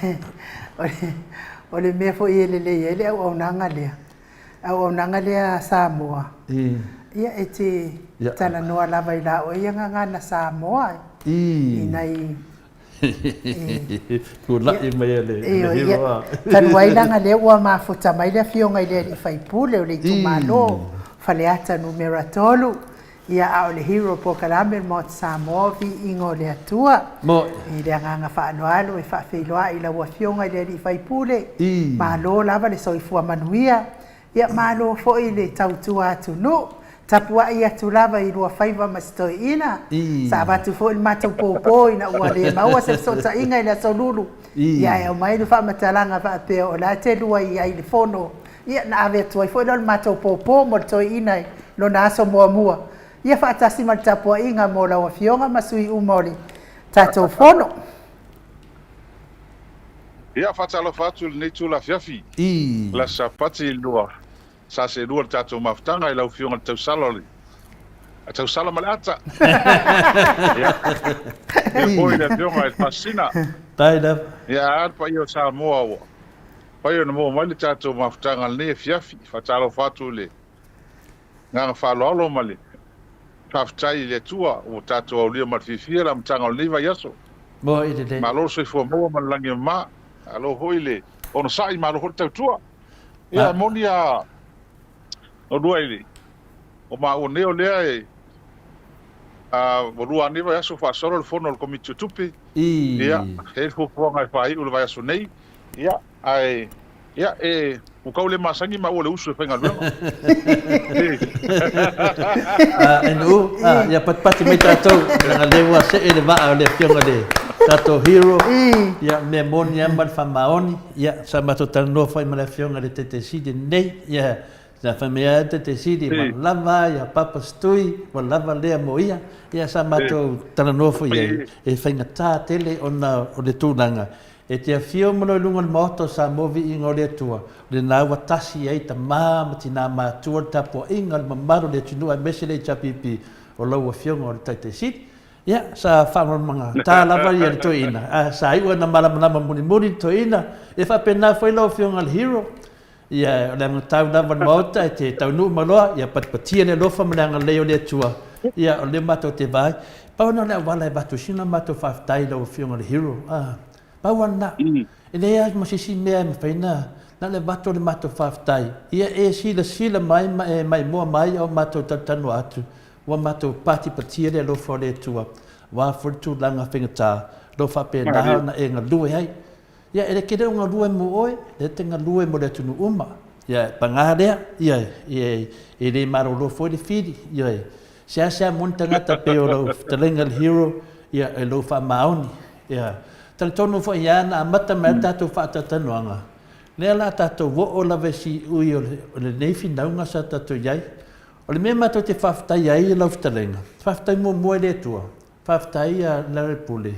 o le mea foi e lelei ai le auaunaga lea, auaunaga lea a Samoa, ia e te talanoa lava i la oe ia gagana Samoa i nai Tulai mai e le hero a. Talu ai leaga lea ua mafuta mai le afioga i le alii faipule o le itumalo Faleata numera 3, ia a o le hero polokalame o le Maota Samoa o Viiga o le Atua. I le agaga faaaloalo e faafeiloai i lau afioga i le alii faipule, malo lava le soifua manuia. Ia malo foi le tautua atunuu. Tapuai atu lava i lua faiva ma si toeaina. Sa avatu foi le matou pōpō ina ua le maua se fesootaiga i le Aso Lulu. Ia ae aumai le faamatalaga faapea o la te lua i ai i le fono. Ia na ave atu ai foi lea o le matou pōpō mo le toeaina i lona aso muamua. Ia faatasi ma le tapuaiga mo lau Afioga ma sui uma o le tatou fono. Ia, faatalofa atu i lenei itula afiafi. Le Aso Sapati lua, sa seelua le tatou mafutaga i lau Afioga i le Tausala o le Tausala ma le Ata. Ia, ia foi le Afioga i le Faasisina. Tai lava. Ia, a le paia o Samoa ua mafai ona maua mai le tatou mafutaga i lenei afiafi. Faatalofa atu i le agaga faaaloalo ma le faafetai i le Atua ua tatou aulia ma le fiafia le amataga o lenei vaiaso. Moi lelei. Malo le soifua maua ma le lagi e mama. Malo foi le onosai, malo foi le tautua. Ia, e moni a oulua i le, o maua nei o lea e, a, ua lua lava nei vaiaso faasolo le fono a le Komiti o Tupe. Ia, e i ai le fuafuaga e faaiu le vaiaso nei. Ia, ae, ia, e, ua tau le masani maua le usu e faigaluega. NU, ia patipati mai tatou, leaga lea ua see le vaa o le afioga i le tatou hero. Ia, mea moni lava ma le faamaoni. Ia, sa matou talanoa foi ma le afioga i le Taitaisili nei. Ia, sa fai mai lava le Taitaisili, ua lava ia Papa Stui, ua lava lea mo ia. Ia, sa matou talanoa foi i ai, e faigata tele ona o le tulaga E te afio ma loa i luga o le Maota o Samoa Viiga o le Atua, o lena ua tasi ai tama ma tinā matua le tapuaiga a le mamalu o le atunuu aemaise le HRPP o lau Afioga o le Taitai Sili. Ia, sa faamalamalamagatā lava ia le toeaina, a sa iu lava ina malamalama mulimuli le toeaina. E faapena foi lau Afioga i le Hero, ia, o le agatau lava o le Maota e te taunuu mai loa, ia patipatia le alofa ma le agalelei o le Atua, ia, o lea matou te vaai. Pau lena o le auala e avatu ai sina matou faafetai i lau Afioga i le Hero. A, pau lava lena. E leai lava ma se isi mea e mafai ona, na o le avatu o le matou faafetai, ia e silasila mai ma e maimoa mai a o matou talatalanoa atu, ua matou patipatia le alofa o le Atua, aua foi le tulaga faigata o lo o faapena ona e galue ai. Ia, e te le o galue mo oe, lea e te galue mo le atunuu uma. Ia, paga lea, ia, e, e le malolo foi le fili, ia, e seasea moni tagata pei o lau fetalaiga le hero, ia, e lou faamaoni. Ia, talitonu foi ia na amata mai ai le tatou faatalatalanoaga, lea la tatou oo lava i siui o le, o lenei finauga sa tatou i ai. O le mea matou te faafetai ai i lau fetalaiga, faafetai muamua i le Atua, Faafetai ia Lealailepule,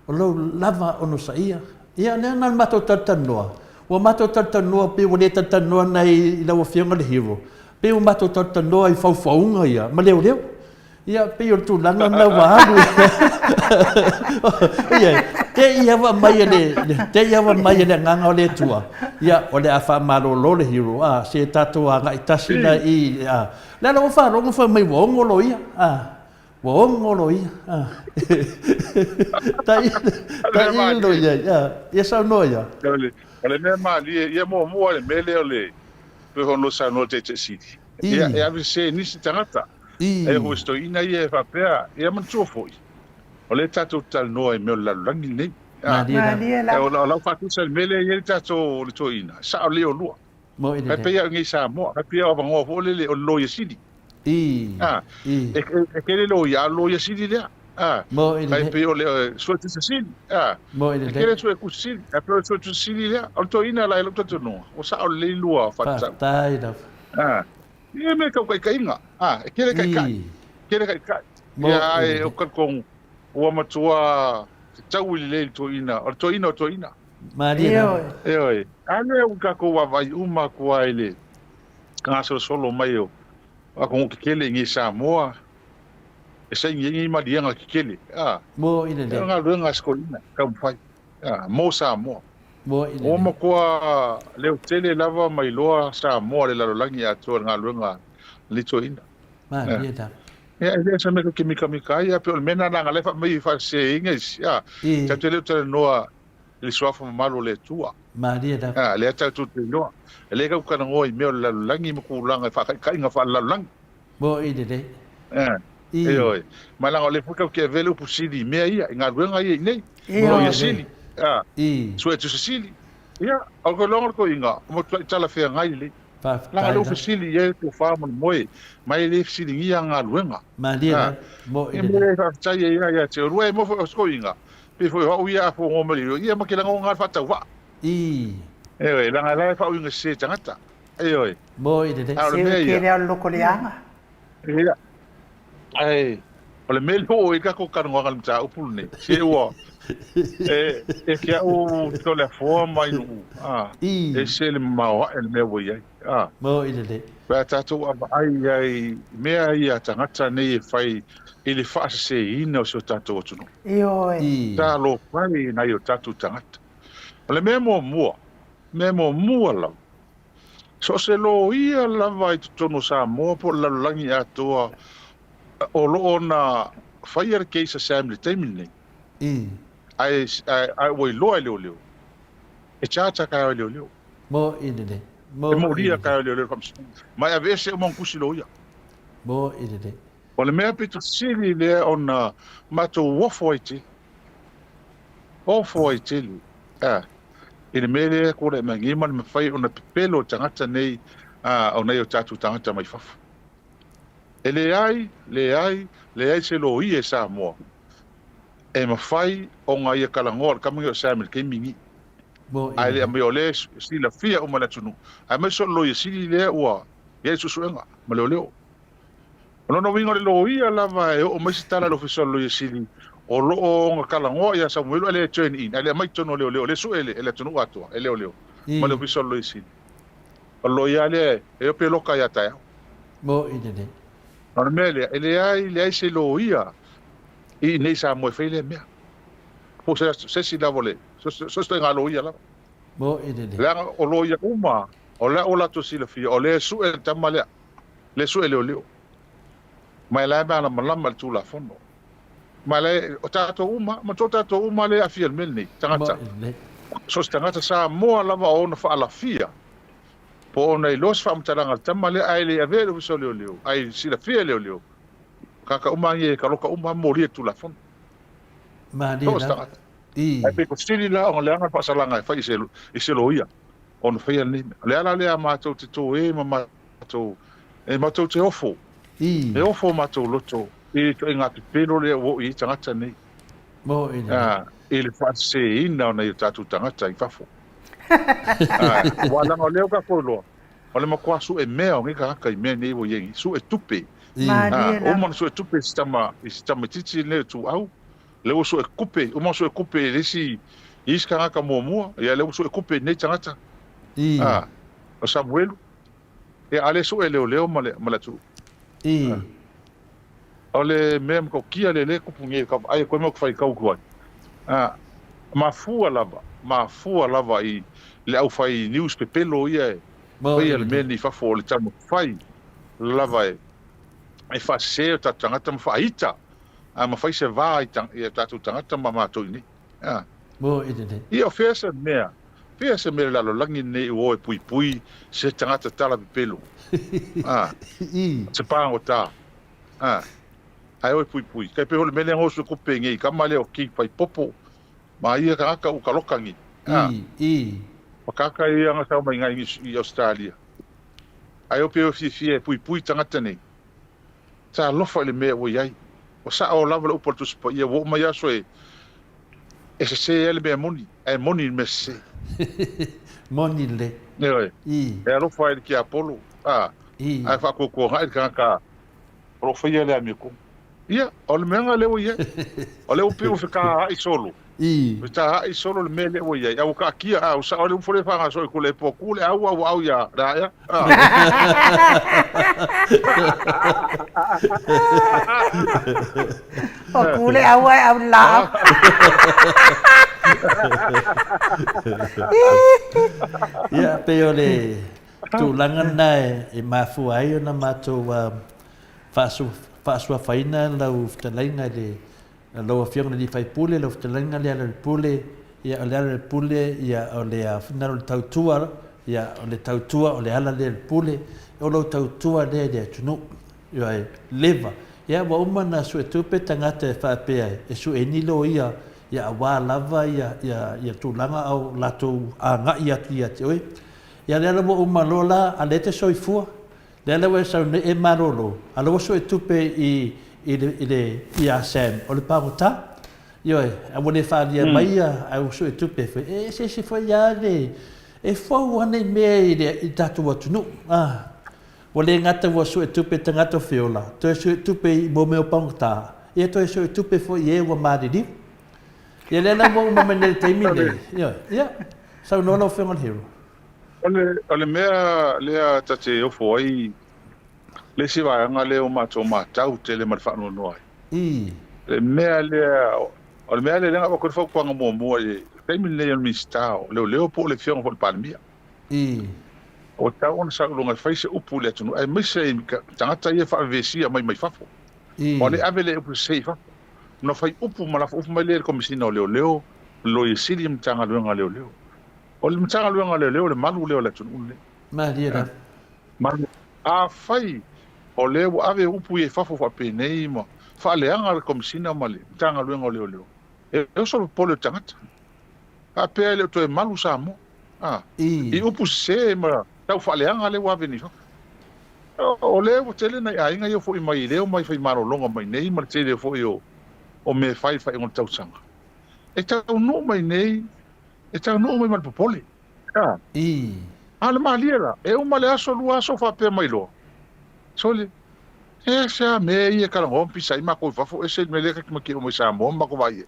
o lou lava onosaia. Ia, lea na o le matou talatalanoa. Ua matou talatalanoa pei ua le talatalanoa nai i lau Afioga le Hero, pei ua matou talatalanoa i faufauga ia ma leoleo. Ia, pei o le tulaga lena ua alu. Ia, te i lava aumai e le, te i lava aumai e le Agaga o le Atua, ia, o le a faamalolo le Hero, a, se tatou agai tasi la i, a. Lea la ua faalogo fai mai ua ogo loia, a. Ua ogo loia. Tailo i ai. Ia saunoa ia. O le mea malie, ia muamua le mea lea o le, pei foi ona saunoa le Taitai Sili, ia e ave sese e nisi tagata. E oo i se toeaina ia e faapea, ia manatua foi, o lea tatou te talanoa i mea o le lalolagi lenei. Malie lava. O lau faatusa i le mea lea e i ai le tatou le toeaina, e sao lelei oulua. E pei au i nei Samoa, e pei au avanoa foi lele o le Loia Sili. E tele loia, a o le Loia Sili lea. A, Mo i tai lelei. pei o le suetusi sili. A, Mo i e lelei. tele suetusi sili, ae pei o le suetusi sili lea, o le toeaina la i lou talitonuga, ua sao lelei lua faatatau. Faafetai lava. A, ia mea tau taitaiga, a, e tele taitai, I. tele taitai. Mo Ia, i ae lelei. ou te talitonu, ua matua fetaui lelei le toeaina, o le toeaina o le toeaina. Malie lava. Ioe. Ioe, a lea ua tatou vaavaai uma atu lava i le gasolosolo mai o atunuu tetele i nei Samoa, e saini ai nei maliega tetele, a, Mo i e o lelei. galuega a si toeaina e taumafai, a, mo Samoa. Mo i Ua lelei. matua leotele lava ma iloa Samoa i le lalolagi atoa i le galuega a lenei toeaina. A, Malie lava. ia, e le o se mea tatou te mikamika ai, a pei o le mea lena leaga o la e fai mai e faaseseina isi, a, I. tatou te le o talanoa i le suafa mamalu o le Atua. Malie lava. A, lea tatou te iloa, e le tau talanoa i mea o le lalolagi ma tulaga i faataitaiga faalelalolagi. Mo i lelei. A, I. ioe. Ma leaga o lea foi tatou te avea le upu sili i mea ia, i galuega ia i inei. Mo Ioe. i Loia lelei. sili, a, I. suetusi sili. Ia, o le iloga o le toeaina, ua matuai talafeagai lelei. Leaga o Faafetai lea ua lava. fesili i ai le tofa ma le moe, ma e le fesiligia galuega. Malie A, lava. Mo i ia lelei. mea e faafetai ai lava ia te oe. E moe foi o se toeaina, pei foi o au ia a fono mai le ia ma ke lagona lava le faatauvaa. I. Ioe, leaga o la e faauiga sese e tagata. Ioe. Mo i lelei. A o le Se mea o ia. tele lava o le loko leaga. Ia. Ae, o le mea lea ua oo i ai le tatou talanoaga i le mataupu lenei, se ua, e, e te au Toleafoa mai nuu, a, I. ese le mamao ae le mea ua i ai, a. Mo i lelei. Pe a tatou vaavaai ai i mea ia a tagata nei e fai i le faaseseina o si o tatou atunuu. Ioe. I. Talofa e i nai o tatou tagata. O le mea muamua, mea muamua lava, So o se loia lava i totonu o Samoa po o le lalolagi atoa o lo o na faia le case a Sam i le taimi lenei, ae, ae ua iloa e leoleo, e charge a taeao e leoleo. Mo i lelei. Mo E i molia lelei. taeao e leoleo i le faamasinoga. Ma e aveese uma ona tusi loia. Mo i lelei. O le mea pito sili lea ona matou ofo ai tele. Ofo ai tele. A, i le mea lea kua le mai nei ma le mafai ona pepelo e tagata nei a, o nai o tatou tagata mai fafo. E leai, leai, leai se loia i Samoa e mafai ona ia talanoa i le tama nei o Sam i le taimi nei. Mo i Ae le lelei. aumai o lea e silafia uma e le atunuu, aemaise o le loia sili lea ua i ai le suesuega ma leoleo. O lona uiga o le loia lava e oo mai se tala i le Ofisa o le Loia Sili o lo o ona talanoa ia Samuelu ae le turn in, ae le aumai i totonu o leoleo, o lea e sue e le atunuu atoa e leoleo ma le Ofisa o le Loia Sili. O le loia lava lea e o pe loka ia taeao. Mo i lenei. O le mea lea, e leai, leai se loia i inei i Samoa e fai lea mea. Po o se isi lava o le, so se ituaiga loia lava. Mo i lenei. Leaga o loia uma, o la ua latou silafia, o lea e sue le tama lea. Le sue leoleo. Ma e la e malamalama i le Tulafono. Ma e la e, o tatou uma, ma to tatou uma lea e aafia i le mea lenei, tagata. So o se tagata Samoa lava o ona faalafia, po o ona iloa se faamatalaga a le tama lea, ae le avea i le Ofisa o Leoleo, ae silafia e leoleo, tagata uma lava ia e kaloka uma lava molia i le Tulafono. Malie So o se lava. tagata. I. Ae pei ko sili la ona leaga le faasalaga e fai i se, i se loia, ona faia lenei mea. O le ala lea matou te toe ma matou, e matou te ofo, I. e ofo o matou loto i le ituaiga pepelo lea ua oo i ai tagata nei, Mo i lenei. a, i le faaseseina o nai o tatou tagata i fafo. A, aua leaga o lea ua tatou iloa, o le matua sue mea o nei tagata i mea nei ua i ai nei, sue tupe. I. Malie A, ua uma lava. ona sue tupe i si tama, i si tamaitiiti lenei o Ituau, lea ua sue kupe, uma ona sue kupe i le isi, i isi tagata muamua, ia lea ua sue kupe i nei tagata, I. a, o Samuelu. Ia, a le sue leoleo ma le, ma le atunuu. I. A, o le mea matautia lea lea e tupu nei, ka vaai atu ai ma ou faitau atu ai. A, mafua lava, mafua lava i le aufai news pepelo ia e Mo faia i le mea lenei. nei i fafo, o le taumafai lava e, e faasese o tatou tagata ma faaita, a ma fai se va i, i o tatou tagata ma matou i nei. A. Mo i lenei. Ia, o fea se mea, fea se mea i le lalolagi lenei ua o e puipui se tagata tala pepelo, a, I. se pagota, a, ae o e puipui. Kai pei o le mea lea gosu e kupe nei, kama lea o King Faipopo, ma ia tagata ua kaloka nei, a. I, i. Ma kaka ia nga sau mai ngai i Australia. Ae o pei o fiafia e puipui tagata nei. Talofa i le mea ua i ai. Ua sa'o lava le upu a le Tusi Paia, ua oo mai aso e e sese ai le mea moni, ae moni le mea sese. Moni lelei. Ioe. I. E alofa ai le tiapolo, a, I. ae faatuatuanai le tagata o lo o faia le amiotonu. Ia, o le meaga lea ua i ai. O lea ua pei ua fetaai solo. I. Fetaai solo le mea lea ua i ai. A ua taatia, a ua sao ai le upu lea e faagasolo i kula e poa tu le au a ua au ia le aea. A. O tu le au ae au le laau. Ia, pei o le tulaga lena e mafua ai ona matou faasuafaina lau fetalaiga i le lau Afioga i le Sui Usufono, lau fetalaiga Lealailepule, ia o Lealailepule, ia o le finagalo o le tautua, ia o le tautua o le ala lea i le pule, o lau tautua lea i le atunuu. Ioe, leva. Ia ua uma ona suetupe tagata e faapea e sue ni loia ia aua lava ia ia ia tulaga a o latou agai atu ia te oe. Ia lea la ua uma loa la a lea e te soifua. Lea la ua e sau nei e malolo, a lea ua suetupe i i le i le ia Sam o le pagota. Ioe, a ua le faaalia mai ia ae ua suetupe foi. E eseese foi lava le e fou lava nei mea i le i le tatou atunuu. A. Ua le gata ua suetupe tagata o Feola, toe suetupe i mo mea o pagota, ia toe suetupe foi i e ua maliliu. Ia lea la ua uma mai nei i le taimi lenei. Ioe, ia, saunoa lau Afioga i le Hero. O le mea lea ta te ofo ai le isi vaega lea ua matou matau tele ma le faanoanoa ai. Le mea lea, o le mea lea lea na avatu ai le fautuaga muamua i le taimi lenei o le Minisita o Leoleo po o le Afioga foi i le Palemia. Ua tatau ona sau i luga e fai se upu i le atunuu aemaise i tagata ia e faavevesia mai mai fafo. Aua le ave lea upu sese i fafo. Ona fai upu ma lafo upu mai lea i le Komesina o Leoleo, le Loia Sili ma le Matagaluega a Leoleo. O le Matagaluega o Leoleo o le malu lea o le atunuu lenei. Malie lava. Malu. Afai o lea ua ave upu ia i fafo faapenei ma faaleaga le Komesina ma le Matagaluega o Leoleo, e oso le popole o le tagata. Faapea e le o toe malu Samoa. A. I upu sese ma tau faaleaga lea ua ave nei i fafo. O lea ua tele nai aiga ia ua foi mai lea ua omai fai malologa mai nei ma le tele foi o mea e fai i le faaiuga o le tausaga. E taunuu mai nei E taunuu mai ma le popole. A. A o le malie la, e uma le aso, lua aso faapea mai loa. Sole, e se a mea ia e talanoa ma pisa ai makou i fafo, ese le mea lea ta te omai i Samoa ma matou vaai ai.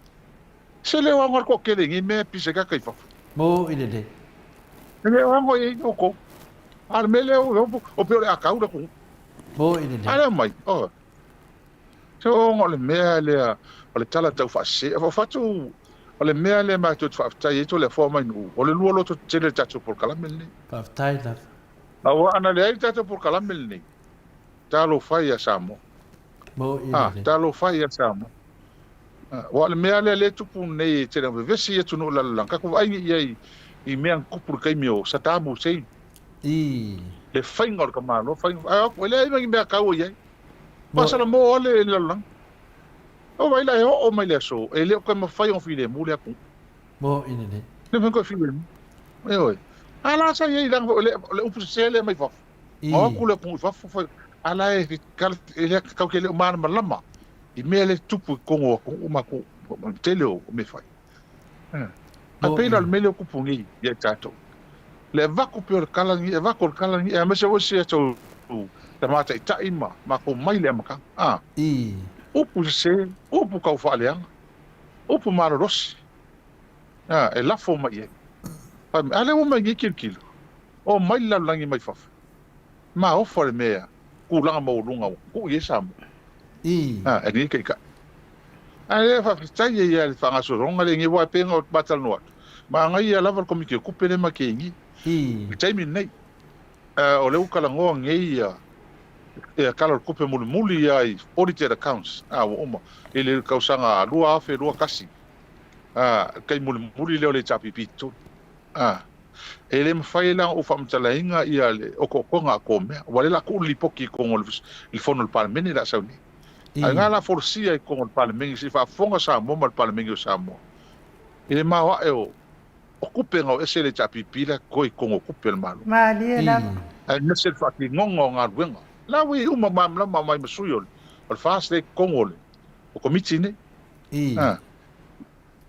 Se le o aoga le toatele i nei mea e pisa ai tagata i fafo. Mo i lelei. E le o aoga i ai outou. A o le mea lea o pei o le a tau le atunuu. Mo i lelei. A lea mai, oh. So ona o le mea lea o le tala tau faasese. O fatu o le mea lea matou te faafetai ai to le afoa mai Nu'u, o le lua loto tetele le tatou polokalame lenei. Faafetai lava. Aua ana leai le tatou polokalame lenei, talofa ia Samoa. Mo i lelei. Talofa ia Samoa. Aua o le mea lea lea e tupu nei e tele ina vevesi i atunuu o le lalolagi, tatou vaai nei i ai i mea na tupu i le taimi o Saddam Hussein. Le faiga o le tamaloa, faiga, ae leai ma ni mea taua i ai. Faasalamo lava le lalolagi. O vaai la e oo mai le aso, e le o toe mafai ona filemu le atunuu. Mo i lenei. Le mafai ona toe filemu. Ioe. A la sa i ai leaga foi o le upu sese lea mai fafo. O atu le atunuu i fafo, fai, a la e, e le, tatou te le o malamalama i mea lea e tupu i totonu o atunuu matou, ma le tele o mea fai. Ae pei la o le mea lea ua tupu nei ia i tatou. Le avatu pea o le tala lenei, avatu o le tala lenei, aemaise foi si atou tama taitai ma matou mai le amataga. A, upu sese, upu tau faaleaga, upu malolosi, a, e lafo mai i ai. Fai mai, a lea ua omai nei tilotilo, omai le lalolagi mai fafo, maofa le mea, tulaga maualuga ua tuu i ai Samoa. A, e lenei taitai. Ae lea faafetai ai lava i le faagasologa lea i aua e pei ona ma talanoa atu, manaia lava le Komiti o Tupe lea ma te i le taimi lenei. O lea ua talanoa nei ia Tala o le Tupe mulimuli ia i audited accounts a ua uma i le tausaga 2021, le taimi mulimuli lea o le HRPP 3. E le mafai la ona ou faamatalaina ia le otootoga a mea, aua o lea o le a tuu le lipoti i totonu o le Fono a le Palemene le a sau nei. Ae na la folasia i totonu o le Palemene se i faafofoga Samoa ma le Palemene o Samoa i le maoae o tupe na o ese le HRPP la e totoe i totonu o tupe a le Malo. Malie lava. Aemaise le faatinoga o galuega. La ua i ai uma malamalama mai ma sui o le FAST lea i totonu o le. o Komiti nei. A,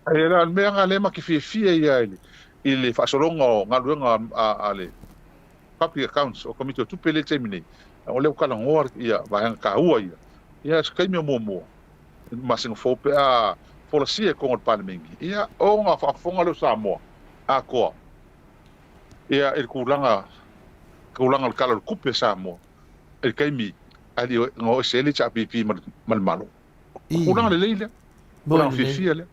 ae la o le mea lena lea ma te fiafia ia i le, i le faasologa o galuega a, a le Public Accounts o Komiti o Tupe lea i le taimi nei, o lea ua talanoa ia vaega taua ia, ia se taimi o muamua, i le masina fou pe a folasia i totonu o le Palemene, ia ona faafofoga lea o Samoa atoa ia i le tulaga, tulaga o le Tala o le Tupe a Samoa i le taimi a le i na o ese ai le HRPP ma le Malo. O tulaga lelei lea, tulaga fiafia lea.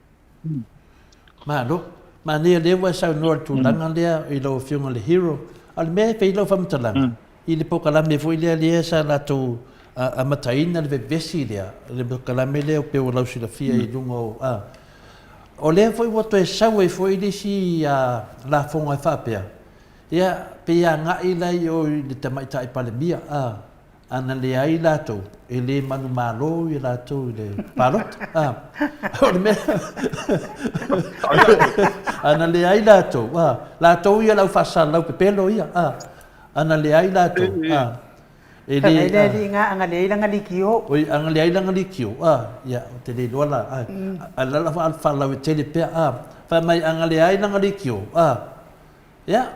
Malo. Manaia lea ua e saunoa i le tulaga lea i lau Afioga i le Hero. A o le mea e fai ai lau faamatalaga, i le polokalame foi lea lea sa latou amataina le vevesi lea, le polokalame lea pei ua lausilafia i luga o, a. O lea foi ua toe sau ai foi le isi lafoga e faapea, ia, pei e agai la i o i le Tamaitai Palemia, a. Ana leai latou, e le manumalo ia latou i le palota. A, o le mea, ana leai latou, a, latou ia le au faasalalau pepelo ia, a, ana leai latou, a, e le, a. Le alii nga, ana leai lana likio. Oi, ana leai lana likio, a, ia, ou te le iloa la, a, a la la faalauaitele pea, a, fai mai ana leai lana likio, a, Ia,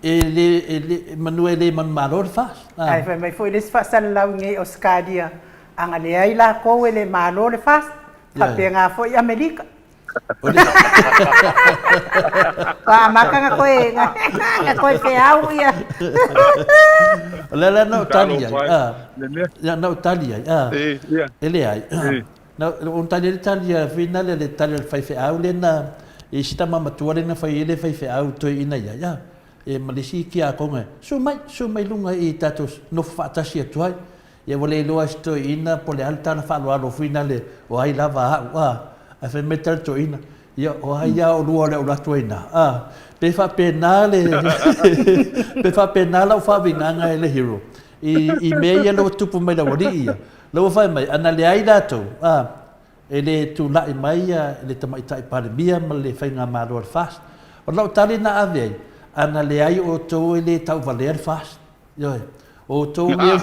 e le, e le, manu e le manumalo le FAST. Ae fai mai foi le isi faasalalau i nei Ausetalia, ana leai lakou e le malo le FAST, faapena foi Amelika. Ua amata na toe, na toe feau ia. O le ala na ou tali ai, a, ia, na ou tali ai, a, e leai. Na ou tali ai le tali a Whina lea, le tali a le faifeau lea na, i isi tama matua lea na fai ai le faifeau toeaina i ai, a, e ma le isi kiakoga e, Susu mai, susu mai luga i tatou nofo faatasi atu ai. Ia ua le iloa e si toeaina po o le a le tala faaaloalo foi lale, o ai lava au, a. Ae fai mai le tala toeaina, ia o ai a olua o le alu atu ai ina, a. Pe faapena le, pe faapena lau faauigaga e le hero, i, i mea ia lea ua tupu mai i le aualii ia. La ua fai mai, ana leai latou, a, e le tulai mai le Tamaitai Palemia ma le Faigamalo a le FAST. O lau tali na ave ai, ana leai outou e le tauvalea le FAST. Ioe. O outou lea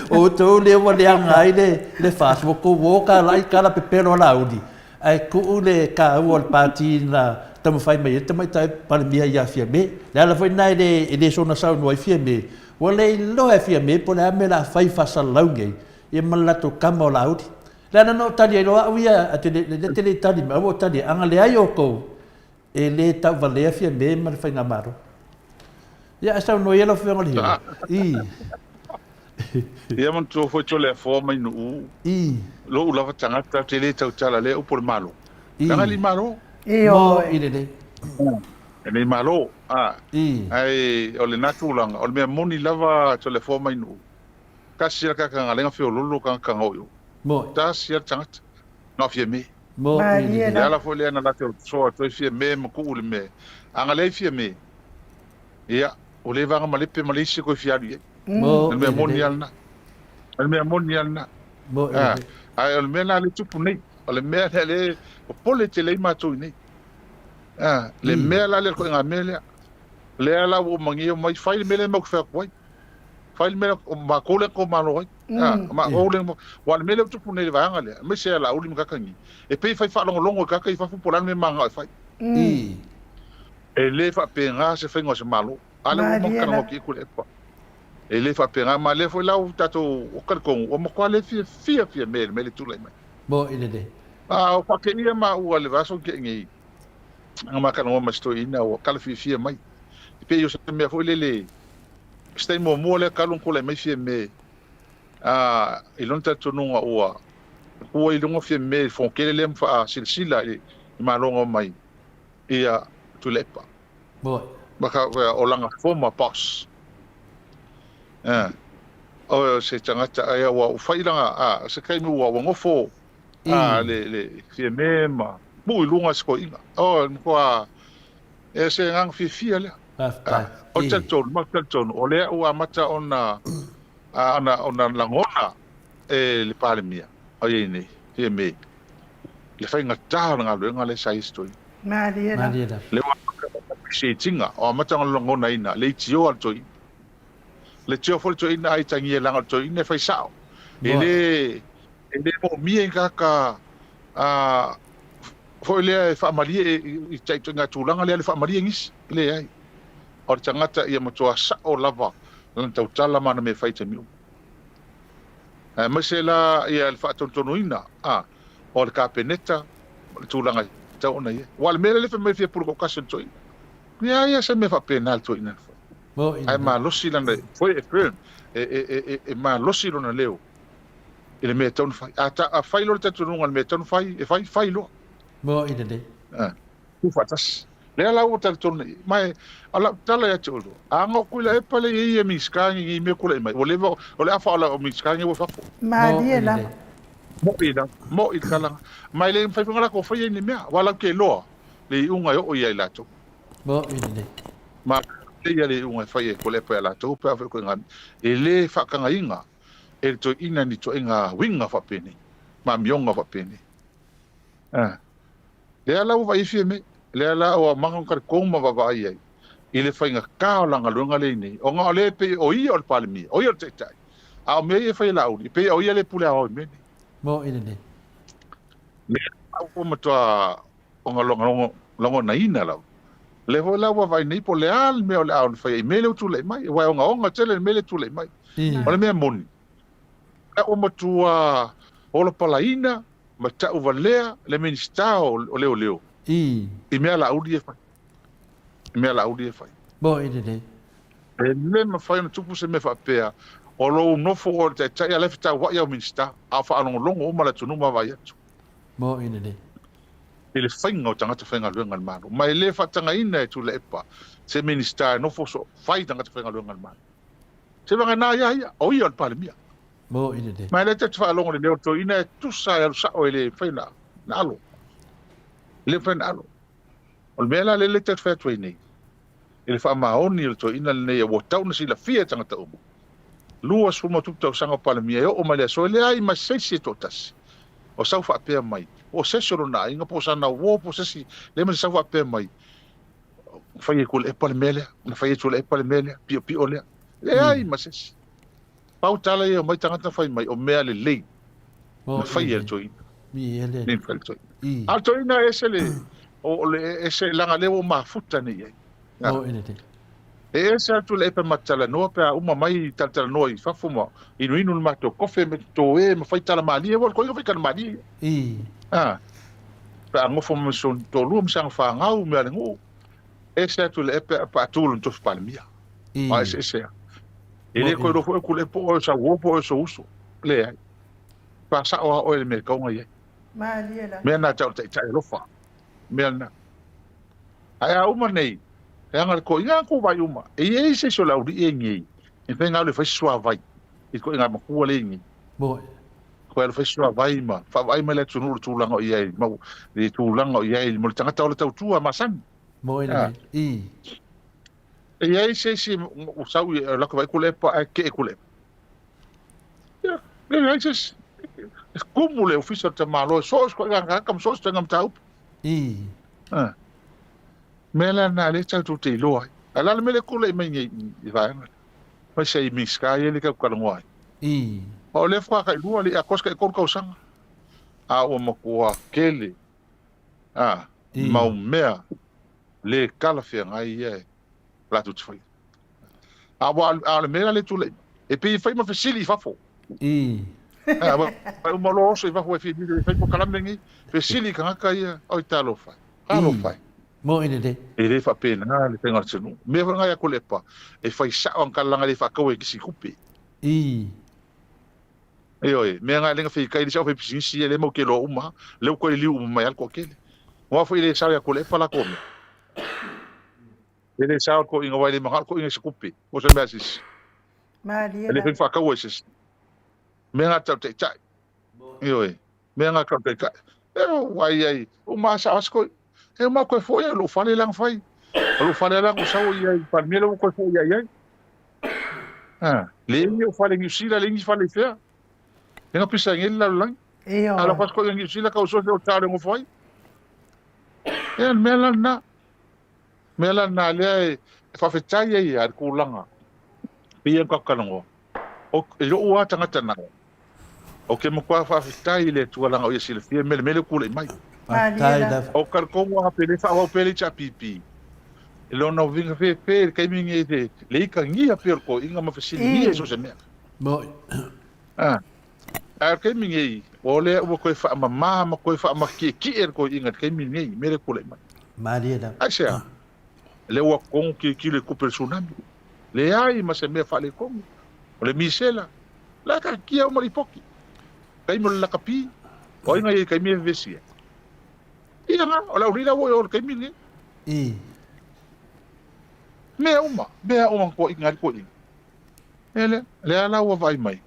o outou lea ua leaga ai le, le FAST, ua tou o kalai kala pepelo a Laauli, Ae tuu le taua o le pati na taumafai mai ai le Tamaitai Palemia ia Fiame. Le ala foi lena e le, e le soona saunoa ai Fiame, ua le iloa e Fiame po o le a mea o le a fai faasalalau nei, ia ma le latou tama o Laauli. Le ala na ou tali ai loa au ia, ae te le, lea te le i tali mai, ae ua ou tali ai, ana leai outou, e le tauvalea Fiame ma le Faigamalo. Ia, ae saunoa ia lau Afioga i le Hero. I. Ia manatua foi Toleafoa mai Nuu. I. Lou lava tagata ou te le tautala lea upu o le Malo. I. Leaga e le i Malo. I Mo i lelei. E le i Malo. A. I. Ae o lena tulaga, o le mea moni lava Toleafoa mai Nuu. Tasi lava le tagata na lenga feololo tagata na o i o. Mo. Tasi lava le tagata. Na o Fiame. Mo i lelei. Le ala foi lea na latou soa atu ai Fiame ma tuu le mea. A na leai Fiame, ia, ua le vaga malepe ma le isi e toe fia alu i ai. Mo O le mea i moni lelei. lava lena. O le mea moni lava lena. Mo i Ah, lelei. ae o le mea lena lea e tupu nei. O le mea lea lea e popole tele ai matou i nei. Ah, le I. mea la lea, le ituaiga mea lea. Lea la ua ou magia mai, fai le mea lea matou te fai atu ai. Fai le mea lea, o matou lea tou malo ai. Ah, matou lea, aua o le mea lea ua tupu nei i le vaega lea, aemaise a Laauli ma Kakagi, e pei e fai faalogologo i tagata i fafo po o le a le mea e mananao e fai. I. E le faapena se faiga o se Malo. A lea ua uma ona talanoa atu i ai Tuilaepa. E le faapena, ma lea foi la ua tatou o talitonu, ua matua le fiafia Fiame i le mea lea e tulai mai. Mo i lelei. A o faateia maua i le vaiaso na tea nei, na ma talanoa ma si toeaina ua tala fiafia mai. E pei o se mea foi lele, o se taimi muamua lea talu ona tulai mai Fiame, a, i lona talitonuga ua tua i luga Fiame i le fonotele lea ma faasilasila i le Malo na omai ia Tuilaepa. Boy. Maka o lana former boss. Eh. O se tagata ai ua ua fai lana a se taimi ua ua nofo a le le Fiame ma tuu i luga se toeaina. O le matua e se agaga fiafia lea. Faafetai. O le talitonu, ma talitonu o lea ua amata ona ona ona lagona e le Palemia o i ai nei, Fiame, le faigata o le galuega lea sa i ai se toeaina. Malie la. Malie la. Lea ua amata ona appreciate ina, o amata ona lagonaina le itio a le toeaina. Le tio foi le toeaina ai tagia leaga o le toeaina e fai sao. E le e le moomia i ni tagata a foi lea e faamalie i ituaiga tulaga lea le faamalie nisi. E leai. O le tagata ia matua sao lava lana tautala ma ana mea e fai i taimi uma. Aemaise la ia le faatonutonuina a o le Kapeneta ma le tulaga e tatau ona i ai. Aua o le mea lea e fai mai e fia pule toatasi o le toeaina. Leai lava se mea faapena le toeaina na fai. Ae malosi lana, foi e firm, e malosi lona leo i le mea e tatau ona fai. A fai loa le talitonuga i le mea e tatau ona fai, e fai, fai loa. Tuufaatasi. Lea la ua talitonu nei, ma o lau tala ia te oulua, a ga o Tuilaepa lea e i ai ia Minisita nei i mea tulai mai, ua leva, o le afa o Minisita nei ua i fafo. Malie lava. Mo'i lava, mo'i le tala. Ma e le mafai foi ona latou faia ni mea, aua latou te iloa le iuga e oo ia i latou. Mo'i lelei. Ma ia le iuga e fai e Tuilaepa ia latou pe a foi ituaiga, e le faatagaina e le toeaina ni ituaiga uiga faapenei, ma amioga faapenei. A. Lea la ua vaai ai Fiame, lea la ua maga talitonu ma vaavaai ai i le faigata o lana galuega lea i nei, ona o lea e pei o ia o le Palemia, o ia o le Taitai, a o mea ia e fai e Laauli, e pei o ia lea e pule aoao i mea nei. Mo'i lenei. Lea la ua matua ona lagonaina lava. Lea foi la ua vaai nei po o le a le mea o le a ona faia i mea lea ua tulai mai, aua e ogaoga tele le mea lea e tulai mai. O le mea moni, lea ua matua olopalaina ma tauvalea le Minisita o Leoleo i mea Laauli e fai. I mea Laauli e fai. Mo'i lelei. E le mafai ona tupu se mea faapea, o lou nofo oe o le taitai a la e fetauai au Minisita, a o faalogologo uma le atunuu ma vaai atu. Mo'i lelei. I le faiga o tagata faigaluega a le Malo. Ma e le faatagaina e Tuilaepa se Minisita e nofo so fai tagata faigaluega a le Malo. Se vagana ia ia, o ia o le Palemia. Mo'i lelei. Ma e le ta te faalogo i le leo o le toeaina e tusa e alu sao e le mafai ona alo. E le mafai ona alo. O le mea la lea le ta te fai atu ai nei, i le faamaoni o le toeaina lenei ua tatau ona silafia e tagata uma, 20 ma tupu tausaga o Palemia e oo mai le aso e leai ma se isi e toatasi o sau faapea mai, po o se isi o lona aiga, po o sana uo, po o se isi, leai ma se sau faapea mai, fai e Tuilaepa le mea lea, na fai e Tuilaepa le mea lea, piopio lea. Leai ma se isi. Pau tala ia omai tagata fai mai o mea lelei na faia e le toeaina. Nei mafai le toeaina. A o le toeaina e ese le, o le ese leaga lea ua ou mafuta nei i ai. E ese atu le epe ma talanoa pe a uma mai talatalanoa i fafo ma inuinu le matou kofe ma toe ma fai tala malie ua le fai tala malie. Ah. Pe a nofo ma si ona toalua ma si ana fanau mea a le nuu. Ese atu le epe pe a tu lona tofi Palemia. A eseese lava. E le toe iloa foi atu le po o oe o sau uo po o oe o sou uso. Leai. Faasao lava oe i le mea e tatau ona i ai. Malie lava. Mea na tau o le taitai alofa. Mea lena. Ae a uma nei, e aga le toeaina a tou vaai uma, e i ai se isi o le aualii e i nei, e mafai ona alu e fai se suavai i le toeaina matua lea e i nei. Moe. Toe alu fai se suavai ma vaavaai mai le atunuu i le tulaga o i ai, ma le tulaga o i ai mo le tagata ola tautua masani. Moe lelei. I. E i ai se isi ua sau i lako vai Tuilaepa ae kee Tuilaepa. Ia, leai se isi. E kumu le ofisa o le tamaloa e so o se ituaiga tagata ma so o se ituaiga mataupu. I. A. Mea la lena lea tatou te iloa ai. Ae o le a le mea lea e tulai mai nei i vaega lea? Mai se i Minisita ia lea tatou te talanoa ai. I. O lea faatoa tailua, le atoa se taitolu tausaga, a ua matua tele a mau mea le talafeagai ia e latou te faia. A ua a o le mea la lea e tulai mai, e pei e fai ma fesili i fafo. I. A ua uma loa oso i fafo e fia e fai polokalame nei, fesili i tagata ia, oi talofa e, talofa e. Mo'i lelei. E le faapena le faiga o le atunuu. Mea foi lena ia Tuilaepa, e fai sao ana tala leaga e le faataua e nisi tupe. I. Ioe, mea na e le na feitai le isi aufaipisinisi ia lea matou te iloa uma, lea ua toe liliu uma mai lava le toatele. Aua foi e le sao ia Tuilaepa latou mea. E le sao le toeaina aua e le manao le toeaina i se tupe po o se mea a se isi. Malie E le fai faataua i se isi. Mea na tau taitai. Ioe, mea na tau taitai. E ai ai, uma lava sao lava se toeaina. E uma toe foi ai lou fale la na fai. O lou fale la na sau i ai i Palemia lea ua toe foi ai ai. Ah, le ni o fale Niu Sila, le ni fale i fea. Le na pisa i le lalolagi. Ioe. A la fasko i Niu Sila kau sofe o tale ngofo ai. E le mea la lena. Mea la lena lea e faafetai ai a le tulaga. Pei e kakalongo. O i lou lava tagata na. Ou te matua faafetai i le Atua leaga o Ia silafia mea le mea lea ua tulai mai. Faafetai lava. O talitonu lava pe le faaauau pea le HRPP i lona uiga fefe i le taimi lenei i le itagia pea o le toeaina ma fesiligia i so o se mea. Moni. A o le taimi lenei, o lea ua toe faamama ma toe faamatietie le toeaina i le taimi lenei i mea lea e tulai mai. Malie lava. Aisea? Lea ua totogi tilotilo i tupe o le tsunami. Leai ma se mea faaletonu. O le misela, la e taatia uma lipoti. Taimi o le lakapi, o ai na i ai i taimi e vevesi ai? Ia na, o le aulii la ua i o i le taimi lenei. I. Mea uma, mea uma na toaiga ai le toeaina. Ia lea, lea la ua vaai mai,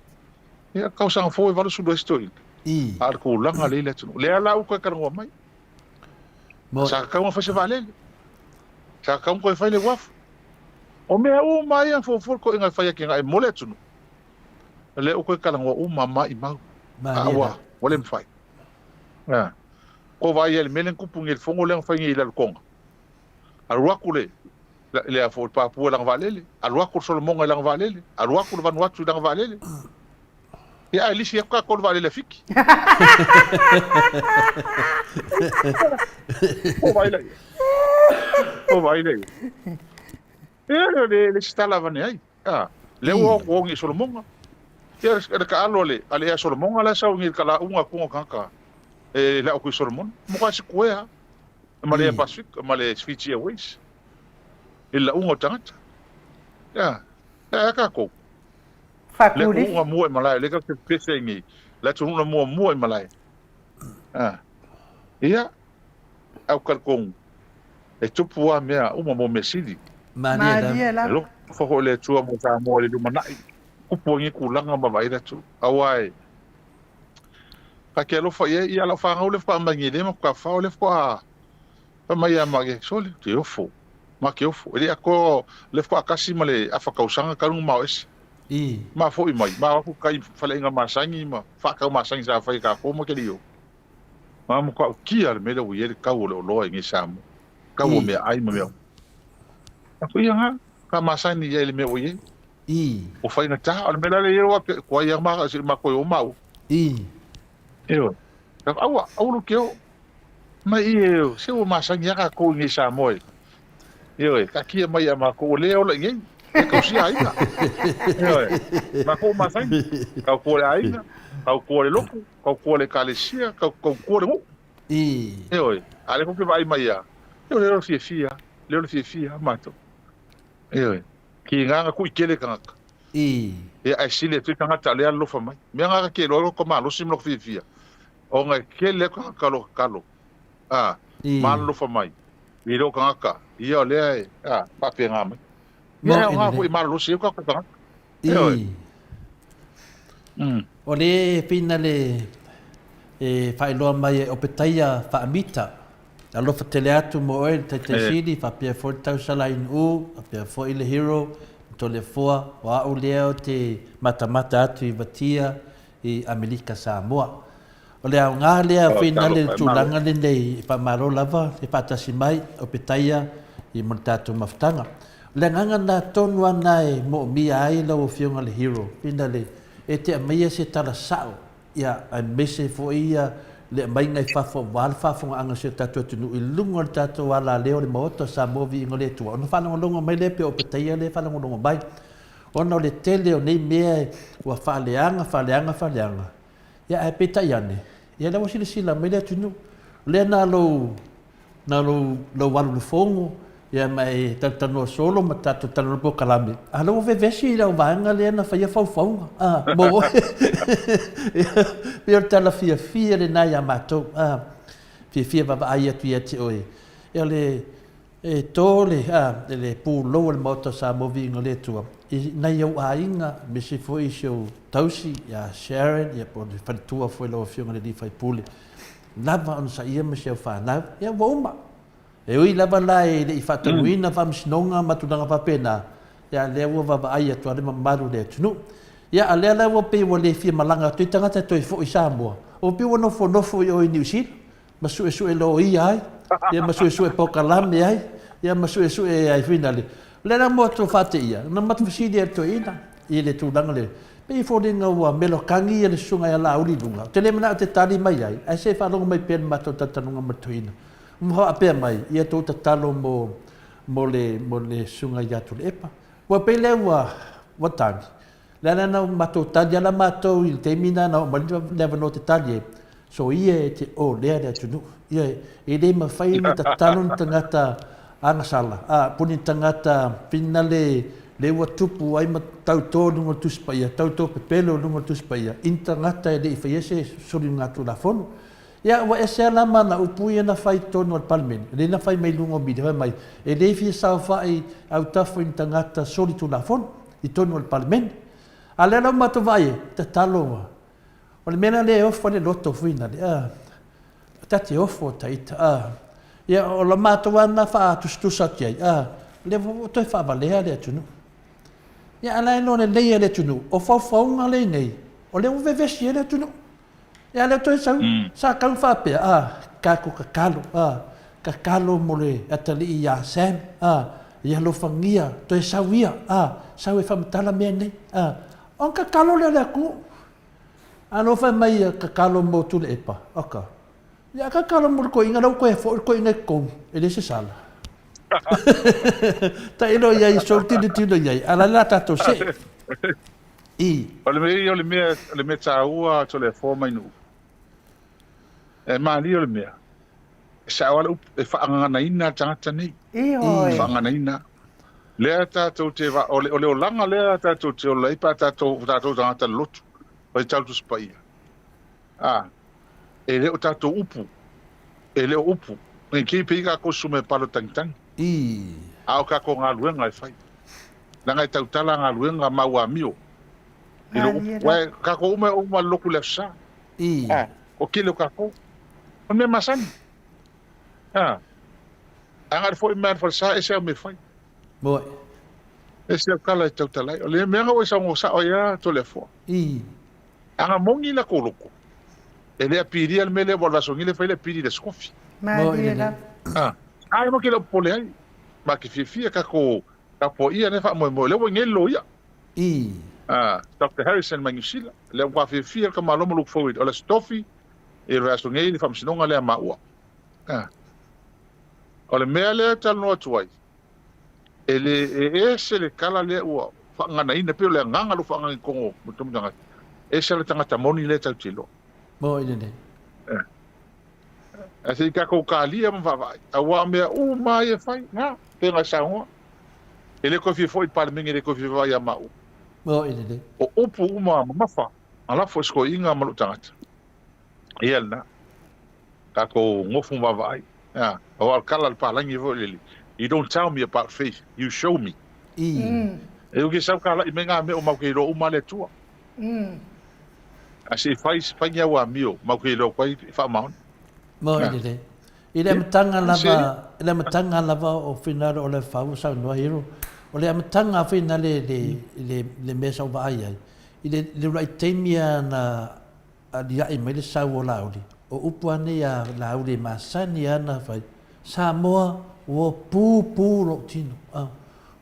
ia tausaga fou e 80 ai si toeaina. I. A o le tulaga lea i le atunuu. Lea la ua toe talanoa mai. Mo. Sa tatau ona fai se vaalele. Sa tatau ona toe fai le uafu. O mea uma ia na fuafua le toeaina e fai atinae mo le atunuu. Lea ua toe talanoa uma maimau. A ua, ua le mafai. A. Ko vaai ai le mea lea na tupu nei i le fono lea na fai nei i Lalotoga. Alu atu le, le a foi le Papua i lana vaalele, alu atu le Solomoga i lana vaalele, alu atu le Vanuatu i lana vaalele. Ia ae lisi atu tatou i le vaalele a Fiti. Ko vaai laia. Ko vaai laia. Ia le, le isi tala avane ai. A, lea ua ogi i Solomoga. Ia le taalo a le, a le Ea Solomoga la e sau i le talauga atu o tagata e lau atu i Solomona. Mo ka se kuea ma le Air Pacific ma le Fiji Airways i le lauga o tagata. Ia, ia a tatou. Le atunuu na mua i malae, lea tatou te pepese ai nei. Le atunuu na muamua i malae. A, ia, au talitonu, e tupu lava mea uma mo mea sili. Malie lava. E alofa foi le Atua mo Samoa i le lumanai, tupu ai nei tulaga ma vaai le atunuu. Aua e, ta te alofa i ai, ia lau fanau lea faatoa aumai nei lea ma faatoa fao lea faatoa fai mai ia ma sole, ou te ofo, ma te ofo. E le atoa lea faatoa tasi ma le afa tausaga talu ona mao ese. Ma foi mai, ma o atu kai faleaiga masani ma faatau masani sa fai e tatou ma te le i o. Ma matautia le mea lea ua i ai le tau o le oloa i nei Samoa, tau o meaai ma mea uma. Aku ia nga, ka masani i ai le mea ua i ai. Ua faigata, o le mea la lea i ai ua faapea, tuai lava ma se i matou e o maua. Ioe. Aua, aua lou te o. Mai i e, se ua masani lava tatou i nei Samoa e. Ioe, taatia mai ia matou, o lea e ola i nei. E tausia aiga. Ioe, matou ua masani. Tautua le aiga, tautua le lotu, tautua le ekalesia, tautua le nuu. Ioe, a o lea foi ou te vaai mai lava, ioe, lea o le fiafia, lea o le fiafia matou. Ioe, kiga na kui tele tagata. Ia, ae sili atu ai tagata o lea e alolofa mai. Mea na ta te iloa ai lota malosi ma lota fiafia, ona e tele atu tagata o lo o tatalo, a, ma alolofa mai i lou tagata, ia o lea e, a, faapena mai. Ia, e aoga foi e malolosi ai o tatou tagata. Ioe. O le pina le e faailoa mai e Opetaia Faamita, alofa tele atu mo oe le Taitaisili, faapea foi le Tausala Inu, faapea foi le Hero, Toleafoa, o au lea ou te matamata atu i Vatia i Amerika Samoa. O le aoga lea finale le tulaga lenei e faamalo lava le faatasi mai Opetaia i mo le tatou mafutaga. O le agaga lena tonu a lena e moomia ai lau afioga le hero finale e te aumaia se tala sao ia aemaise foi ia le aumaiga i fafo aua le faafogaaga o si o tatou atunuu i luga o le tatou alaleo o le Maota o Samoa Viiga o le Atua ona faalogologo mai lea pei o Opetaia lea e faalogologo mai ona o le tele o nei mea ua faaleaga faaleaga faaleaga Ia, ae peitai ane, ia lea ua silasila mai le atunuu. O lea na lou, na lou, lou alu i le fono, ia ma e talatalanoa solo ma tatou talanoa polokalame, a o lea ua vevesi i lau vaega lea na faia faufauga, a, mo oe. Ia, pei o le tala fiafia lena ia matou, a, fiafia vaavaai atu ia te oe. Ia o le, E tō le, a, le pulou o le Maota o Samoa Viiga o le Atua i nai ou aiga, aemaise foi i si ou tausi ia Sharon, ia po o le faletua foi lau Afioga i le alii faipule, lava onosaia ma si au fanau, ia ua uma. E ui lava la e le i faatanuina faamasinoga ma tulaga faapena, ia a lea ua vaavaai atu lava le mamalu o le atunuu. Ia a lea la ua pei ua le fia malaga atu ai tagata e toe foi i Samoa, ua pei ua nofonofo i o i Niu Sila, ma suesue loia ai, ia ma suesue polokalame ai, ia ma suesue ai finale. O lea la mo atu faateia, na matou fesili ai i le toeaina i le tulaga lea. Pei e foliga ua melokagi ia le susuga ia Laauli i luga, ou te le manao e te tali mai ai, ae se i faalogo mai pea le matou talitanuga ma le toeaina. Ua faapea mai, ia tou tatalo mo, mo le, mo le susuga ia Tuilaepa. Ua pei lea ua, ua tali. Le ala na matou tali ala matou i le taimi na na oo mai le avanoa te tali ai, soia e te olea le atunuu. Ia, e le mafai ona tatalo ni tagata agasala, a, po ni tagata finale le ua tupu ai ma tauto i luga o le Tusi Paia, tauto pepelo i luga o le Tusi Paia, i ni tagata e le i faia se soligatulafono. Ia, ua ese lava la ma ana upu ia na fai i totonu o le Palemene, lea na fai mai i luga o media, fai mai, e le fia saofai autafa i ni tagata solitulafono i totonu o le Palemene. A o lea la ua matou vaai ai, tatalo ua, o le mea la lea e ofo ai le loto foi lale, a, ta te ofo ta ita, a. Ia, o la matou lava lena faatusatusa atu i ai, a, o lea ua toe faavalea le atunuu. Ia, a o la e iloa lelei e le atunuu, o faufauga lea i inei, o lea ua vevesi ai le atunuu. Ia lea toe sau, sa tau faapea, a, tatou tatalo, a, tatalo mo le atalii ia Sam, a, ia alofagia, toe sau ia, a, sau e faamatala mea nei, a. Ona tatalo lea o le atunuu. A loa fai mai ia tatalo mo Tuilaepa, oka. Ia a tatalo mo le toeaina, la ua toe foi le toeaina i totonu, e leai se sala. Tailo i ai, sou tilotilo i ai, a o la le a tatou see. I. O le mea ia, o le mea, o le mea taua Toleafoa mai Nuu. E malie o le mea, e sao lava le upu, e faagaganaina le tagata nei. Ioe. E faagaganaina. Lea tatou te va, o le, o le olaga lea tatou te ola ai pe a tatou, o tatou tagata lolotu, faitau le Tusi Paia. A, e le o tatou upu, e le o upu. Ne i pei tatou susu mai palo tagitagi. I. A o tatou galuega e fai. Leaga e tautala galuega ma ua amio i lou upu. Aua e tatou uma e oo uma i le lotu i le Aso Sa. I. O tele o tatou. O le mea masani. A. Agai foi mai le falesa ese au mea e fai. Moe. Ese au tala e tautala ai. O le mea na ua e saunoa sao ai lava Toleafoa. I. Aga moni la kou loto, e le apilia le mea lea, ua o le vaiaso nei le fai le apili i le Aso Tofi. Malie lava. A. Ai ma ke le o popole ai. Ma ke fiafia tatou tapuaia lea faamoemoe, lea ua i nei le loia. I. A, Doctor Harrison mai Niu Sila, lea ua fiafia le tamaloa ma look forward, o le Aso Tofi, i le vaiaso nei le faamasinoga lea maua. A. O le mea lea e talanoa atu ai, e le e ese le tala lea ua faaganaina, pei o le agaga lea ua faagana i totonu o tonu tagata, ese le tagata moni lea tatou te iloa. Moi lelei. Ae se i tatou talia ma vaavaai, aua o mea uma lava ia e fai, na, pei ona e saunoa. E le toe fia foi i le Palemene, e le toe fia vaavaai ia maua. Moi lelei. O upu uma mamafa, na lafo e si toeaina ma lou tagata. Ia lena. Tatou nofo ma vaavaai. Aua o le tala a le palagi foi lele, you don't tell me about faith, you show me. E ui ke sau kalai mai ngā mea o mau ke iloa uma le Atua. A se i fai, fai ni au amio, mau ke iloa koe i faamaoni. Mo i lele. I le amataga lava, i le amataga lava o finale o le fau o saunoa hero, o le amataga finale le, le, le mea sa ou vaai ai, i le, le uluai taimi lava na aliae mai le sau o Laauli, o upu lava nei a Laauli e masani lava ona fai, Samoa, ua pupu lou tino, a,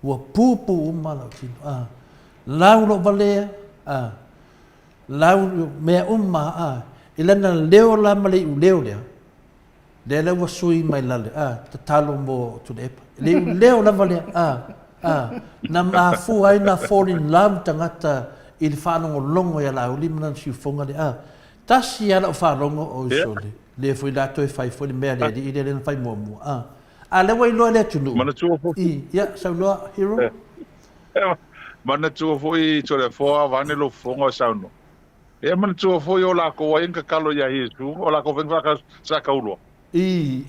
ua pupu uma lou tino, a, lau lou valea, a, lau mea uma, a, i lana leo la ma le iuleo lea, Lea la ua sui mai lale, a, tatalo mo Tuilaepa. Le iuleo lava lea, a, a, na mafua ai na fall in love tagata i le faalogologo ia Laauli ma lana siufoga lea, a. Tasi lava lau faalogo, oi sole, lea foi la toe fai foi le mea a le alii lea na fai muamua, a. A lea ua iloa e le atunuu. Manatua foi. I, ia, saunoa, Hero. Manatua foi Toleafoa vaeane lou fofoga o saunoa. Ia manatua foi o lakou ai na tatalo ia Iesu, o lakou foi na faasakauloa. I.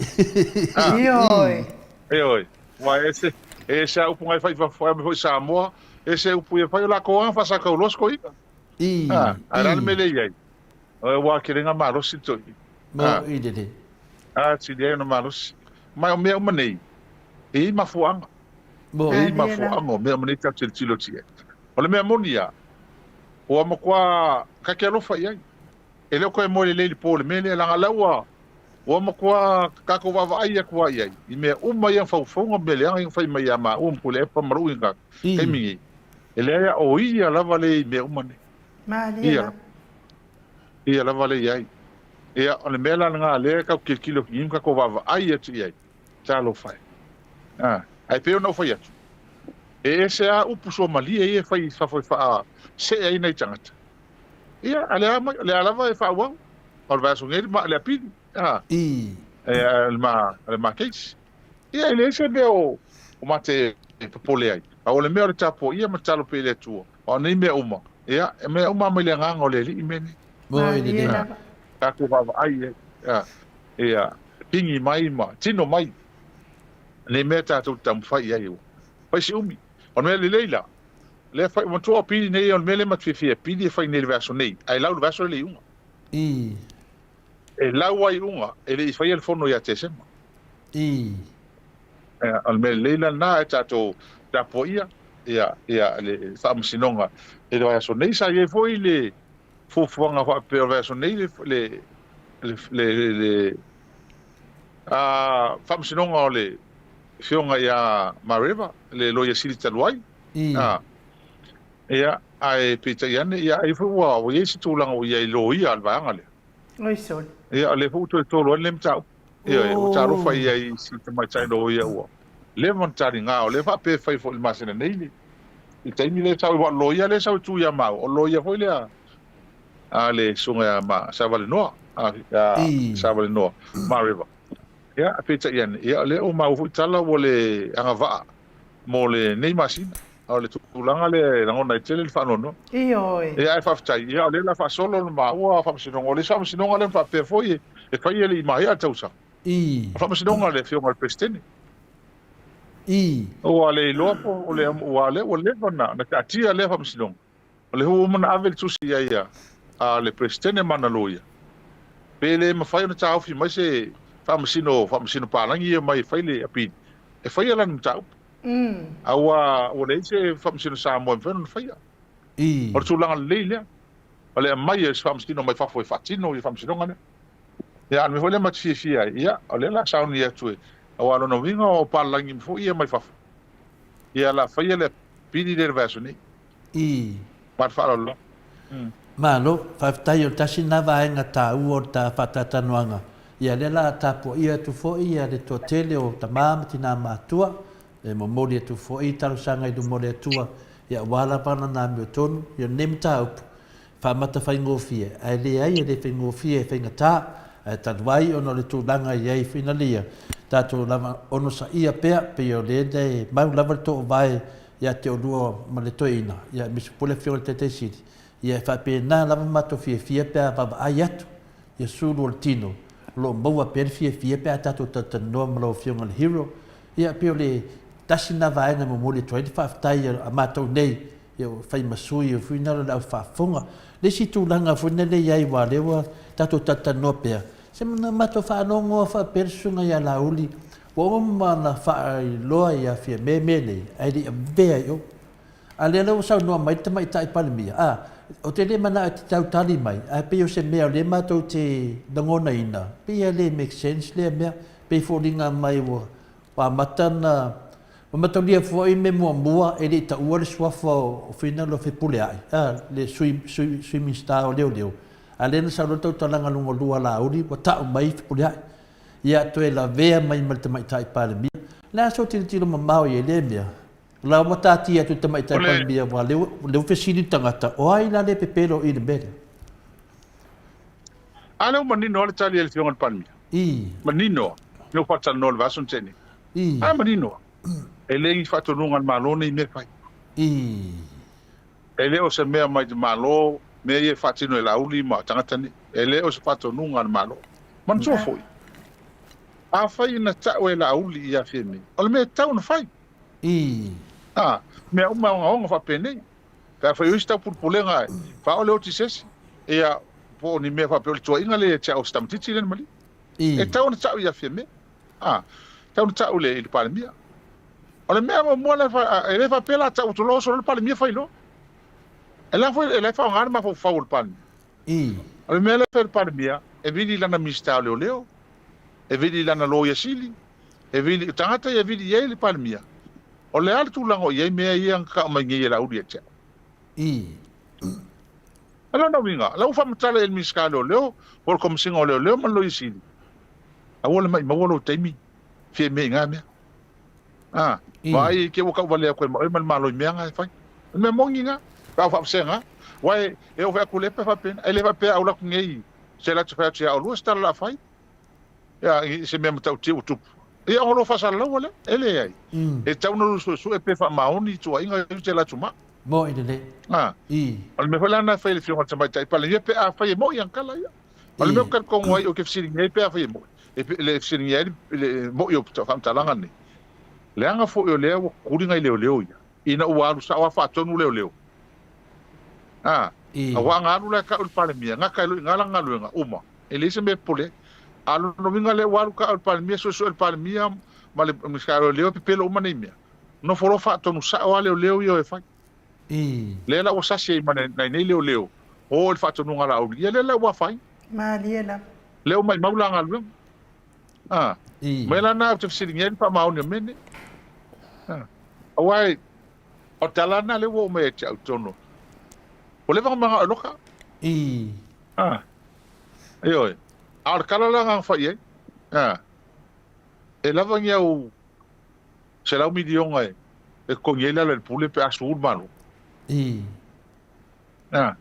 Ioe. Ioe. Aua e ese, e ese a upu na e fai i fafo, e foi Samoa, ese upu ia fai, o lakou lava na faasakauloa se toeaina. I. A, ae le a le mea lea i ai? Ua kelega malosi le toeaina. Mo i lele. A, sili ai ona malosi. Ma o mea uma nei, e i ai mafuaaga. Mo. E i ai mafuaaga o mea uma nei tatou te tilotilo atu i ai. O le mea moni ia, ua matua ta te alofa i ai. E le o toe moe lelei i le po i le mea lea, leaga o la ua, ua matua tatou vaavaai atu lava i ai, i mea uma ia, faufauga ma mea leaga ia na fai mai ia maua ma Tuilaepa ma lou ina taimi nei. E leai lava, o ia lava lea i mea uma nei. Malie Ia. lava. Ia lava lea i ai. Ia, o le mea la lena lea e tau tilotilo atu i i ma tatou vaavaai atu i ai, talofa e. A, ae pei ona ou fai atu, e ese lava upu suamalie ia e fai i fafo e faasee ai nai tagata. Ia, a o le a mai, o le a lava e faaauau. O le vaiaso nei le apili, a, I. e, o le ma, o le ma case. Ia, e leai se mea o, o ma te popole ai. A o le mea o le tapuaia ma tatalo pea i le Atua, a o nei mea uma, ia, e mea uma lava mai le agaga o le Alii mea nei. Moi Malie lelei. lava. Tatou vaavaai i ai, a, ia, pigi mai ma tino mai nei mea tatou te taumafai i ai ua fai si umi. O le mea lelei la, lea fai, matua o pili nei, o le mea lea ma te fiafia e pili e fai nei i le vaiaso nei, ae lau i le vaiaso le iuga. I. E lau ai iuga, e le i faia le fono ia Tesema. I. Ia, o le mea lelei la lena, e tatou tapuaia, ia, ia, le faamasinoga i le vaiaso nei. Sa i ai foi le fuafuaga faapea o le vaiaso nei le, le, le, le, le a, faamasinoga o le afioga ia Mareva, le loia sili talu ai. I. A, ia, ae peitai ane, ia, ai foi ua, ua i ai se tulaga ua i ai loia a le vaega lea. Oi sole. Ia, o lea foi ua toe tolo ai lenei mataupu. Ioe, ua talofa i ai i si tamaitai loia ua leva ona taliga. O lea faapea e fai foi i le masina nei le, le taimi lea e sau ai, aua o le loia lea e sau e tu ia maua, o le loia foi lea a le susuga ia ma Savalenoa, a, a I. Savalenoa Mareva. Ia, peitai ane, ia, o lea ua maua foi tala ua le agavaa mo lenei masina. A o le tulaga lea e lagona ai tele le faanoanoa. Ioe. Ia, ae faafetai, ia, o lea o le a faasolo le maua faamasinoga. O le isi faamasinoga lea na faapea foi e fai e le i maea le tausaga. I. O le faamasinoga a le Afioga i le Peresetene. I. Ua le iloa po o le, aua o lea ua leva ona taatia lea faamasinoga. O lea ua uma ona ave le tusi i ai a le Peresetene ma ana loia, pe le mafai ona taofi mai se faamasino, faamasino palagi ia mai e fai le apili, e faia lana mataupu. A ua, ua leai se faamasino Samoa e mafai ona faia. O le tulaga lelei lea, o le aumai o se faamasino mai fafo e faatino ia faamasinoga lea. Ia, a o le mea foi lea ma te fiafia ai, ia, o lea o le a sauni atu e, aua o lona uiga o palagi foi ia mai fafo. Ia, o le a faia le apili lea i le vaiaso nei. I. Ma le faaaloalo lava. Malo, faafetai o le tasi lena vaega taua o le ta faataatanoaga. Ia lea la tapuaia atu foi ia le toatele o tama ma tina matua e momoli atu foi talosaga i luma o le Atua ia aua lava lana amiotonu ia lenei mataupu faamata faigofie ae leai e le faigofie e faigata ae talu ai ona o le tulaga i ai finalia tatou lava onosaia pea pei o lea e mau lava le toovae ia te olua ma le toeaina, ia aemaise foi le Afioga i le Taitai Sili, ia e faapena lava matou fiafia pe a vaavaai atu ia sulu o le tino, o lo o maua pea le fiafia pe a tatou talatalanoa ma lau Afioga i le Hero. Ia pei o le tasi lena vaega e momoli atu ai le faafetai a matou nei, ia ua fai ma sui foi na o le au faafofoga. Le isi tulaga foi lea i ai aua o lea ua tatou talatalanoa pea, se na matou faanoanoa faapea le Susuga ia Laauli, Ua uma ona faailoa ia Fiame mea nei, ae le i avea i o. A lea la ua saunoa mai le Tamaitai Palemia, a, ou te le manao e te tau tali mai, ae pei o se mea o lea matou te lagonaina, pei e le make sense lea mea, pei e foliga mai ua amata ona, ua mataulia foi mea muamua e le i taua le suafa o Finalo Fepuleai, a, le Sui, Sui, Sui Minisita o Leoleo, a lea na sau loa le tautalaga lona lua a Laauli, ua tau mai Fepuleai. Ia toe lavea mai ma le Tamaitai Palemia. O le a sou tilotilo mamao i ai lea mea? O la ua taatia atu i le Tamaitai Palemia aua lea ua fesili le tagata, o ai la lea pepelo i le mea lea? A lea ua manino lava le tali a le Afioga i le Palemia. I. Manino lava. Lea ua faatalanoa i le vaiaso na tea nei. I. A manino lava. E le i faatonuga a le Malo nei mea e fai. I. E le o se mea mai le Malo, mea ia e faatino e Laauli ma tagata nei. E le o se faatonuga a le Malo. Manatua foi, afai na tau e Laauli ia Fiame, o le mea e tatau ona fai. I. A, mea uma e ogaoga faapenei. Pe afai o isi taupulepulega e faaole oti se isi, ia, po o ni mea faapea o le tuuaiga lea ia te au o se tamaitiiti lea na malie. I. E tatau ona tau ia Fiame. A, tatau ona tau i le, i le Palemia. O le mea muamua lea e le faapea la tau atu loa oso loa le Palemia fai loa. E la foi e la e faaaoga le mafaufau o le Palemia. I. O le mea lea e fai e le Palemia, e vili i lana Minisita o Leoleo, e vili i lana Loia Sili, e vili, o tagata ia e vili i ai le Palemia. O le a le tulaga o i ai mea ia na tau mai nei e Laauli ia te au. I. O lona uiga, o la ua faamatala i ai le Minisita o Leoleo, po o le Komesina o Leoleo ma le Loia Sili, aua le maimauina lou taimi fia mea i na mea. A, vaai i te ua tauvalea atu ai ma oe ma le Malo i mea na e fai. O le mea moni na, pe a ou faavasega, aua e oo foi atu i le pe faapena, e le faapea a ou alu atu nei, se la te fai atu ia oulua se tala o le a fai. Ia, i se mea matautia ua tupu. Ia, ona lua faasalalaua lea. E leai. E tatau ona lua suesue pe faamaoni tuuaiga ia te alu atu ma. Mo'i lelei. A. O le mea foi la lena e fai e le Afioga i le Tamaitai Palemia pe afai e mo'i ana tala ia. O le mea ou te talitonu ai, ou te fesiligia ai pe afai e mo'i, e le fesiligia ai le mo'i o faamatalaga nei, leaga foi o lea ua tuli nai leoleo ia, ina ua alu sao lava faatonu leoleo. A. Aua ana alu la e tau i le Palemia, gata ai loa i ina lana galuega, uma. E leai se mea e popole ai. A o lona uiga lea ua alu tau i le Palemia, suesue le Palemia ma le Minisita o Leoleo, pepelo uma nei mea. Nofo loa faatonu sao lava leoleo ia o e fai. Lea la ua sasi ai ma nai nei leoleo, o i le faatonuga a Laauli. Ia lea la ua afaina. Malie lava. Lea ua maimau la galuega. A. Mea la na ou te fesiligia ai le faamaoni o mea nei. A. Aua e, o le tala lena lea ua oo mai ia te au i totonu. Ua leva ona manao e loka. A. Ioe. A o le tala la na fai i ai, a, e lava ni au $100 miliona e totogi ai le ala i le pule pe a su le Malo. A.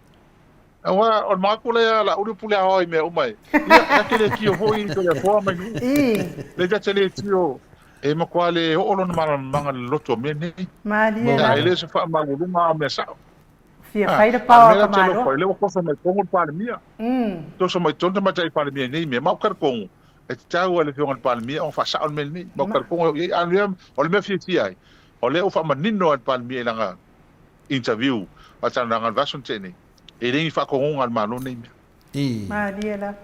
Aua o le manatu lea Laauli o pule aoao i mea uma e. Ia, ta te le tio foi i Toleafoa ma Nuu. Lea ta te le tio e matua le oo lona malamalamaga i le loto o mea nei. Malie lava. E le o se faamaualuga a o mea sao. Fia fai le pao a ka Malo. Lea ua toso mai totonu le Palemia. Toso mai totonu le Tamaitai Palemia i nei mea. Ma ou talitonu, e tatau lava i le Afioga i le Palemia ona faasao le mea lenei. Ma ou talitonu e oo i ai. A o le mea fiafia ai, o lea ua faamanino lava e le Palemia i lana interview faatalanoaga i le vaiaso na tea nei, e le ni faatonuga a le Malo nei mea. Malie lava.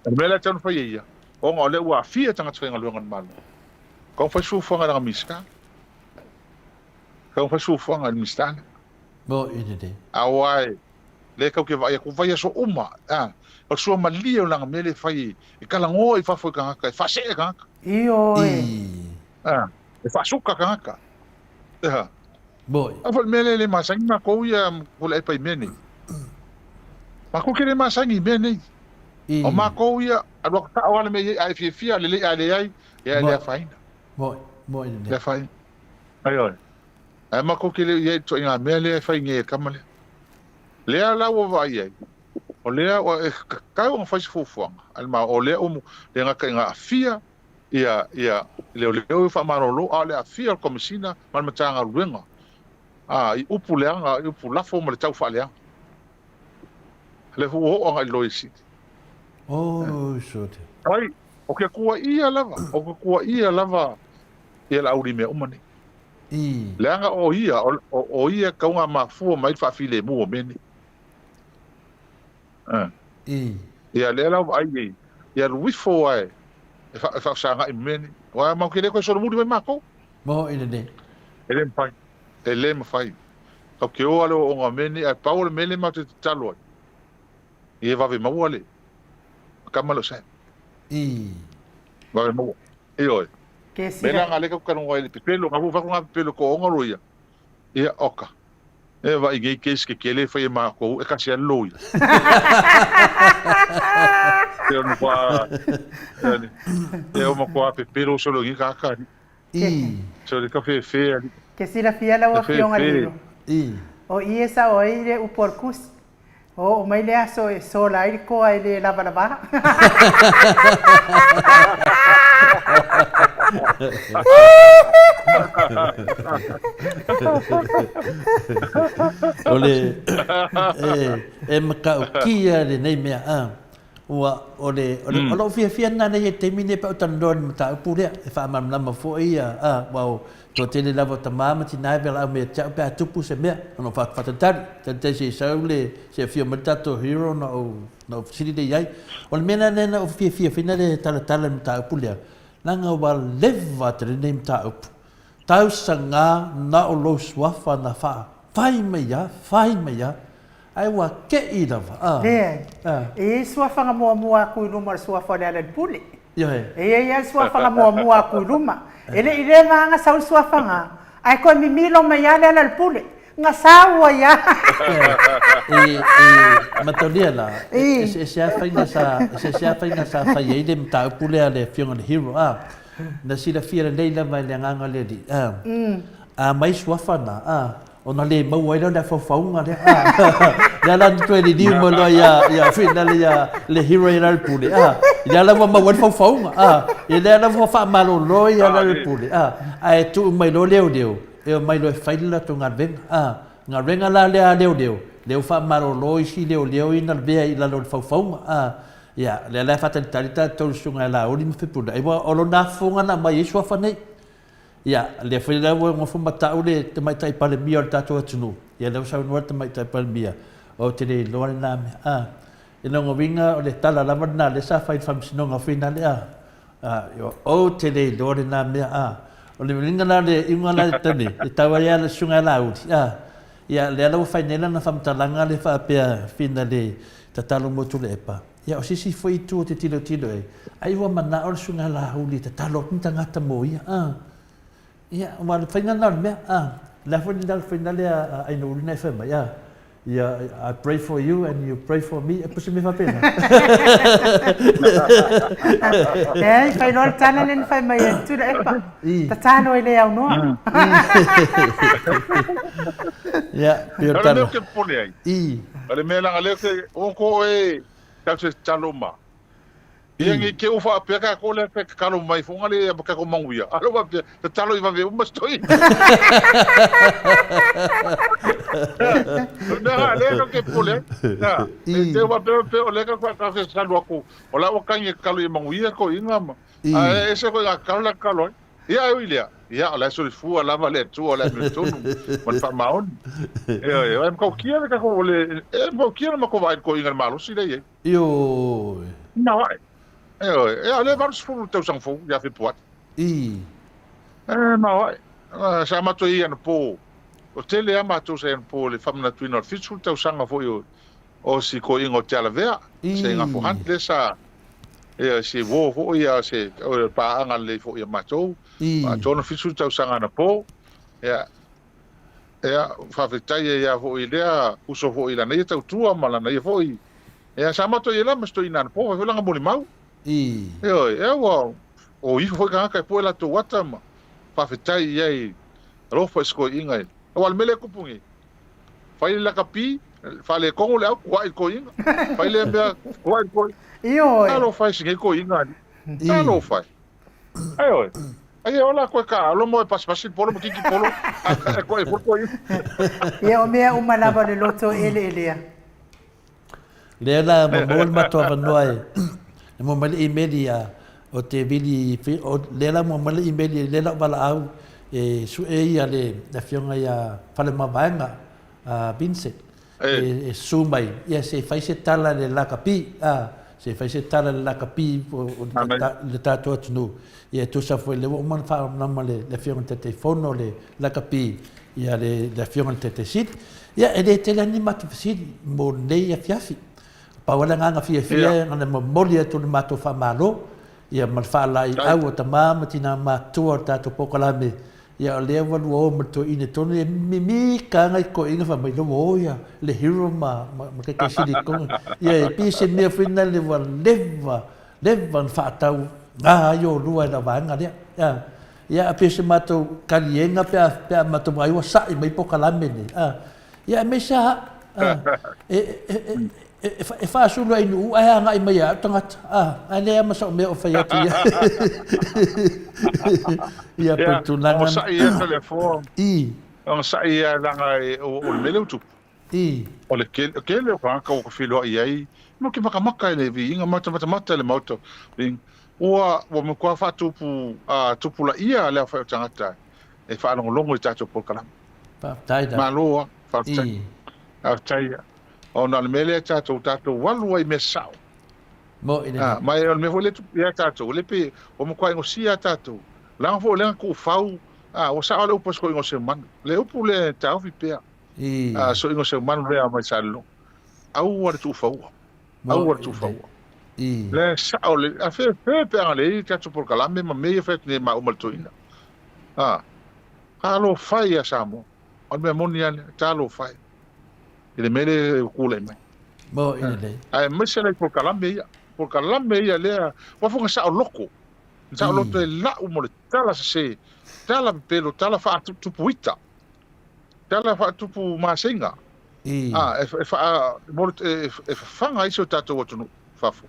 O le mea la e tatau ona fai e ia, ona o lea ua aafia tagata faigaluega a le Malo, tatau ona fai fuafuaga i lana Minisita. Tatau ona fai fuafuaga i le Minisita lea. Mo'i lelei. Aua e, lea kau ke vaai atu, vaiaso uma, a, o le sua malie o lana mea lea e fai e talanoa i fafo i tagata, e faasee tagata. Ioe. A, e faasuka tagata. Ea. Mo'i. A foi le mea lea e le masani matou ia Puleaipa i mea nei. Matou ke le masani i mea nei. O matou ia, alu atu sao lava le mea i ai, a e fiafia, lelei, a leai, ia e le afaina. Mo'i, mo'i lelei. Le afaina. Ioe. Ae matou te le o i ai i le ituaiga mea lea e fai nei e le tama lea. Lea la ua vaai ai, o lea ua e tatau ona fai se fuafuaga a le Malo, o lea ua le gata ina aafia ia ia leoleo ia faamalolo, a o le aafia o le Komesina ma le Matagaluega a i upu leaga, i upu lafo ma le tau faaleaga. Lea foi ua oo agai i le Loia Sili. Oh, sure. Ai, o ke tuuaia lava, o ke tuuaia lava ia Laauli i mea uma nei. Leaga o ia, o ia e tauga mafua mai le faafilemu o mea nei. Ia, lea la ua vaai i ai, ia alu ifo lava e faafesagai ma mea nei. Aua matou te le toe solomuli mai matou. Moni lelei. E le mafai, e le mafai. Tatou te o lava i le ooooga o mea nei, ae pau o le mea lea matou te tatalo ai, ia vave maua le tama lea o Sam. Vave maua. Ioe. Ke Me sila. langa le ka kanu ai le pepelo, ka fa nga pepelo ko onga lo ia. Ia oka. E va i nei case ke kele fai e makou e kasi lo ia. Te ono pa e o ma ko pepelo solo ngi ka ka. So le ka fe fe ali. Ke silafia lau Ka fe afioga fe. Lilo. O i e sao ai le upu o le kusi. Oo mai le aso e sola ai le koa e le lavalava. O le e matautia lenei mea a ua o le o le o lou fiafia lena nei i le taimi lenei pe a ou talanoa i le mataupu lea e faamalamalama foi ia a aua o Toatele lava o tama ma tina e valaau mai ia te au pe a tupu se mea, ona ou faatalitali, talitali se i sau le, se i afio mai le tatou hero ona ou, ona ou fesili lea i ai. O le mea la lea na ou fiafia foi na le talatala i le mataupu lea, leaga ua leva tele lenei mataupu. Tausaga na o lou suafa na faa, fai mai a, fai mai a, Ae ua te'i lava, a. Leai. A. E i ai suafaga muamua atu i luma o le suafa o Lealailepule. Ioe. E i ai lava le suafaga muamua atu i luma. E le i leva lava na sau le suafaga, ae toe mimilo mai lava Lealailepule. Gasau ai a. I, i mataulia la, eseese lava faiga sa, eseese lava faiga sa fai ai le mataupu lea a le Afioga i le Hero, a, na silafia lelei lava e le Agaga o le Alii, a, a aumai suafa na, a, ona le maua ai lea o le afaufauga lea, a, lea la na toe liliu mai loa ia, ia finale ia le Hero ia Lealailepule, a, lea la ua maua ai le faufauga, a, ia lea la ua faamalolo ia Lealailepule, a, ae tuu mai loa leoleo, E omai loa e fai le latou galuega. A, galuega la lea a leoleo, lea ua faamalolo isi leoleo ia na lavea i lalo o le faufauga. A, ia, lea la e faatalitali tatou i le Susuga ia Laauli ma Fepuleai, aua o lona afofoga na aumai ai suafa nei. Ia, lea foi la ua nofo ma tau le Tamaitai Palemia o le tatou atunuu, ia lea ua saunoa le Tamaitai Palemia, ou te le iloa lena mea. A, i lona uiga o le tala lava lena lea sa fai i le Faamasinoga foi lea, a, A, ou te le iloa lena mea, a. O le uiga la, le iuga la i le taimi, e tau ai lava le susuga ia Laauli, a. Ia, lea la ua fai nei lana faamatalaga lea faapea, Fina le tatalo mo Tuilaepa. Ia, o se isi foi itu ou te tilotilo i ai, ai ua manao le susuga ia Laauli e tatalo atu ni tagata mo ia, a. Ia, aua o le faiga lena o le mea, a. O le a foi le faiga lea a Ainouli na e fai mai, a. Ia, I pray for you and you pray for me, e pei o se mea faapena. Leai, fai loa le tala lea na fai mai ai Tuilaepa, tatalo e le aunoa. Ia, pei o le tala. O le mea ou te popole ai, o le mea leaga o lea ou te, o ko oe tatou te tatalo ma, Ia nei te u faapea tatou lea pe tatalo mai foga le ma tatou manuia. A lo faapea tatalo i vave uma stoi. Na le ka ke pole. Na e te faapea pe o le ka ka se salu aku. O la ua kangi tatalo i manuia ko inga ma. A e se ko ga kalo la kalo. Ia e ui lea. Ia o la soifua lava le Atua o le amiotonu ma le faamaoni. Ioe, e matautia le tatou le e matautia le matou vaai i le toeaina i le malosi lea e i ai. Ioe. Na ai. Ioe, e le 80 tausaga fou ia Fepuari. I. E ma ai. Sa matou i anapo. O tele lava matou sa i anapo i le faamanatuina o le 70 tausaga foi o o si toeaina o Tialavea, se Gafo Hunt lea sa ia si uo foi a se o le paaga lelei foi a matou. Atoa ona 70 tausaga anapo. Ia Ia, faafetai ai lava foi i lea uso foi i lana ia tautua ma lana ia foi, ia, sa matou i ai lava ma si toeaina anapo, fai foi lana molimau. Ioe, ia ua o ifo foi tagata e pue latou ata ma faafetai i ai, alofa i si toeaina. Aua o le mea lea e tupu nei, fai le lakapi, faaletonu le au, tuai le toeaina, fai lea mea, tuai le toeaina. Ioe. Talofa e si nei toeaina alii. Talofa e. Ioe. Ai e ola koe ka alo mo e pasipasi polo ma kiki polo e koe foi koe. Ia o mea uma lava o le loto eleelea. Lea la ua maua le matou avanoa e e maua mai le email ia o te vili o lea la maua mai le email lea la o valaau e sue ia le afioga ia Faleomavaega Vincent e susu mai, ia se i fai se tala i le lakapi, a, se i fai se tala i le lakapi o le tatou atunuu, ia e tusa foi, lea ua uma ona faamalamalama e le Afioga i le Taitaifono le lakapi, ia le Afioga i le Taitai Sili. Ia, e le tele lava ni matou fesili mo lenei afiafi. Pau lava le agaga fiafia na ona momoli atu o le matou faamalo, ia ma le faalaeiau a tama ma tina matutua o le tatou polokalame Ia o lea ua lua o ma le toeaina tonu ia mimika nai toeaina fai mai lea ua o ia le hero ma ma taitai sili tonu. Ia e pei se mea foi lena ua leva leva ona faatau ga ai olua i lau vaega lea. Ia ia pei o se matou kaliega pe a pe a matou vaai ua sa'i mai polokalame nei a. Ia aemaise lava a e e e e faasolo ai i Nu'u ae agai mai ia au tagata a ae leai lava ma sau mea o fai atu ia ia pei o le tulaga Onosai ia Toleafoa. Onosai ia leaga o le mea lea ua tupu. O le tele o tagata ua feiloai ai, matou te matamata i le viiga, matou te matamata i le Maota. Ua matua faatupu tupulaia le aofai o tagata e faalogologo i tatou polokalame. Faafetai lava. Malo lava, faafetai. Faafetai lava. Ona o le mea lea tatou, tatou alu ai i mea sao. Moni lelei. Ma o le mea foi lea e tupu ia tatou, lea pei ua matua gosia lava tatou. Leaga foi o lea na tuufau, ua sao le upu a si toeaina o Seumanu. Le upu lea e taofi pea, soiga o Seumanu lea mai Salelologa. Aua le tuufaua. Aua le tuufaua. Lea e sao lelei. A fea pe a na leai tatou polokalame ma mea ia e fai atu nei maua ma le toeaina. Talofa e ia Samoa. O le mea moni lava lea, talofa e i le mea lea ua tulai mai. Mo'i lelei. Aemaise la i polokalame ia, polokalame ia lea, ua fofoga saoloto, saoloto e lau mo le tala sese, tala pepelo, tala faatupu ita, tala faatupu maseiga, a, e, e, faa, e, e fafaga ai si o tatou atunuu fafo.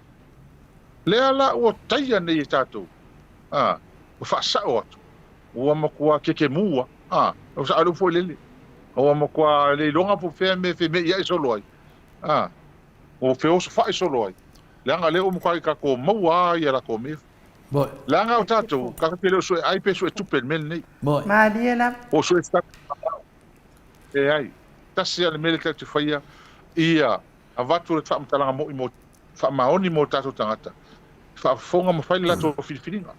Lea la ua taia nei e tatou, a, ua faasao atu, ua matua kekemu a, a, ua sao le upu foi lele, ua matua le iloga po o fea mea e feme'i ai solo ai, a, ua feosofai solo ai, leaga lea ua matua tatou maua a ia latou mea. Leaga o tatou, tatou te le o sue ai pe sue tupe i le mea lenei. Malie lava. Po o sue se tatou Leai. Tasi lava le mea lea tatou te faia, ia avatu le faamatalaga moi mo, faamaoni mo tatou tagata, faafofoga ma fai le latou filifiliga.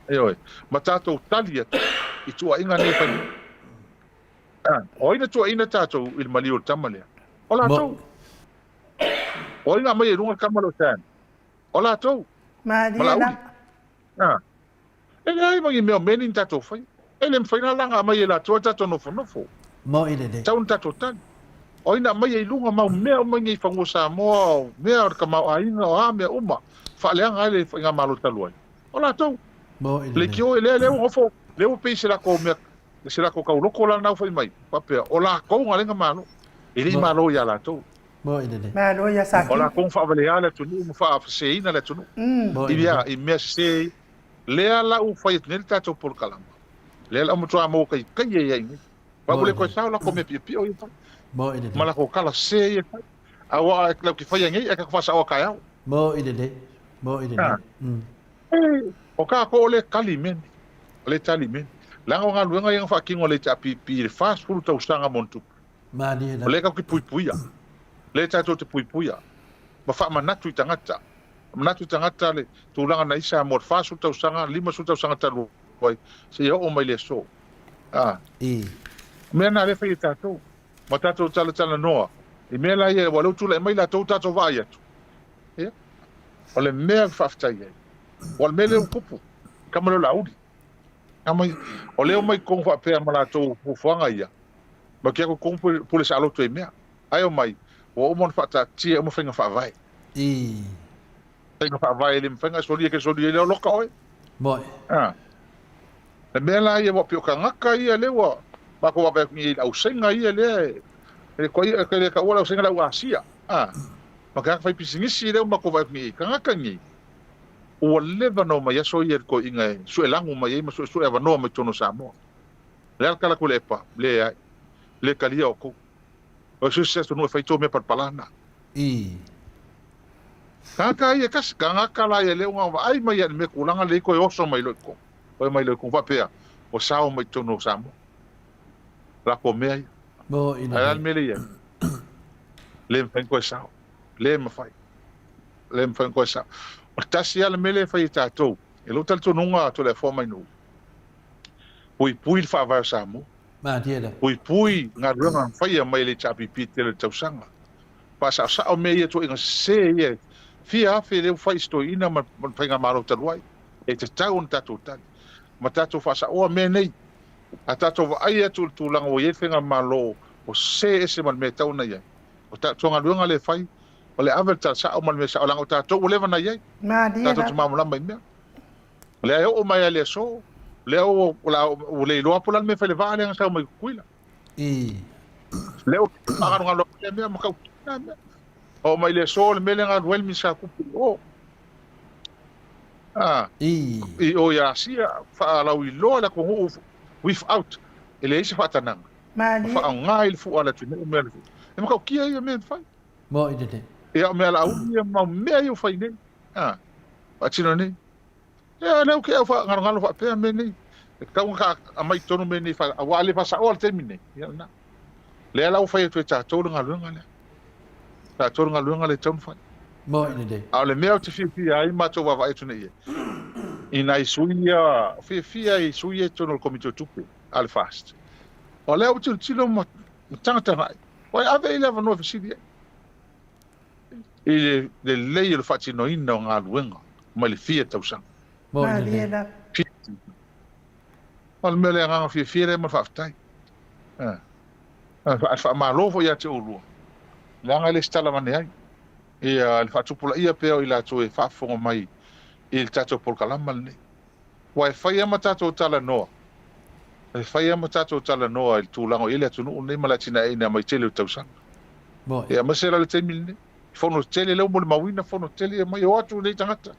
Ioe. Ma tatou tali atu i tuuaiga nei e fai mai. O ai na tuuaina tatou i le maliu o le tama lea? O latou. O ai na aumai i luga le tama lea o Sam? O latou. Ma Laauli. E leai ma ni mea o mea nei na tatou faia. E le mafai ona laga mai e latou ae tatou nofonofo. Moi lelei. Tau na tatou tali. O ai na aumaia i luga mau mea uma nei i fanua Samoa, o mea o le tamaoaiga, o a mea uma, faaleaga ai le faigamalo talu ai. O latou. Moi lelei. Leitio lea lea ua nofo, lea ua pei se latou mea, se latou tauloko la na fai mai, faapea, o latou na alai na malo. E le i malo ia latou. Moi lelei. Malo ia O latou na faavalea le atunuu ma faaseseina le atunuu. Moi I lelei. I mea sese Lea la ua fai atu nei le tatou polokalama. Lea la ua matua maua kaikai ai ai nei. Ba ua le koe sao lako mea piopio ia fai. Moi lelei. Ma lako kala se ia fai. A ua lau ki fai nei e ka whasaoa kaeao. Moi lelei. Moi lelei. O ka ko o le kali meni. O le tali meni. Leaga o galuega ia na faatino e le HRPP i le 40 tausaga ma ona tupu. Malie O lea tatou te puipuia. Lea tatou te puipuia ma faamanatu i tagata. Manatu i tagata le tulaga na i Samoa i le 40 tausaga, 50 tausaga talu ai, seia oo mai i le aso. A. O mea na lea e fai e tatou. Ma tatou talatalanoa i mea la ia, aua o lea ua tulai mai latou ua tatou vaai atu. Ia. O le mea e faafetai ai, aua o le mea lea ua tupu, tama lea o Laauli. Tama ia, o lea e omai i totonu faapea ma latou fuafuaga ia, ma te atu i totonu pule saoloto i mea. Ae omai, ua uma ona faataatia uma faiga faavae. Faiga faavae e le mafai ona solia, e te solia i lea loka oe. Moi. A. Le mea la ia, ua pei o tagata ia lea ua matou vaavaai atu nei i le ausenga ia lea e le koe e le taua le ausenga le au Asia. A. Ma tagata faipisinisi lea ua matou vaai atu nei i tagata nei ua leva ona omai aso ia i le toeaiina e suelagu mai ai ma suesue avanoa mai totonu o Samoa. Le a le tala atu i le epa? Leai. Le talia outou. O se isi atunuu e fai tou mea palapala na. Tagata ia e tasi, tagata la ia lea ua vaai mai ia i le mea tulaga lea toe oso mai loa i totonu. Toe mai loa i totonu faapea ua sao mai totonu o Samoa. Latou mea ia. Mo ina Ae a le mea lea i ai? Le mafai ona toe sao. Le mafai. Le mafai ona toe sao. O le tasi lava le mea lea e fai e tatou, i lou talitonuga Toleafoa Mainuu, puipui le faavae o Samoa. Malie lava. Puipui galuega na faia mai e le HRPP i le tele o tausaga. Faasaosao mea ia tuuaiga sese ia e fia afe lea ua fai i se toeaina ma le faigamalo talu ai. E tatau ona tatou tali ma tatou faasaoa mea nei. A tatou vaai atu i le tulaga ua i ai le faigamalo ua sese ese ma le mea e tatau ona i ai. O tatou galuega lea e fai o le ave le tala sao ma le mea sao leaga o tatou ua leva ona i ai. Malie Tatou te lava. malamalama i mea. Lea e oo mai lava i le aso, lea ua, ua le iloa po o le a le mea e fai i le vaa lea na sau mai Tutuila. Lea ua faagalugalu atu lea mea ma tau lea mea. Oo mai i le aso le mea lea na alu ai le Minisita o Tupe i o. A, i o i Asia, faalauiloa le atunuu without, e leai se faatanaga. Ma Malie. faaaoga ai le fua a le atunuu mea le E matautia ia mea e fai. Moi lelei. Ia, o mea Laauli ia ma mea ia ua fai nei. A, faatino nei. Ia, lea ou te au faagalogalo faapea mea nei. E tatau ona ta aumai i totonu mea nei, aua a le faasaoa le taimi nei, ia lena. Lea la ua fai atu e tatou le galuega lea. Tatou le galuega lea e tatau ona fai. Moi lelei. A o le mea ou te fiafia ai matou vaavaai atu nei i ai, i nai sui ia, fiafia i sui ia i totonu o le Komiti o Tupe a le FAST. O lea ua tilotilo ma tagatagai, ua ave i ai le avanoa e fesili ai. i le lelei o le faatinoina o galuega mai le fia tausaga. Malie lava. O le mea le agaga fiafia lea ma le faafetai. Ae faamalo foi ia te oulua, leaga e le se tala avane ai ia le faatupulaia pea o i latou e faafofoga mai i le tatou polokalama lenei. Aua e fai lava ma tatou talanoa, e fai lava ma tatou talanoa i le tulaga o i ai le atunuu lenei ma le atinaeina mai tele o tausaga. Ia aemaise la le taimi lenei, fono tele lea ua molimauina fono tele ia mai, o atu nei tagata,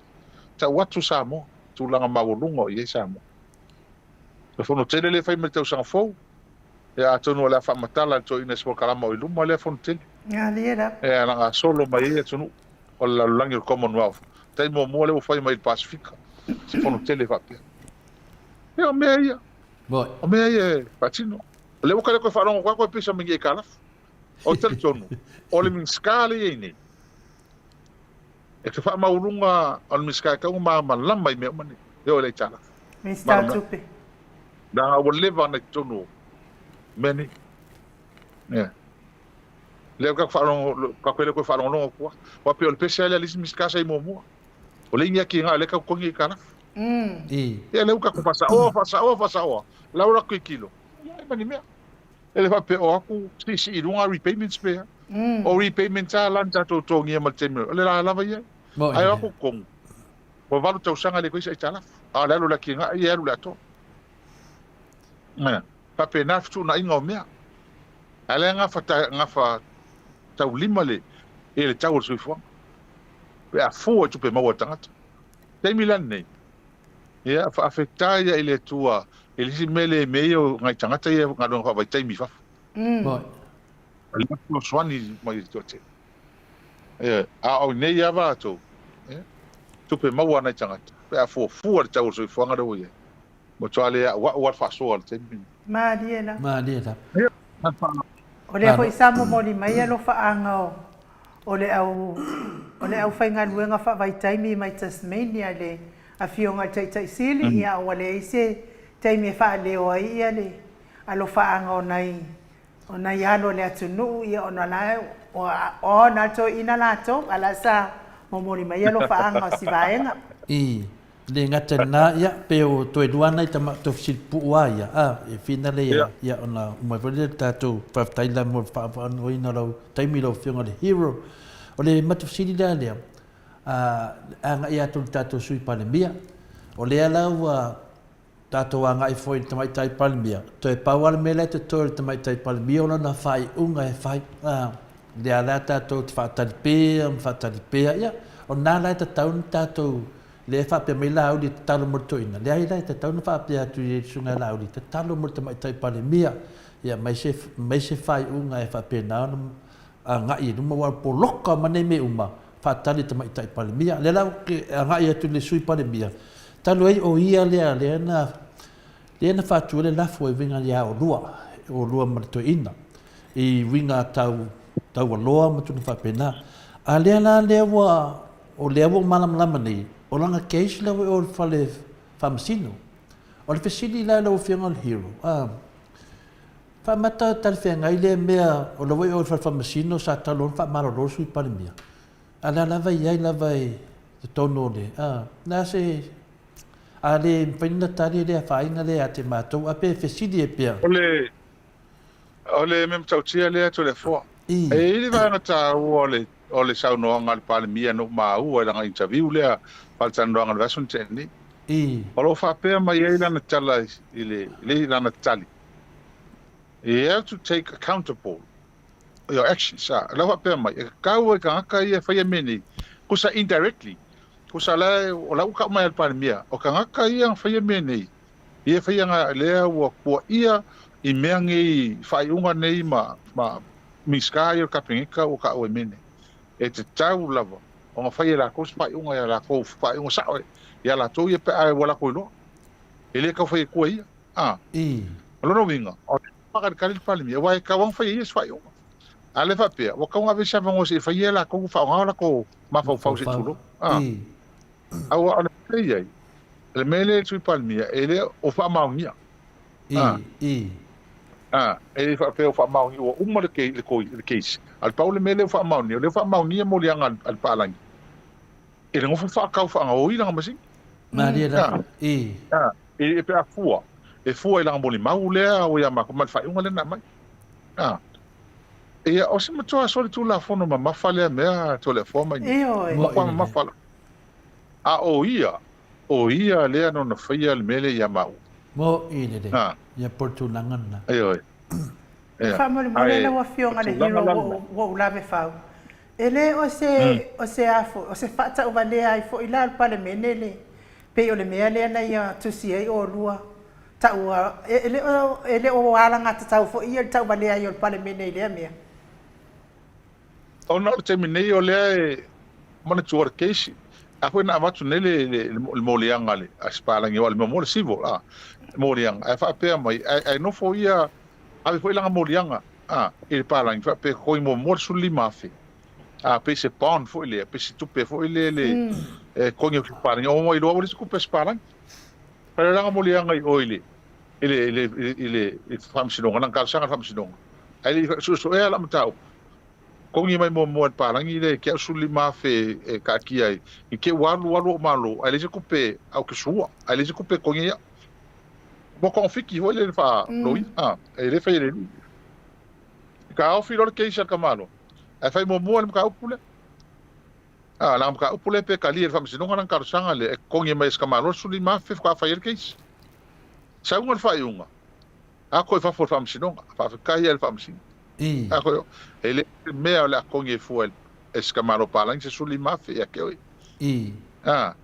tau atu Samoa, tulaga maualuga o i ai Samoa. Le fono tele lea e fai mai le tausaga fou, Ia atonu o le a faamatala e le toeaina i se polokalama o i luma lea fono tele. Malie lava. E alagasolo mai ai atunuu o le lalolagi o le Commonwealth. Taimi muamua lea ua fai mai i le Pasefika se fono tele faapea. Ia o mea ia. O mea ia e faatino. O lea ua kale koe faalogo koe koe pisa mai ni aitalafu. Ou te talitonu, o le Minisita lea e i ai nei, e te faamaualuga o le Minisita e tatau ona malamalama i mea uma nei, e oo i le aitalafu. Minisita o Tupe. Leaga ua leva ona i totonu o mea nei. Ia. Lea ka faalogo, ka koe le koe faalogologo atu lava. Aua pei o le pese lava lea a le isi Minisita sa i muamua. O le iniaki i ina lea e tau totogi aitalafu. Ia lea ua tatou faasaoa, faasaoa, faasaoa. La ua latou tilotilo, e leai ma ni mea. E le faapea o atu siisii i luga repayments pe a. O repayments lava la na tatou totogia mai le taimi o le la lava ia. Ae o atu totonu, ua 8 tausaga e le toe i se aitalafu. A o le alu o le atinae ia e alu i le atoa. Ioe. Faapena le fetuunaiga o mea. A o lea e gafataulima le le tau o le soifuaga pe a fua i tupe maua a le tagata. O le taimi la lenei, ia, faafetai lava i le Atua i le isi mea le mea ia o nai tagata ia e galuega faavaitaimi i fafo. O le fesoasoani mai i le toatele. Ioe. A o nei lava latou, ia, tupe maua a nai tagata pe a fuafua i le tau o le soifuaga lea ua i ai. Matua le a'ua'u lava le faasoa i le taimi lenei. Malie lava. Malie lava. O lea foi sa momoli mai alofaaga o o le au o le aufaigaluega faavaitaimi mai Tasmania i le Afioga i le Taitai Sili, ia ua leai se taimi e faaleo ai ia le alofaaga o nai o nai alo o le atunuu, ia ona la o na toeaiina latou, a la sa momoli mai alofaaga o si vaega. I le gata i lena, ia, pe o toe lua nai tama tofi sili pupuu a ia, a, e fina le ia, ia, ona uma ai foi lea le tatou faafetai la mo le faaavanoaina o lau taimi lau Afioga i le Hero. O le matou fesili la lea, a, agai atu i le tatou Sui Palemia, o lea la ua tatou agai foi i le Tamaitai Palemia, toe pau lava le mea lea e totoe o le Tamaitai Palemia o lana faaiuga e fai. A, lea la tatou te faatali pea ma faatali pea, ia, o lena la e tatau ona tatou, lea e faapea mai Laauli e tatalo mo le toeaina, leai la e tatau ona faapea atu i le Susuga ia Laauli, tatalo mo le Tamaitai Palemia, ia, mai se, mai se faaiuga e faapena ona agai i luma, aua ua poloka ma nei mea uma, faatali i le Tamaitai Palemia. O lea la ou te agai atu i le Sui Palemia, talu ai o ia lea lea na lea na faatu ai le lafo e uiga ia oulua, oulua ma le toeaina, i uiga tau taualoa ma tulaga faapena. A lea la lea ua o lea ua ou malamalama nei, o lana case lea ua i o i le fale faamasino. O le fesili la i lau Afioga i le Hero, a faamata talafeagai lea mea o la ua i o i le fale faamasino sa talu ona faamalolo le Sui Palemia, a o lea lava e i ai lava i totonu o le, a, le a se, a le mafai ona tali e le afaina lea ia te matou, a pe fesili ai pea. O le, o le mea matautia lea Toleafoa. E i ai le vaega taua o le, o le saunoaga a le Palemia na ou maua i lana interview lea faalatalanoaga i le vaiaso na tea nei. O lo o faapea mai ai lana tala i le, i lana tali, You have to take accountable your actions. A, o la e faapea mai, e tatau i tagata ia e faia mea nei, kusa indirectly, kusa la, o la ua tau mai e le Palemia, o tagata ia na faia mea nei, ia e faia na, lea ua tuaia i mea nei, faaiuga nei ma, ma Minisita ia o le Kapeneta ua taua i mea nei. E tatau lava ona fai e latou se faaiuga ia latou, faaiuga sao ia latou ia pe a ua latou iloa. E le tau fai atua e ia. A. O lona uiga, o lea ua faakalikali le Palemia, aua e tatau lava ona fai e ia se faaiuga. A o lea e faapea, ua tatau ona ave se avanoa se i fai e latou faaaoga o latou mafaufau se i tulou. A. Aua o le mea lea e i ai, o le mea lea i le Sui Palemia, e le o faamaonia. A. A, e le faapea ua faamaonia, ua uma le le case. A o le pau le mea lea ua faamaonia, o lea ua faamaonia moliaga a le papalagi i le nofo faatau faagaoi lana masini. Malie lava. A, e pe a fua, e fua i lana molimau lea ua ia matou ma le faaiuga lea na aumai. A. Ia, o se matua solitulafono mamafa lea mea Toleafoa mai nei. Ioe. Matua mamafa la. A o ia, o ia lea na ona faia le mea lea ia maua. Mo'i lelei. Ia po o le tulaga lena. Ioe. Ia. Faamolemole lau Afioga le Hero ua ou lave fau. E le o se, o se a foi, o se faatauvalea ai foi la o le Palemene le, pei o le mea lea na ia tusi ai oulua tau a, e le o, e le o alagatatau foi ia le tauvalea ai o le Palemene i lea mea. Ona o le taimi nei o lea e manatua le case, a foi na avatu nei le, le, le moliaga a le a se palagi aua o le mea muamua o le civil a, moliaga ae faapea mai ae, ae nofo ia ave foi lana moliaga a i le palagi faapea totogi muamua le 15,000 a pei se bond foi lea pei se tupe foi lea le e totogi atu i le palagi ona iloa ua leai se tupe a se palagi. Fai lana moliaga i o i le i le i le i le i le faamasinoga, lana talosaga i le faamasinoga ae le i suesuea lau mataupu. Totogi mai muamua e le palagi lea ke au 15,000 e taatia ai i te ua alu alu ou malo ae leai se tupe a ou te sua ae leai se tupe e totogi ai au. Ua togafiti foi lea i le faa loia a e le fai e le alii. Taofi loa le case a le tamaloa ae fai muamua le mataupu lea. A lana mataupu lea pe talia e le faamasinoga lana talosaga lea e totogi mai e si tamaloa le 15,000 faatoa fai ai le case. Sauga le faaiuga Ako i fafo o le faamasinoga, faafetai ai le faamasino. Ako i o, e le o se mea o le a togi ai fua e si tamaloa palagi se 15,000 ia te oe. A.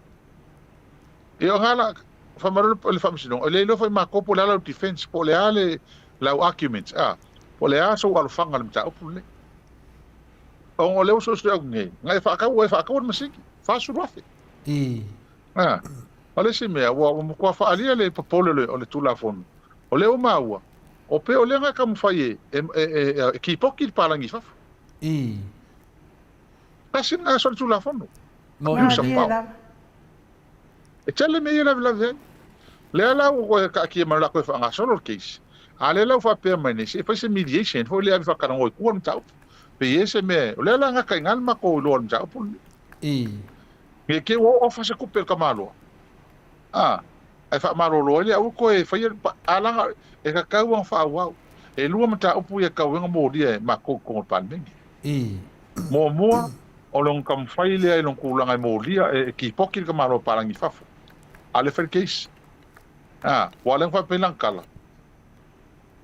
Ia o nga la, faamalo le faamasinoga, e le iloa foi matou po o le a lau defense, po o le a le lau argument, a, po o le a sou alofaga i le mataupu lenei. Ona o lea ua suesue atu nei, na e faatau, ua e faataua le masini, 40,000. A. O le isi mea, ua matua faaalia le popole o le Tulafono, o lea ua maua, o pei o lea na e taumafai e, e, e, e, e kipoki le palagi i fafo. Tasi lena solitulafono. Use of power. E tele mea ia e lavelave ai. Lea la ua toe taatia mai o le a toe faagasolo le case, a lea la ua faapea mai nei, se i fai se mediation foi lea e ave faatalanoa i tua le mataupu. Pe i ai se mea, o lea la e gata i ina le matou iloa o le mataupu lenei. Ne i te i ua ofa se tupe i le tamaloa, a, ae faamalolo ai lea, aua toe faia le alaga e tatau ona faaauau. E lua mataupu ia e tatau ai ona molia e matou i totonu o le Palemene. Muamua, o lona taumafai lea i lona tulaga e molia, e kipoki le tamaloa palagi i fafo, a o lea e fai le case. A, aua o lea na faapea ai lana tala,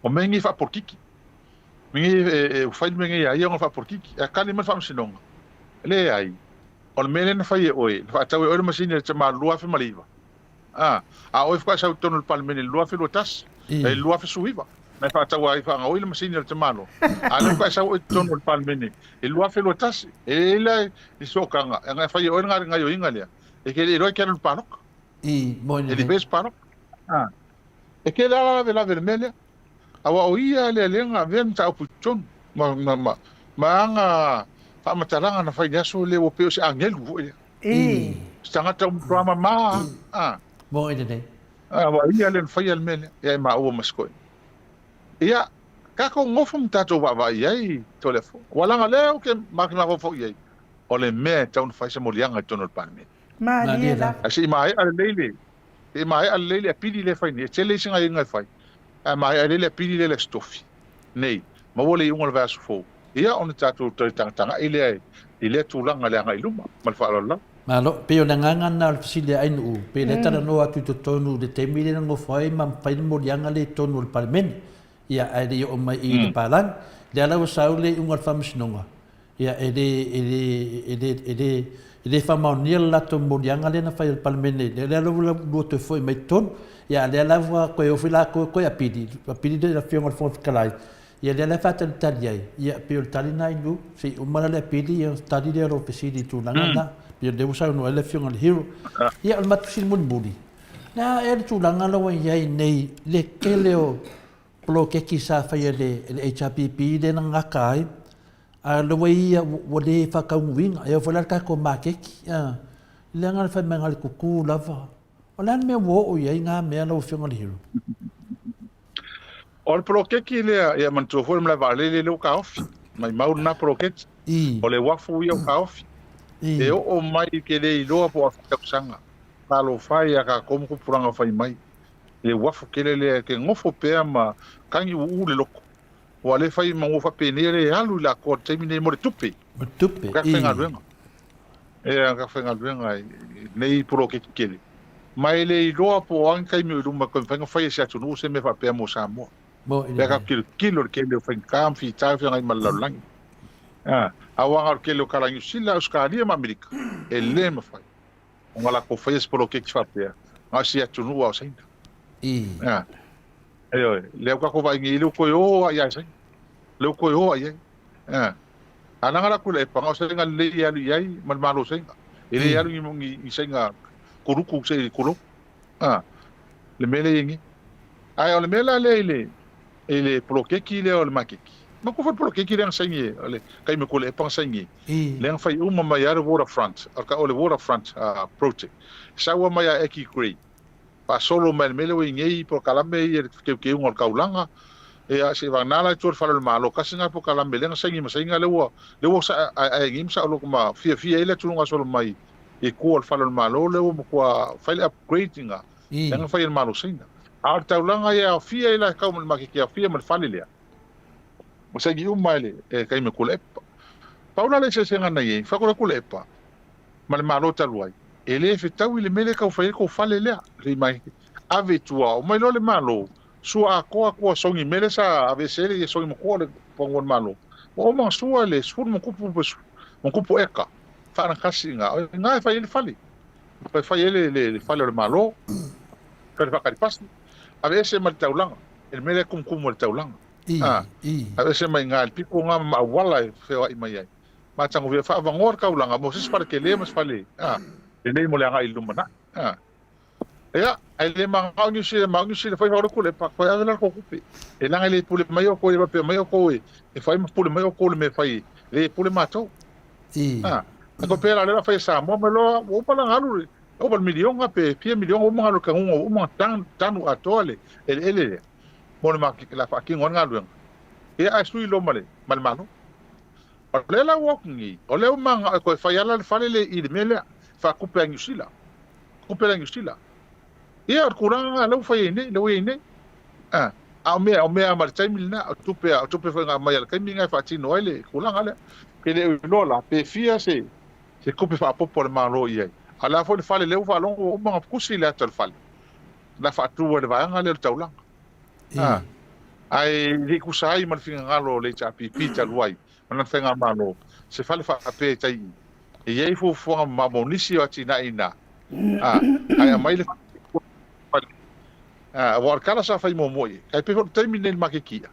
o mea nei faapolokiki. Mea nei e fai le mea nei ia ia ona faapolokiki. Ae tali mai le Faamasinoga, leai. O le mea lea na fai e oe, na faatau e oe le masini a le tama i le 2009, a, a o oe faatoa sau i totonu o le Palemene i le 2021, i le 2019, na e faataua ai faagaoi le masini a le tamaloa, a o lea faatoa e sau oe i totonu o le Palemene i le 2021. E i ai la le sootaga, na e fai e oe le gaoioiga lea, e te le iloa e te alu i le palota. E le faia se palota. A, e tele lava lavelave i le mea lea. Aua o ia lea lea na avea le mataupu i totonu ma, ma, ma, ma ana faamatalaga na fai i le aso lea ua pei o se agelu foi lea. Se tagata ua matua mama a. Moe lelei. Aua o ia lea na faia le mea lea, ia e maua ma se koe. Ia, tatou nofo ma tatou vaavaai i ai Toleafoa. Ua leaga o lea ou te mafaufau i ai, o le mea e tatau ona fai se moliaga i totonu o le Palemene. Malie lava. Ae se i maea lelei le, se i maea lelei le apili lea e fai nei. E tele isi gaioiga e fai, ae maea lelei le apili lea i le Aso Tofi nei, maua le iuga o le vaiaso fou, ia ona tatou toe tagatagai lea i lea tulaga i le agai i luma. Ma le faaaloalo lava. Malo, pei o le agaga lena o le fesili a Ainuu, pei lea e talanoa atu i totonu i le taimi lea na nofo ai ma fai le moliaga lea i totonu o le Palemene, ia ae le i oo mai i le palagi. Lea la ua sau le iuga o le Faamasinoga, Ia, e le, e le, e le, e le, e le faamaonia le latou moliaga lea na fai e le Palemene, lea, lea ua lua toe foi mai totonu. Ia, a lea la ua toe o foi latou e toe apili, apili le Afioga i le Fofoga Fetalai, ia lea la e faatalitali ai, ia, pei o le tali lena Inu, se i uma la le apili, ia ona tali lea o lou fesili i le tulaga lena. Pei o lea ua saunoa ai le Afioga i le Hero. Ia, o le matou fesili mulimuli, le a ea le tulaga la ua i ai nei le tele o poloketi sa faia e le HRPP lea na gata ai, A o le ua ia ua le faataunuuina, e oo foi la i le tatou maketi, a, leaga le fai mai na o le tutu lava. O le a le mea ua oo i ai na mea lau Afioga i le Hero? O le poloketi lea, ia manatua foi le malae vaalele lea ua taofi, maimau lena poloketi. O le uafu ia ua taofi. E oo mai ou te le iloa po o afe tausaga. Talofa e ia tatou ma tupulaga fai mai. Le uafu tele lea e te nofo pea ma tagi uuu le loto. Ua le fai ma ua faapenei le alu i le atoa i le taimi nei mo le tupe. Mo le tupe, O ka faigaluega. Ea, ka faigaluega i nei poloketi tele. Ma e le iloa po o a ni taimi o i luma e toe mafai ona fai e se atunuu se mea faapea mo Samoa. Mo i Pea ka le. tilotilo i le tele o faigata ma fita e feagai ma le lalolagi. A, aua na o le tele o tala Niu Sila, Ausetalia ma Amerika, e le mafai ona latou faia se poloketi faapea, na o se atunuu lava o Saina. A, ioe, lea ua tatou vaai nei, lea ua toe o lava ia Saina. Lea ua toe o lava i ai. A, a laga la atu i le epa, na o Saina lelei e alu i ai ma le Malo o Saina. E le alu ni, ni Saina kuluku se i tulou. A, le mea lea e i ai nei. Ae o le mea la lea i le, i le poloketi lea o le maketi, manatua foi le poloketi lea na saini e, o le taimi o Tuilaepa na saini ai, lea na fai uma mai lava le waterfront, o le waterfront project. Sau lava mai ia Aki Gray, faasolo mai i le mea lea ua i ai nei polokalame ia i le teuteuga o le taulaga, ia seivagana la i tua o le fale o le Malo, tasi lena polokalame lea na saini ma Saina lea ua, lea ua aeae nei ma saoloto ma fiafia ai le atunuu gasolo mai i tua o le fale o le Malo lea ua matua fai le upgrade ina lea na fai e le Malo o Saina. A o le taulaga ia e aofia ai la e tau ma le maketi e aofia ma le fale lea, ua saini uma e le e taimi o Tuilaepa. Pau la le eseesega na i ai, fai atu la Tuilaepa ma le Malo talu ai, e le fetaui le mea lea e tau fai ai le tou fale lea, le maketi. Ave i tua, omai loa le Malo, sua atoa atu sogi mea lea sa aveese ai le sogi matua o le pagua o le Malo. Ua uma ona sua le 10 ma tupu ma tupu eka faanatasi i ina, o ina e fai ai le fale. E fai ai le fale o le Malo, fale faatalipasi, aveese ma le taulaga, i le mea lea e tumutumu ai le taulaga. Aveese mai i ina i le pito lena ma auala e feoai mai ai. Matagofie, faaavanoa le taulaga mo se isi fale tele ma se fale lelei mo le agai i le lumanai. Ia, ae le manao Niu Sila, manao Niu Sila, fai fai le pa, koe ave la le tou tupe. E leaga e le pule mai outou, e faapea mai outou e fai ma pule mai outou i le mea e fai, le pule matou. A, a faapea la o lea o le a fai e Samoa mai loa, ua uma la ona alu, ua ova i le miliona pe fia miliona ua uma ona alu i le tanuga, ua uma ona tanu atoa le eleele lea mo le maketi o le a faatino ai le galuega. Ia ae sui loa ma le ma le Malo. O lea la ua o atu nei, o lea ua mananao e toe fai lava la le fale lea i le mea lea, faatupe a Niu Sila. Tupe a Niu Sila. Ia o le tulaga lena lea ua fai ai nei, lea ua i ai nei. A, a o mea, o mea lava ma le taimi lena, o tupe, o tupe foi na aumai i le taimi lena e faatino ai le tulaga lea. Pe le o iloa la, pe fia se, se tupe faaopoopo a le Malo i ai. A o le a foi le fale lea ua faalogo ua uma ona tusi le ata o le fale, na faatu ai le vaega lea o le taulaga. A, ae le i tusa ai ma le finagalo o le HRPP talu ai ma lana faigamalo, se fale faapea i tai i. E i ai fuafuaga mamao mo nisi o atinae ina, a, ae aumai le fale, a, aua o le tala sa fai muamua i ai, tai pei foi o le taimi lenei i le maketi i'a.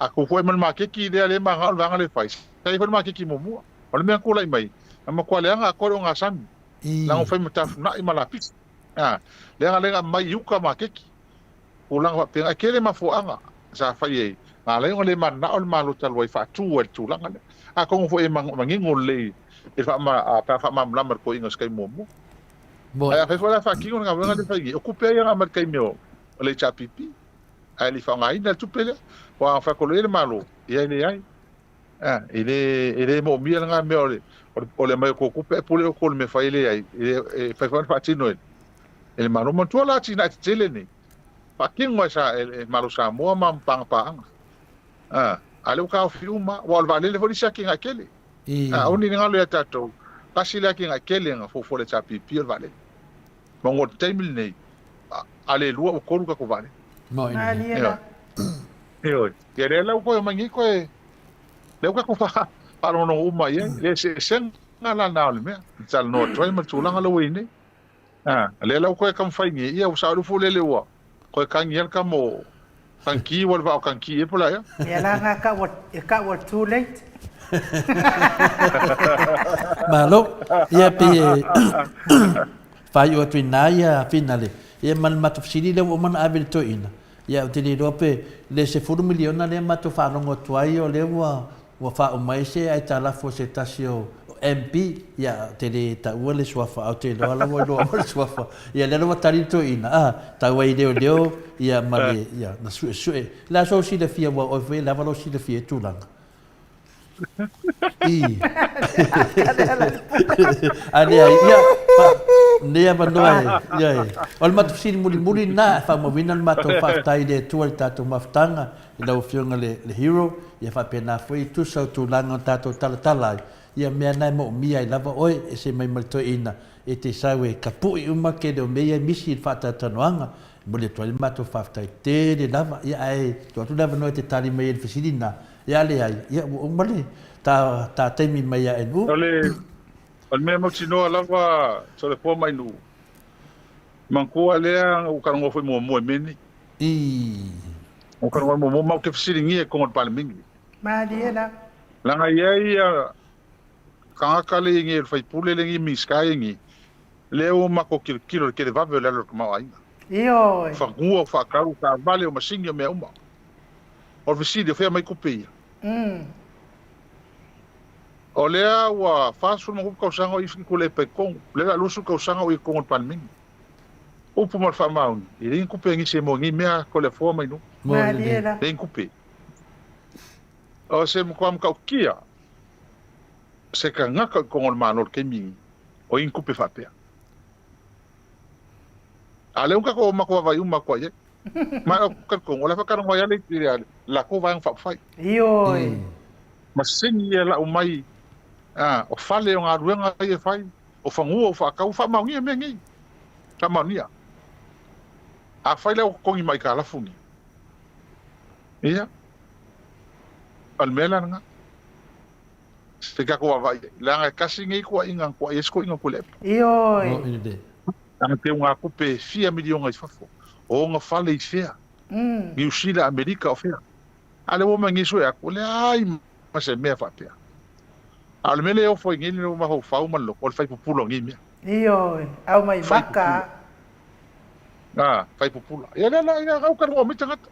A tuu foi ma le maketi lea lea e manao le vaega lea e fai, sa i ai foi le maketi muamua. O le mea na tulai mai, na matua leaga atoa le ogasami, leaga ua fai ma tafunai ma lapisi. A, leaga lea na aumai i uta maketi. Tulaga faapena, e tele mafuaaga sa fai ai, na ala ai ona le mananao le Malo talu ai faatu ai le tulaga lea. Atonu foi e manino lelei i le faama, pe a faamalamalama i le toeaina o se taimi muamua. Ae afai foi la e faatino le galuega lea e fai nei, o tupe ia na aumai i le taimi o le HRPP, ae le i faaaogaina le tupe lea. Aua a fai atu loa i ai le Malo, ia e leai. E le, e le moomia lena mea o le, o le aumai o tou tupe ae pule outou i le mea e fai e leai. E fai foi ona faatino e le Malo. Manatua la atinae tetele nei, faatino e, sa, e Malo Samoa ma paaga paaga. A, a lea ua taofi uma, aua o le vaalele foi le isi atinae tele. A, aua ne i galo ia tatou, tasi le atinae tele na fuafua e le HRPP o le vaalele. Ma o le taimi lenei, a le lua ua tolu tatou vaalele. Malie la. Ioe. Ia lea la ua toe omai nei toe, lea ua tatou faalogologo uma i ai, le eseesega la lena o le mea, e talanoa atu ai ma le tulaga lea ua i ai nei. A, lea la ua toe taumafai nei, ia ua sao le ufu lele ua toe tagi ai le tama o Tanki ua le vaa o Tanki ea po o le a ea. Ia la nga ka ua, e ka ua too late. Malo. Ia pei e faaiu atu i ina ia finale. Ia ma le matou fesili lea ua uma ona ave i le toeaina. Ia ou te le iloa pe le 10 miliona lea matou faalogo atu ai o lea ua ua faauma ai se aitalafu a se tasi o MP, ia ou te le taua le suafa ae ou te iloa la ua iloa uma le suafa. Ia lea la ua tali le toeaina, a, tau ai leoleo ia ma le, ia na suesue. O le a sou silafia aua o oe foi e lava lou silafia i tulaga. I. A leai, ia, fa, Lenei avanoa e, ioe. O le matou fesili mulimuli lena, e faamauina le matou faafetai i le Atua i le tatou mafutaga i lau Afioga le, le Hero, ia faapena foi i tusa o tulaga o tatou talatala ai, ia mea na e moomia ai lava oe, ese mai ma le toeaina e te sau e tapui uma le tele o mea ia e misi i le faatalatalanoaga. E momoli atu ai le matou faafetai tele lava, ia ae tuu atu le avanoa e te tali mai ai i le fesili lena, ia a leai, ia ua uma le ta, ta taimi mai ia NU. O le, o le mea mautinoa lava, Toleafoa mai Nuu, manatua lea ua talanoa foi muamua i mea nei. I. Ua talanoa muamua ma ou te fesiligia i totonu o le Palemene. Malie la. Leaga e i ai ia tagata lea e i ai nei, o le sui usufono lea e i ai nei, Minisita lea e i ai nei, lea ua matou tilotilo i le televave o le alu o le tamaoaiga. Ioe. Fanua, o faatau, o taavale, o masini, o mea uma. O le fesili, o fea mai tupe ia? O lea ua 40 tausaga o i Tuilaepa i totonu, o lea o le a 20 tausaga o i totonu o le Palemene. Upu ma le faamaoni, e leai ni tupe a nisi e mo nei mea Toleafoa mai nuu. Malie la. Leai ni tupe. O se matua matautia se tagata i totonu o le Malo i le taimi lenei, o i ni tupe faapea. A o lea ua tatou matou vaavaai uma atu lava i ai. Ma ou te talitonu, o la e faatalanoa ai lava le latou Vaega Faaupufai. Ioe. Masini ia e lau mai, a, o fale o galuega ia e fai, o fanua o faatau, ua faamaonia mea nei. Faamaonia. Afai la ua totogi mai aitalafu nei, ia, o le mea la lena. Se i tatou vaavaai i ai, leaga e tasi lenei tuuaiga na tuuai ai se toeaina o Tuilaepa. Ioe. Leaga teugatupe e fia miliona i fafo. O ona fale i fea? Niu Sila, Amerika, o fea? A o lea ua omai nei sue atu, e leai ma se mea faapea. A o le mea lea e ofo ai nei le mafaufau ma le loto, o le fai pupula o nei mea. Ioe, aumai Fai maka. pupula. A, fai pupula. Ia lea la, ia, au talanoa mai tagata.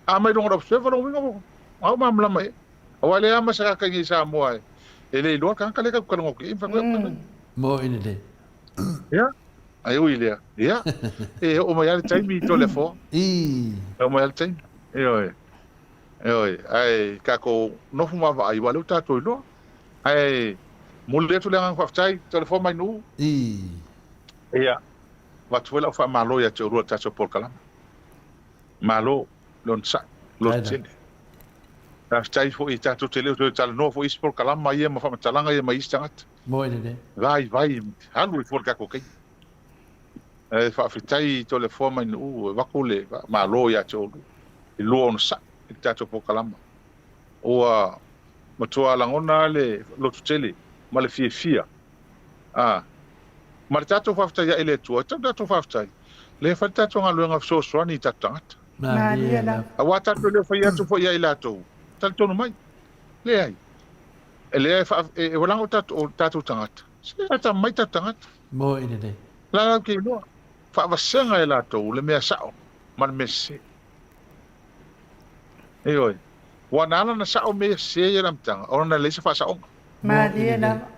A mai luga o le observer, lona uiga ua au malamalama i ai. Aua e leai lava ma se tagata i nei i Samoa e le iloa le tagata lea e tatou te talanoa atu i ai ma fai atu ai. Moni lelei. Ia, ae ui i lea, ia, e oo mai lava le taimi i Toleafoa. E oo mai lava le taimi. Ioe, ioe, ae tatou nofo ma vaai, aua o lea ua tatou iloa. Ae momoli atu le agaga faafetai, Toleafoa mai Nuu. Ia, avatu foi lau faamalo ia te oulua i le tatou polokalame. Malo le onosai, loto tele. Faafetai foi tatou te le o toe talanoa foi i isi polokalama ia ma faamatalaga ia mai isi tagata. Moi lelei. Vaivai, alu ai fua le tatou taimi. Ae faafetai i Toleafoa mai Nuu e avatu le malo ia te oulua i lua onosai i le tatou polokalama. Ua matua lagona le loto tele ma le fiafia a ma le tatou faafetai ae i le Atua, e tatau ona tatou faafetai, lea e fai le tatou galuega fesoasoani i tatou tagata. Malie lava. Aua tatou te le o fai atu foi ia i latou, talitonu mai, leai, e lea e faa, e, e leaga o tatou, o tatou tagata, se lata mai tatou tagata. Moi lelei. La latou te iloa, faavasega e latou le mea sao ma le mea sese. Ioe. Ua na ala ona sao mea ia sese ia i le amataga, ona e leai se faasaoga. Malie lava.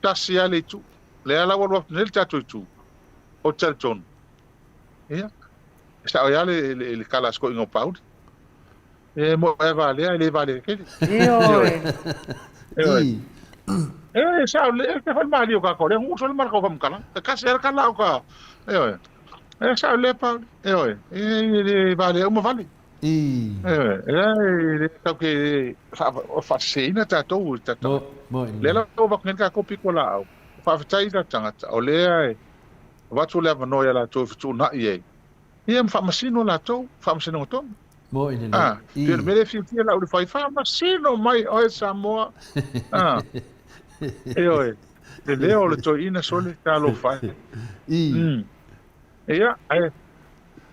Tasi lava le itu. Lea la ua alu atu nei le tatou itu, ou te talitonu, ia, e sao ai lava le, le, le tala a si toeaina o Pauli. E moe a valea, e le valea tele. Ioe. Ioe. E sao, le, e fai malie o kākou, le nguso le maraka o whamukala. E kasi ara ka lao ka, ioe. E sao le Pauli, ioe. E le valea uma vale. Ioe, e le tau ke whaaseina tātou i tātou. Lea la ua avatu nei le tatou piko laau. Faafetai i tatou tagata, o lea e avatu le avanoa ia latou e fetuunai ai, ia ma faamasino latou, faamasinoga tonu. Ah, pei o le mea lea e fiafia lau le fai, faamasino mai oe Samoa. Ah, ioe, le leo o le toeaina sole, talofa e. Ia, ae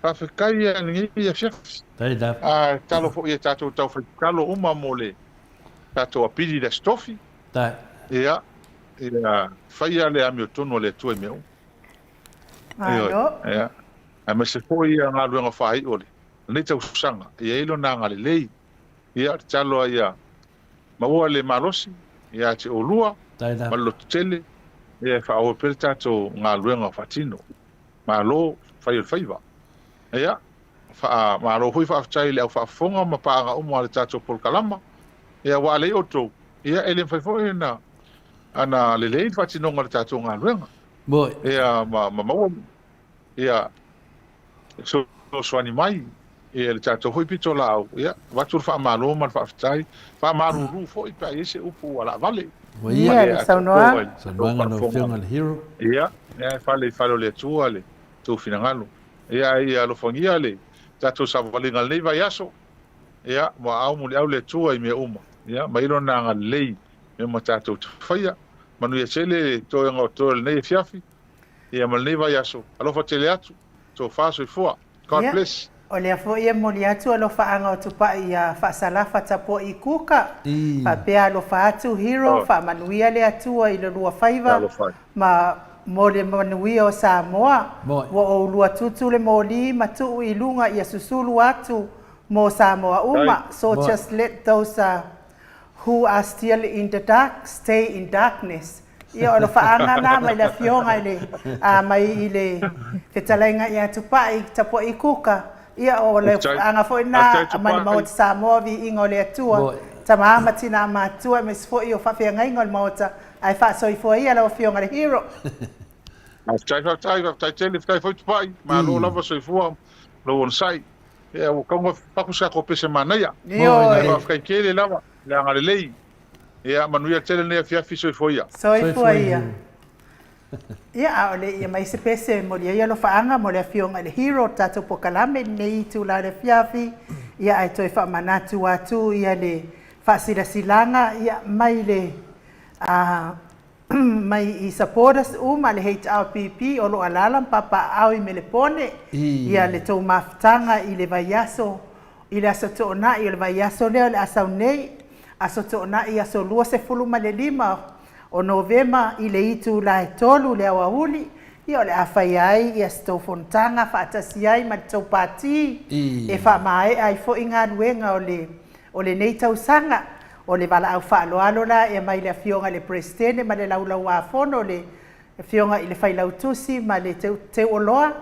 faafetai i lenei afiafi. A tatalo foi i a tatou taufai tatalo uma mo le tatou apili i le Aso Tofi. Ia, ia faia le amiotonu a le Atua i mea uma. Ioe, ia, aemaise foi ia galuega faaiu o lenei tausaga, ia i ai lona agalelei. Ia, tatalo ai ia maua le malosi ia te oulua ma le lototele, ia e faaauau pea le tatou galuega faatino. Malo fai o le faiva. Ia, faa, malo foi faafetai i le au faafofoga ma paaga uma a le tatou polokalama. Ia, aua a leai outou, ia e le mafai foi ona, ana lelei le faatinoga o le tatou galuega. Moi. Ia, ma, ma maua, ia, fesoasoani mai, ia, le tatou foi pitolaau, ia, avatu le faamalo ma le faafetai, faamalulu foi pe a i ai se upu ua laavale. Ua ia. Ia, le saunoaga. Saunoaga lau Afioga le Hero. Ia, ia, e fale i fale o le Atua le tou finagalo. Ia, ia alofagia le tatou savaliga i lenei vaiaso, ia, ua aao muliau le Atua i mea uma, ia, mai Lona agalelei i mea uma tatou te faia. Manuia tele le toega o totoe o lenei afiafi, ia, ma lenei vaiaso. Alofa tele atu, tofa soifua. God Ia, bless. o lea foi e momoli atu alofaaga o Tupai ia Faasalafa Tapuai Kuka, faapea alofa atu Hero, faamanuia le Atua i le lua faiva ma mo le manuia o Samoa. Ua oulua tutu le moli ma tuu i luga ia susulu atu mo Samoa uma, so just let those who are still in the dark stay in darkness. Ia, o alofaaga na mai le Afioga i le, a, mai i le Fetalaiga ia Tupai, Tapuai Kuka. Ia, o le alofaaga foi na mai le Maota Samoa, Viiga o le Atua, Tama ma Tina Matua, aemaise foi o faafeagaiga o le Maota, ae faasoifua ia lau Afioga le Hero. Faafetai, faafetai, faafetai tele, faafetai foi Tupai, malo lava soifua, lou onosai. Ia, ua tau faku se tatou pese manaia. Ioe. Faafetai tele lava, le agalelei. Ia, manuia tele lenei afiafi, soifua ia. Soifua ia. Ia, a o le i aumai se pese e momoli ai alofaaga mo le Afioga i le Hero o le tatou polokalame i lenei itula o le afiafi, ia, ae toe faamanatu atu ia le faasilasilaga, ia, mai le a, mai i supporters uma le HRPP o lo o alaala ma papaaao i Melepone, ia le tou mafutaga i le vaiaso, i le Aso Toonai o le vaiaso lea o le a sau nei, Aso Toonai aso 25 o Novema i le itula e 3 le aoauli, ia o le a faia ai ia se tou fonotaga faatasi ai ma le tou pati e faamaea ai foi galuega o le o lenei tausaga. O le valaau faaaloalo la e aumai i le Afioga i le Peresetene ma le Laulau-a-Fono, le Afioga i le Failautusi ma le Teuoloa,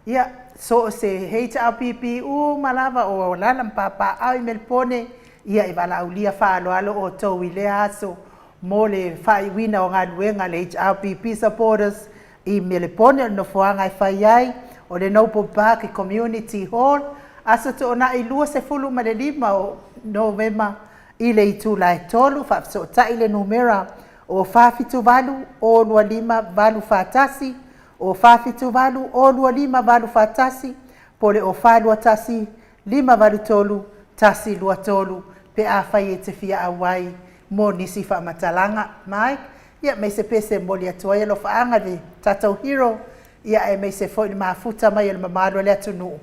ia, so o se HRPP uma lava o alaala ma papaaao i Melepone, ia e valaaulia faaaloalo outou i lea aso mo le faaiuina o galuega a le HRPP supporters i Melepone. O le nofoaga e fai ai o le Noble Park Community Hall, Aso Toonai 25 o Novema i le itula e 3. Faafesootai le numera o 478 025 841, o 478 025 841, po o le o 421 583 123 pe afai e te fia auai mo nisi faamatalaga. Mike, ia aemaise pea se momoli atu ai alofaaga i le tatou hero, ia aemaise foi le mafuta mai o le mamalu o le atunuu.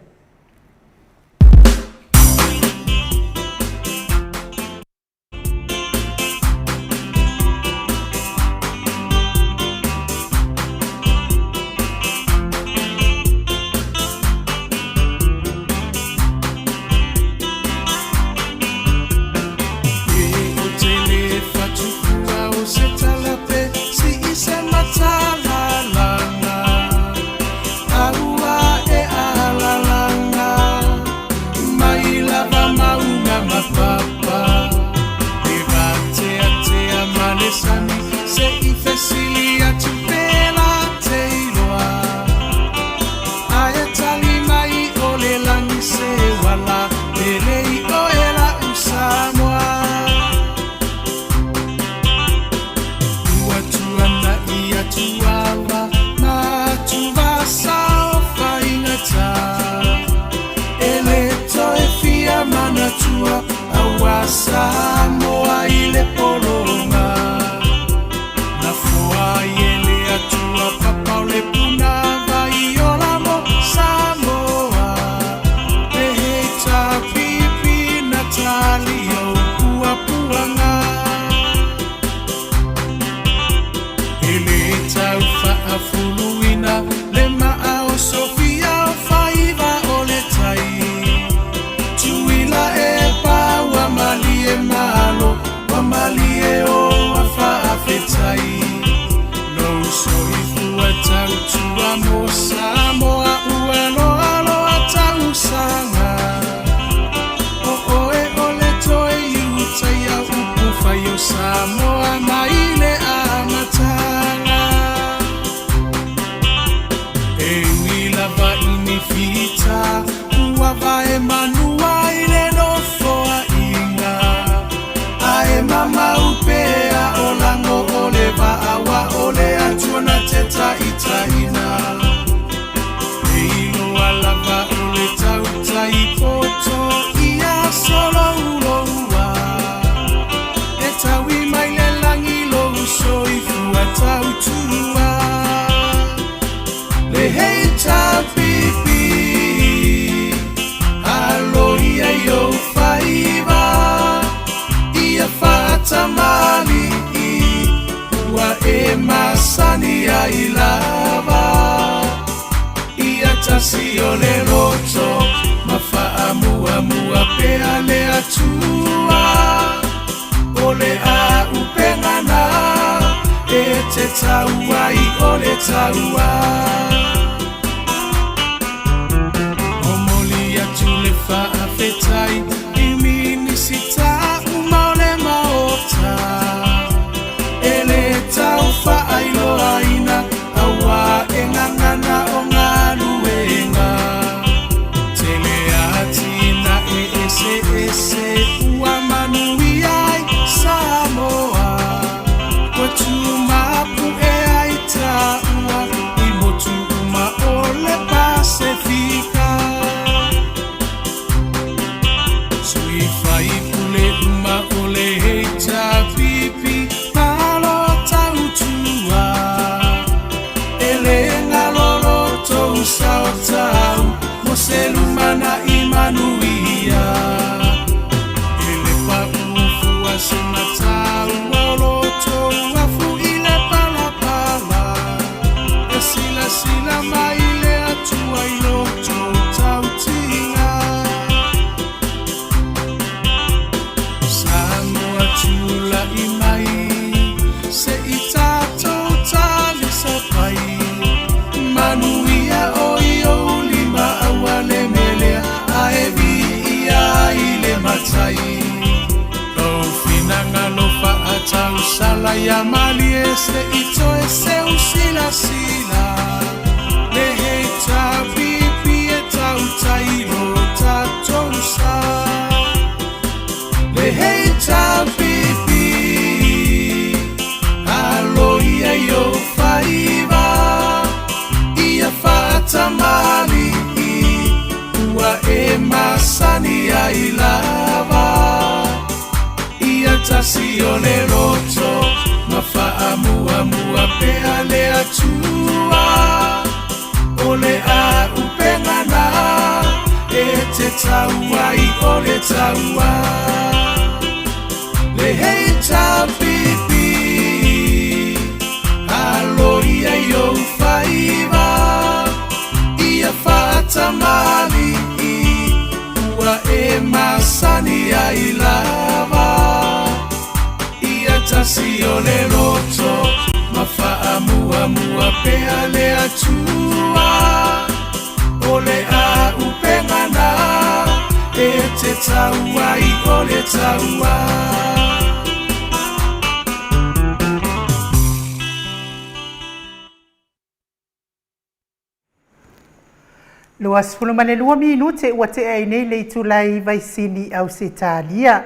ai lava. Ia tasi o le loto ma faamuamua pea le Atua. O le auupega na e te tau ai o le taua. Momoli atu le faafetai i Minisita uma o le Maota e le tau faailoaina aua e gagana o galuega. Tele atinae eseese ua manuia ai Samoa. Ua tumapu'e ai taua i motu uma o le Pasefika. Sui faipule uma o le HRPP malo tautua. E le galo lo tou sao tau mo se lumanai manuia. E le paʻu fua se mataua o lo tou afu i le palapala. E silasila mai le Atua i lo tou tautiga. Samoa tulai mai se i tatou talisapai. Manuia o i ou lima aua le melea ae viia ai le Matai. Lou finagalo faatausala ia malie se i toe seu silasila. Le HRPP e tautai lo tatou sa. Le HRPP alo ia i ou faiva ia faatamalii ua e masani ai lava. Ia tasi o le loto ma faamuamua pea le Atua. O le auupega na e te tau ai o le taua. Le HRPP alo ia i ou faiva ia faatamalii ua e masani ai lava. Ia tasi o le loto ma faamuamua pea le Atua. O le auupega na e te tau ai o le taua. 22 minute ua tea ai nei le itula e 9 i Sini, Ausetalia.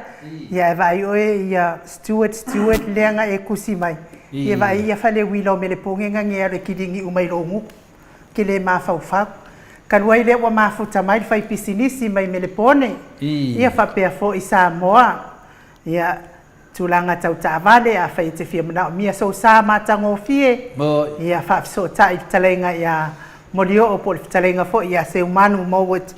Ia e vaai oe ia Stewart Stewart lea na e kusi mai. Ia vaai ia fale uila o Melepone na ne alu e kiliniu mai lou gutu. Ke le mafaufau. Talu ai lea ua mafuta mai le fai pisinisi mai Melepone. Ia faapea foi Samoa. Ia tulaga tau taavale, afai e te fia manaomia sou sa matagofie, ia faafesootai i fetalaiga ia Molioo po o le fetalaiga foi ia Seumanu Mowat,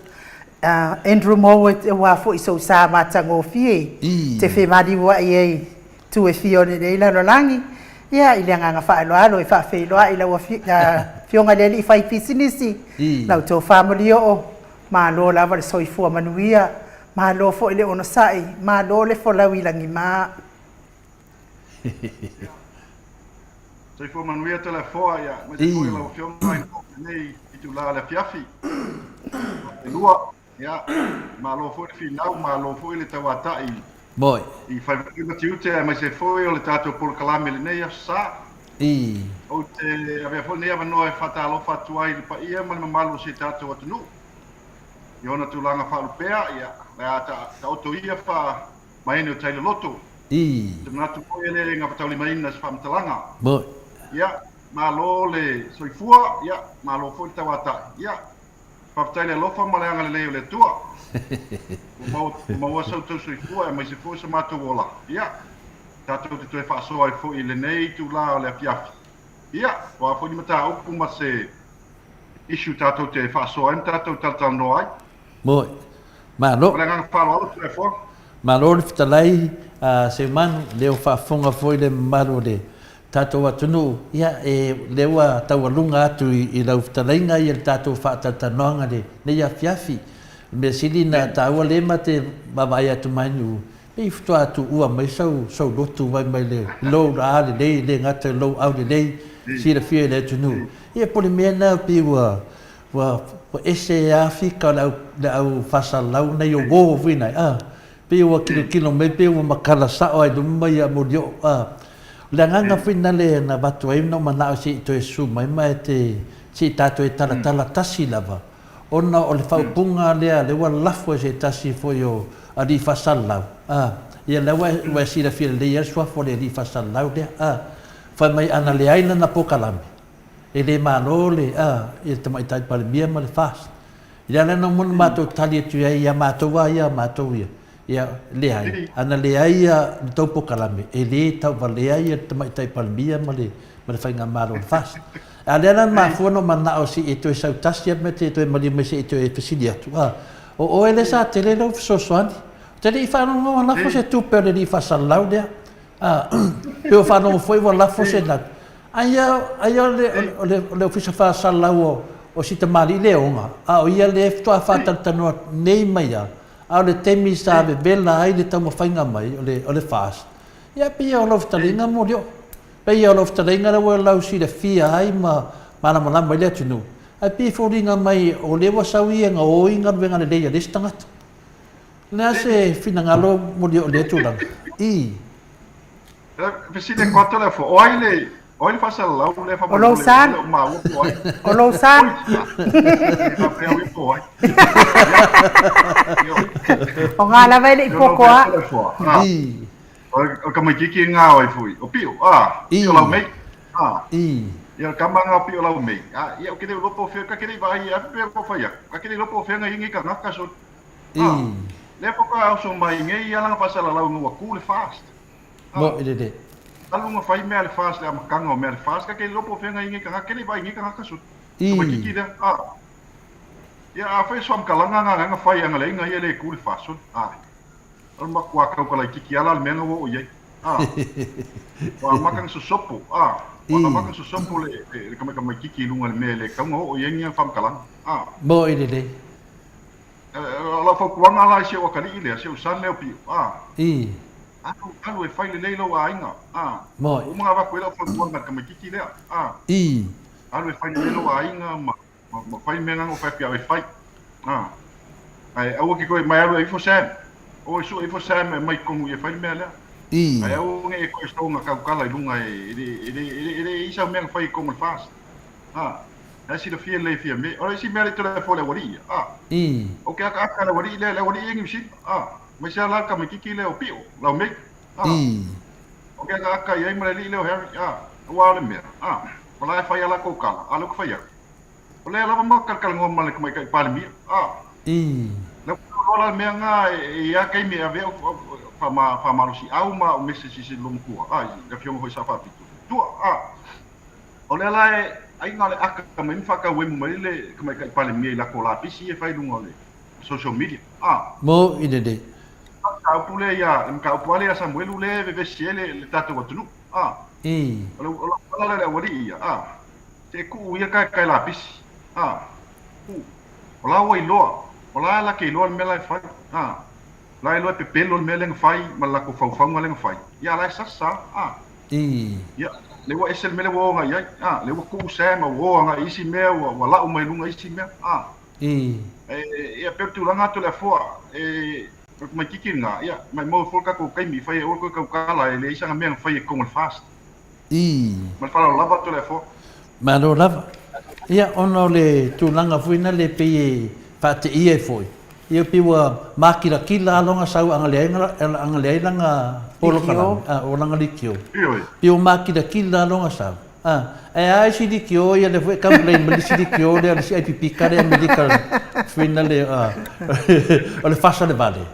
Andrew Mowat aua foi sou sa matagofie te femaliuai ai i itu e fia o lenei lalolagi. Ia, i le agaga faaaloalo e faafeiloai lau Afioga i le Alii Faipisinisi, lau Tofa Molioo, Malo lava le soifua manuia, malo foi le onosai, malo le folau i lagima. Soifua manuia Toleafoa, ia, aemaise foi lau Afioga i lenei itula o le afiafi. Lua, ia, malo foi le finau, malo foi le tauatai Moi. i faiva ma tiute, aemaise foi o le tatou polokalame i lenei aso sa. Ou te avea foi lenei avanoa e faatalofa atu ai i le paia ma le mamalu o si tatou atunuu i ona tulaga faalupea, ia, o le a taoto ia faamaene o tai loloto. Ou te manatu foi e le gafataulimaina se faamatalaga. Moi. Ia, malo le soifua, ia, malo foi le tauatai. Ia, faafetai i le alofa ma le agalelei o le Atua. Ua maua sa outou soifua aemaise foi so matou ola. Ia, tatou te toe faasoa ai foi i lenei itula o le afiafi. Ia, o a foi ni mataupu ma se issue tatou te faasoa ai ma tatou talatalanoa ai. Moi. Malo. Ma le agaga faaaloalo, Toleafoa. Malo le fetalai a Seumanu, lea ua faafofoga foi le mamalu o le tatou atunuu, ia, e, lea ua taualuga atu i, i lau fetalaiga ia le tatou faatalatalanoaga i lenei afiafi. O le mea sili na taua lea ma te vaavaai atu mai nuu, pei faatoa tuua mai sau, sau lotu vai mai le lou laa lelei, le gata i lou aulelei, silafia i le atunuu. Ia po o le mea lena pei ua, ua, ua ese lava fika o le au, le au faasalalau nai uo foi nai, a. Pei ua kilokilo mai pei ua matala sao lava i luma ia Molioo. A, o le agaga foi lena na avatu ai na ou manao se i toe susu mai ma e te, se i ta toe talatala tasi lava, ona o le faaupuga lea lea ua lafo e se tasi foi o alii faasalalau, a, ia lea ua ua e silafia lelei lava le suafa o le alii faasalalau lea, a, fai mai ana leai lana polokalame, e le malo le, a, ia le Tamaitai Palemia ma le FAST. Ia lea na uma ona matou tali atu i ai ia matou lava ia, matou ia, ia, leai, ana leai ia le tou polokalame, e le tauvalea ia le Tamaitai Palemia ma le, ma le Faigamalo o le FAST. A o lea la na mafua ona ou manao se i e toe sau tasi lava ma te toe maliu mai se i toe fesili atu, a, o oe lea sa tele lou fesoasoani. Ou te le i faalogo ua lafo se tupe a le alii faasalalau lea. A, pe ua faalogo foi ua lafo se Aia, aia o le, o le, o le Ofisa Faasalalau o, o si tamalii le oga, a o ia lea faatoa faatalatalanoa nei mai a, a o le taimi sa vevela ai le taumafaiga mai o le, o le FAST, ia pei o lau fetalaiga Molioo, pei o lau fetalaiga lea ua lau silafia ai ma malamalama ai le atunuu, ae pei e foliga mai o lea ua sau ia e gaoi galuega lelei a le isi tagata. O le a se finagalo Molioo i lea tulaga? I. Fesili atu atu le o ai le o ai le faasalalau lea O lou san. O maua po ai. O lou san. Faapea o po ai. O ngā lava e le i poko a. O ka maikiki ngā oi fui. O pio, a. Pio lau mei. A. Ia kama ngā pio lau mei. A, ia o kere lopo fea ka kere vai a pe ko whai Ka kere lopo fea ngai ngi ka ngaka so. A. Le po ka au so mai ngai ia langa fasalalau ngua ku le fast. Mo i le. Alu nga fai mea le fas le amakanga o mea le fas ka ke lopo fenga inge ka ke le vai inge ka ka su. Ka kiki le a. Ia a fai swam kalanga nga nga fai anga le inga ia le ku le fas a. Al ma kwa kau kala kiki ala le menga wo ia. A. Wa makang su sopo a. Wa makang su sopo le le kama kama kiki lunga le me le kau ngo ia ngi fam kalanga. A. Mo i le. O lau fautuaga la i si ou atalii lea, si ou son lea o Pio, a. I. Alu, alu e fai lelei lou aiga, a. Moi. Ua uma ona avatu ai lau fautuaga i le tamaitiiti lea, a. I. Alu e fai lelei lou aiga ma, ma, ma fai mea na na ou fai atu ia oe e fai, a. Ae aua ke toe mai alu e ifo Sam. O e sue ifo Sam e aumai i totonu i e fai le mea lea. I. Ae aua ne i e toe soga tautala i luga e, e le, e le, e le, e le i ai sau mea na fai i totonu o le FAST. A, la e silafia lelei fia me. O le isi mea le telefo le aualii ia. A. O ke akaaka le aualii lea, le aualii e Niu Sila. A. Aemaise lava la le tamaititi lea o Pio, lau mate. A. O ke akaaka i ai ma le alii lea o Harry. A. Aua o le mea. A. O la e fai a latou tala, a lea ou te fai atu. O lea lava ma talatalanoa ma le tamaitai Palemia. A. Lea ua iloa la le mea na e i ai lava taimi e ave ai au faamalosiau ma au message i si loomatua, a, i le afioga foi i Sao Faapito. Tua. A. O lea la e ai na o le aka mai ma faatauemu mai le Tamaitai Palemia i latou lapisi ia e fai i luga o le social media. A. Mo i lelei. O le mataupu lea ia, le mataupu lava lea ia Samuelu lea e vevesi ai le, le tatou atunuu. A. I. O le, o lau tala lea i le aualii ia, a. Se tuu ia taetae lapisi. A. Tuu. O la ua iloa, o la la ke iloa le mea la e fai. A. La e iloa e pepelo le mea lea na fai ma le latou faufauga lea na fai. Ia a la e sasa, a. I. Ia, lea ua ese le mea lea ua o agai ai. A, lea ua tuu Sam a ua o agai i isi mea, ua, ua lau mai luga isi mea. A. I. E, ia, pei o le tulaga atu Toleafoa, e, o le tamaititi lena, ia, maimau ai foi le tatou taimi i fai ai oe toe tautala, e leai sana mea na fai i totonu o le FAST. I. Ma le faaaloalo lava Toleafoa. Malo lava. Ia, ona o le tulaga foi na le pei e faateia ai foi, ia pei ua makilatila lava lona sau aga leai lana polokalame, a, o lana leitio. Pei ua makilatila lava lona sau. A, ae a isi leitio ia lea foi e complain mai le isi leitio lea, le isi aipipika lea Amerika foi na le, a, o le fasa le vale.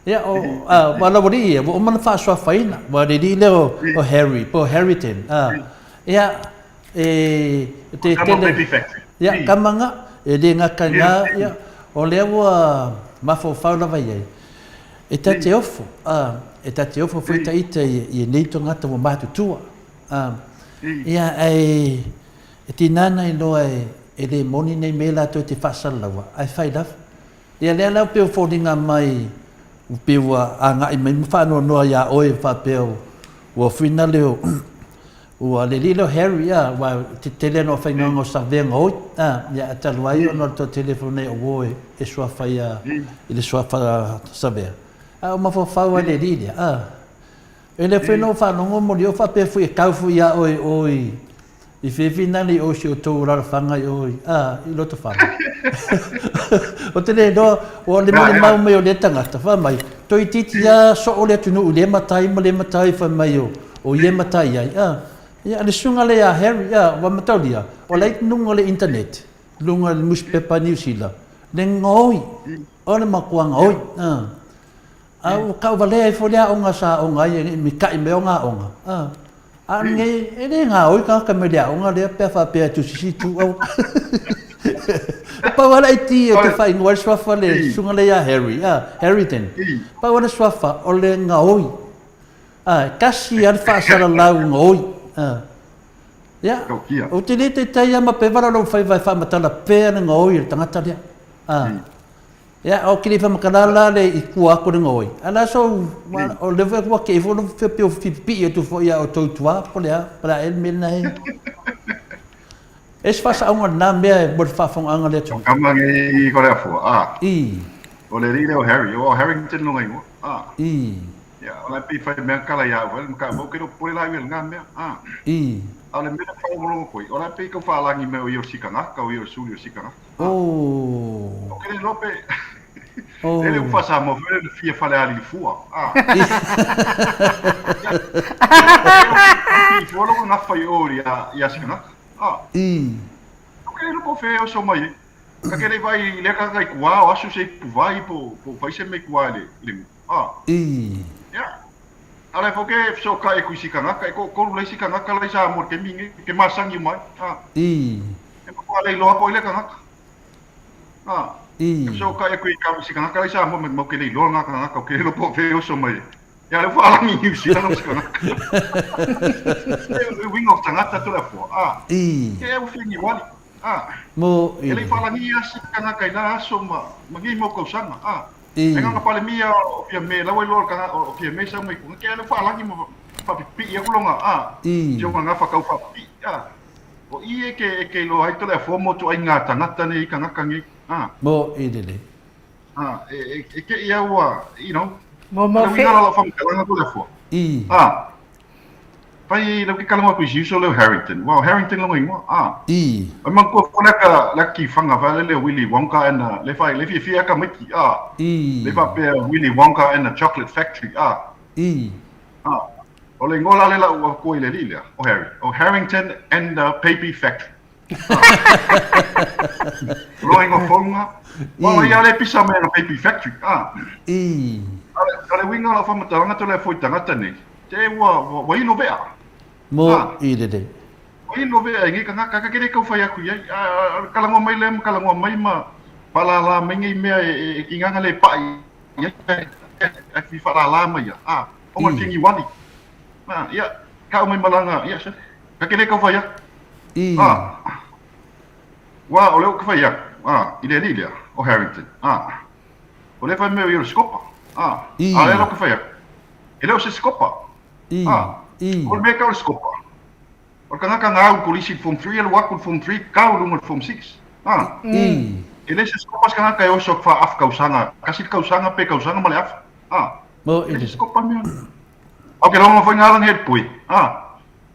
Ia, o, a, ua lau alii ia, ua uma ona faasuafaina, ua le alii lea o, o Harry, po o Harriton, a, ia, e, te tele, ia, kama nga, e le gata i na, ia, o lea ua mafaufau lava i ai, e ta te ofo, a, e ta te ofo foi ta ita i, i nei tangata ua matutua, a. Ia, ae e tiga ona iloa e le moni nei mea latou te faasalalaua, ae fai lava. Ia lea la pei ua foliga mai pei ua agai mai ma faanoanoa ia oe faapea ua fuina le ua le alii lea o Harry a aua e tele ana faigaga o Savea gaoi a ia ae talu ai ona o le toatele foi nei o uo e suafa ia i le suafa Savea a o mafaufau lava i le alii lea a E le foi na ou faalogo moli o faapea foi e kau foi ia oe o i i fefinale i o si outou alalafaga i o i a i Lotofaga. O te le iloa ua le molimau mai o lea tagata fai mai toeitiiti a soo le atunuu i lea matai ma lea matai fai mai o o ia e matai ai a. Ia le susuga lea ia Harry a ua mataulia o la e i luga o le internet luga o le nusipepa a Niu Sila le gaoi o le matua gaoi a. A ua tauvalea ai foi le aoga sa aoga ai e le i mita'i mai ona aoga, a. A o lenei, e le gaoi tagata mai le aoga lea pe a faapea e tusisi itu aua. E pau lava le idea ou te faaigoa ai le suafa le susuga lea ia Harry, a, Harrington. Pau lava le suafa o le gaoi. A, e tasi lava le faasalalau gaoi. A. Ia, ou te le taitai lava ma peva la lou faiva e faamatala pea le gaoi o le tagata lea. A. Ia, ou te le i faamatala la le i tua atu o le gaoi, ae la sou, o lea foi ua tei foi lou pei o pipii atu foi ia outou i tua, po o le a, po o le a ea le mea lena e. E se faasaoga lena mea mo le faafofogaaga a le atunuu. O kama nei ko le afua, a. I. O le alii lea o Harry, o Harrington lona igoa, a. I. Ia, o la e pei fai mea kala ia au, ma ka au ke pole la i lena mea, a. I. A o le mea na faalogologo koe, o la e pei kau faalagi mai o ia o Sikangaka, o ia o Suli o Sikangaka. Oh. O ke le lope. Oh. Ele ufa sa mo fele le fia fale ali fua. Ah. I fua lo nga fai o ia ia sina. Ah. I. O ke le po fe o so mai. Ka ke le vai le ka kai kua o asu se pu vai po po fai se me kua le le. Ah. I. Ya. Ale fo ke so ka e kuisi kanga ka ko ko le si kanga ka le sa mo ke mingi ke masangi mai. Ah. I. E matua le iloa po i le kangaka. A. I. E fesokai aku i ka si kangaka lai Samoa me mau ke le iloa nga kangaka o ke le po fe oso mai. Ia le whaalangi New Zealand o si kangaka. E wing of tangata to le afua. A. I. Ke e uwhengi wali. A. Mo i. E le whaalangi ia si kangaka i la aso ma ma ngei mau kausanga. A. I. E nganga pale mia o fia me lawa iloa kanga o fia me sa mai kunga ke le whaalangi ma whapipi ia kulonga. A. I. Tio nganga whakau whapipi. A. O i e ke e ke iloa ai tole afua mo to ai ngā tangata nei kangaka nei. Ah. Mo i lele. Ah, e, e, e ke ia ua, you know. Mo mo fe. Ala whamkalanga tole afua. I. Ah. Pai lau ke kalanga ku si uso leo Harrington. Wow, Harrington longa ingoa. Ah. I. Ai man kua fona ka la ki whanga fa le Willy Wonka and the, le whai le fia fia ka miki. Ah. I. Le wha pea Willy Wonka and the Chocolate Factory. Ah. I. Ah. O le ingoa la le lau ua koe i le alii lea, o Harry, o Harrington and the Peipi Factory. O lona ingoa founga, ua ia le pisa mai ana Peipi Factory. Ah. I. A le uiga o lau whamatalaga to lea foi tangata nei, te ua, ua, ua ilo vea. Mo i lelei. Ua ilo vea e ngei kangaka, ka kere kau whai aku iai. A, kalangoa mai lea ma kalangoa mai ma whalala mai ngei mea e, e, e ki nganga le pai iai, e, e, whalala mai ia. Ah. O ngā kingi wali. Nā, ia, ka au mai malanga, ia, se, ka kene kau whai aku. I. Ā, wā, o le o ka whai aku, ā, i le alii lea, o Harrington, ā, o le whai mea o ia o le Skopa, ā, I. ā, le ka whai aku. E le o se Skopa, I. ā, I. o le mea ka o le Skopa. O le kangaka ngā u kolisi i le Form 3, alu aku i le Form 3, kau i lunga i le Form 6. Ā. I. E le se Skopa se kangaka e oso aku wha afu kausanga, kasi le kausanga pe kausanga ma le afu. Ā. Mo E le se Skopa mea. Au ke rongo foi ngā rangi he poi. Ā.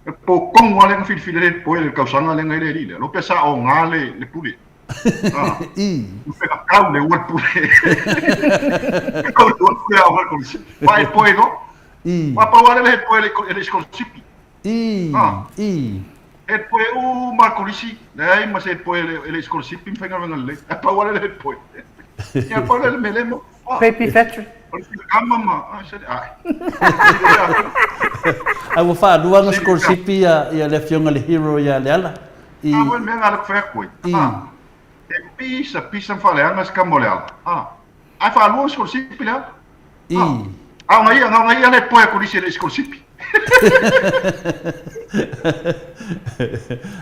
E po kongu a lenga whiriwhiri le poi le kausanga lenga i le rile. Lo pesa o ngā le, le pule. Ā. I. Lo pesa kau le ua le pule. Kau le ua le pule a o le kolisi. Wā e poi no. I. Wā pau ale le he poi le, le sikolasipi. I, Ah. i. He poe u ma kolisi, leai ma se poe e le sikolasipi ma faigaluega lelei. Ae pau lava le head poe. Ia pau lea le mea lea mo. Ah. Baby Factory. O le filakama ma, ah, se, ai. Ae ua faalua ona sikolasipi ia, ia le afioga i le hero ia Leala. I. Ah, o le mea lena le ku fai atu ai. I. Ah. E pisa, pisa ma faaleaga se kama o Leala. Ah. Ae faalua ona sikolasipi Leala. I. Ah. Gaoga ia, gaoga ia le poe a kolisi e le i sikolasipi.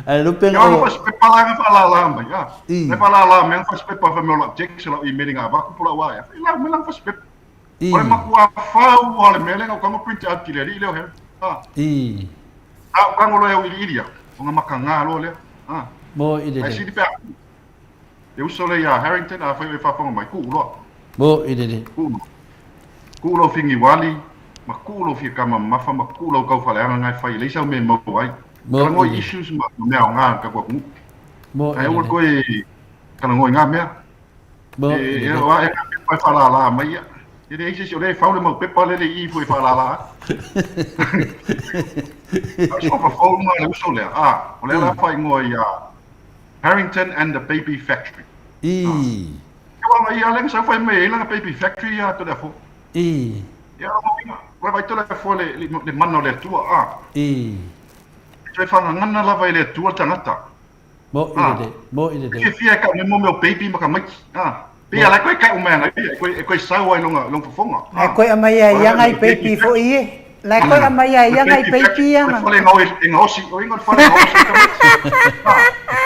Ae lupe Ia ona fasi pepa la nga faalala mai. Ah. Le faalala mai nga fasi pepa fa me o lau text lau email nga avaku po lau ae. Lau me lang fasi pepa. O le matua fau o le mea lea nga print out ki le alii lea o Harry. Ah. A o kago loa e auiliili au, o nga makaga loa lea. Ah. Mo i le Ae sili pe a le uso lea ia Harrington, afai o e faafofoga mai, kuu loa. Mo i le Kuu loa. Kuu lou figiwali, ma kuu lou fiakama mamafa, ma kuu lou kaufaleaga nga e fai e leai sau mea e maua ai. Talanoa i issues ma mea aoga a le tatou atunuu. Ae aua le toe talanoa i nga mea. E o ae nga pepa e faalala mai ia. E leai se isi, o lea e fau le mau pepa lea le i i foi e faalala ai. A o le suafa fou lena o le uso lea, a, o lea la faaigoa ia Harrington and the Baby Factory. E uaga ia lea na sau fai mai ai lana Baby Factory ia Toleafoa. Ia o lona uiga, ua vaai Toleafoa le, le mana o le Atua, a. E toe faagagana lava e le Atua le tagata. Mo i lelei, mo i lelei. Fiafia e kau mai mo mea o baby ma tamaiti. Ah. Pei ala e koe kau mai ana ia, e koe, e koe sau ai longa, longa fofoga. Ah. E koe amai ai ia ngai baby fo i e. La e koe amai ai ia ngai baby ia. O le fale e ngao e ngaosi, o inga o le fale e ngaosi i tamaiti. Ah.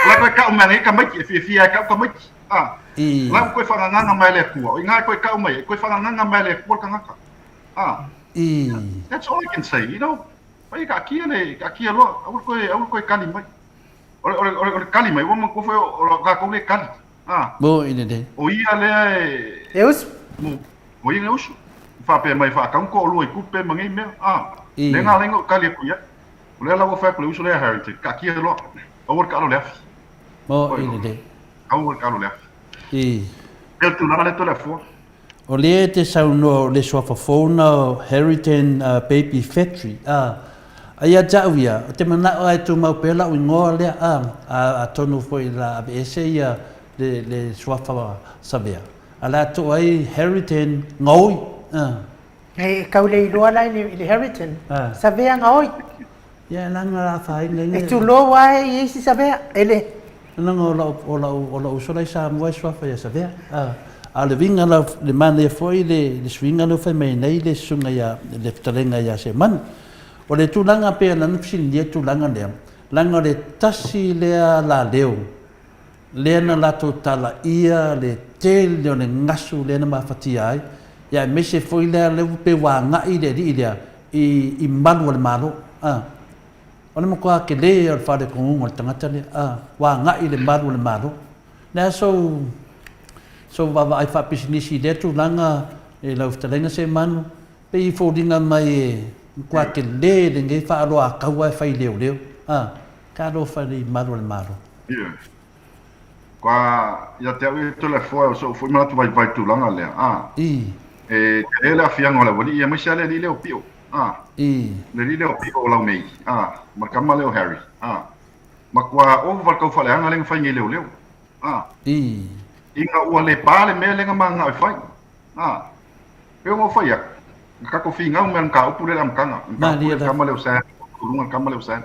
O la e koe kau mai ana ia tamaiti, e fiafia e kau tamaiti. Ah. O la e koe whanganganga mai le Atua. O inga e koe kau mai, e koe whanganganga mai le Atua le tangata. Ah. That's all I can say, you know. Pai kaakia le, kaakia loa, aua le toe, aua le toe kali mai. O le, o le, o le kali mai, ua manatua foi o tatou lea e kali. A. Mo i lelei. O ia lea e... E usu. Mo, o ia lea e usu. Faapea mai e faatau toalua i tupe ma nei mea. A. Lea na ala ai ona ou kali atu i ai. O lea la ua fai atu le uso lea a Harrington, kaakia loa, aua le taalo i le afi. Mo i lelei. Aua le taalo i le afi. I. E o le tulaga lea Toleafoa. O lea e te saunoa o le suafa fou na o Harriton Baby Factory, a, a ia te au ia, o te manao a e tumau pea la'u igoa lea, a, a, atonu foi la aveese ia le, le suafa Savea, a la to'a ai Harriton Gaoi, a. E kau le iloa la i le Harriton, Savea Gaoi. Ia, leaga la afaina ia. E tulou lava e i isi Savea, e le. Leaga o lau, o lau, o lau uso la i Samoa e suafa ia Savea. A, a o le uiga la, le manaia foi le, le suiga lea ua fai mai nei le susuga ia, le fetalaiga ia Semanu. O le tulaga pei ona fesiligia le tulaga lea, leaga o le tasi lea laleo lea na latou talaia le tele o le gasu lea na mafatia ai, ia aemaise foi lea lea ua pei ua agai le alii lea i, i malu o le Malo. A. O le matua tele ia o le faalekonuga o le tagata lea. A. Ua agai i le malu o le Malo. Le a sou, sou vaavaai faapisinisi i lea tulaga i lau fetalaiga Semanu, pei e foliga mai e matua tele lenei faaaloataua e fai leoleo. A. Talofa i le malu o le Malo. Ioe. Kua, ia te au ia Toleafoa, o so'u foi manatu vaivai i le tulaga lea, a. E tele le aafiaga o le aualii, aemaise lava le alii lea o Pio, a. Le alii lea o Pio o Laumei, a, ma le tama lea o Harry, a. Matua ova le taufaaleaga lea na fai nei leoleo, a. Ina ua le pa le mea lea na mananao e fai, a. Pei ona ou fai atu, na tatou finau mai le mataupu lea i le amataga, le mataupu lea i le tama lea o Sam, o luga le tama lea o Sam.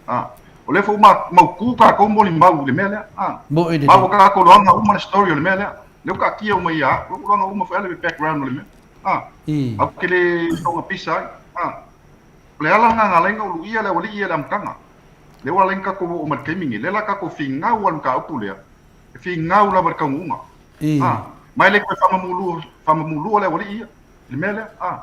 A, o lea foi ua mautu tatou molimau i le mea lea. A, ma ua tatou iloaga uma le story o le mea lea. Lea ua taatia uma ia au, lea ua iloaga uma foi lava le background o le mea. A, ae ou te le soona pisa ai. A, o le ala lena na ala ai ona ou luia le aualii ia i le amataga. Lea ua ala ai ona tatou oo mai i le taimi lenei, lea la tatou finau lava i le mataupu lea, e finau lava i le taunuuga. A, ma e le toe faamamulua, faamamulua le aualii ia, i le mea lea. A,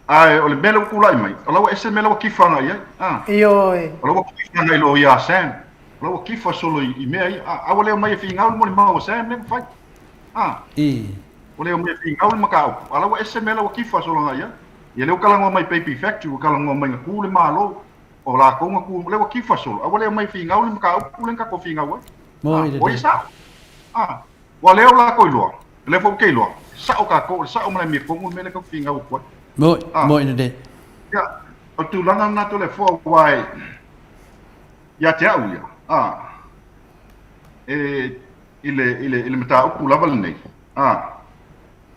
ae o le mea lea ua tulai mai, o la ua ese le mea la ua kifa agai i ai. A, Ioe. o la ua kifa agai loa ia Sam. O la ua kifa solo i, i mea ia. A, a ua le omai e finau le molimau a Sam lea na fai. A, ua le omai e finau le mataupu, a la ua ese le mea la ua kifa solo agai i ai. Ia lea ua talanoa mai Baby Factory, ua talanoa mai na tu le Malo, o latou na tu, lea ua kifa solo, a ua le omai e finau le mataupu lea na tatou finau ai. Moi lelei. O ia sao. A, ua lea o latou iloa, o lea foi ou te iloa, e sao tatou, o le sao ma le amiotonu le mea lea tatou te finau atu ai. Moi, moi lelei. Ia, o le tulaga lena Toleafoa, aua e, ia te au ia, a, e, i le, i le, i le mataupu lava lenei, a,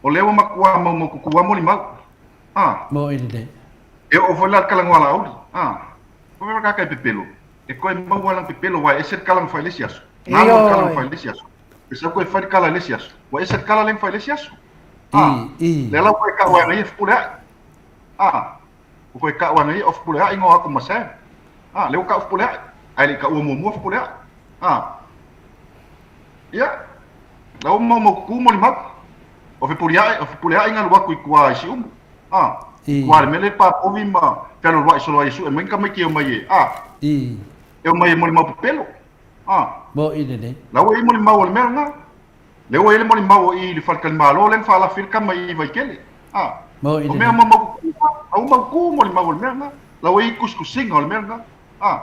o lea ua matua maumaututu lava molimau, a. Moi lelei. E oo foi la i le talanoa a Laauli, a. Ko mea kaka e pepelo, e koe maua lana pepelo aua e ese le kala na fai i le isi aso. Galo le kala na fai i le isi aso. E sau koe fai le kala i le isi aso, ua ese le kala lea na fai i le isi aso. A, lea la ua e kau ai e fepuleai. A, ua koe kau ai o fepuleai ngoa aku ma Sam. A, lea ua kau fepuleai. Ae le i kaua muamua fepuleai. A, ia, la ua maumau kuku molimau. O fepuleai, o fepuleai galu aku i tua i Siumu. A, i tua le mea lea e papovi ma fealoloai solo ai e sue mai ni tamaiti e omai e, a, e omai e molimau pepelo. A, la ua i ai molimau o le mea lena. Lea ua i ai le molimau o i i le faletalimalo lea na faalafi ai le tama i Vaitele. A, o mea maumaututu, a ua mautu molimau o le mea lena. La ua i ai tusitusiga o le mea lena. A,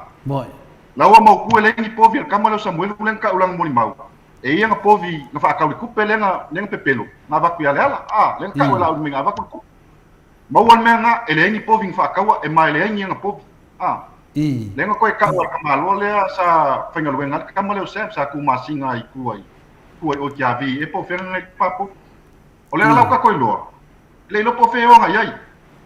la ua mautu e leai ni povi a le tama lea o Samuelu lea na tau lana molimau. E ia na povi na faatau i le tupe lea na, lea na pepelo, na avatu ia Leala. A, lea na tau e Laaulimaina avatu le tupe. Maua le mea lena, e leai ni povi na faataua, e ma e leai ni ana povi. A, lea na toe tau e le tamaloa lea sa faigaluega ai le tama lea o Sam, sa tumasina ai i tua i tua i o i Tiavi e po o fea lena i Papo. O lea la ua tatou iloa, e le iloa po o fea e o agai ai.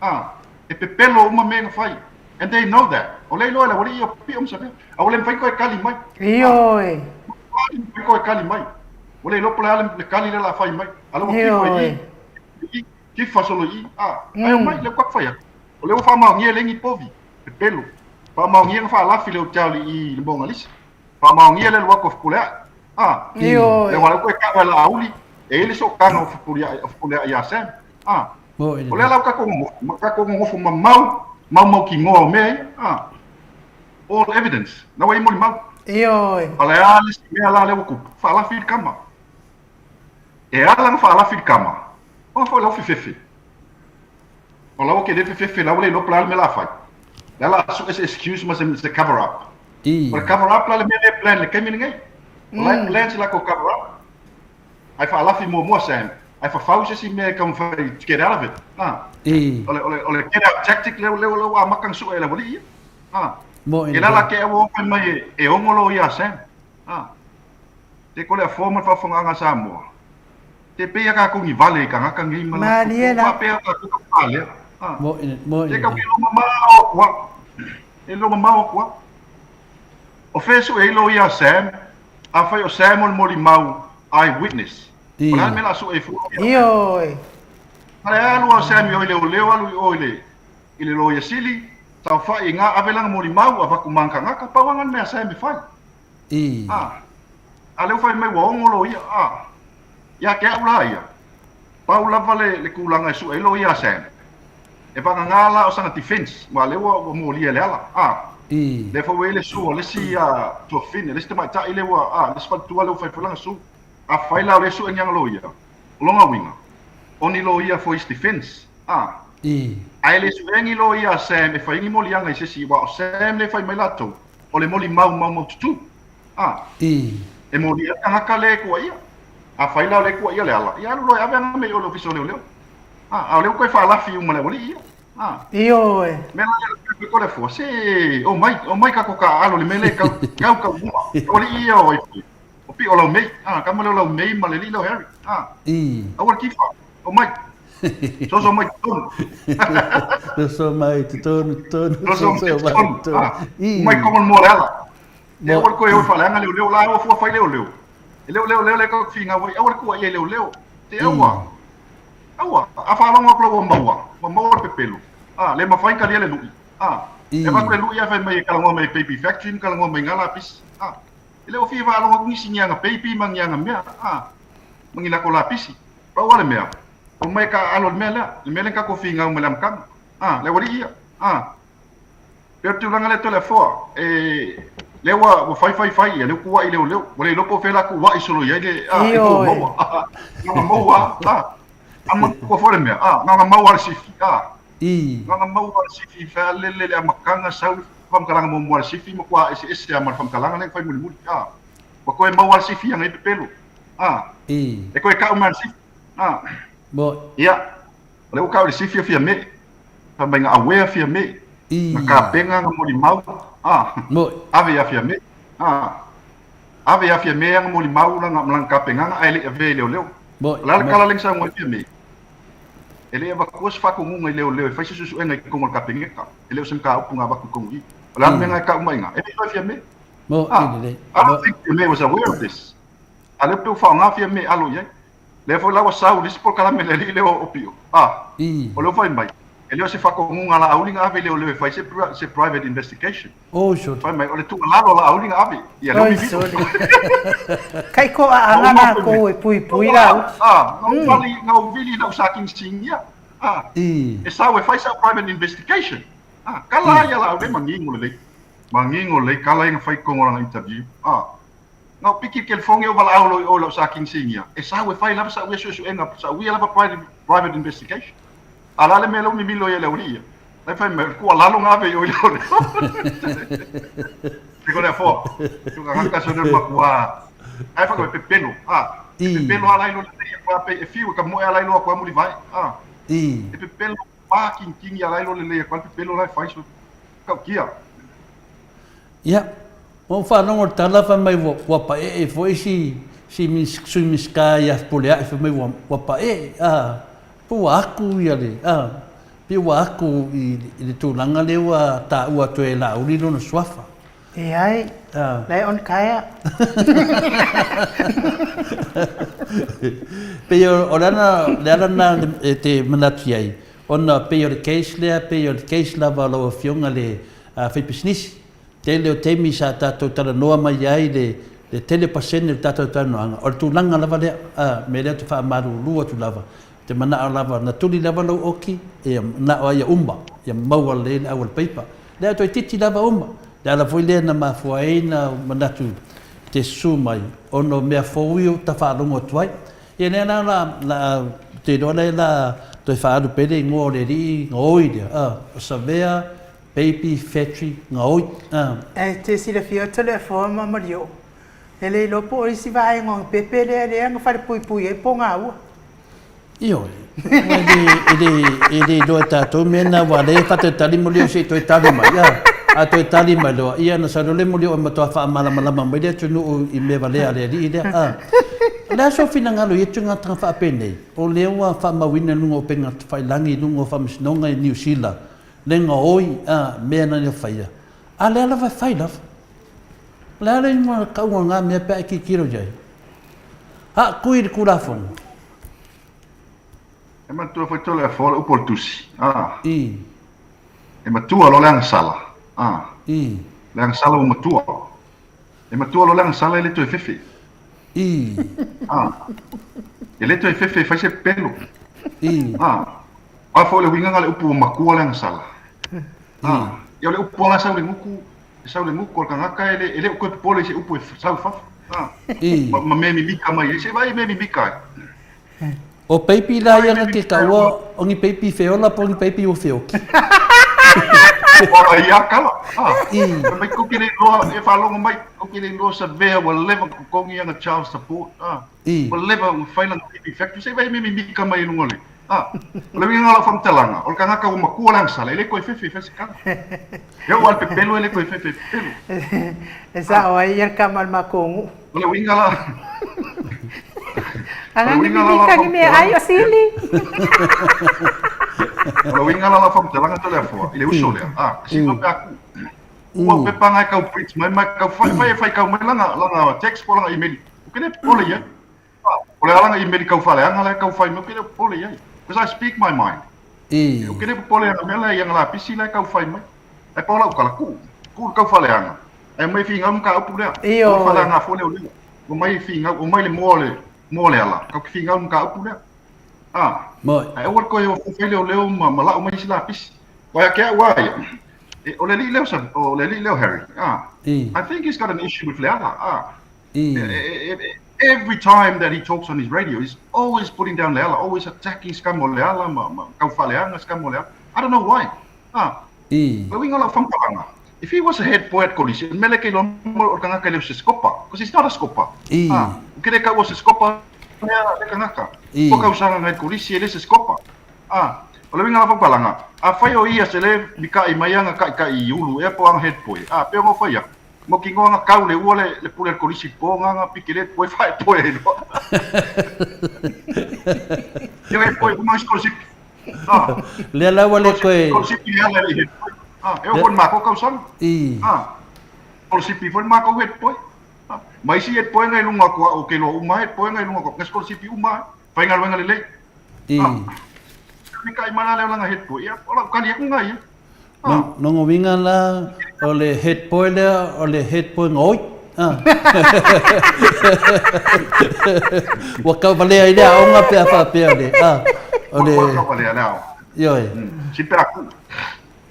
A, e pepelo uma mea na fai. And they know that. O lea iloa e le aualii ia o pipio ma Savea. A ua le mafai ona toe kali mai. Ioe. Ua le mafai toe kali mai. Ua le iloa po o le a le kali lea o le a fai mai. A lea ua kifa i i, kifa solo i i. A, ae omai, lea ua tatou fai atu. O lea ua faamaonia e leai ni povi, pepelo. Faamaonia na faalafi le otauli i le Mogalisa. Faamaonia le alu atu a Fepuleai. A. Ioe. Lea ua toe tau e Laauli, e i ai le sootaga o Fepuleai, o Fepuleai ia Sam. A. O lea la ua tatou nonofo, ma tatou nonofo mamao, maumautinoa o mea ia. A. All evidence. Na ua i ai molimau. Ioe. A o le a le isi mea la lea ua tupu? Faalafi le tama. E ala ona faalafi le tama, ona foi la ua fefefe. O la ua kele fefefe la ua le iloa po o le a le mea o le a fai. La la sue se excuse ma se, se cover up. O le cover up la le mea lea e plan i le taimi lenei. O la e plan se latou cover up. Ae faalafi muamua Sam, ae fafau se isi mea e taumafai to get out of it. A. O le, o le, o le get out tactic lea, lea, lea ua amata ona sue e le aualii ia. A. E la la ke ua fai mai e, e ogo loia a Sam. A. Te kole afoa ma le faafofogaaga a Samoa. Te pei a tatou ni vale i tagata nei ma Malie la. Faapea tatou ka palea. Ah. Mo ina mo Te ina. kau ke lo mamao aku au. E lo mamao aku au. O fea sue ai loia a Sam, afai o Sam o le molimau eye witness. O le a le mea o le a sue ai fua ia Sam? Ioe. A le alu a Sam i o i leoleo alu i o i le i le loia sili, saofai i nga ave lana molimau avatu ma tagata, pau lava le mea a Sam e fai. A, a lea ua fai mai ua ogo loia, a, ia te au la ia, pau lava le, le tulaga e sue ai loia a Sam, e vagana la o sana defense, aua lea ua, ua molia e Leala, a, lea foi ua i ai le sue a le isi a, tuafafine, le isi tamaitai lea ua, a, le isi faletua lea ua fai foi lana sue. Afai la o lea e sue ni ana loia, o lona uiga, o ni loia for his defense, a, ae le suea ni loia a Sam e fai ai ni moliaga i se isi, aua o Sam lea e fai mai latou, o le molimau maumaututu. A. E moli ai le tagata lea e tuuaia. Afai la o lea e tuuaia Leala, ia alu loa e ave ana mea i o i le Ofisa o Leoleo. A, a o lea ua toe faalafi uma e le aualii ia. A. Ioe. Mea la lea e toe fua, se, omai, omai tatou taaalo i le mea lea e tau, tau tau mua. Aualii ia o ai foi, o Pio Laumei, a, tama lea o Laumei ma le alii lea o Harry. A. Aua le kifa, omai. Soso mai totonu. Soso mai totonu, totonu. Soso mai totonu. Ah, mai komo mo le ala. E aua le koe o whaleanga leo leo, la aua fua whai leo leo. E leo leo leo le kau whinga wai, aua le kua ia leo leo. Te aua. Aua, a whaalongo aku ua maua, ua maua le pepelo. Ah, le mawhai ka lia le lui. Ah, e vaku le lui a whai mai e kalangoa mai baby factory, ma kalangoa mai ngā lapisi. Ah, e leo fia whaalongo aku nisi ngianga baby ma ngianga mea. Ah, ma ngi lako lapisi. Pau lava le mea, ua mai ka aalo i le mea lea, le mea lea na tatou finau mai le amataga. A, le aualii ia. A, pei o le tulaga lea Toleafoa, e, lea ua, ua fai fai fai ia, lea ua kuaʻi leoleo, ua le iloa po o fea la kuaʻi solo i ai le, a, i kou maua. A, na ona maua lava, a, a manatua foi le mea, a, na ona maua lava le sifi, a, na ona maua lava le sifi, faalele le amataga, sau le faamatalaga muamua a le sifi, matua eseese lava ma le faamatalaga lea na fai mulimuli, a, ua toe maua lava le sifi ia nei pepelo. A. E toe kau mai le sifi. A. Ia, o lea ua kau i le sifi o Fiame. Fai mai na awea Fiame. Na kapena na molimau. A. Ave ia Fiame. A. Ave ia Fiame ana molimau lana, ma lana kapenaga ae le i avea i leoleo. O le a le tala lea na saunoa ai Fiame? E le i avatua se faatonuga i leoleo e fai se suesuega i totonu o le Kapeneta. E le o se mataupu na avatu i totonu i i. O le a le mea na e kau mai i ina? E le i iloa e Fiame. Mo I don't think Fiame was aware of this. A lea pei ua faaaoga Fiame e alo i ai. Lea foi la ua sau le isi polokalame a le alii lea o Pio, a, o lea ua fai mai, e le o se faatonuga a Laauli na ave i leoleo e fai se, se private investigation. Oi sole. Fai mai, o le tuualalo a Laauli na ave, ia lea ua Oi mimilo. sole. Kai ko aaga lakou e puipui Laauli. A, na ou vali, na ou vili i lau sakinisinia, a, e sau e fai sau private investigation. A, kala ia Laauli e manino lelei, manino lelei, kala ia na fai i totonu o lana interview, a. Na ou piki i le telefoni ou valaau loa i o i lau sa kinisinia, e sau e fai lava sau ia suesuega, sau ia lava private investigation. A o le a le mea lea ua mimilo ai e le aualii ia? La e fai mai, o le tuualalo na ave i o i le Te kore afoa. Tu ka ngaka so le matua. Ai fa ko pepelo. Ah, e pepelo ala ilo le ia kwa pe e fiu ka moe ala ilo kwa muli vai. Ah. E pepelo pa king ala ilo le ia kwa pepelo la fai so ka kia. Ia, ua ou faalogo i le tala fai mai ua, ua paee foi si, si minis, sui Minisita ia Fepuleai fai mai ua, ua paee, a, pe ua aku ia le, a, pe ua aku i, i le tulaga lea ua taua atu ai e Laauli lona suafa. Leai, A. la e on kaea. Pei o, o le ala, le ala lena e te manatu i ai, ona pei o le case lea, pei o le case lava o lau Afioga le, faipisinisi. Tele o taimi sa tatou talanoa mai ai le le tele pasene o le tatou talanoaga, o le tulaga lava lea, a, mea lea ou te faamalulu atu lava, te manao lava, na tuli lava lou oki, ia manao ai ia uma, ia maua lelei le auala paipa. Lea toeitiiti lava uma. Le ala foi lea na mafua ai na manatu te susu mai, ona o mea fou ia ua ta faalogo atu ai. Ia lea la la, la, te iloa lea la toe faaalu pea le igoa o le alii gaoi lea, a, o Savea Baby Factory Gaoi, a. E te silafia atu le afoa ma Malio, e le iloa po o isi vaega o pepe lea lea na falepuipui ai po gaua. Ioe, e le, e le, e le iloa e tatou mea na, aua o lea e faatalitali Molioo se i toe tali mai, a, a toe tali mai loa, ia ona sau loa lea Molioo e matua faamalamalama mai le atunuu i mea valea a le alii lea, a. O le a sou finagalo i ia tugataga faapenei, o lea ua faamauina i luga o upega tafailagi i luga o faamasinoga i Niu Sila, le gaoi, a, mea na ia faia, a lea lava e fai lava. O le a le igoa kauga o na mea pe a e tilotilo i ai? Haakui le Tulafono. E matua foi tole afoa le upu o le tusi. Ah. I. E matua loa le agasala. Ah. I. Le agasala ua matua. E matua loa le agasala e le toe fefe. I. Ah. E le toe fefe e fai se pepelo. I. Ah. O a foi le uiga le upu ua matua le agasala. Ah. Ia o le upu lava sau le guku, e sau le guku o le tagata e le e le o toe popole i se upu e sau i fafo. Ah. I. Ma, ma mea mimika mai ai. Se vai mea mimika ai. O peipi la ia na ke taua o ni peipi feola po o ni peipi ua feoki. Ora ia kala. Ah. I. Mai ko ke le loa e faalogo mai ko ke le loa sa vea ua leva totogi ana child support. Ah. I. Ua leva ona fai lana baby factory se i vaai mea mimika mai i luga o le a o le uiga o lau faamatalaga o le tagata ua matua le agasala e le toe fefe e fai se tala. E oo lava i le pepelo e le toe fefe e pepelo. E sao ai ia le kama o le makou nuu. O le uiga la O le uiga la o lau faamatalaga ai o sili. O le uiga la o lau faamatalaga Toleafoa i le uso lea a e sili loa pe a kuu. Ua pepa na e kau print mai ma kau fai fai e fai kau mai lana lana text po lana email. O ke le popole i ai. O le a lana email kau faaleaga la e kau fai mai o ke le popole i ai. Because I speak my mind. O ke le popole ana mea la i ana lapisi la e kau fai mai. Ai pau lau tala kuu. Kuu le kau faaleaga. Ai mai figau mataupu lea. Ioe. Faaleaga foi lea o lea. O mai figau, o mai le moa o le moa o le ala. Kau ke figau mataupu lea. Ah. Moi. Ai aua le toe o fai leoleo ma, ma lau mai isi lapisi. Wai a ke au a ia. E, o le alii lea o, o le alii lea o Harry. Ah. I think he's got an issue with Leala. Ah. E, e, every time that he talks on his radio, he's always putting down Leala, always attacking scum o Leala, ma, ma kau whaleanga scum o Leala. I don't know why. Ah. Le uiga o lau faamatalaga, if he was a head boy at Kolisi, o le mea lea ke iloa mo o le tagata e le o se scopa, because he's not a scopa. Ah, o ke le kau o se scopa lea le tagata. Ua kausaga ngai Kolisi e le se scopa. A, o le uiga o lau faamatalaga, afai o ia se le mika'i mai ana kaʻikaʻi i ulu ea po o ana head boy, a, pei ona ou fai atu, mo kino ana kau le ua le, le pule a le Kolisi po na ana pikele poe faaepoe ai loa. Ia head boy uma isi kolosipi. A. Lea la ua le toe. Kolosipi le ala e le i head boy. A, e oo foi i le makou kausaga. A, kolosipi foi le makou head boy. A, ma isi head boy na i luga atu au, ke iloa uma head boy na i luga atu au, na sikolosipi uma ai. Faigaluega lelei. Ah. Ni kai mana leo langa head boy. Ia, o lau kali aku ngai. Ah. Longa uiga la o le head boy lea o le head boy gaoi. Ah. Ua tauvalea ai le aoga pe a faapea o le ah o le Ua tauvalea le aoga. Ioe. Si pe aku.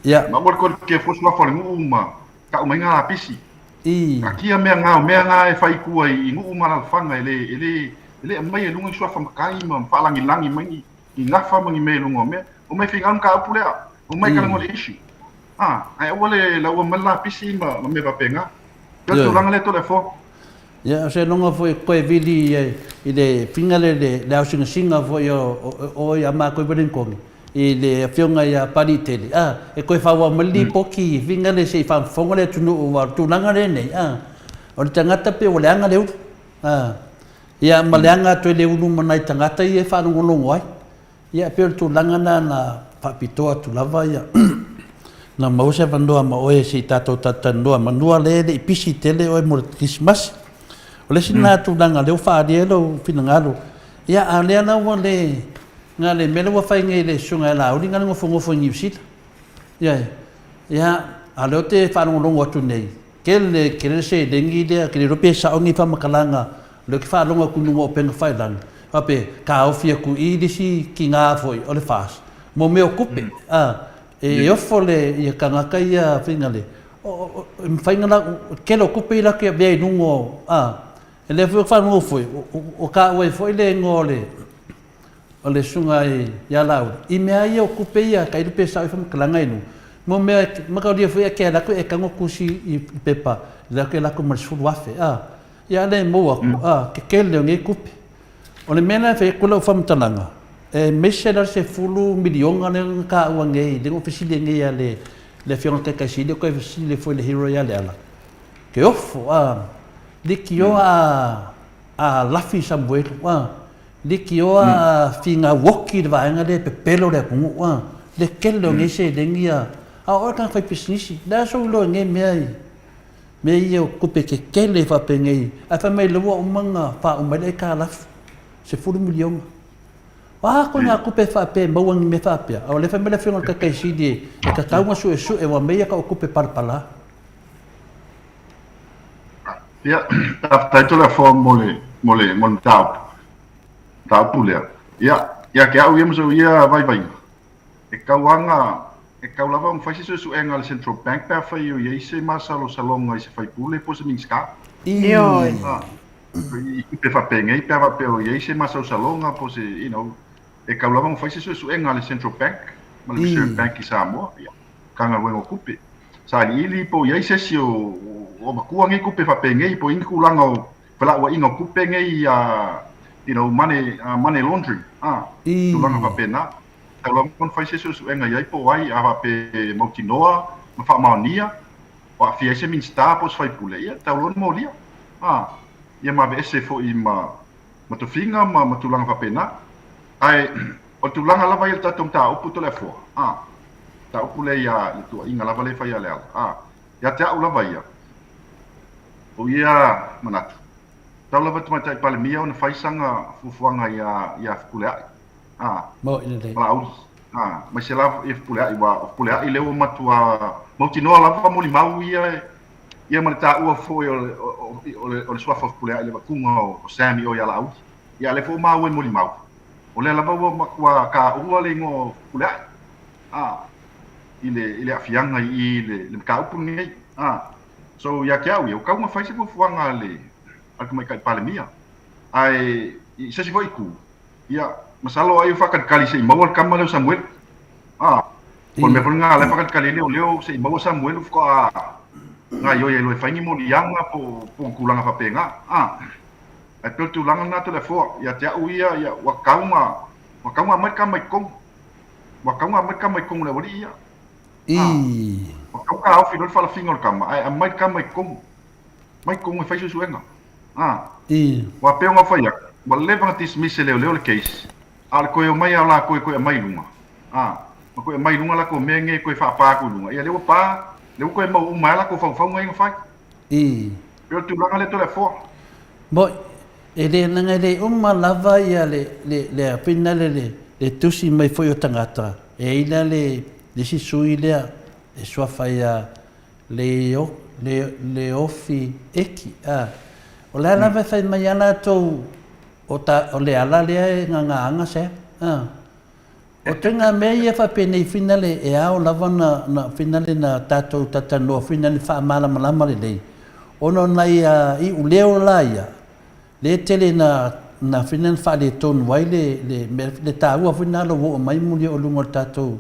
Ia. Ma mo le ke fosu afa o le nuu ma tau mai ngā pisi. I. Taatia mea ngā, o mea ngā e whai kua i nuu ma alalafaga e le, e le, e le aumaia i luga i suafa matai ma faalagilagi mai ni, ni gafa ma ni mea i luga o mea. Omai faiga mataupu lea, omai talanoa i le issue. A, ae aua le laua mai le lapisi ma, ma mea faapena. Pei o le tulaga lea Toleafoa. Ia, o se logo foi koe vili i le finga le le aosingasinga foi o o ia mākou i Wellington i le afioga ia Palitele, a, e koe faaauau mai le lipoti i finga le se i faafofoga le atunuu aua o le tulaga lenei, a, o le tagata pei ua leaga le ulu, a, ia ma leaga atu ai le ulu ma nai tagata ia e faalogologo ai. Ia, e pei o le tulaga lena na faapitoa atu lava ia na maua se avanoa ma oe se i tatou talatalanoa manua lea e le i pisi tele oe mo le Kerisimasi. O le isi lena tulaga lea ua faaalia ai lou finagalo. Ia, a o lea la ua le, na le mea lea ua fai nei e le Susuga ia Laauli na le nofonofo i Niu Sila. Ioe. Ia, a o lea ou te faalogologo atu nei, Tele, tele le seleni lea, ke le iloa pe sao nei faamatalaga, o lea ou te faalogo atu i luga o upega tafailagi, faapea, taofi atu i i le isi tina foi o le FAST, mo mea o tupe, a, e ofo le, ia tagata ia faiga le, o, o, e mafai ona lau, o le tele o tupe ia latou te avea i luga o, a, o lea foi ou te faalogo foi, ua taua ai foi le igoa o le, o le susuga ia Laauli, i mea ia o tupe ia, tailo pe sao ai faamatalaga i luga, mo mea e mataulia foi e te alu atu e tago tusi i pepa, alu atu e lako ma le 10,000, a, ia a le maua atu, a, tetele o nei tupe. O le mea la e fai atu lau faamatalaga, aemaise la le 10 miliona lea na taua nei, lea na ou fesili ai nei ia le Afioga i le Taitai Sili, ou toe fesili foi i le hero ia Leala, ke ofo, a, leitioa a, a lafi Samuelu, a, Leitioa a finau oki le vaega lea e pepelo le atunuu a, le tele o nei seleni a, a o oe le tagata fai pisinisi, le a sou iloa i nei mea i mea ia o tupe tetele faapenei, ae fai mai lea ua uma ona faauma ai le aitalafu, 10 miliona. O a koe ngā tupe faapea e maua ni mea faapea? A o lea fai mai le afioga i le Taitai Sili e tatau ona suesue aua mea ia tau o tupe palapala. Ia, faafetai Toleafoa mo le, mo le, mo le mataupu, mataupu lea. Ia, ia te au ia ma sou ia vaivaiga, e tau lava na, e tau lava ona fai se suesuega a le Central Bank pe afai o i ai se masalosaloga i se faipule po o se Minisita. Ioe. I tupe faapenei pe a faapea o i ai se masalosaloga po o se, you know, e tau lava ona fai se suesuega a le Central Bank ma le Reserve Bank i Samoa, ia, Matagaluega o Tupe. Sailiili po o i ai se isi o avatua nei tupe faapenei po o i ai ni tulaga o felauaiga o tupe nei you know, money, money laundering, tulaga faapena. Tatau lava ona fai se suesuega i ai po o ai a faapea e mautinoa ma faamaonia o aafia ai se Minisita po o se sui usufono, ia tatau loa ona molia, ia ma aveese foi ma tofiga ma tulaga faapena. Ae o le tulaga lava ia i le tatou mataupu Toleafoa, a, mataupu lea ia le tuuaiga lava lea e fai ia Leala, a, ia te au lava ia, o ia manatu, tatau lava i le Tamaitai Palemia ona fai sana fuafuaga ia, ia Fepuleai, a, Palauli, a, aemaise lava ia Fepuleai, aua o Fepuleai lea ua matua mautinoa lava molimau ia ia ma le taua foi o le, o, o, le, o le suafa o Fepuleai i le avatuga o, o Sam i o ia Laauli. Ia, a o lea foi ua maua i molimau, o lea lava ua matua taua le igoa o Fepuleai, a, i le, i le aafiaga i i le, le mataupu lenei. A, so ia te au ia, ua tatau ona fai se fuafuaga a le, a le Tamaitai Palemia. Ae i se isi foi itu, ia, masalo ai o faatalitali se i maua le tama lea o Samuelu. A, o le mea foi lena o la e faatalitali ai leoleo se i maua Samuelu faatoa gaoioi ai loa e fai ni moliaga po o ni tulaga faapena. A. Ae pei o le tulaga lena Toleafoa, ia te au ia, ia, ua tatau ona, ua tatau ona aumai le tama i totonu. Ua tatau ona aumai le tama i totonu o le aualii ia. A, ua tatau ona taofi loa le faalafiga o le tama, ae aumai le tama i totonu. Aumai i totonu e fai suesuega. A, aua pei ona ou fai atu, ua leva ona dismiss e leoleo le case, a o le toe omai lava o latou e toe aumai i luga, a, ma toe aumai i luga latou mea nei e toe faapa atu i luga, ia lea ua pa, lea ua toe maua uma ai latou faufauga ia na fai. Pei o le tulaga lea Toleafoa. Moi. E le leaga e le uma lava ia le le le pina le le le tusi mai foi o tagata e ai la le le isi sui lea e suafa ia le le Leofi Eki a. O la lava e fai mai a latou o ta o le ala lea e gagaaga se a. O ituaiga mea ia faapenei finale e ao lava na na finale na tatou talatalanoa finale faamalamalama lelei ona o nai iuleo la ia lea e tele na na finale faaletonu ai le le mea le taua foi lena lou oo mai muli o luga o le tatou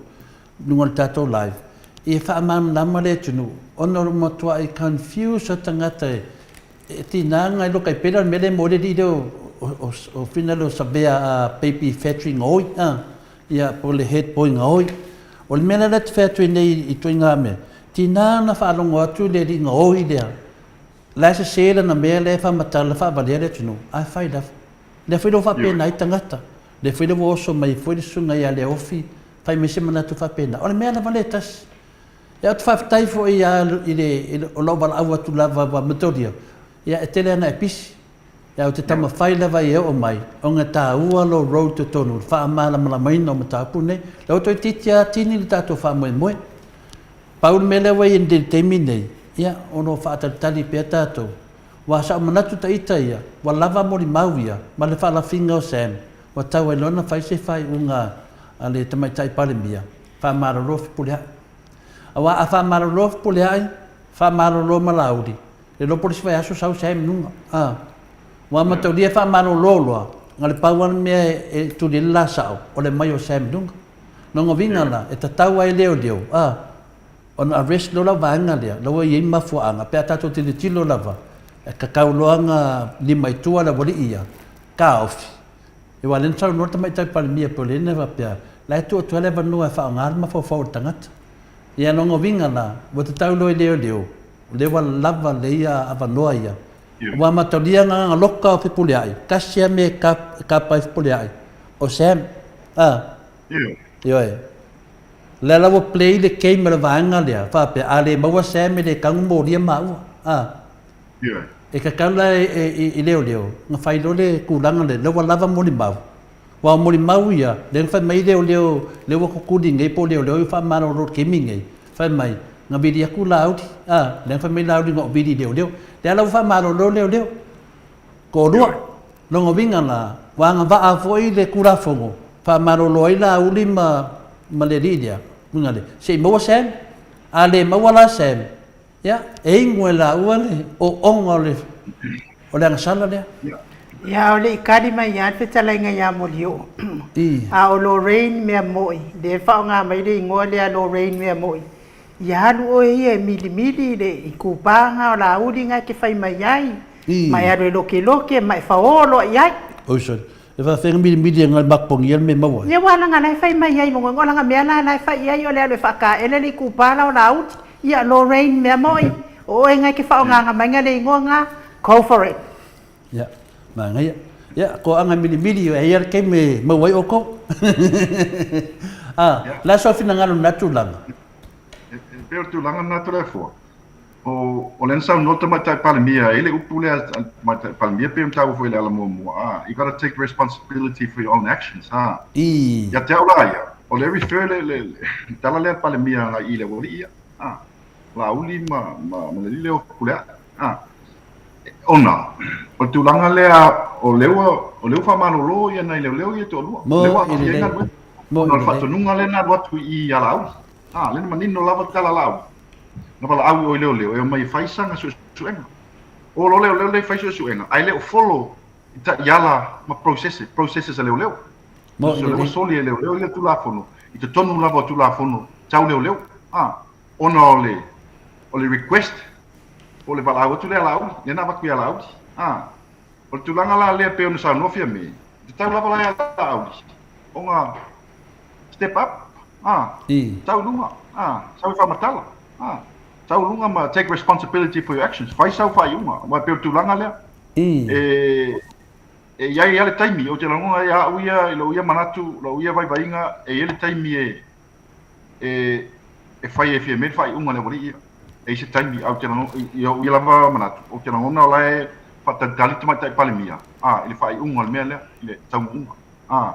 luga o le tatou live ia faamalamalama le atunuu ona o le matuai confuse o tagata e E tiga na iloa kai pele o le mea lea e moe le alii lea o fina lea o Savea a Baby Factory gaoi a ia po o le head boy gaoi. O le mea lea la te fai atu ai nei i ituaiga mea, tiga na faalogo atu le alii gaoi lea la e sese lana mea lea e faamatala faavalea le atunuu ae fai lava. Lea foi la ua faapena ai tagata. Lea foi la ua oso mai foi le susuga ia Leaofi fai mai se manatu faapena. O le mea lava lea e tasi. Ia ou te faafetai foi ia i le o lou valaau atu lava ua matolia, ia e tele ana e pisi. Ia ou te taumafai lava ia e oo mai ona e taua lou role i totonu i le faamalamalamaina o mataupu nei. Lea ua toeitiiti lava tini le tatou faamoemoe. Pau le mea lea ua i ai i le taimi nei, ia o lo o faatalitali pea tatou. Aua sa ou manatu ita ia, ua lava molimau ia ma le faalafiga o Sam, ua tau ai loa ona fai se faaiuga a le Tamaitai Palemia, faamalolo Fepuleai. Aua a faamalolo Fepuleai, faamalolo ma Laauli, le iloa po o le isi vaiaso sau Sam i luga. A. Ua mataulia e faamalolo loa, na o le pau lava le mea e tuli ai le la sao, o le aumai o Sam i luga. Lona uiga la, e tatau lava i leoleo, a, ona arrest loa lau vaega lea, la ua i ai mafuaaga, pe a tatou tilotilo lava, e kakau loa ona lima i tua le aualii ia, taofi. Aua o lea na saunoa le Tamaitai Palemia pei o lea na faapea, la e tuu atu lava le avanoa e faaaoga le mafaufau o le tagata. Ia lona uiga la, ua tatau loa i leoleo, o lea ua lava lelei avanoa ia. Aua mataulia agaga loka o Fepuleai, tasi lava mea e kapa ai Fepuleai, o Sam. A? Ioe. O lea la ua play le game a le vaega lea, faapea, a le maua Sam e le tago molia maua. A? E tatau la i leoleo ona fai loa le tulaga lea, lea ua lava molimau. Aua o molimau ia, lea na fai mai leoleo, lea ua tutuli nei po o leoleo ia faamalolo i le taimi lenei, fai mai, na vili atu Laauli, a, lea na fai mai Laauli na ou vili i leoleo. Lea la ua faamalolo leoleo. Toalua. Lona uiga la, ua agavaa foi le Tulafono, faamalolo ai Laauli ma le alii lea, uiga lea, se i maua Sam. A le maua la Sam, Ia, e inu e laua le ooga o le, o le agasala lea. Ia, a o le i kali mai lava le fetalaiga ia Molioo, a o Lorraine Meamo'i, lea e faaaoga mai le igoa lea Lorraine Meamo'i, ia alu oe ia e milimili i le itupa na o Laauli na e te fai mai ai, ma e alu e lokeloke ma e faoa loa i ai. Oi sorry. E faafefea ona milimili e na mapogia le mea e maua ai? Ia aua leaga la e fai mai ai i luga, o lana mea la la e fai i ai o le alu e faataele le itupa la o Laauli. Ia Lorraine mea moi, o oe na e te faaaogaina mai le igoa na, go for it. Ia, manaia. Ia, toaga milimili, e i ai le taimi e maua ai outou. A, o le a sou finagalo i lena tulaga? E pei o le tulaga lena Toleafoa, o lea na saunoa le Tamaitai Palemia, e i ai le upu lea a le Tamaitai Palemia pei ona taua foi i le ala muamua, a, you gotta take responsibility for your own actions, a. Ia te au la ia, o lea e refer le, le, le tala lea a le Palemia agai i le aualii ia, a, Laauli ma, ma, ma le alii lea o Fepuleai, a. Ona, o le tulaga lea, o lea ua, o lea ua faamalolo ia nai leoleo ia e toalua. O lea ua aafia ai galuega. Ona o le faatonuga lea na alu atu i i a Laauli. A, lea na manino lava le tala a Laauli. Na valaau i o i leoleo e omai e fai sana suesuega. O lo leoleo lea e fai suesuega, ae le o follow i taiala ma processes, processes a leoleo. Mo i lea ua soli e leoleo ia Tulafono, i totonu lava o Tulafono tau leoleo. A, ona o le, o le request, po o le valaau atu lea a Laauli, lea na avatu ia Laauli. A, o le tulaga la lea pei ona saunoa Fiame, e tatau lava la ia Laauli ona step up, a, tau i luga, a, sau e faamatala, a, tau i luga ma take responsibility for your actions, fai sau faaiuga, aua e pei o le tulaga lea. E, e i ai lava le taimi, ou te lagona ia au ia i lou ia manatu, lou ia vaivaiga, e i ai le taimi e, e, e fai ai Fiame le faaiuga a le aualii ia. E i ai se taimi, ae ou te lagona, i ou ia lava manatu, ou te lagona o la e faatalitali Tamaitai Palemia, a, i le faaiuga o le mea lea, i le taunuuga, a.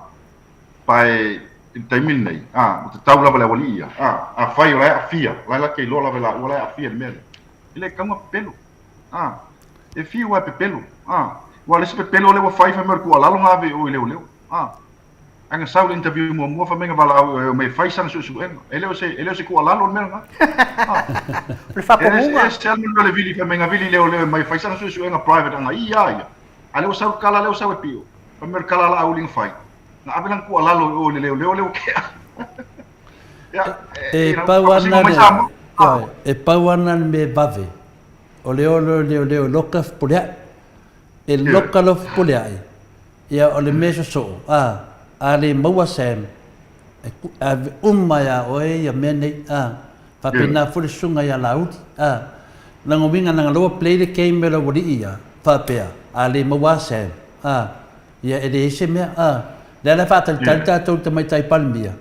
Pa e, i le taimi lenei, a, ua tatau lava le aualii ia, a, afai o la e aafia, o la e la te iloa lava e laua o la e aafia i le mea lea, e le tatau ona pepelo, a. E fiu lava e pepelo, a. Aua o le isi pepelo lea ua fai, fai mai o le tuualalo na ave i o i leoleo, a. Ae na sau i le interview muamua fai mai na valaau e omai e fai sana suesuega. E le o se, e le o se tuualalo le mea lena. Ah. O le faapomuga. E ese lava le mea o le vili fai mai na vili leoleo e omai e fai sana suesuega private ana ia a ia. A lea ua sau le tala lea ua sau e pio. Fai mai o le tala a Laauli na fai. Na ave lana tuualalo i o i le leoleo lea ua tea. Ia, E you know, pau faamasino ana mai le, Samoa. Ah. ioe, e pau ana le mea vave, o le olo leoleo e loka fepuleai. E loka loa fepuleai, Ia, o le mea sosoo, a, a le maua Sam, e ave uma iā oe ia mea nei, a, faapena foi le susuga ia Laauli, a. Lona uiga leaga o la ua play le game e le aualii ia, faapea, a le maua a Sam, a, ia e leai se mea, a. Lea la e faatalitali tatou i le Tamaitai Palemia,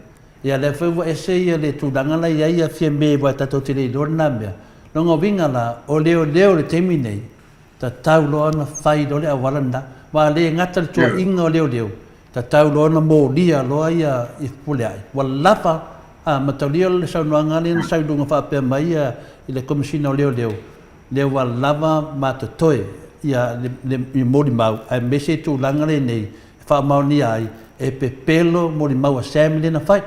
ia lea foi ua ese ia le tulaga la e i ai ia Fiame aua tatou te le iloa lena mea. Lona uiga la, o leoleo i le taimi nei, Tatau loa ona fai loa le auala lena. Aua le gata le tuuaiga o leoleo, tatau loa ona molia loa ia Fepuleai. Ua lava a mataulia le saunoaga lea na sau i luga faapea mai ia i le Komesina o Leoleo, lea ua lava ma totoe ia le molimau aemaise i tulaga lenei e faamaonia ai e pepelo molimau a Sam lea na fai.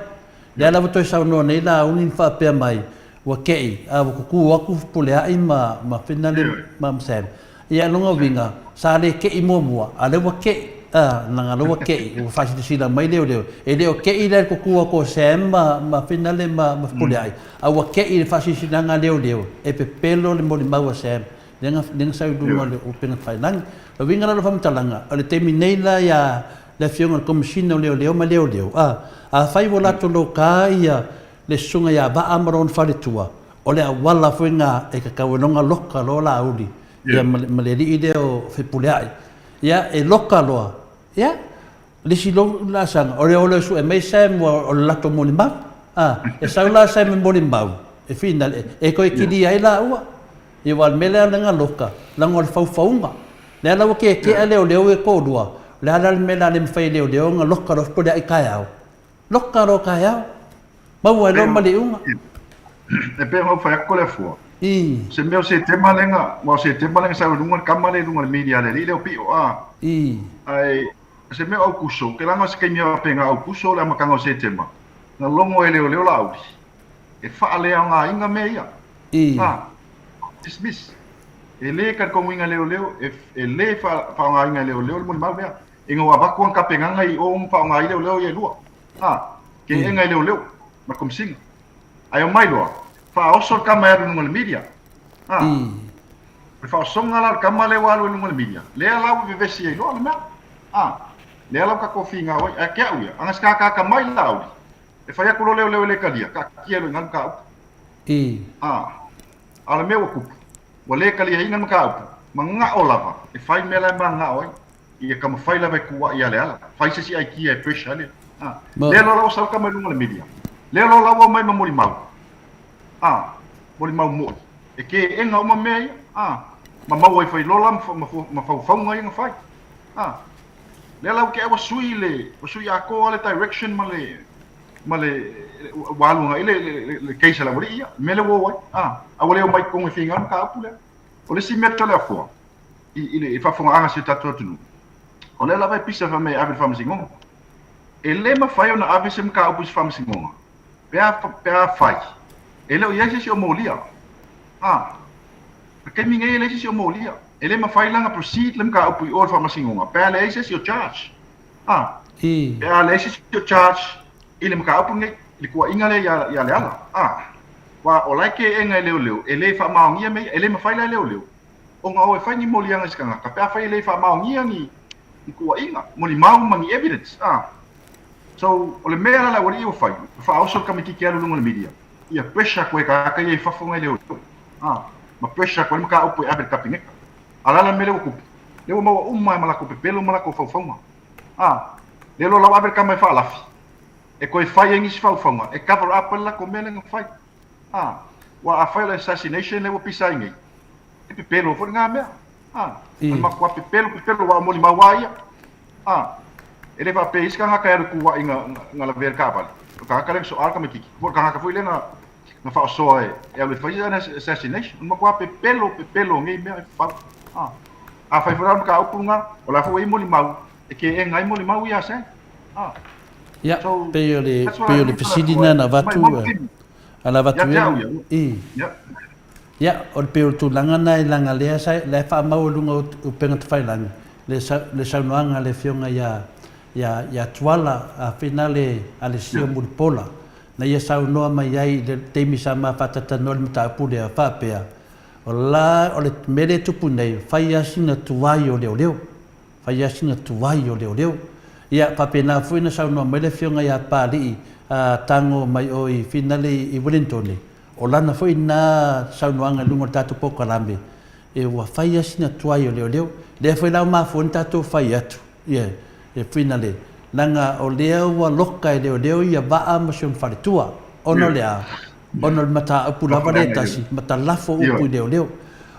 Lea la ua toe saunoa nei Laauli ma faapea mai, Ua keʻi, a ua kukū atu Fepuleaʻi ma, ma Finale ma Sam. Ia, lona uiga, sa le keʻi muamua, a lea ua keʻi, a, leaga lea ua keʻi, ua faasilasila mai leoleo. E le o keʻi la i le kukū atu o Sam ma, ma Finale ma, ma Fepuleaʻi, a ua keʻi i le faasilasilaga a leoleo, e pepelo le molimau a Sam, lea na, lea na sau i luga o le upega tafailagi. O le uiga la o le faamatalaga, o le taimi nei la iā le Afioga i le Komesina o Leoleo ma Leoleo, a, afai ua latou loka ia le susuga ia Vaa ma lona faletua, o le auala foi lena e tatau ai loa ona loka loa Laauli ia ma le alii lea o Fepuleai. Ia, e loka loa, ia, le isi loa laasaga, o le o lea e sue mai Sam o le latou molimau. A, e sau la Sam e molimau, e finale, e toe kilia ai laua. Ia, aua o le mea lea na loka, leaga o le faufauga. Lea la ua keakea leoleo ia toalua, o le a la le mea o le a le mafai e leoleo ona loka loa Fepuleai taeao? Loka loa taeao. Maua ai loa ma le iuga. E pei ona ou fai atu le afua. I. Se mea o Setema lea na, aua o Setema lea na sau i luga le tama lea i luga o le media a le alii lea o Pio a. I. Ae o se mea o Aukuso, ou te laga o se taimi faapena Aukuso o le amataga o Setema, na logo e leoleo Laauli e faaleaogaina mea ia. I. A. Dismiss. E le talitonuina e leoleo, e le faaaogaina e leoleo le molimau lea. Ina ua avatu ana tapenaga i o ma faaaoga ai leoleo ia e lua. A, keega e leoleo ma le Komesina. Ae omai loa, faaoso le tama e alu i luga o le media. A, o le faaosoga la o le tama lea ua alu i luga o le media, lea la ua vevesi ai loa le mea. A, lea la ua tatou finau ai. Ae te au ia, ana se kakaka mai Laauli, e fai atu loa leoleo e le talia, taatia loa i ina le mataupu. A, a o le mea ua tupu, ua le taliaina le mataupu, manao lava e fai mea la e mananao ai. Ia taumafai lava e tuuai ia Leala. Fai se isi aikia e pressure ai le. A. Lea loa la ua sau tama i luga o le media. Lea loa la ua omai ma molimau. A. Molimau moi. E keega uma mea ia. A. Ma maua ifo i lola ma, ma faufauga ia na fai. A. Lea la ua tea ua sui le, ua sui atoa le direction ma le, ma le, ua alu agai le, le, le case a le aualii ia. Le mea lea ua o ai. A. A ua le omai i totonu e finau le mataupu lea. O le isi mea Toleafoa, i, i le faafofogaaga a si o tatou atunuu, o lea lava e pisa fai mai e ave i le faamasinoga. E le mafai ona ave se mataupu i se faamasinoga pe a, pe a fai e le o i ai se isi o molia. A, le taimi nei e leai se isi o molia. E le mafai la ona proceed le mataupu i o i le faamasinoga pe a leai se isi o charge. A, pe a leai se isi o charge i le mataupu lenei, i le tuuaiga lea ia, ia Leala. A, aua o la e keega e leoleo, e le faamaonia mea ia, e le mafai la e leoleo ona o e fai ni moliaga i se tagata pe afai e le faamaonia ni ni tuuaiga, molimau ma ni evidence. A. So, o le mea la le aualii ua fai, ua faaoso le tamaitiiti e alu i luga o le media, ia pressure atu ai tagata ia i fafo nai leoleo. A. Ma pressure atu ai le mataupu e ave i le Kapeneta. A o le a la le mea lea ua tupu? Lea ua maua uma lava ma latou pepelo ma latou faufauga. A. Lea loa la ua ave le tama e faalafi, e toe fai ai nisi faufauga e cover up ai le latou mea lea na fai. A. Aua afai o le assassination lea ua pisa ai nei, e pepelo foi lena mea. A, o le matua pepelo pepelo aua o molimau lava ia. A, e le faapea e i ai se tagata e alu e kua'i na na lavea i le taavale, o le tagata lea na soa le tamaitiiti, po o le tagata foi lea na na faaosoa e e alu e fai ana assassination. O le matua pepelo pepelo o nei mea e fau. A, afai foi la o le mataupu lena, o la foi ua i ai molimau e teena ai molimau ia a Sam. A, Ia, so, pei o le, that's what I pei o le mean by fesili lena na avatu, maumau taimi. a na avatu Ia te ia, au ia. i. Ia. Ia, o le pei o le tulaga lena e leaga lea sa, la e faamau i luga o upega tafailagi le sau, le saunoaga a le Afioga ia, ia, ia Tuala a Finale Alesio Mulipola, na ia saunoa mai ai i le taimi sa ma faatatalanoa i le mataupu lea, faapea, o la, o le mea lea e tupu nei, fai lava sina tuai o leoleo. Fai lava sina tuai o leoleo. Ia, faapena foi na saunoa mai le Afioga ia Papalii Tago mai o i Finale i Wellington, o lana foi lena saunoaga i luga o le tatou polokalame, e ua fai lava sina tuai o leoleo. Lea foi la ua mafua ai ona tatou fai atu, ia, e Finale, leaga o lea ua loka e leoleo ia vaa ma si ona faletua, ona o le a? Ona o le mataupu lava lea e tasi, ma talafo upu i leoleo.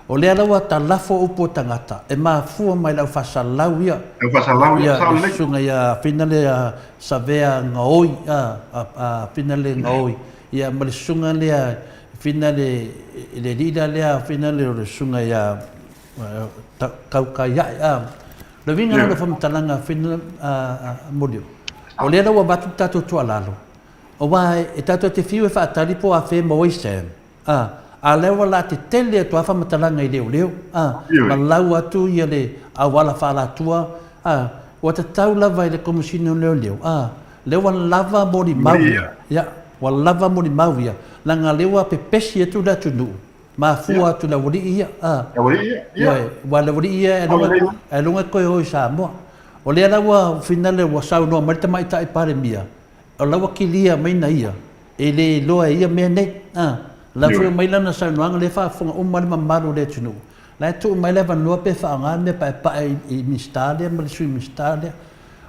O lea la ua talafo upu o tagata, e mafua mai le au faasalalau ia. Au faasalalau ia, sao lelei. Le susuga ia Finale Savea Gaoi, a Finale Gaoi, ia ma le susuga lea Finale, le alii la lea Finale o le susuga ia Kaukaiae, a. O le uiga la o le faamatalaga a Finale Molioo, o lea la ua avatu le tatou tuualalo, Aua e tatou te fiu e faatali po o afea e maua ai Sam, a, a lea ua la tetele atu a faamatalaga i leoleo, a, ma lau atu ia le auala faalatua, a, ua tatau lava i le Komesina o Leoleo, a, lea ua lava molimau ia, ia, ua lava molimau ia, leaga lea ua pepesi atu le atunuu, mafua atu i le aualii ia, a, ioe, aua le aualii ia ailoga e toe o i Samoa. O lea la ua finale ua saunoa mai le Tamaitai Palemia, O la ua kilia mai na ia, e le iloa e ia mea nei. A, la foi aumai lana saunoaga lea e faafofoga uma le mamalu o le atunuu. La e tuu mai le avanoa pe faaaoga le mea paepae i, i Minisita lea ma le Sui Minisita lea.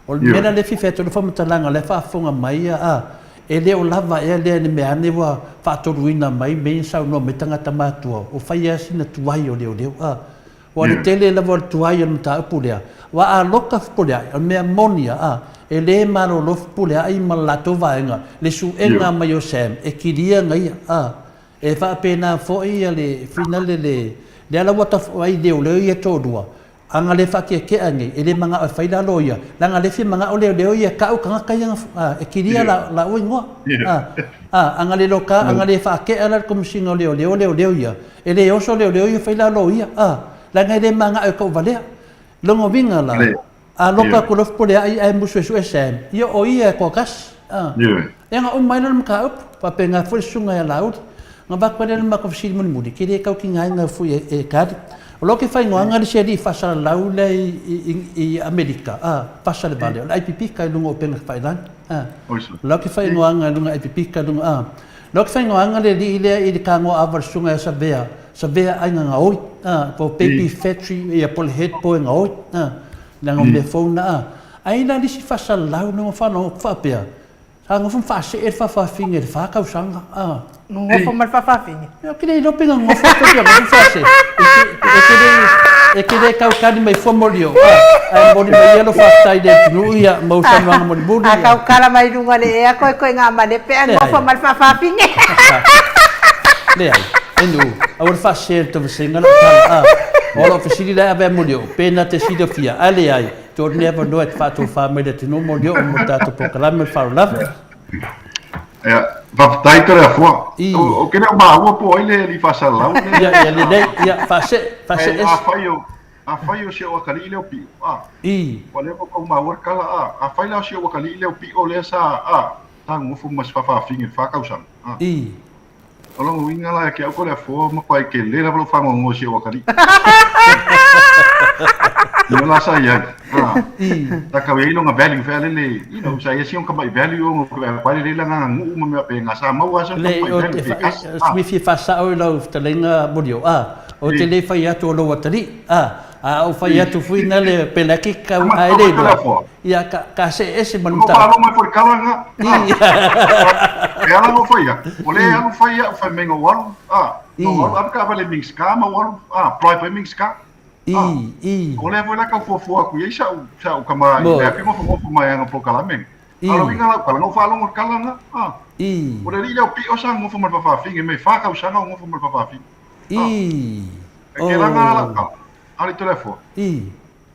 O le mea la lea e fia fai atu ai le faamatalaga, la e faafofoga mai ia, a, e le o lava ea lea i le mea ane ua faatoluina mai mea ia na saunoa mai tagata matutua, ua fai lava sina tuai o leoleo. A, Ua le tele lava o le tuai o le mataupu lea. Ua a loka Fepuleai, o le mea moni a, a, e le malolo Fepuleai ma le latou vaega, le suega mai o Sam, e kilia na ia, a. E faapena foi ia le finale le, lea la ua taf, ai leoleo ia e toalua, a na le faakeakea nei, e le manao e fai la loia, leaga le fia manao leoleo ia e kau tagata ia na, a, e kilia la, laua igoa, a. A, a na le loka, a na le faakea la le Komesina o Leoleo leoleo ia, E le oso leoleo ia fai la loia, a, leaga e le magao e kouvalea. Lona uiga la, a loka atu loa Fepuleai ae musu e sue Sam, ia o ia e toatasi, a. Ia na uma ai lea o le mataupu, faapena foi le susuga ia Laauli. Na avatu ai lea le matou fesili mulimuli, ke le tau tigaina foi e, e tali. O lo ke fainoaga le isi alii faasalalau lea i, i, i Amerika, a, faasalevale, o le aipipika i luga o upega tafailagi, a. O lo ke fainoaga i luga aipipika i luga, a. Lau ke whaingoanga le alii lea i le kāngoa ava le susuga ia Savea, Savea aiga gaoi, a, po Baby Factory, ia po le head boy gaoi, a, leaga o mea fou na, a. Ai la le isi faasalalau na whanau whaapea, sa nofo ma faasee le faafaafine i le wha tausaga, a. Nofo ma le faafaafine? Ia, ke le iloa pe na nofo atu pea nofo faasee. E ke, e ke le, e ke le kaukani mai fua moli o, a, ae moli mai ia lo whaatai le atunuu ia, mau saunoaga mulimuli, A kaukala mai luga le ea koe koe ngā male pe a nofo ma le faafaafine. Leai, e nuu, aua le faasese le tauvaseina lau tala, a. O lau fesili la e ave a Molioo, pe na te silafia, a leai, tuu atu nei avanoa e te faatofa mai le atunuu Molioo mo le tatou polokalame o le faalavelave. Ia, faafetai Toleafoa. Ou te le o maua po o ai le alii faasalalau lea. Ia, ia lelei, ia, faasee, faasee ese. Afai o, afai o si ou atalii lea o Pio, a. Ua leva ona tau maua le tala, a. Afai la o si ou atalii lea o Pio lea sa, a, sa nonofo ma se faafaafine i le fa tausaga, a. O lona uiga la ia te au Toleafoa ua matuai tele lava lou faanoanoa i si ou atalii. Ia la sa i ai, a. Sa tau i ai lona value foi lele, you know, sa i ai si ona tamai value ona ou te vaai atu ai lelei lana aganuu ma mea faapena, sa maua lava si ona tamai value pe tasi, a. Sui fia faasao i lau fetalaiga Molioo, a. Ou te le fai atu o lou atalii, a. A ou fai atu foi na le pelaki kau a e le iloa. Ia ka ka see ese ma le mataupu. Ua faalogo mai foi i le tala lena. E ala ou fai atu, o lea e alu fai au fai mai na ou alu, a, na ou alu ave taavale i Minska ma ou alu, a, bribe ai Minska. Ah, o lea foi la kau fuafua aku i ai sa'u, sa'u kama i lea fi gofogofo mai aga polokalame. A o le uiga lau kala, na ou faalogo i le kala lena. Ah, o le alii lea o Pi'o sa gofo ma le fafafine mai fa tausaga o gofo ma le fafafine. Ah, e ke laga lau kala, a le toleafoa.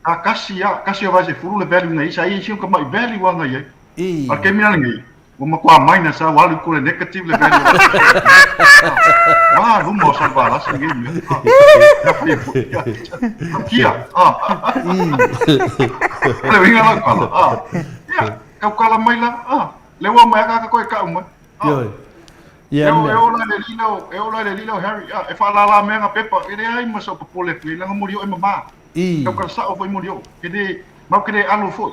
A kasi a, kasi o vaesefulu le value na i ai, sa i ai si ona tama'i value a na i ai. A o le taimi la lenei, Ua matua minus a, ua alu i kore negative le value. Ua luma o Salvalasi nei mea. Kia. Le uiga lau kala. Ia, kau kala mai la. Le ua mai aka koe kau mai. Ia, e ola le lilo, e ola le lilo Harry. E whaalala mea nga pepa. E leai ma sa popole ku, langa moli o e mama. Kau kala sao foi moli o. Ke le, mau ke le alo foi.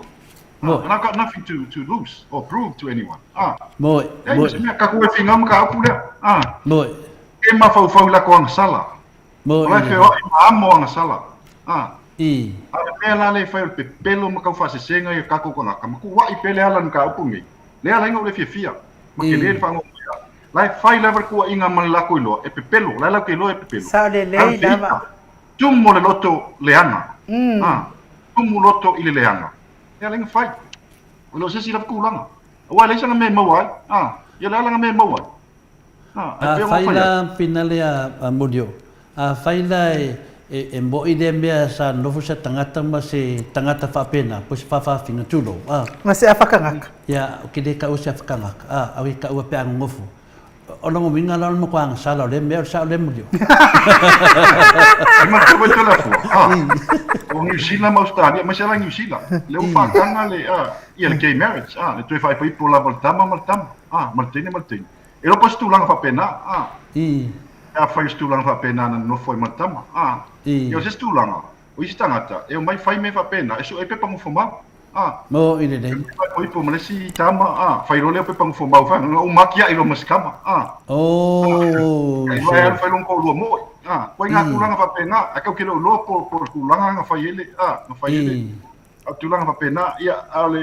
Moe. And I've got nothing to, to lose or prove to anyone. Ah. Moe. Ei, Moe. se mea, ka koe whinga ma ka upu lea. Ah. Moe. E mafaufau i lako agasala. Moe. O la e feoai ma amo agasala. Ah. I. A le mea la le e fai o le pepelo ma kau faasesega i o kakou kangaka, ma kuaʻi pea le ala na ka upu nei. Le ala inga o le fiafia, ma ke le le faangoa. La e fai lava le kuaʻiga ma le lako iloa, e pepelo, la e lau ke iloa e pepelo. Sao lelei lava. Tumu le loto leaga. Ah, tumu loto i le leaga. E ala inga fai. O le o se isi lava tulaga. Aua e leai sana mea e maua ai. Ah, ia le ala nga mea e maua ai. Ah, ai A pea fai fai la ai. finale a Mulio, a fai la e, e, e moʻi lea mea sa nofo se tagata ma se tagata faapena, po se faafaafina, tulou, a. Ma se awhakangaka. Ia, o ke le kaua se awhakangaka, a, au e kaua pe a gogofo. O lona uiga la o le matua agasala o lea mea o le sao lea Mulio. Ai manatua foi tele afua. Ah, o Niu Sila ma Ausetalia, aemaise lava Niu Sila, lea ua faataga le, ah, ia le gay marriage, ah, le toe faaipoipo lava o le tama ma le tama, ah, ma le teine ma le teine. E iloa po o se tulaga faapena, ah, pe afai o se tulaga faapena na nonofo ai ma le tama, ah, ia o se isi tulaga, o isi tagata e omai fai mea faapena, e sue ai pepa gofomau. Ah. Mo i lelei. Faaipoipo ma le isi tama, ah, fai loa lea o pepa gofomau, fai, na uma atiaʻi loa ma si tama, ah. Oh, Ai loa e alu fai lona toalua moi, ah, koe ngā tulaga faapena, ae kau ke le o iloa po, po le tulaga na fai ai le, ah, na fai ai le, a o tulaga faapena, ia, a o le,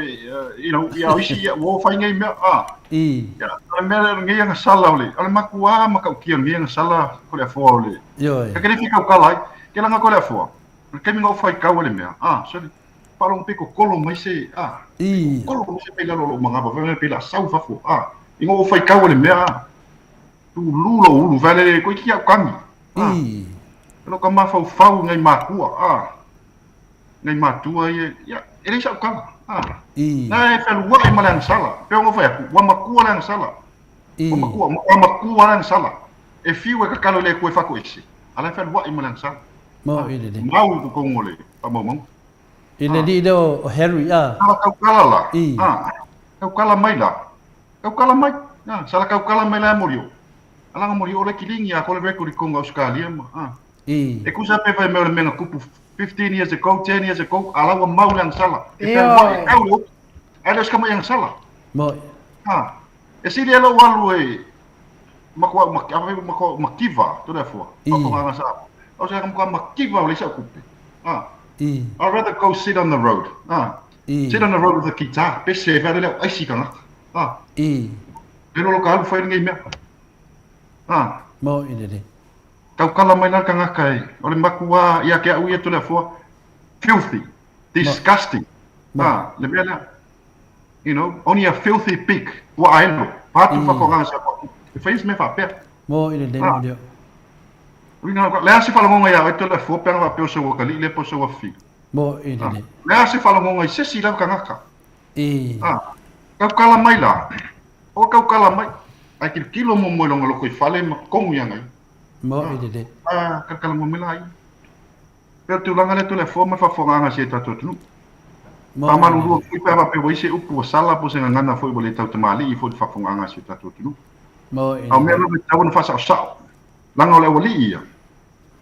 you know, ia o isi, ia, ua o fai nei mea, ah. Ia, o le mea lea o lenei agasala o le, o le makuā matautia o lenei agasala ko le afoa o le, Ioe. Ka ke le fia kaukala ai, ke langa ko le afoa, o le taimi na ou faitau ai le mea, ah, sorry, faalogo pei kokolo mai se, ah, kokolo mai se mea i lalo o lou manava, fai mai pei la sau i fafo, ah, ina ua ou faitau ai le mea, ah, lulu lou ulu, fai lele, koe ki au kani, ah, e lou ka mafaufau i nai matua, ah, nai matua ia, ia, e leai sa'u tala, ah, na e fealuaʻi ma le agasala, pei ona ou fai atu, ua matua le agasala, ua matua, ua matua le agasala, e fiu e tatalo i le Atua e faatoese, a la e fealuaʻi ma le agasala. Mo i lelei. Mau i totonu o le faamaumauga. I le alii lea o Harry, a. Sala taukala la. A, taukala mai la. Taukala mai. A, sala taukala mai la e Morio. Alaga Morio o le kiligi a ko le record i totonu o Ausetalia ma, a. E tusa pe fai mai o le mea na tupu 15 years ago, 10 years ago, a la ua mau le agasala. E fealuai, e tau le upu. Ae le o se tama i agasala. Mo. A, e sili ai lou alu e matua au matua au mativa Toleafoa, faafofogaaga Samoa. Au sa matua mativa o leai sau tupe. Ah. I'd rather go sit on the road. Ah. Sit on the road with a guitar. Pese e whare leo aisi tangata. Ah. E lolo ka alu whai lenei mea. Ah. Mo i rere. Taukala mai la tangata e. O le matua ia ke au ia Toleafoa. Filthy. Disgusting. Ah, le mea lea. You know, only a filthy pig, ua aelo, patu whakawanga sa koe. E whai se mea whapea. Mo i le le mo leo. Uina, le a se whalangonga ia oe tole fua peanga whapea o se ua kali le po se ua fi. Mo i le le. Le a se whalangonga i sesi lau kangaka. I. Ah, kau kala mai la. O kau kala mai. Ai kilo kilo mo mo longa loko i whale ma kongu ia ngai. Mo i le le. Ah, kau kala mo mai la ai. Pea o tulaga lea Toleafoa ma le faafofogaaga a si e tatou atunuu. Faamalulu atu foi pe a faapea ua i ai se upu ua sala po o se gagana foi ua le tautamalii foi i le faafofogaaga a si o tatou atunuu. A o mea lava e tatau ona faasaosao, leaga o le aualii ia,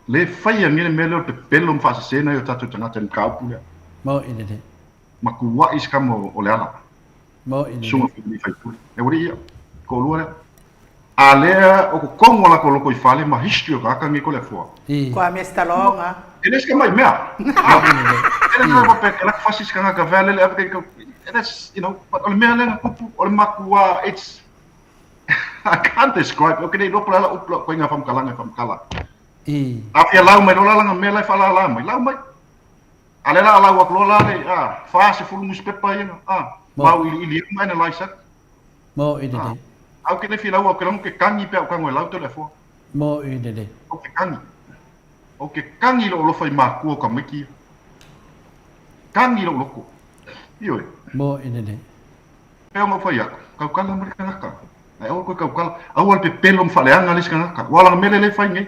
le faia nei le mea lea o le pepelo ma faasese nai o tatou tagata i le mataupu lea. Matuai se kama o Leala. Susuga foi i le faipule. E aualii ia, toalua lea. A lea o totonu o latou lotoifale ma history o tagata nei Toleafoa. Kua mestaloga. E le se tamai mea. E le mea faapea ke laka fasi se tagata vea lele ave kai that's you know but o le mea lea na tupu o le matua it's I can't describe okay nei lopo le ala upu lau koinga whamkalanga e whamkala. A fia lau mai loa la lana mea la e faalala mai, lau mai. A lea la a lau atu loa la le a 40 nusipepa ia a ma auiliili uma analyse atu. Moʻi lelei. Ae ou te le fia laua, ou te lago ke kagi pe a ou tago e lau Toleafoa. Moʻi lelei. Ou te kagi. Ou te kagi i lou alofa i makua o tamaiti ia. Kagi i lou loto. Ioe. Moʻi lelei. Pei ona ou fai atu, tautala mai le tagata. Ae aua koe tautala, aua le pepelo ma faaleaga le isi tagata. Ua ala mea lea e fai nei.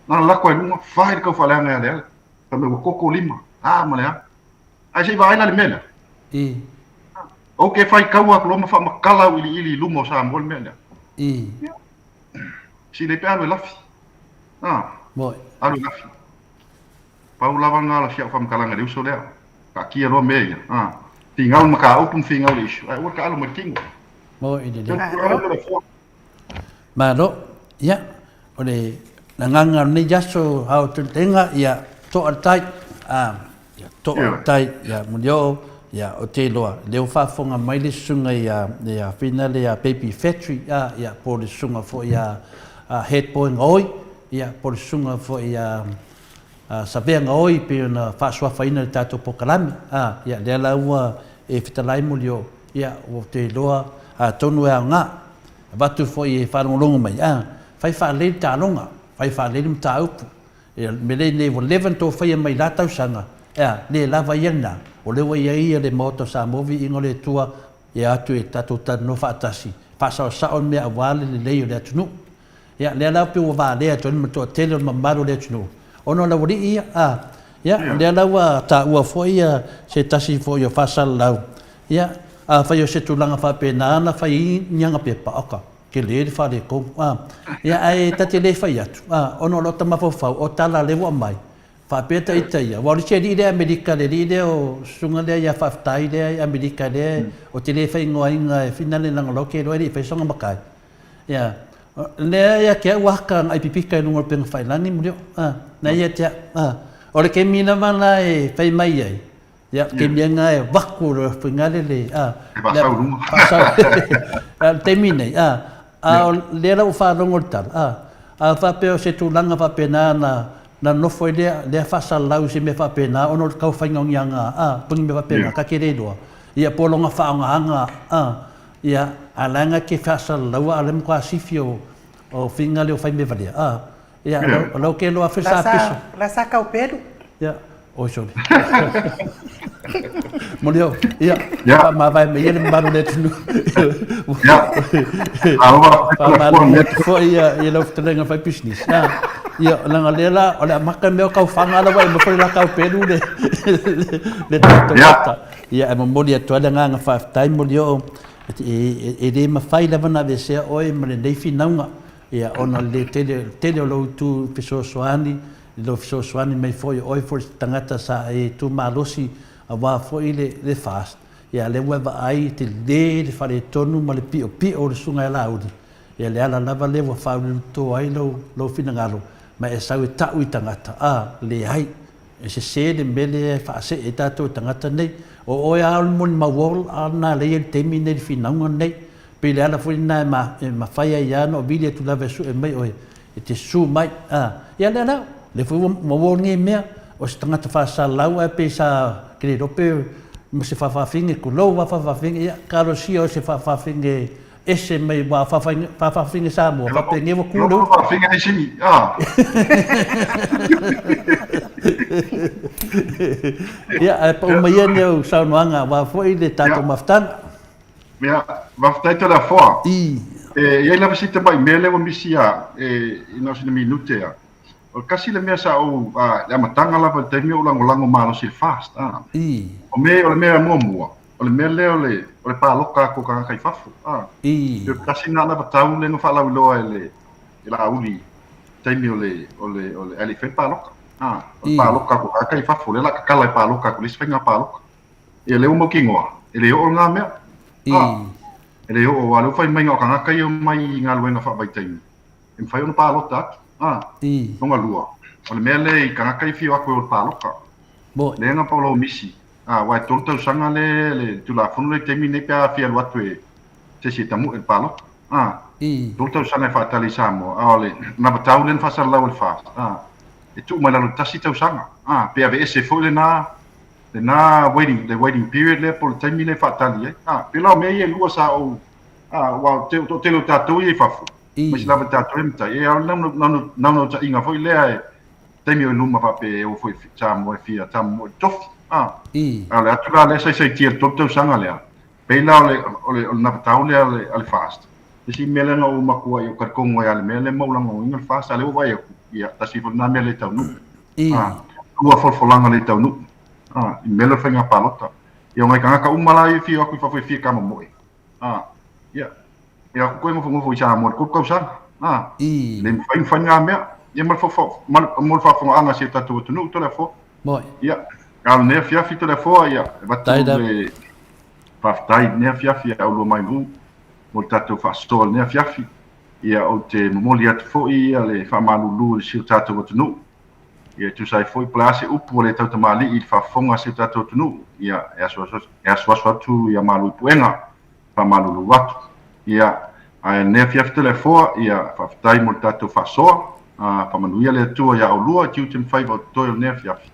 Na ona lako ai luga, fai le tau faaleaga ia Leala. Fai mai ua koko lima, a ma le a. Ae se i vaai la le mea lea. I. Ou te faitau atu loa ma faamatala auiliili i luma o Samoa le mea lea. I. Ia. Sili ai pe alu e lafi. A. Moi. Alu e lafi. Pau lava lena o si au faamatalaga i le uso lea. Taatia loa mea ia. A. Finau le mataupu ma finau le issue. Ae aua le taalo mai le tino. Moi lelei. Malo. Ia, o le agaga o lenei aso aotelega, ia, toa le tai. A, ia, toa le tai, ia, Mulioo, ia, ou te iloa, lea ua faafofoga mai le susuga ia, ia Whina le ia Baby Factory, a, ia, po o le susuga foi ia Head Boy Gaoi, ia, po o le susuga foi ia Savea Gaoi pei ona faasuafaina i le tatou polokalame, a, ia, lea la ua e fetalai Mulioo, ia, ou te iloa, atonu e aoga, avatu foi e faalogologo mai, a, fai faalelei le taaloga, fai faalelei le mataupu, ia, le mea lea nei ua leva ona outou faia mai la tausaga, e a, le lava ia lena, o lea ua i ai ia le Maota o Samoa Viiga o le Atua, e atu e tatou talanoa faatasi, faasaosao le mea aua le lelei o le atunuu. Ia, lea la pei ua valea atu ai le toatele o le mamalu o le atunuu, ona o le aualii ia, a, ia, o lea la ua taua foi ia se tasi foi o faasalalau, ia, afai o se tulaga faapena na fai ai ni ana pepa, oka, tele le faaletonu, a, ia, ae ta te le fai atu, a, ona o lota mafaufau, o tala lea ua aumai, faapea ta ita ia, aua o le isi alii lea Amerika, le alii lea o susuga lea ia Faafetai lea i Amerika lea ou te le faaigoaina e finale leaga o la ou te iloa e le i faia sona matai. Ia, lea ia te au aka ngai pipika i luga o le upega tafailagi mulio, a, na ia te au, a. O le taimi lava la e fai mai ai, ia, o le taimi lena e vaku o le fuainale le, a. E faasau i luga. Faasau. A o le taimi nei, a, a o lea la ua faalogo i le tala, a, a faapea o se tulaga faapena na, na nofo ai lea, lea faasalalau i se mea faapena ona o le tau faiga o ni aga, a, po o ni mea faapena, ta te le iloa. Ia, po o lona faaaogaga, a. Ia, a leaga e te faasalalaua a o lea matua sifi o o finga lea o Faimevalea, a. Ia, o lau ke loa afe sa piso. La sa kau pelu. Ia, oi sorry. Molio, ia, faamavae mai ia le mamalu o le atunuu. Ia, Faamalo atu foi ia lau fetalaiga fai pisinisi. Ia, leaga lea la, o le amata mea o kau fana la ua e nofo i la kau pelu le le tatou maota. Ia, e momoli atu ai le agaga faafetai Molioo, e le mafai lava ona aveesea oe ma lenei finauga, ia, ona o le tele, tele o lou itu fesoasoani, i lou fesoasoani mai foi o oe foi se tagata sa e tu malosi aua foi le, le FAST, ia, lea ua e vaai e tele le faaletonu ma le piopio o le Susuga ia Laauli, ia, le ala lava lea ua faauluulutoa ai lou, lou finagalo, ma e sau e ta'u i tagata, a, leai. E sese le mea lea e faasee ai tatou e tagata nei. O oe lava o le molimau ola lena lea e i ai i le taimi lenei i le finauga lenei. Pei le ala foi lena e ma, e mafai ai lava ona ou vili atu lava e sue mai oe, e te susu mai. A, ia lea la, lea foi ua maua lenei mea, o se tagata faasalalau ae pei sa ke le iloa pe ma se faafafine, tulou lava faafafine, ia talosia o se faafafine ese mai aua faafafine Samoa faapenei ua tu le upu. Faafafine ai sini, a. Ia, ae pau mai ia ni au saunoaga aua foi le tatou mafutaga. Ia, faafetai Toleafoa. I. E i ai lava si tamai mea lea ua misi a, e, na o sina minute a. O le tasi le mea sa ou, a, le amataga lava i le taimi o ou lagolago malosi i le FAST, a. I. O me, o le mea muamua, O le mea lea o le, o le pāloka atu o tagata i fafo. A, I. Pei o tasi lena anavatau lea na faalauiloa e le, e Laauli i taimi o le, o le, o le, ae le i fai le pāloka. A, o le pāloka atu o tagata i fafo, lea o le a tatala e pāloka atu i le isi faiga pāloka. Ia, lea ua mautinoa, e le oo lena mea. I. A, e le oo, aua o lea ua fai mai na o tagata ia e omai i galuega faavaitaimi, e mafai ona palota atu. A, I. Lona lua, o le mea lea i tagata ia e fia o atu e o i le palota. Moi. Lea na pau misi. A, aua e 3 tausaga le, le Tulafono lea i le taimi lenei pe a fia alu atu e se isi e tamu'e i le palota. A, I. 3 tausaga e faatali i Samoa, a o le anavatau lea na faasalalau e le FAST. A. e tuu mai lalo i le tasi tausaga, a, pe aveese foi lena, lena waiting, le waiting period lea po o le taimi lea e faatali ai. A, pei la o mea ia e lua sa ou, a, aua o le toatele o tatou ia i fafo, aemaise lava i tatou ia matai, e, o le naunautaiga foi lea e taimi o i luma faapea e o foi i Samoa e fia tamomoe i le tofi. A, a o le atu la lea saisaitia i le tolu tausaga lea, pei la o le, o le, o le navatau lea a le, a le FAST, le isi mea lea na ou matuai ou talitonu ai lava i le mea lea ma ou lagolagoina le FAST, a o lea ua vaai atu, ia, tasi foi lena mea le taunuu. A, lua folafolaga le taunuu, a, i mea lea o le faiga palota. Ia, o nai tagata uma la ia e fia o atu i fafo e fia tamomoe, a, ia, e o atu toe nofonofo i Samoa i le tolu tausaga, a, le mafai ona fai na mea. Ia, ma le fofo, ma le, mo le faafofogaaga a si o tatou atunuu, Toleafoa. Ia, a o lenei afiafi Toleafoa, ia, e avatu le faafetai i lenei afiafi a Aulua Maimū mo le tatou faasoa i lenei afiafi. Ia, ou te momoli atu foi ia le faamalulu i si o tatou atunuu. Ia, e tusa ai foi po o le a se upu ua le tautamalii i le faafofoga a si o tatou atunuu, ia, e asuasu, e asuasu atu ia malu i puega, faamalulu atu. Ia, ae i lenei afiafi Toleafoa, ia, faafetai mo le tatou faasoa. A, faamanuia le Atua ia oulua i tiute ma faiva o totoe o lenei afiafi.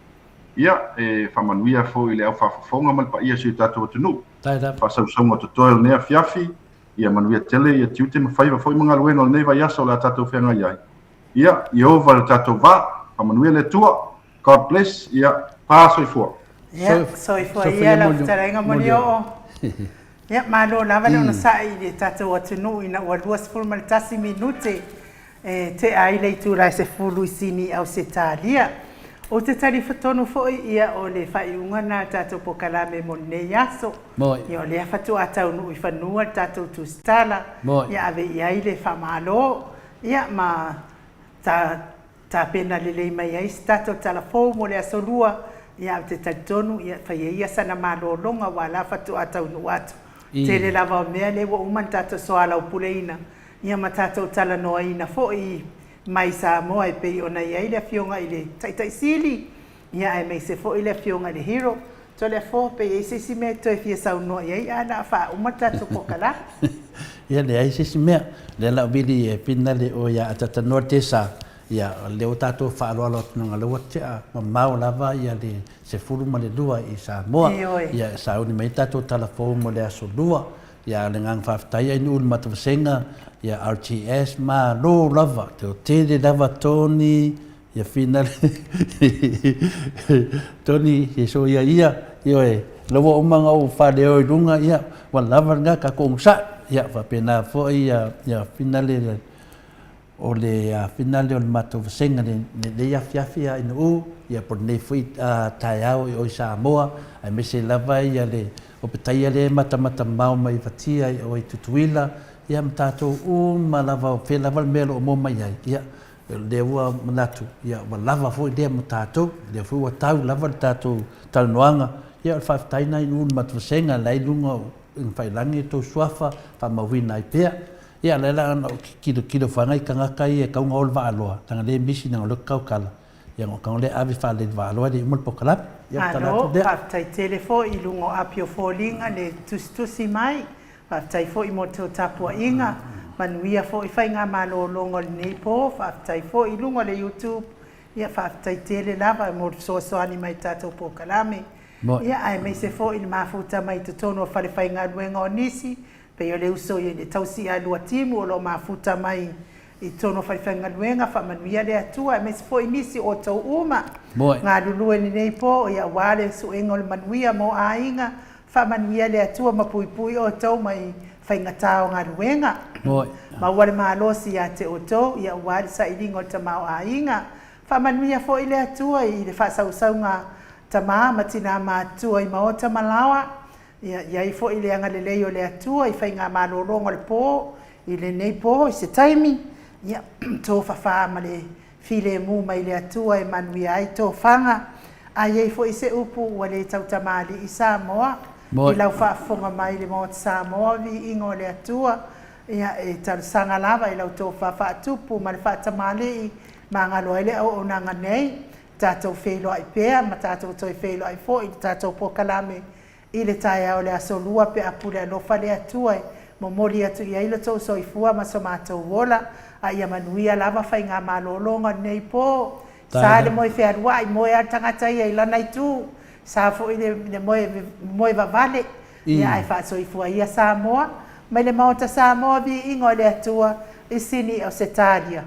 Ia, e faamanuia foi i le au faafofoga ma le paia o si o tatou atunuu. Faasausauga o totoe o lenei afiafi, ia manuia tele ia tiute ma faiva foi ma galuega o lenei vaiaso o le a tatou feagai ai. Ia, Ieova i lo tatou va, faamanuia le Atua. God bless, ia, pa soifua. Ia, soifua ia lau fetalaiga Molioo. Ia, malo lava le onosai i le tatou atunuu ina ua 21 minute e tea ai le itula e 10 i Sini i Ausetalia. Ou te talitonu foi ia o le faaiuga lena a le tatou polokalame mo lenei aso. Ia o lea faatoa taunuu i fanua le tatou tusitala, ia ave i ai le faamalo, ia ma ta tapena lelei mai ai se tatou tala fou mo le aso Lua, ia ou te talitonu ia fai ai ia sana malologa aua la faatoa taunuu atu. Tele lava o mea lea ua uma ona tatou soalaupuleina ia ma tatou talanoaina foi mai Samoa e pei ona i ai le Afioga i le Taitai Sili, ia aemaise foi le Afioga i le Hero. Toleafoa, pe i ai se isi mea e toe fia saunoa i ai ae o le a faauma le tatou kokalā. Ia, leai se isi mea. O lea la ua vili e finale ʻoe iā Atatanoa Tesa, ia, o lea ua tatou faaaloalo atu leaga o lea ua tea mamao lava ia le 12 i Samoa. Ioe. Ia, e sauni mai ai tatou tala fou mo le aso Lua. Ia, a o le agaga faafetai ai nuu i le matavasega, ia, RTS, malo lava, toatele lava Tony, Ia finale Tony e soia ia, ioe, la ua uma ona ou faaleo i luga, ia, ua lava lena tatou onosai. Ia, faapena foi ia, ia finale o le finale o le matou vasega i lenei afiafi a Inu'u, ia po o lenei foi taeao i o i Samoa, aemaise lava ia le Opetaia lea e matamata mamao mai i Vatia i o i Tutuila, ia ma tatou uma lava, o fea lava le mea o lo o maua mai ai, ia, O lea ua manatu, ia, ua lava foi lea mo tatou, o lea foi ua tau lava le tatou talanoaga. Ia, o le faafetai lena i ulu matvasega la e i luga o Gafailangi o tou suafa, faamauina ai pea. Ia, o lea la na ou tilotilo fana i tagata ia e tatau ona o le vaaloa, leaga lea e misi leaga o lea ou te tautala, ia ona o lea ave faalele i le vaaloa e le i uma le polokalame. Ia, o le tala atu lea. Malo, faafetai tele foi i luga o api o foliga le tusitusi mai. Faafetai foi mo tou tapuaiga, manuia foi faigamalologa o lenei po, faafetai foi i luga o le YouTube, ia faafetai tele lava mo le fesoasoani mai i le tatou polokalame, ia aemaise foi le mafuta mai i totonu o fale faigaluega o nisi, pei o le uso i le tausi a Luatimu o lo o mafuta mai i totonu o fale faigaluega, faamanuia le Atua aemaise foi nisi o outou uma galulue i lenei po, ia aua le suega o le manuia mo aiga, Faamanuia le Atua ma puipui outou mai faigata o galuega. Maua le malosi ia te outou, ia aua le sailiga o le tamaoaiga. Faamanuia foi le Atua i le faasausauga tama ma tina matutua i maota ma laoa. Ia i ai foi le agalelei o le Atua i faigamalologa o le po i lenei po i se taimi, ia tofafa ma le Filemu mai le Atua e manuia ai tofaga. A i ai foi se upu ua le tautamalii Samoa i lau faafofoga mai le Maota Samoa viiga o le Atua, ia e talosaga lava i lau tofa faatupu ma le faatamalii magalo ai le auaunaga nei. Tatou feiloai pea ma tatou toe feiloai foi i le tatou polokalame I le taeao o le aso Lua pe a pule alofa le Atua e momoli atu i ai lo tou soifua ma so matou ola, a ia manuia lava faigamalologa o lenei po. Sa le moe fealuai, moe lava le tagata ia i lana itu, sa foi le moe, moe vavale, ia ae faasoifua ia Samoa, mai le Maota Samoa, viiga o le Atua i Sini, Ausetalia.